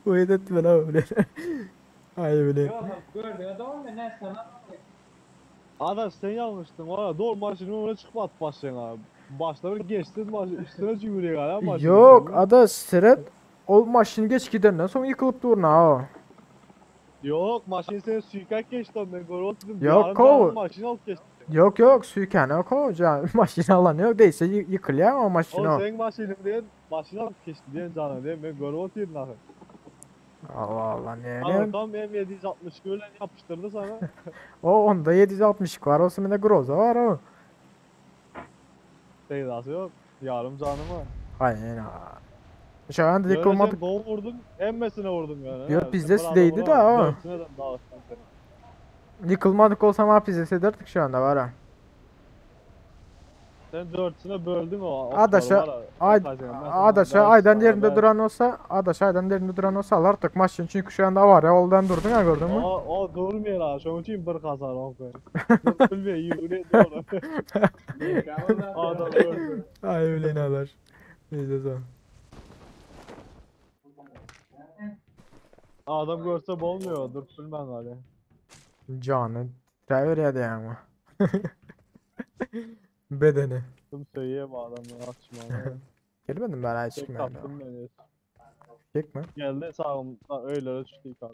Uyut etme lan öyle. Ay öyle. Yok gördün adam mı ne sana? Adaş sen yanlıştın. Valla doğru maşının önüne çıkma at başına. Başta bir geçtin maşın üstüne cümleye galiba maşın. Yok adaş seret o maşın geç gidenden sonra yıkılıp durun ha. Yok maşın seni suikak geçti ben görüp oturdum. Yok, Yarım kov. canlı Maşın alıp geçti. Yok yok süyken yok o can maşın alan yok değilse yıkılıyor ama maşın O o. senin maşının diyen maşın alıp geçti diyen canı diyen ben görüp oturdum ahı. Allah Allah ne ne? Ama tam M762 öyle yapıştırdı sana. O onda 762 var olsun bir de Groza var o. Sevdası yok. Yarım canı var. Aynen ha. Şu an Böyle sen yıkılmadık. gol vurdun, emmesine vurdum yani. Yok, ha. bizde Sen bir sileydi adamı de var, ha. dörtüne de dağıttın seni. Yıkılmadık olsam hapis ederdik şu anda var ha. Sen dörtüne böldün o. Adaşa ay adaşa aydan yerinde duran olsa adaşa aydan yerinde duran olsa alardık maşın çünkü şu anda var ya oldan durdun ha gördün mü? O, o durmuyor ha. Şunun için bir kazar o koy. Bilmiyor, yürüyor doğru. Adam öldü. Ay öyle ne haber. Neyse son. Adam görse olmuyor. Dur bilmem hali. Canı ver ya ama. Bedeni. Tüm söyleyeyim adamı açma. Gelmedim ben ay Tek çıkmıyor. attım beni. Çek mi? Geldi sağım öyle düştü yukarı.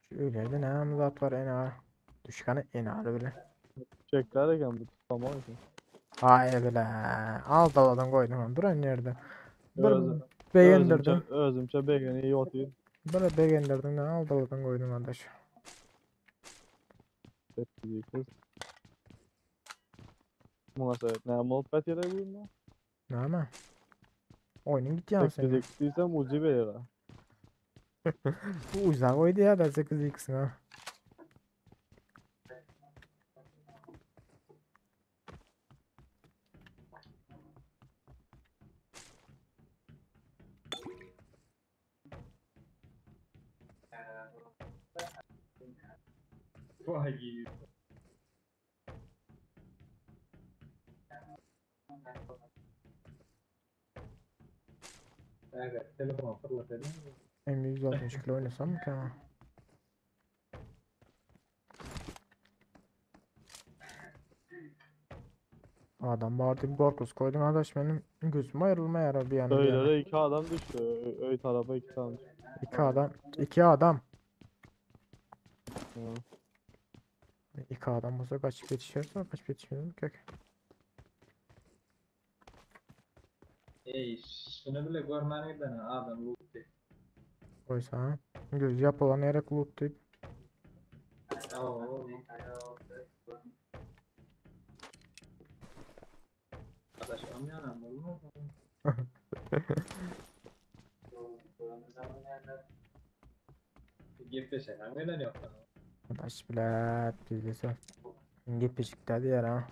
Şu öyleydi ne amzat var en ağır. Düşkanı en ağır bile. Çeklerken bu tamam ki. Ay bile. Al daladın koydun onu. Duran yerde. Bir Özüm- beğendirdin. Özümçe, özümçe beğeni iyi oturuyor. Böyle beğendirdin. Al daladın koydun kardeş. Kız. Buna sebep ne muhabbet yere koyayım lan? Ne ama? Oyunun gitti ya 8 senin. x değilsem ucu verir ha. Bu uzak oydu ya da 8x ha. Vay. Evet, telefon fırlatayım. M162 ile oynasam mı ki ama? Adam vardı bir korkus koydun arkadaş benim gözüm ayrılma yara bir yana bir yana. Öylere iki adam düştü. Ö- Öy tarafa iki tane düştü. İki adam. iki adam. Hı. İki adam olsa kaçıp yetişirse kaçıp yetişmiyor ki. Ey, şunu bile görmen giden adam loot diye. Oysa ha. Göz yapılan yere loot deyip. Oo. Arkadaş anlayan olmaz mı? Gepleşen gelen yok. Arkadaş bile bizlese. Gepleşikte diğer ha.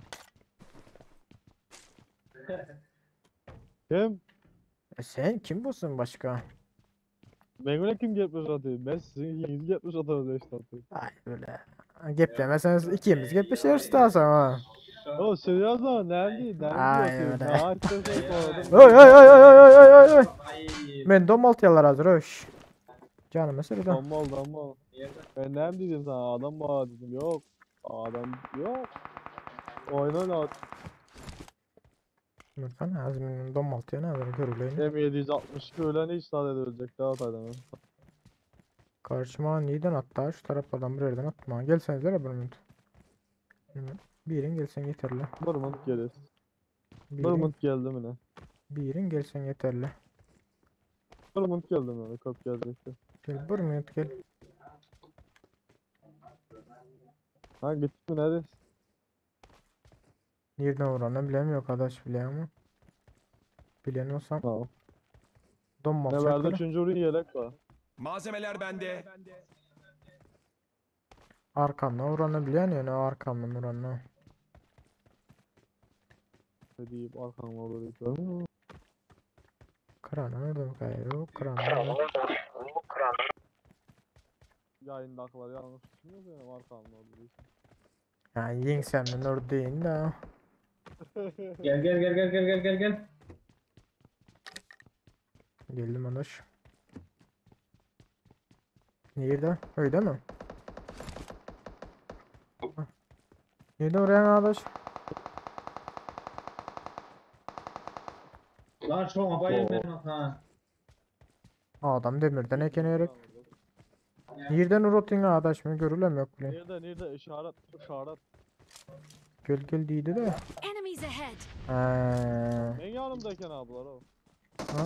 Kim? E sen kim bulsun başka? Ben öyle kim gepleş atıyor? Ben sizin ikiniz gepleş atıyor işte atıyor. Ay böyle. Geplemeseniz ikimiz gepleşiriz daha sonra. O serious ama nerede? Nerede Ay atıyor? öyle. Ne açtın Oy oy oy oy oy oy oy oy. Ben domaltıyalar hazır hoş. Canım mesela da. Dammal dammal. Ben ne dedim sana adam var dedim yok. Adam yok. Oyna oyna at. Lütfen azmin domaltıya ne hazır görüleyim. M762 ölen hiç sade ölecek daha faydalı. Karşıma neden hatta şu taraflardan bir yerden atma. Gelseniz bir minut. Birin gelsen yeterli. Bir minut gelir. Bir Birin, minut geldi mi ne? birin gelsen yeterli. Bir minut geldi mi ne? Kop gelecekti. Gel bir minut gel. Ha gitti mi nerede? Nereden vuranı bilemiyor arkadaş biliyor ama. Bilen olsam Tamam. donmaz. Ne verdi üçüncü ürün yelek var. Malzemeler bende. Arkamdan vuranı bilen yani arkamdan vuranı. Ne deyip arkamda olur. Görmüyor musun? Kıranı nerede bu gayrı? Kıranı. Yayındakiler yanlış düşünüyor benim arkamda olur. Yani yengsemden orada değil de. Gel gel gel gel gel gel gel gel. Geldim adaş. Nerede? Öyle mi? Hah. Nerede oraya adaş? Lan şu bayıldım ha. Adam demirden ekenerek. Nereden uğratın adaş mı görülem yok bile. Nerede nerede işaret işaret. Gel gel deydi de. Enemies ahead. Eee. Ben yanımdayken ablar o. Ha?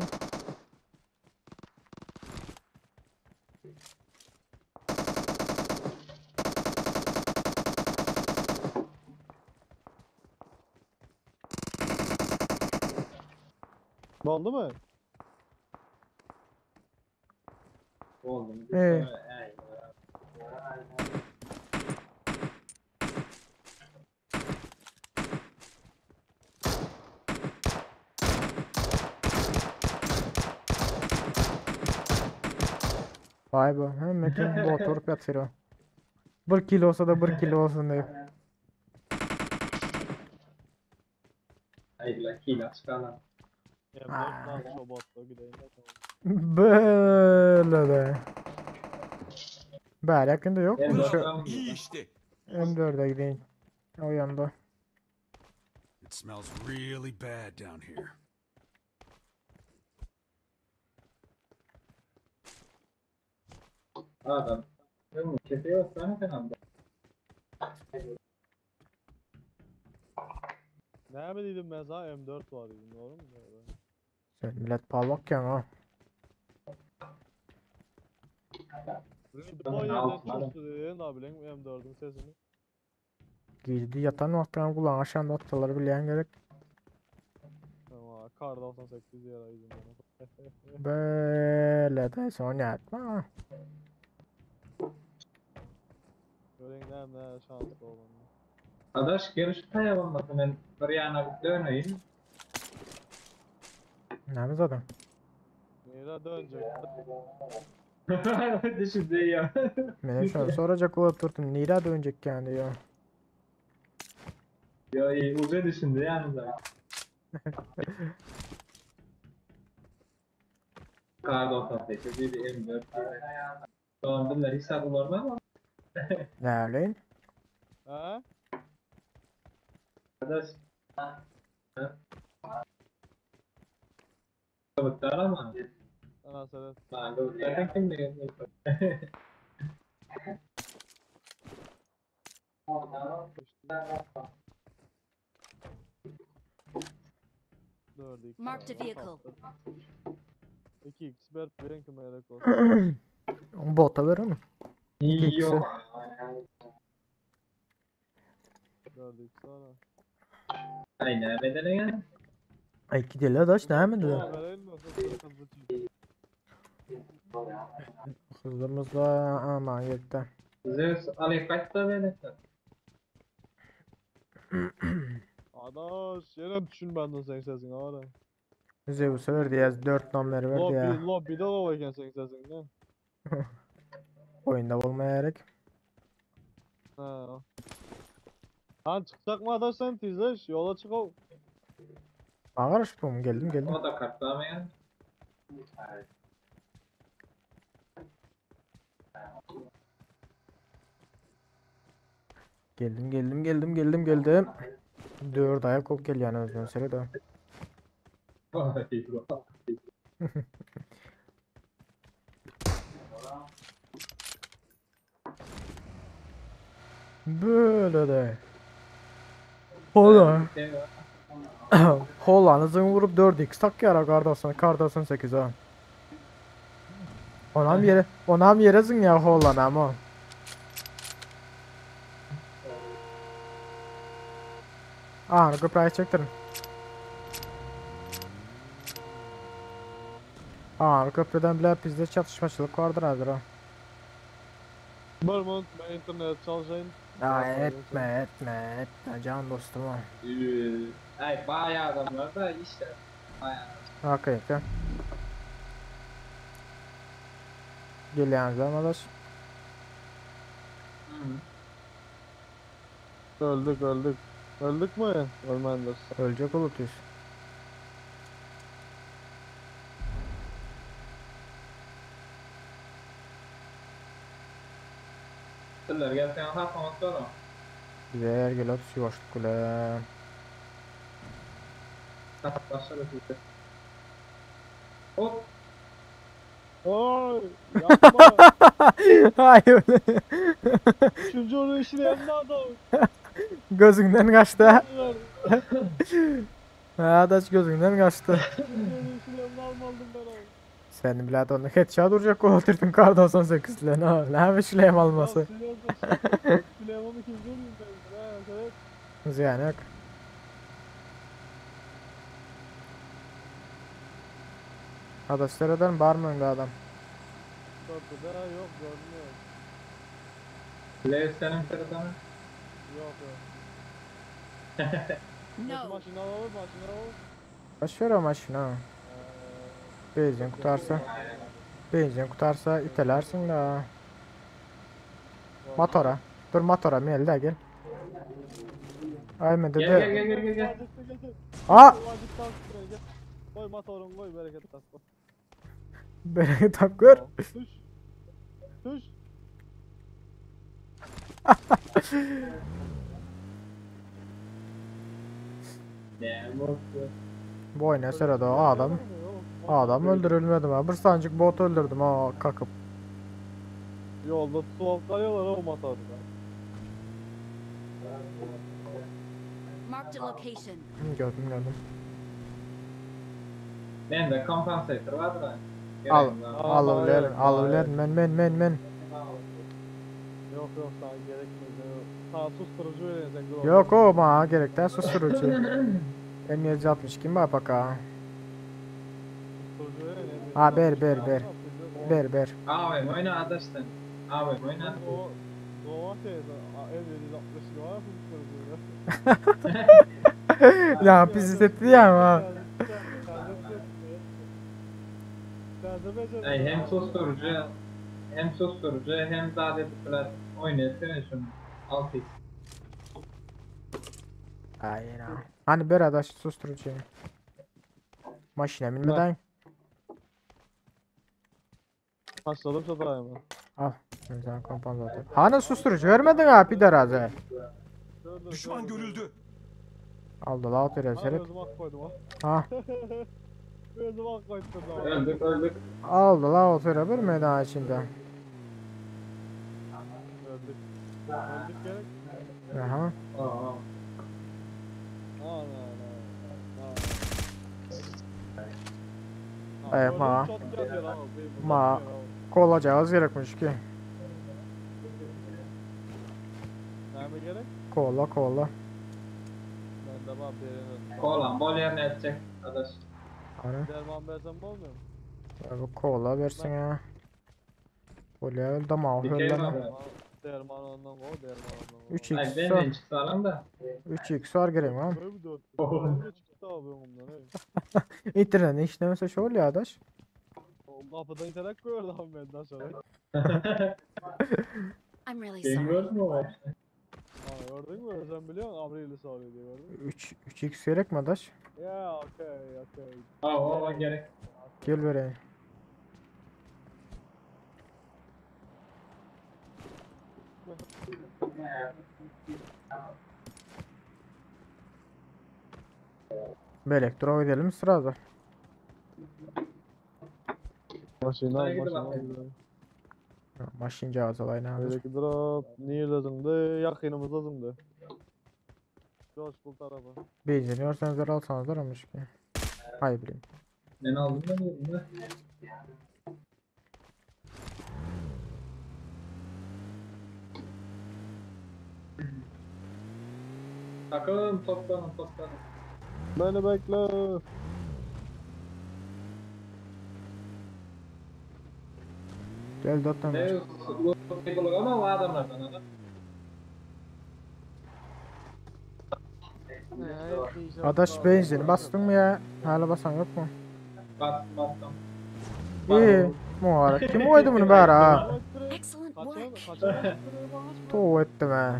Oldu mu? Oldu mu? Ee. Ey. Vay be. He Metin bu oturup yatıyor. Bir kilo olsa da bir kilo olsun diyor. Ay la kilo çıkalım. M4 lan şobatla gideyim de tamam. Böyle de. Böyle yakında yok mu? M4 Şu tamam. İyi işte. M4'e gideyim. O yanda. It smells really bad down here. Adam. Değil mi? Kefe yok lan kanalda. Ne mi dedim ben sana M4 var dedim doğru mu? Doğru. Sen millet parlak ya ha. Red Ben Bull yerden altı çıktı dedin abi lan M4'ün sesini. Gizli yatan vaxtlarını kulağın aşağında attılar bilen gerek. Tamam kar 98 yaraydım bana. Böyle de sonra yatma. Görün ne ne şanslı olan. Adaş gel şu taya olmasın ben bir yana döneyim. Ne zaten? Nereye dönecek? Düşündi ya. Menem şony sorajak bolup durdum. Nirä dönjekkäň diýýär. Ya iyi uca düşündi yani da. K98 biri M4 biri. Tamam bunlar hiç var mı? Näleýin? Ha? Arkadaş. Ha? Kılıklar ama. Ana seret. Ben kılıklardan kim ne? Dördü iki. Marked a vehicle. 2x berip beren kime gerek olsun. Bota ber onu. 2x'i. Yok. Dördü x ana. Aynen bedene gel. Ay gidelim daş näme diýär? Ha vereyim mi? Hızlı çık. Hızımızla aman ýetdi. Zeus Ali kaçta beni? Adaş yine düşün benden sen sesin ara. Zeus'a verdi ya 4 nomer verdi Lobby ya. lobby'de o eken sen sesin ne? Oyunda bolmaya gerek. Ha. Lan çıkacak mı adaş sen tizleş yola çık o. Ağır geldim geldim. O da kartlama ya. Geldim geldim geldim geldim geldim. 4 ayak olup gelýän özünden sere de. Böyle de. Hola. Hollanı zın vurup 4x tak yara kardaşsan kardaşsan 8 ha. Onam yere onam yere zın ya Holland ama. Aa, köprüye çektirin. Aa, köprüden bile bizde çatışmaçılık vardır hazır ha. Bermont ben internet çalışayım. Ya etme etme etme can dostum ha. Ay bayağı adamlar da işte. Bayağı. Hakikaten. Gelýän zamadaş. Öldük öldük. Öldük mü? Ölmendir. Ölecek olup düz. Tiller gel sen ha sonra. Güzel gel at yavaşlık güle. Ha başladı size. Hop. Oy yapma. Hayır. Üçüncü onu işini yanına adam. Gözünden kaçtı. ha. Ha daş gözünden kaçtı. Üçüncü onu işini yanına almaldım ben abi. Sen bile onu headshot vuracak oldurdun kar 98 ile ne ne işlem alması. Süleyman'ı ikinci olayım ben. Ha, evet. Ziyan yok. Adaşlar eden var mı önde adam? Köprüde yok görünmüyor. Lev senin sırada mı? Yok yok. No. Maşını alalım maşını alalım. Boş ver o maşını. Benzin kurtarsa. Benzin kurtarsa itelersin la. Motora. Dur motora mel de gel. Ay men Gel dedi. gel gel gel gel. gel. Aa! Koy motorun koy bereket tap. Beni tap gör. Tuş. Tuş. Ne bu? Bu oyuna sırada o adam. Adam öldürülmedi ha. Bir sancık bot öldürdüm ha kakıp. Yolda su alıp kalıyorlar o motorda. Marked a location. Hı, Gördüm gördüm. Ben de kompensator vardır ha. Al, Gerek var. alabilirim, alabilirim. Men, men, men, men. Yok yok sana gerekmez. Sana susturucu verin sen Glock. Yok o bana gerek de susturucu. M762 var bak ha. Susturucu verin. Ha ber ber ber. Ber ber. Abi oyna adaştan. Abi oyna. O Doğu teyze, M762 var susturucu. Ya bizi setti ya ama. Ay hem susturucu. Hem susturucu hem zat edip biler. Oýun etsene şunu. 6x. Hayır ha. Hani ber adaş susturucu. Maşına binmeden. Taşladım satayım. Al. Ben sana kompansatör. Hani susturucu vermedin ha bir deraze. Düşman görüldü. Aldı la otur Ha seret. özüm ak koydum ha. Ha. Özüm ak koydum. Öldük öldük. Aldı la otur bir meydan içinde. Öldük. Öldük gerek. Aha. Aa. Ana ana. Ey, ma. Ma. Kola cihaz gerekmiş ki. Näme gerek? Kola kola. Ben de var birini. Kolan bol yerine edecek arkadaş. Hani Derman versem olmuyor mu? ya bu kola versin ya. Kola damağı Dikey öyle. var. Derman ondan o, derman ondan o. 3x Ay var. benzin çıktı alan da. 3x var gerek ha. Böyle bir dört. Böyle çıktı abi ondan. ey. İnternet işlemese şöyle ya adaş. O kapıdan iterek koyuyordu abi benden aşağı. I'm really Sen sorry. gördün mü o? Ha gördün mü? Sen biliyorsun Abril'i soruyor diye gördün mü? 3 3x gerek mi adaş? Ya okey okey. Aa o o gerek. Gel vereyim. Elektro gidelim sırada. Maşın al Nereye maşın gidiyor al. Maşın cihaz olayını alır. Öyleki drop nerede zındı? Yakınımızda zındı. Coşkul tarafı. Benzin da alsanız da olmuş ki. Hayır bileyim. Ben aldım da diyorum da. Takım toplanın toplanın. Beni bekle. Gel dört tane. Ne bu ama o adamlardan adam. Adaş benzin bastın mı ya? Hala basan yok mu? Bastım bastım. İyi. Muharrem. Kim koydu bunu bari ha? Excellent work. Tuğ ettim ha.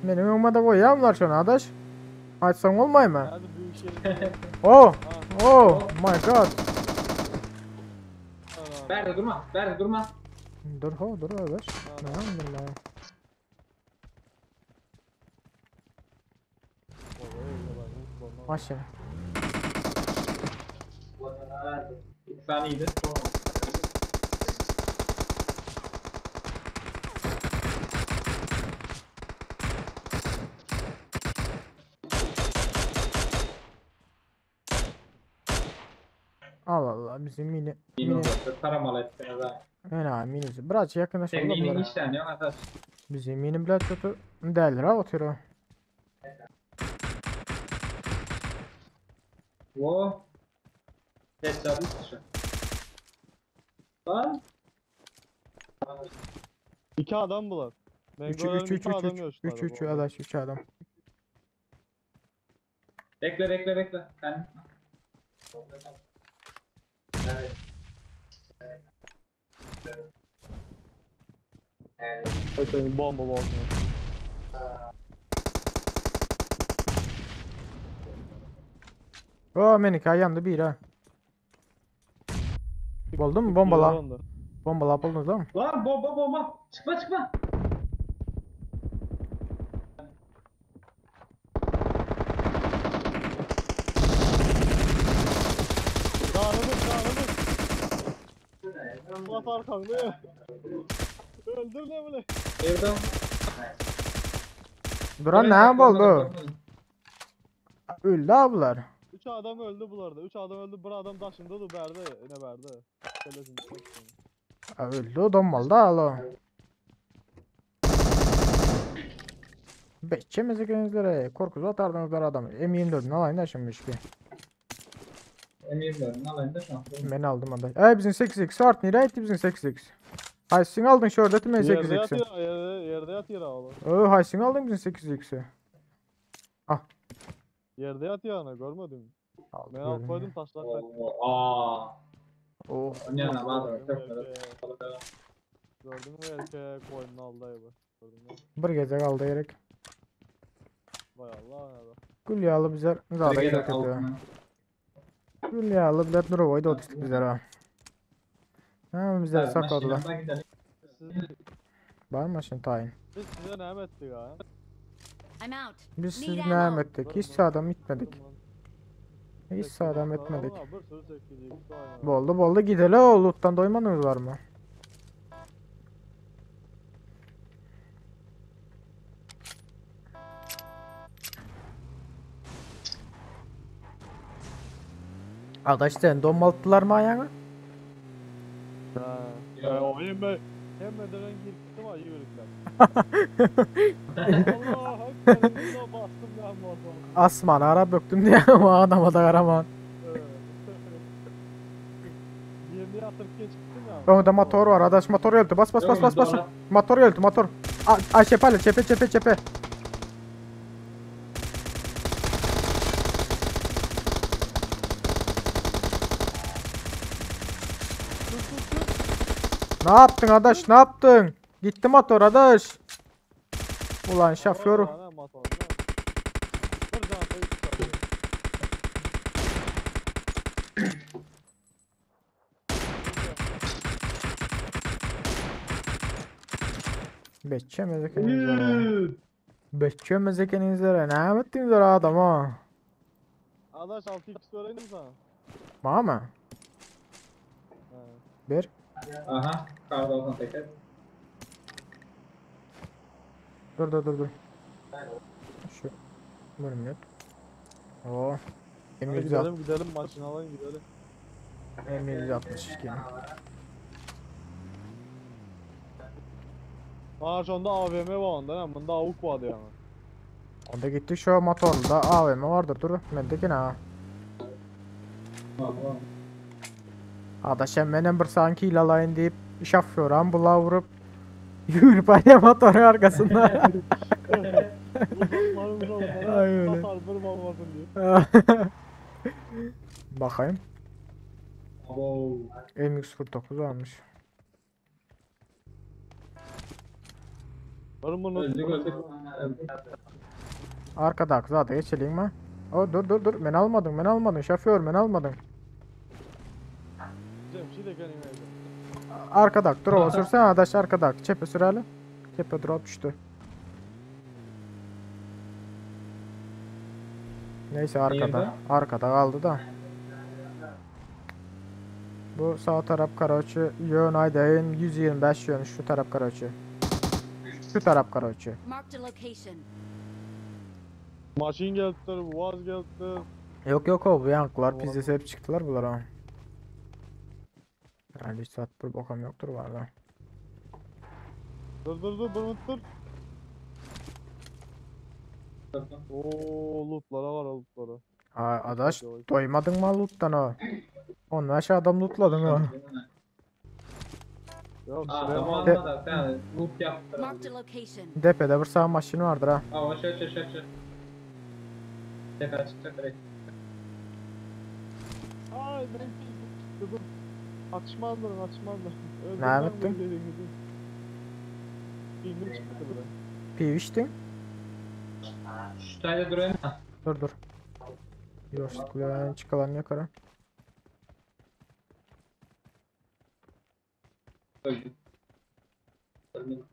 Benim önüme de koyamlar şunu adaş. Açsan olmay mı? Hadi büyük şey. Oh! Oh my god. Berdi durma, Berdi durma. Dur ho dur adaş. Ne yaptın lan? Maşın. İki saniydi. Allah Allah bizim mini Mini mini uzattı, taramalı ettiler ha. Öyle minisi. Biraz yakınlaşalım Senin minin bunlara. işten yok arkadaş. Bizim mini biraz kötü değildir ha oturuyor. Wo? Headshot üç kişi. Lan. İki adam bular. Ben 3 görelim 3 iki 3 3 adam 3 göçtüler 3 3 bu arada. adaş 3 adam. Bekle bekle bekle. Sen. Evet. Ay senin bomba olsun. O meniki yandı bir ha. Buldun mu bombala? Bombala buldunuz lan. Lan bomba bomba. Çıkma çıkma. Dağılır dağılır. Bas arkamda. Öldür ne böyle. Evden. Duran ne oldu? Öldü abiler. 3 adam öldü bularda. 3 adam öldü. Bir adam daşında da berdi. Ne berdi? Söylesin. Öldü o donmalı da alo. Beçemezlik korkuzu atardınız adamı. M24'ünü alayım da şimdi bir. M24'ünü alayım da şu an. Ben aldım adaş. Ay bizim 8x art nereye gitti bizim 8x? Haysin aldın şurada değil mi Yerde 8x'i? yatıyor. Yerde, yerde yatıyor abi. Oo haysin aldın bizim 8x'i. Ah. Yerde yatıyor ana görmedim. Aldım, Ben alt gördüm koydum ya. taşlar. Aa. Oh. Onun yanına var. Çok. Gördün mü erkek boynunu aldı ayı Gördün mü? Bir gece kaldı gerek. Vay Allah ya. Gül yağlı bizler zada Bir gerek gezek ediyor. altına. Gül yağlı bizler Durovo'yu da oturduk bizler ha. Ha bizler Evet, sakladılar. maşına gidelim. Siz, Var mı şimdi tayin? biz size ne ettik ha? I'm out. Biz siz Need ne ammo. ettik? Hiç sağdam gitmedik. Hiç sağdam etmedik. Bir sürü 8x var. Boldu boldu gideli o loot'tan doymadınız var mı? Adaş sen donmalttılar mı ayağını? Ha. Ya o hemen hemen girdim ha yürüdüler. Allah hakikaten bastım ben motor. Asman ara böktüm diye ama adama da karaman. Yerini yatırıp geçtim ya. Önde motor var adaş motor geldi bas bas bas bas bas. Motor geldi motor. A, a çepe çepe çepe çepe. Ne yaptın adaş ne yaptın? Gitti motor adaş. Ulan şoför. Beçemez ekenizlere. Beçemez ekenizlere. Ne yaptınız adama? Adaş 6x vereyim mi sana? Bana mı? Bir. Aha, kar 98. Dur dur dur dur. Şu. Bir minut. Oo. Hadi M160. gidelim gidelim maçını alalım gidelim. M162. Aa şu anda AVM var onda ne? Bunda AUK vardı yani. Onda gitti şu motorlu da AVM vardır dur. Mendeki ne? Adaş menem bir sanki ilalayın deyip şoföran bula vurup yürüp araya motorun arkasında. Ay öyle. Bakayım. M149 almış. Öldük öldük. Arkada zaten geçelim mi? O dur dur dur. Ben almadım ben almadım. Şoför ben almadım. Arkada dur o sürsene adaş arkada. Çepe süreli. Çepe drop düştü. Neyse arkada. Nerede? Arkada kaldı da. Bu sağ taraf karaoçu yön aydayın 125 yön şu taraf karaoçu. Şu taraf karaoçu. Marked a location. Maşin geldi, vaz geldi. Yok yok o bu yankılar pizzesi hep çıktılar bunlar ha. Yani hiç saat bir bokam yoktur var Dur dur dur dur dur. Oo lootlara var lootlara. Ha adaş doymadın mı loot'tan o? Onun aşağı adam lootladın o. Yok Aa, ben tamam De- da sen loot yaptın. Marked a location. Depede bir sağ maşini vardır ha. Aa, şu şu şu şu. Tepe çıkacak direkt. Ay ben dedim. Atışmazlar atışmazlar. Ne yaptın? Pingim çıktı buraya. Piv içtin. Şu tane durayım mı? Dur dur. Yoşlukla çıkalan yukarı. Öldüm. Ölmedim.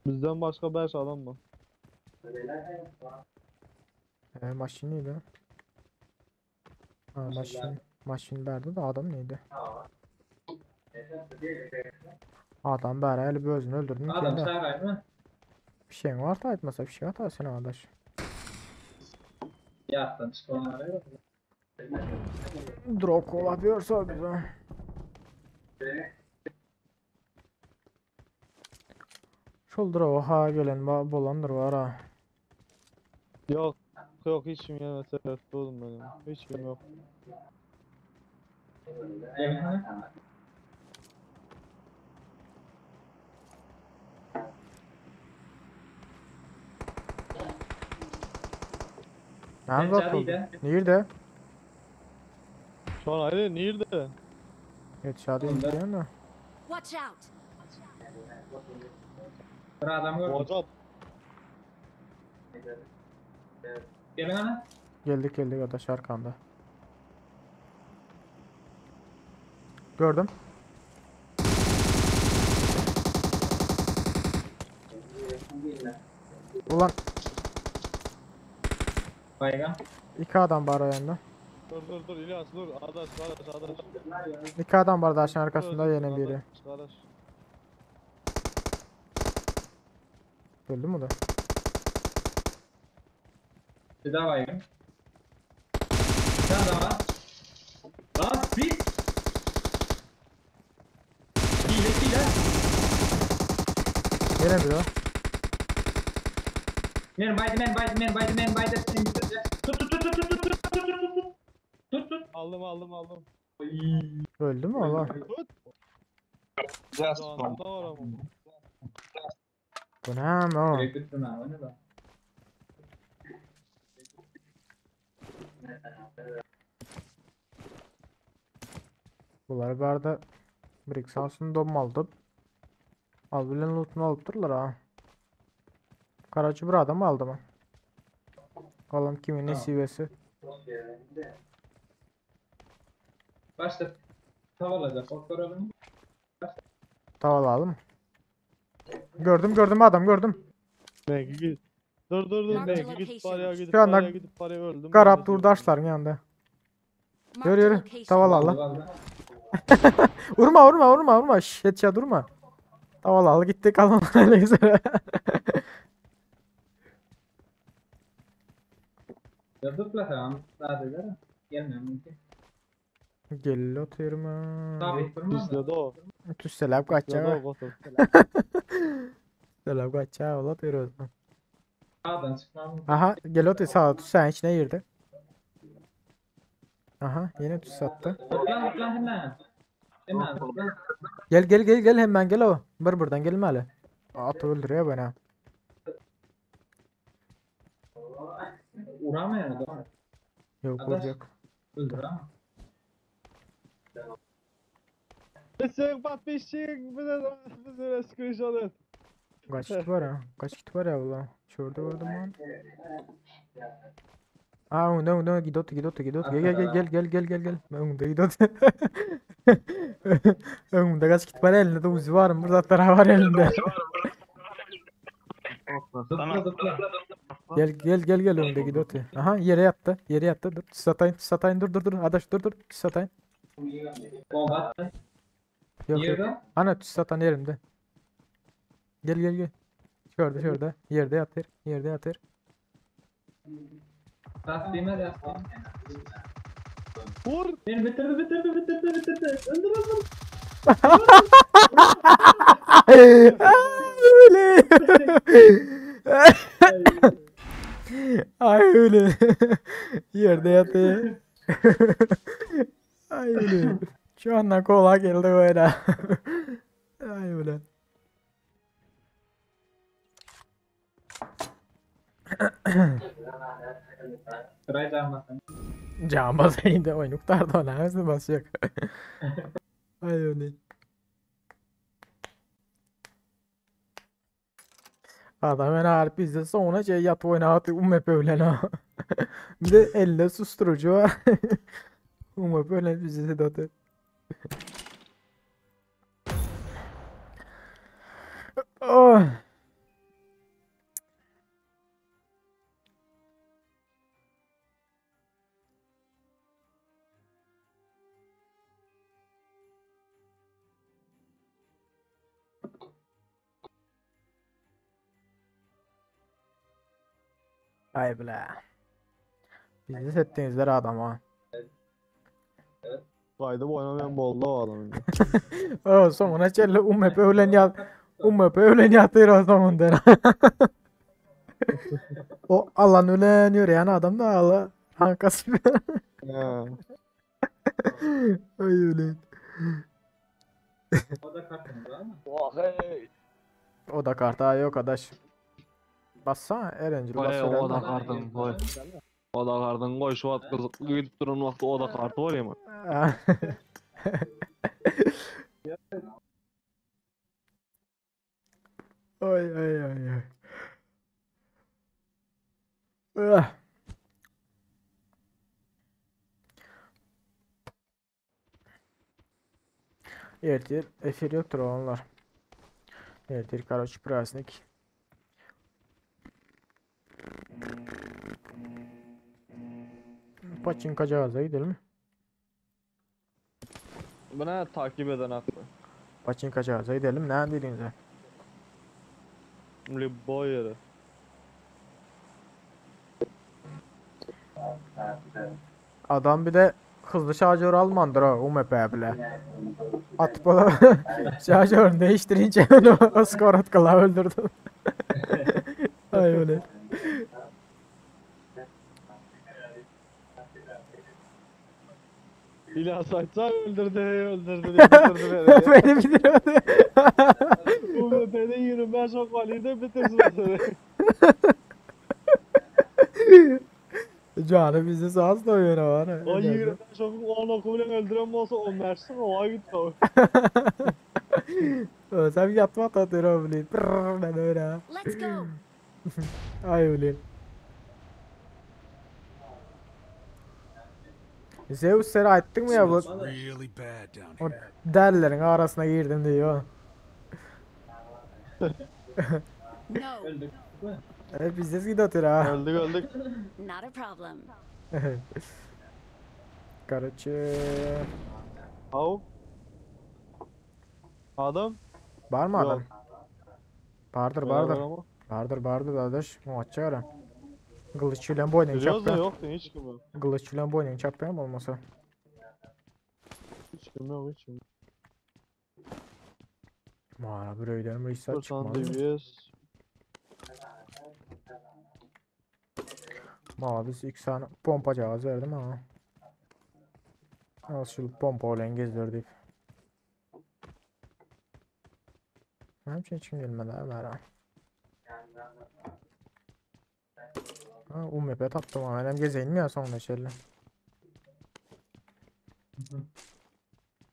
Bizden başka 5 adam mı? E, maşin neydi? Ha maşin. Maşin verdi de adam neydi? Adam bari el bir özünü öldürdün ki Adam de. saray mı? Bir şeyin var da etmese bir şey atar sen arkadaş. Yattın çıkmaları. Drop olabiliyorsa bize. Şol drop ha gelen bolandır var ha. Yok yok hiç kim gelmese oğlum benim. Hiç kim yok. Ne oldu? Nerede? Nerede? Şona hadi nerede? Headshot diýen de. Watch out! Bir adam gördüm. Hocam. Gelin ana. Geldik geldik adaş arkanda. Gördüm. Ulan Baygan. iki adam var o yanda. Dur dur dur İlyas dur. Adaş adaş adaş. İki adam var daşın arkasında Dur, yine adaş, biri. Adaş. Öldü mü o da? Bir daha baygın. Bir tane daha var. Lan bir. Hile hile. Yine biri o. Men baydı men baydı men baydı men baydı. Sen bitir. Tut tut tut tut tut tut tut tut tut tut. Tut tut. Aldım aldım aldım. Öldü mü o lan? Tut. Just Canım da var ama. Bu ne mi o? Direkt bitirme abi ne da. Bular barda Brixans'ın donmaldı. Al bilen lootunu alıp dururlar ha. Karacı bir adam aldı mı? Kalan kimin ne Tamam. sivesi? Başta tavalayacak. Bak görelim. Tavalayalım. Gördüm gördüm adam gördüm. Ben git. Dur dur dur. Marked Ben git location. paraya gidip Şu anda paraya gidip paraya öldüm. Garap dur taşların yanında. Marked Yürü a yürü. location. Tavalayalım. Vallahi. Vurma vurma vurma vurma. Şşş headshot vurma. Tavalayalım gitti kalan öyle güzel. Ya zıplasam sadece de. Gelmiyor mümkün. Gel oturma. Sabit durma da. Bizde de o. Tüsselap Bizde de kaçağı. o Gotham. Tüsselap kaçağı ola diyoruz. Sağdan çıkmam. Aha gel otur sağa tüssen içine girdi. Aha yine tüs attı. Zıpla zıpla hemen. Hemen zıpla. Gel gel gel gel hemen gel o. Bir buradan gelme hele. Atı öldürüyor beni. Uğramayan adam. Yok Adaş. vuracak. Öldür ama. Sen подписчик, bize bize screenshot et. Kaç kit var ha? Kaç kit var ya ulan? Şurada vurdum lan. Aa önde önde gidiyordu gidiyordu gidiyordu. Gel gel gel gel gel gel gel gel. Önde gidiyordu. Önde kaç kit var elinde de uzi var mı? Burada taraf var elinde. Zıpla zıpla. Gel gel gel gel önde gidiyordu. Aha yere yattı. Yere yattı. Dur satayım satayım dur dur dur. Adaş dur dur satayım. Bomba attı. Yok yok. Nerede? Ana satan yerimde. Gel gel gel. Şurada şurada. Yerde yatır. Yerde yatır. Lastiğime lastiğime. Vur. Beni bitirdi bitirdi bitirdi bitirdi. Öldür öldür. Öyle. Ay öyle. Yerde yatıyor. Ay öyle. Şu anda kola geldi böyle. Ay öyle. Sırayı canlasın. Can basayım da oyunu kurtardı ona. Nasıl basacak? Ay öyle. Adam en harp izle sonra şey yat oynatı UMP ölen ha. Bir de elle susturucu var. UMP ölen bizi de atı. Oh. Ay bile. Bizi settiğinizler adam ha. Kaydı bu oynamayan bolda o adamın. O sonuna çelle UMP ölen ya UMP ölen yatıyor o zaman O alan ölen yürüyen adam da ala hankası. He. Ay öyle. O da kartımız ama. O da karta yok adaş. Bassana Erencil bas Vay o da herhalde. kartım vay. Oda kardyň goý şu wagt gyzykly gidip duran wagty oda karty bolýar. Oy oy oy oy. Ah. Ertir efir ýokdur oglanlar. Ertir karoç prazdnik. Paçinka cihaz'a gidelim. Buna takip eden akly. Paçinka cihaza gidelim. Ne dediğinize? Libo ýeri. Adam bir de hızlı şarjör almandır o UMP bile. Atıp ola şarjörünü değiştirince onu o skor atkıla öldürdüm. Ay öyle. İlyas Ayça öldürdü, öldürdü, bitirdi beni. Beni bitiremedi. UMP'de 25 ok var, yine bitirsin seni. Canı bizi sağ doyuyor var. O 25 okun 10 oku bile öldüren olsa 10 versin o ay gitti o. Sen yatma tatlı öyle. Ben öyle. Let's go. Ay öyle. Zeus seni aytdyň mı ya bu? Smells really bad down O here. derlerin arasına girdim diyor. No, Öldük mü? Evet bizde gidi atıyor ha. Öldük öldük. not a problem. Karaçı. Av. Adam. Var mı adam? Yok. Bardır Beraber bardır. ama. Bardır bardır kardeş. Maçça ara. Kılıç bilen boynunu Biliyoruz da çapıyor. yok hiç kim yok. Kılıç bilen boynunu çapıyor mu olmasa? Hiç kim yok hiç kim. yok. Mağara bir öğlen bir hissat Fırsan çıkmaz mı? DBS. Ma biz ilk sana pompa cihazı verdim ama. Al şu pompa olan gezdirdik. Ne için hiç kim gelmedi ha mera. Ha UMP taptım ama benim gezeyim ya sonra şöyle.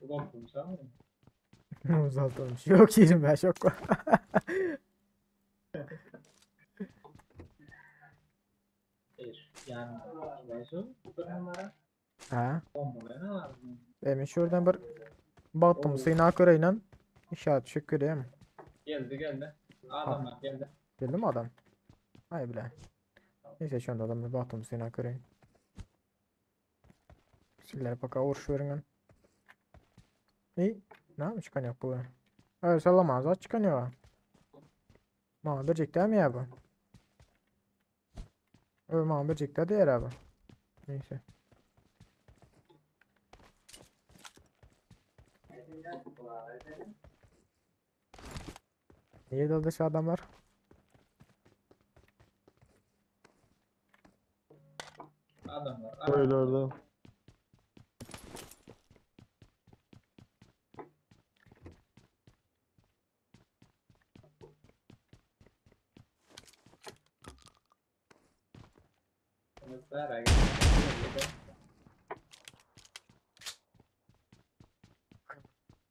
Ulan kumsal mı? Uzatılmış. Yok 25 yok. Bir. Yani mevzu bir numara. Ha. Bomba ne var? Emin şuradan bir baktım sina köreyle işaret şüküreyim. Geldi geldi. Adamlar geldi. Geldi mi adam? Ay bile. Neyse şu anda adam bir baktım sina köreyim. Siller baka uğraşıyorum. İyi. Ne yapmış çıkan yok bu? Evet sallamaz az çıkan yok. Ma bir mi ya bu? Evet ma bir değil abi. Neyse. Niye daldı şu adamlar? Adamlar. Öylerde. Adamlar. Geldi.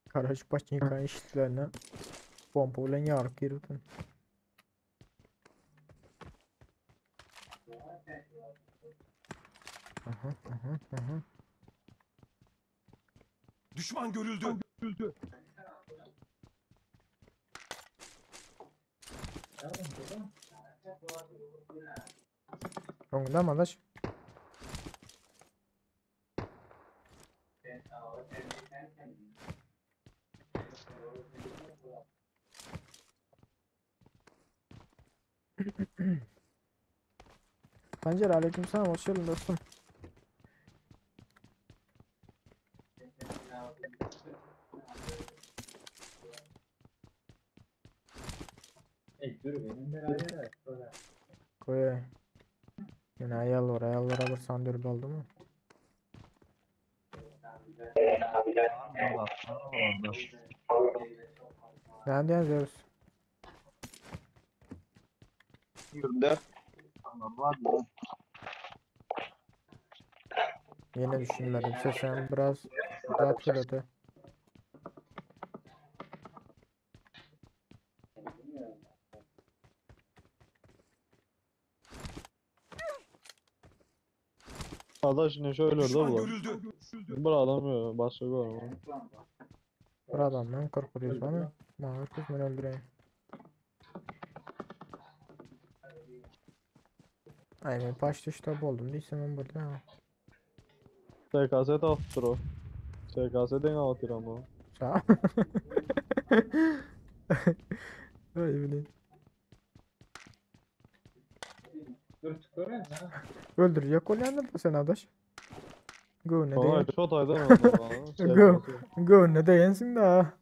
Karaç başını işlerine pompa bilen yarıp girdi. Aha aha aha. Düşman görüldü. Görüldü. Öňünde mi adaş? Pancar aleykümselam hoş geldin dostum. Ey dur benim beraber. Böyle. Koy. Yine ayal var ayal var alırsan dürbe oldu mu? Ne diyorsun Zeus? 24. Yine düşünmedim. Sesim biraz rahat söyledi. Adaş ne şöyle orada Düşman bu. görüldü. Bir adam yok. Başka görmem. Bir adamdan korkuyoruz bana. Bana kız ben öldüreyim. Ay ben başta işte buldum değilse ben burada. ha. SKS tapdyr o. SKS den atyr ama. Sağ. Ay bileyim. Dur gören ha. Öldürecek oluyanlar da sen adaş. Go ne Ay değen. çok aydan oldu. Go. Go ne değensin daha.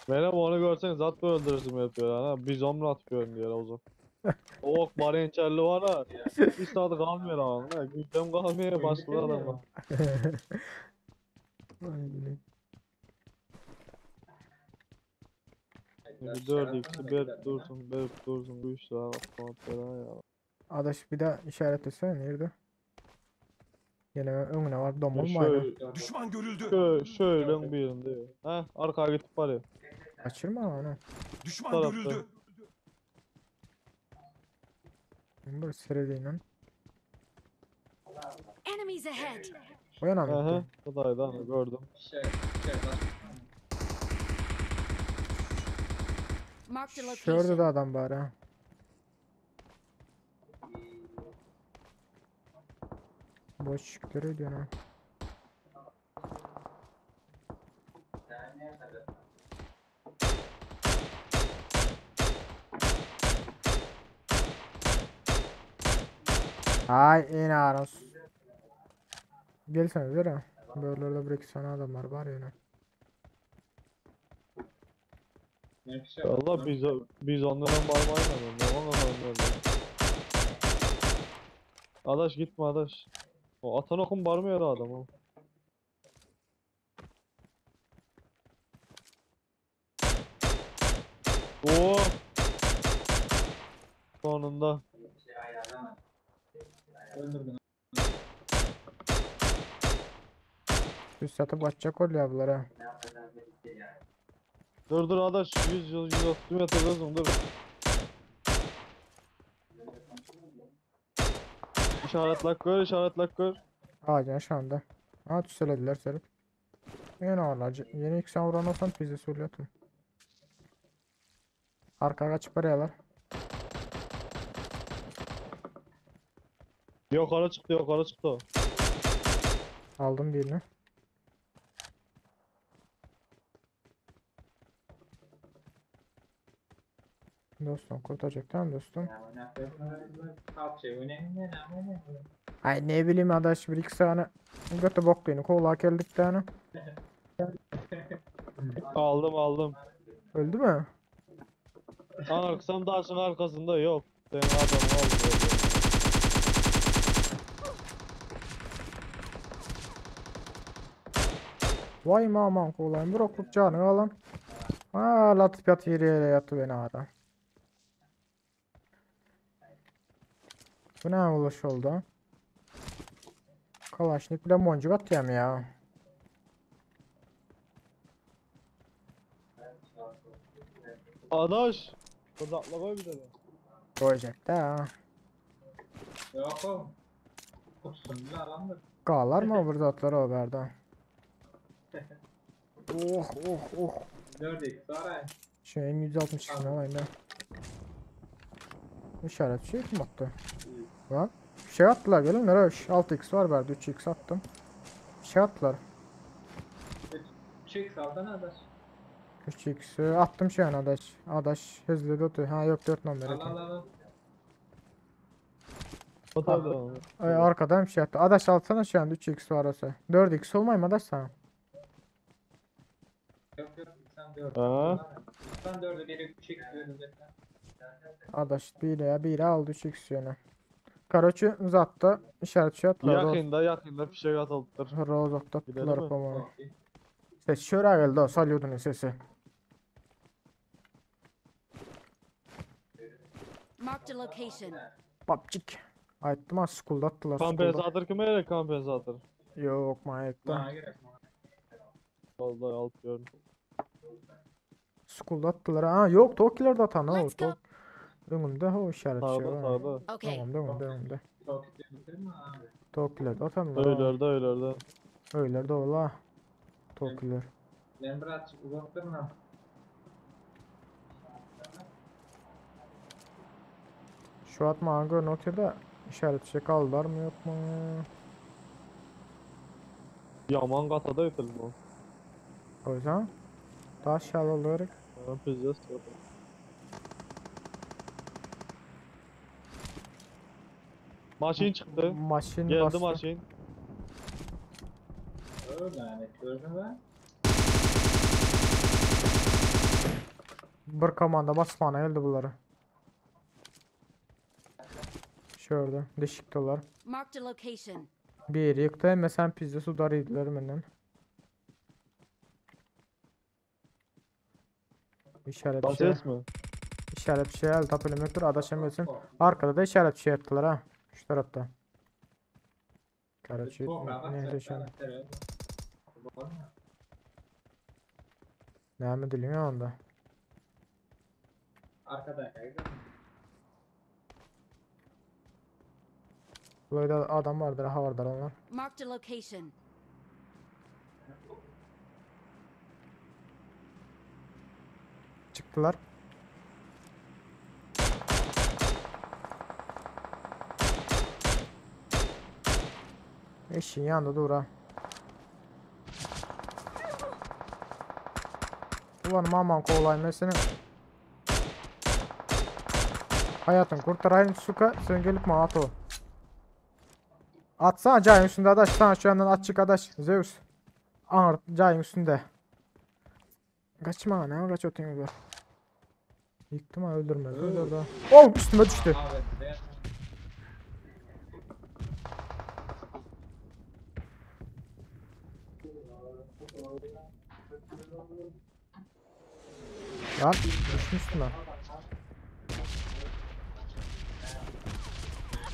Benim onu görsen zaten öldürürsün yapıyor ha. Biz omra atıyorum diye o zaman. O ok barençerli var ha. Bir saat kalmıyor ama. Gündem kalmıyor başladı adamlar. Ay bileyim. Bir 4 x'i berip dursun, berip dursun. Bu işler bak bela ya. Adaş bir daha işaretlesene nerede? Yine önüne var domuz mu Şöyle, Düşman görüldü. şöyle, şöyle bir yerinde. Ha, arkaya gidip var ya. Kaçırma onu. Düşman Tarafta. görüldü. Bir sırayla lan. Enemies ahead. O yana mı Aha, gitti? bu da gördüm. Şey, şey bak. Marked a Şurada location. da adam var ha. Boş çıktı ediyor ha. Ay en aras. Gelsene zira. Böyle bir iki tane adamlar var yine. Valla biz biz onlardan barmayın ama. Ne bakalım öyle. Adaş gitme adaş. O atan okun barmıyor adam o. Oo. Sonunda. Öldürdün. Biz satıp açacak oluyor bunlara. Dur dur adaş 100 130 metre hızım dur. İşaretlak gör işaretlak gör. Ağacın aşağında. Ha tüselediler serip. Yine ağırlar. Yeni ilk sen vuran olsan bize söylüyordum. Arka kaçıp arıyorlar. Yukarı çıktı yukarı çıktı. o. Aldım birini. Dostum kurtaracak tamam dostum. Ay ne bileyim adaş bir iki tane götü bok kola geldik tane. Aldım aldım. Öldü mü? Arkasam taşın arkasında yok. Senin adamı aldım. öyle. Vay maman kolayım bir okluk canı alan. Aa latıp yat yere yere yattı beni adam. Bu ne ulaş oldu? Kalaşnik bile boncuk atıyorum ya. Adaş. Kızakla koy bir tane. Koyacak da. ha. Yok o. Kutusunu alandır. Qalar mı burada atlar o berda? Oh oh oh. 4x var ay. Şeyin 162'sini alayım da. İşaret şey kim attı? Lan. Şey attılar gelin nereye? 6x var verdi 3x attım. Şey attılar. 3x aldın adaş. 3x attım şey an adaş. Adaş hızlı dotu. Ha yok 4 numara. Al al al. O da da. Ay, arkadan bir şey attı. Adaş alsana şu an 3x var olsa. 4x olmayayım adaş sana. Yok yok sen 4. Ha? Sen 4'ü biri 3x verecek. Adaş bir ya bir aldı 3x yöne. Karoçu uzattı. İşaret şey attılar. Yakında yakında fişek atıldır. Roz attılar Gidelim mi? по-моему. Ses şöyle geldi o salyodunun sesi. Marked a location. Papçık. Aýtdym ha skulda atdylar. Skulda. Kompensator kime gerek kompensator? Yok maňa gerek Bana gerek. bana. Vallahi alıp görün. Skulda atdylar. Ha yok Tokiler de atan ha. Let's go. Tok. Öňümde ho işaret Sağda şey var. sağda. Okay. Öňümde öňümde öňümde. Toki değil mi abi? Tokiler de atanlar. ha. Öylerde öylerde. Öyler de ola. Tokiler. Ben birazcık uzaktım lan. Şu at maňa görün oturda işaret şey kaldılar mı yok mu? Yaman katada yıkıldı bu. O yüzden daha aşağıda olarak Ben pizza istiyorum. Maşin çıktı. maşin Geldi bastı. maşin. Öyle yani gördün mü? Bir komanda basmana geldi bunları. Şurada deşiktiler. Marked a location. Bir yeri yıktı hem sen pizza su dar yediler benden. İşaret bir şey. Bases mi? İşaret bir şey el tap ölümlüktür. Adaşım ölsün. Arkada da işaret bir şey yaptılar ha. Şu tarafta. Karaçı neydi şu an? Ne dilim ya onda. Arkada. Böyle adam vardır, ha vardır onlar. Marked a location. Çıktılar. Eşin yanında dur ha. Ulan aman kovalayayım ben seni. Hayatım kurtarayım suka sen gelip bana at o. Atsana cayın üstünde adaş. Sana şu yandan at çık adaş. Zeus. Ağır cayın üstünde. Kaçma ne kaç atayım bu. Yıktım ha öldürmez. Öldürdü. Oh üstüme düştü. Lan düştüm üstüme.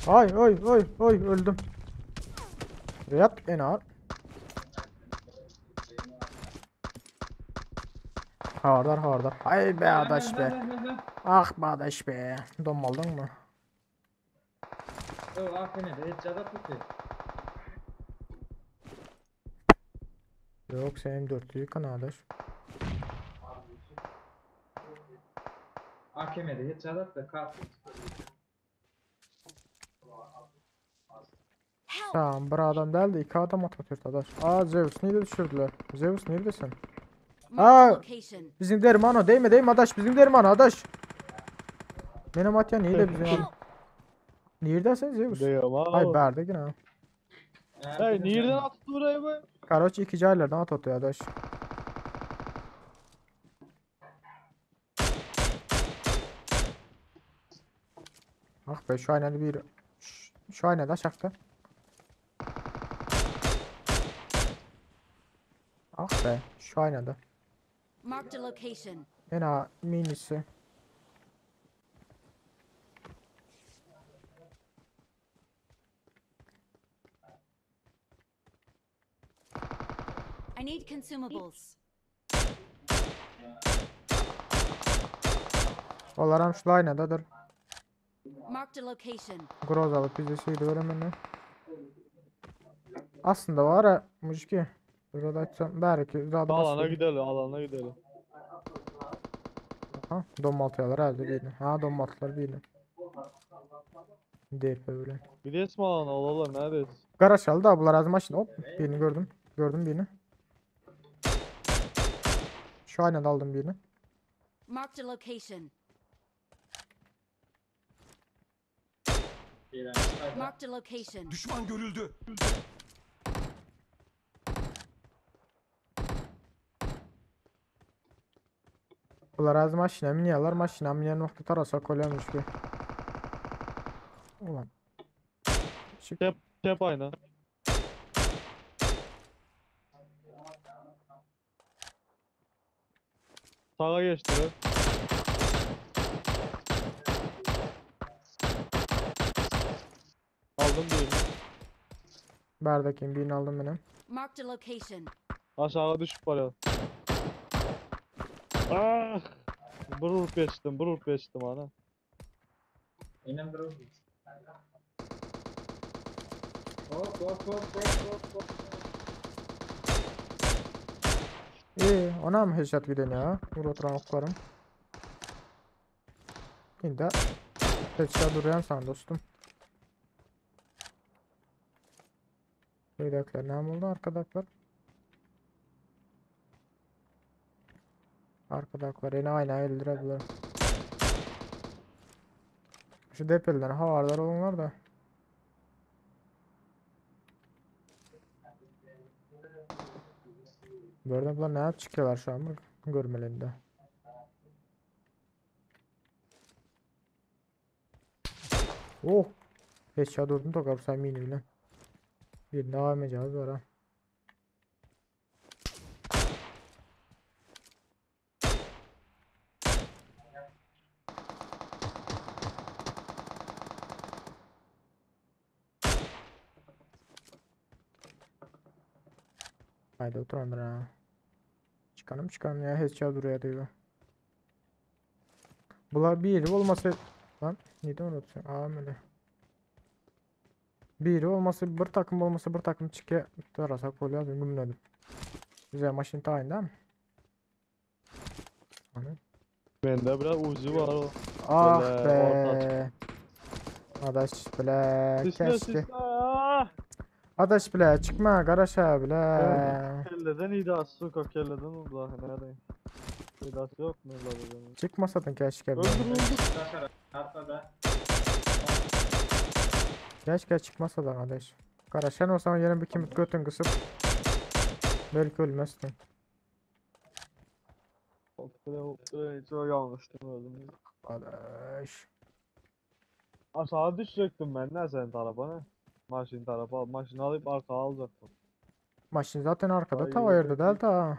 Ay ay ay ay öldüm. Yat en ağır. Hardar hardar. Ay be adaş be. Ah be adaş be. Donmaldın mı? Yok aferin de hiç adam tutuyor. Yok senin dörtlüğü kan adaş. AKM'de hiç adam da kalktı. Tamam bir adam değil de iki adam atıyor adaş. Aa Zeus niye düşürdüler? Zeus neredesin? Aa bizim derman o değil mi değil mi adaş bizim derman adaş. Benim atya niye de bizim adam? Neredesin Zeus? Diyorum Ay abi. berdi yine. Hey nereden attı burayı be? Karoç iki caylardan at atıyor adaş. Ah be şu aynada bir şu aynada aşağıda. Ah be şu aynada. Marked a location. Yine minisi. I need consumables. Olaram şu aynadadır. Marked a location. Groz alıp bize şeydi veremem. Aslında var ya muşki. Burada açsam belki daha da Alana basıyor. gidelim alana gidelim. Ha, domaltıyorlar herhalde birini. Ha domaltılar birini. Değil böyle. Gidelim mi alana olalım neredeyiz? Garaj aldı da bunlar az maçın. Hop birini gördüm. Gördüm birini. Şu aynada aldım birini. Marked a location. Marked a location. Düşman görüldü. Bunlar az maşına miniyalar maşına miniyan nokta tarasa kolyamış ki. Ulan. Çık. Tep, tep ayna. Sağa geçtiler. Aldım birini. Bärdäkini birini aldym menem. Marked a location. Aşağı düşüp barýar. Ah! Bir urup geçdim, bir urup geçdim ana. Inem bir urup. Hop hop hop hop hop hop. Ee, ona mı headshot giden ya? Vur oturan oklarım. Indi headshot duruyan san dostum. Öýdäkiler näme boldy arkadakiler? Arkadakiler ýene aýna öldürediler. Şu depelden habardar olunlar da. Bu arada bunlar ne yap çıkıyorlar şu an görmelinde. Oh! Headshot durdum tokar sen mini bilen. Bir devam edeceğiz var ha. Haydi oturandır ha. Çıkalım çıkalım ya headshot duruyor diyor. Bular bir olmasa lan neden unutuyorsun? Aa öyle. Biri olmasa bir takım olmasa bir takım çıkıyor. Tarasak oluyor gümledim. Güzel maşın tayin değil mi? Hani? Bende biraz uzi var o. Ah Böyle be. orta Adaş bile Sisle keşke. sisle. Ah! Adaş bile çıkma garaşa bile. Kelleden idası yok kelleden Allah nerede? İdası yok mu lan? Çıkmasaydın keşke bile. Öldür öldür. Daşara atla da. Keşke çıkmasaydın adaş. Karaşan olsan yine bir kimit götün kısıp belki ölmezsin. Hiç o yanlıştım öldüm. Adaş. Aşağı düşecektim ben ne senin tarafa ne? Maşın tarafa, maşını alıp arkaya alacaktım. Maşın zaten arkada Ay, ta o yerde değil ta.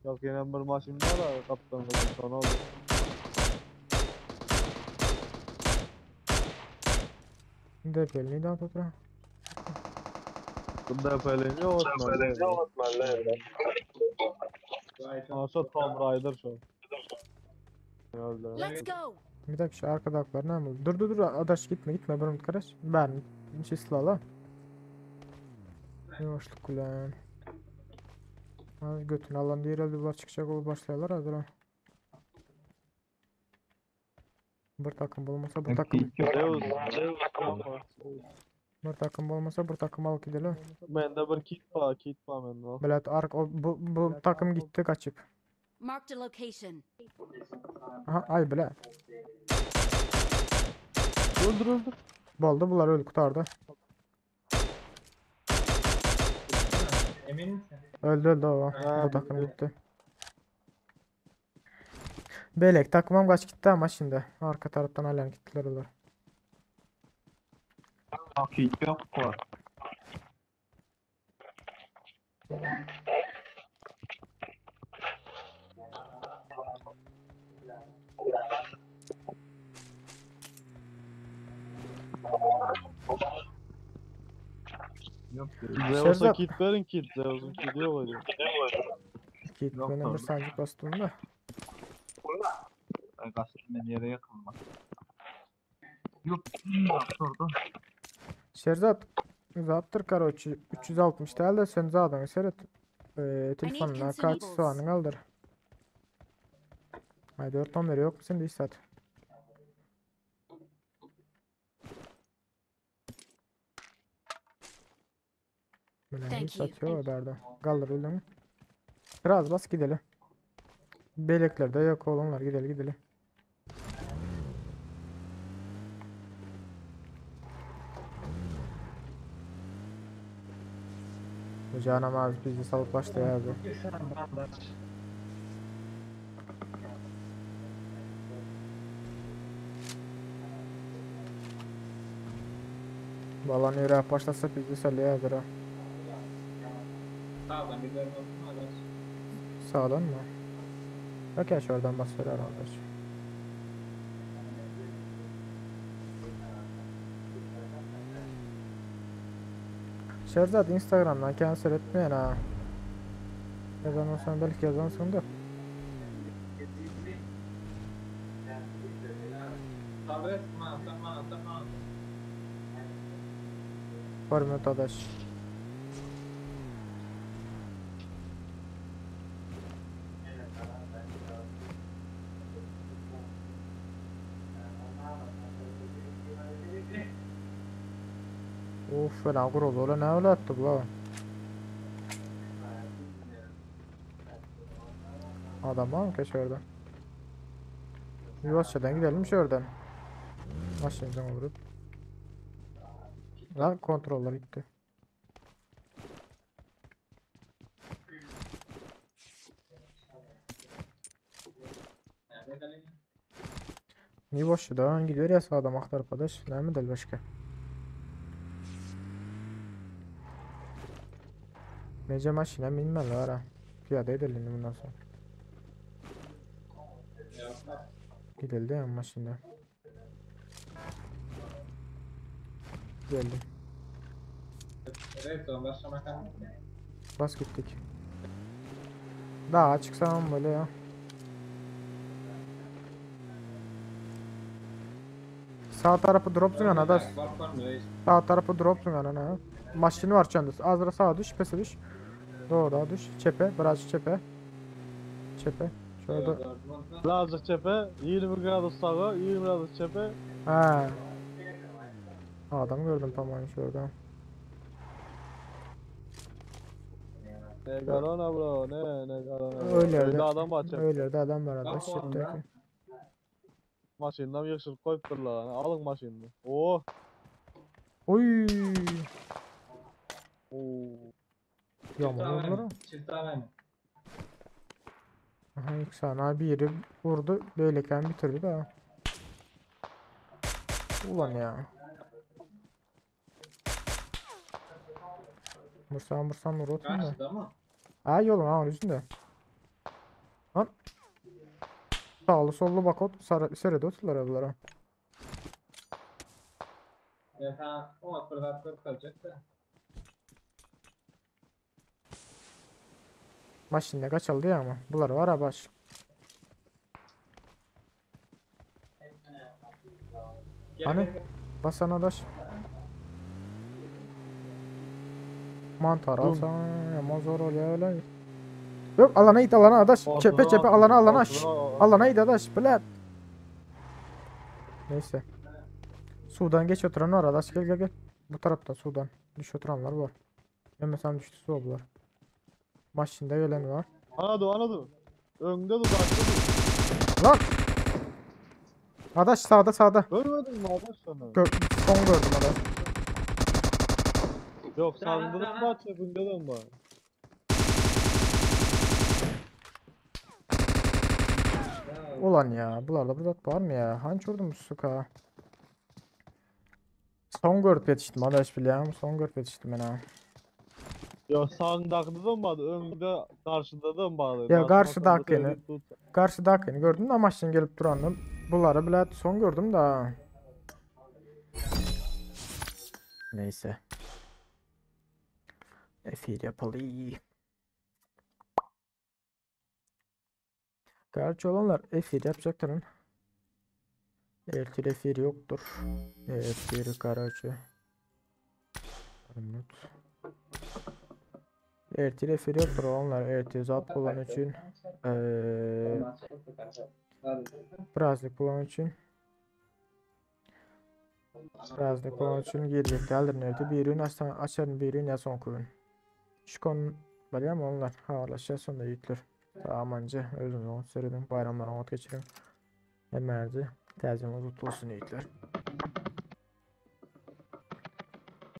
Yok yine bir maşın var da kaptan dedim sonra oldu. Depelini de otura. Bu defeli yok Aa şu Tomb Raider şu. Öldü. Let's go. Bir dakika şu arkadakiler ne oldu? Dur dur dur adaş gitme gitme benim kardeş. Ben çislala. Yavaşlık ulan. Ha, götünü alan diğer elde var çıkacak olup başlayarlar hazır ha. Bir takım olmasa bir takım. Zeus, Zeus tamam. Bir takım olmasa bir takım alıp gidelim. Bende bir kit var, kit var bende. Bilet ark o, bu, bu takım gitti kaçıp. Marked a location. Aha ay bile. Öldür öldür. Boldu bunlar öldü kurtardı. Emin misin? Öldü öldü o. Ha, Bu takım gitti. Belek takımım kaç gitti ama şimdi. Arka taraftan halen gittiler onlar. Zeus'a Şerzat. kit verin kit. Zeus'un kiti yok öyle. Git benim bir sancık bastım da. Şerzat Zaptır karoçi 360 TL de sen zaten seyret. Ee, telefonuna kaç consumables. soğanın aldır. Ay 4 ton veriyor yok musun? 1 saat. Böyle Thank you. satıyor haberden. Kaldır öyle mi? Biraz bas gidelim. Belekler de yok oğlumlar gidelim gidelim. Bu canamaz bizi salıp başlayardı. Balan yürüyüp başlasa bizi sallayardı ha. Sağdan gidelim olsun adaş. Sağdan mı? Yok ya şuradan basıyor arkadaş. Şerzat Instagramdan cancel etmeyen ha. Yazan olsan belki yazansın da. Görmüyor adaş. Of fena kuruldu. Ola ne öyle attı bu la? Adam var mı ki şuradan? Yavaşçadan gidelim şuradan. Maşineden vurup. Lan kontroller gitti. Niye boşçudan gidiyor ya sağda maktar arkadaş. Ne mi del başka? Nece maşina minmeli ara. Piyade edelim bundan sonra. Gidildi ya maşina. Geldim. Bas gittik. Daha çıksam böyle ya. Sağ tarafı drop zıngan adaş. Sağ tarafı drop zıngan ana. Maşini var çandı. Azra sağa düş, pese düş. Doğru daha düş. Çepe, biraz çepe. Çepe. Şöyle. Birazcık çepe, 20 gradus sağa, 20 gradus çepe. Ha. Adam gördüm tamam şurada. Ne garona bro, ne ne garona. Öyle Öyle adam var çepe. Öyle de adam var adaş. Çepteki. Maşından yığışırıp koyupdurlar. Alın maşinini. Oh. Oy. Oo. Yaman vurdular. Aha ilk sana biri vurdu. Böyleken bitirdi de. Ulan ya. Vursam vursam vur oturma. Karşıda mı? Ha yolun ha onun üstünde. Lan. Sağlı sollu bak ot sarı serede oturdular bunlara. Evet ha o fırlatır kalacak da. Maşinde kaçaldı ya ama. Bunlar var ha baş. Hani? Basan adaş. Mantar alsan ama zor oluyor öyle. Yok alana git alana adaş. Çepe çepe alana alana. Şş. Alana git adaş. Bırak. Neyse. Sudan geç oturan var adaş gel gel gel. Bu tarafta sudan. Düş oturanlar var. Hemen düştü su oldular. Maşinde gelen var. Ana dur, ana dur. Önde dur, arkada dur. Lan! Adaş sağda sağda. Görmedin mi adaş sen? Gör, son gördüm adaş. Yok sandığın var çöpünde de var. Ulan ya bularda burada var mı ya? Hanç vurdum suka. Son görüp yetiştim adaş biliyorum. Son görüp yetiştim ben ha. Yok sağındaki de vardı, önde karşıda da vardı. Ya karşıdakini, karşıdakini gördüm de maşın gelip duranı. Bunları bile son gördüm de. Neyse. Efir yapalım. Gerçi olanlar efir yapacaktırın. Ertir efir yoktur. Efir karaçı. Ertir efir yoktur olanlar. Ertir zat bulan için. Birazcık bulan için. Birazcık bulan için gelecek geldir nerede? Bir ürün açarın bir ürün ya son kurun. Şu konu var ama onlar havalaşacağız sonra yiğitler. Amanca özünüzü seyredin bayramlarını geçirin. Hemen de tercihimiz olsun yiğitler.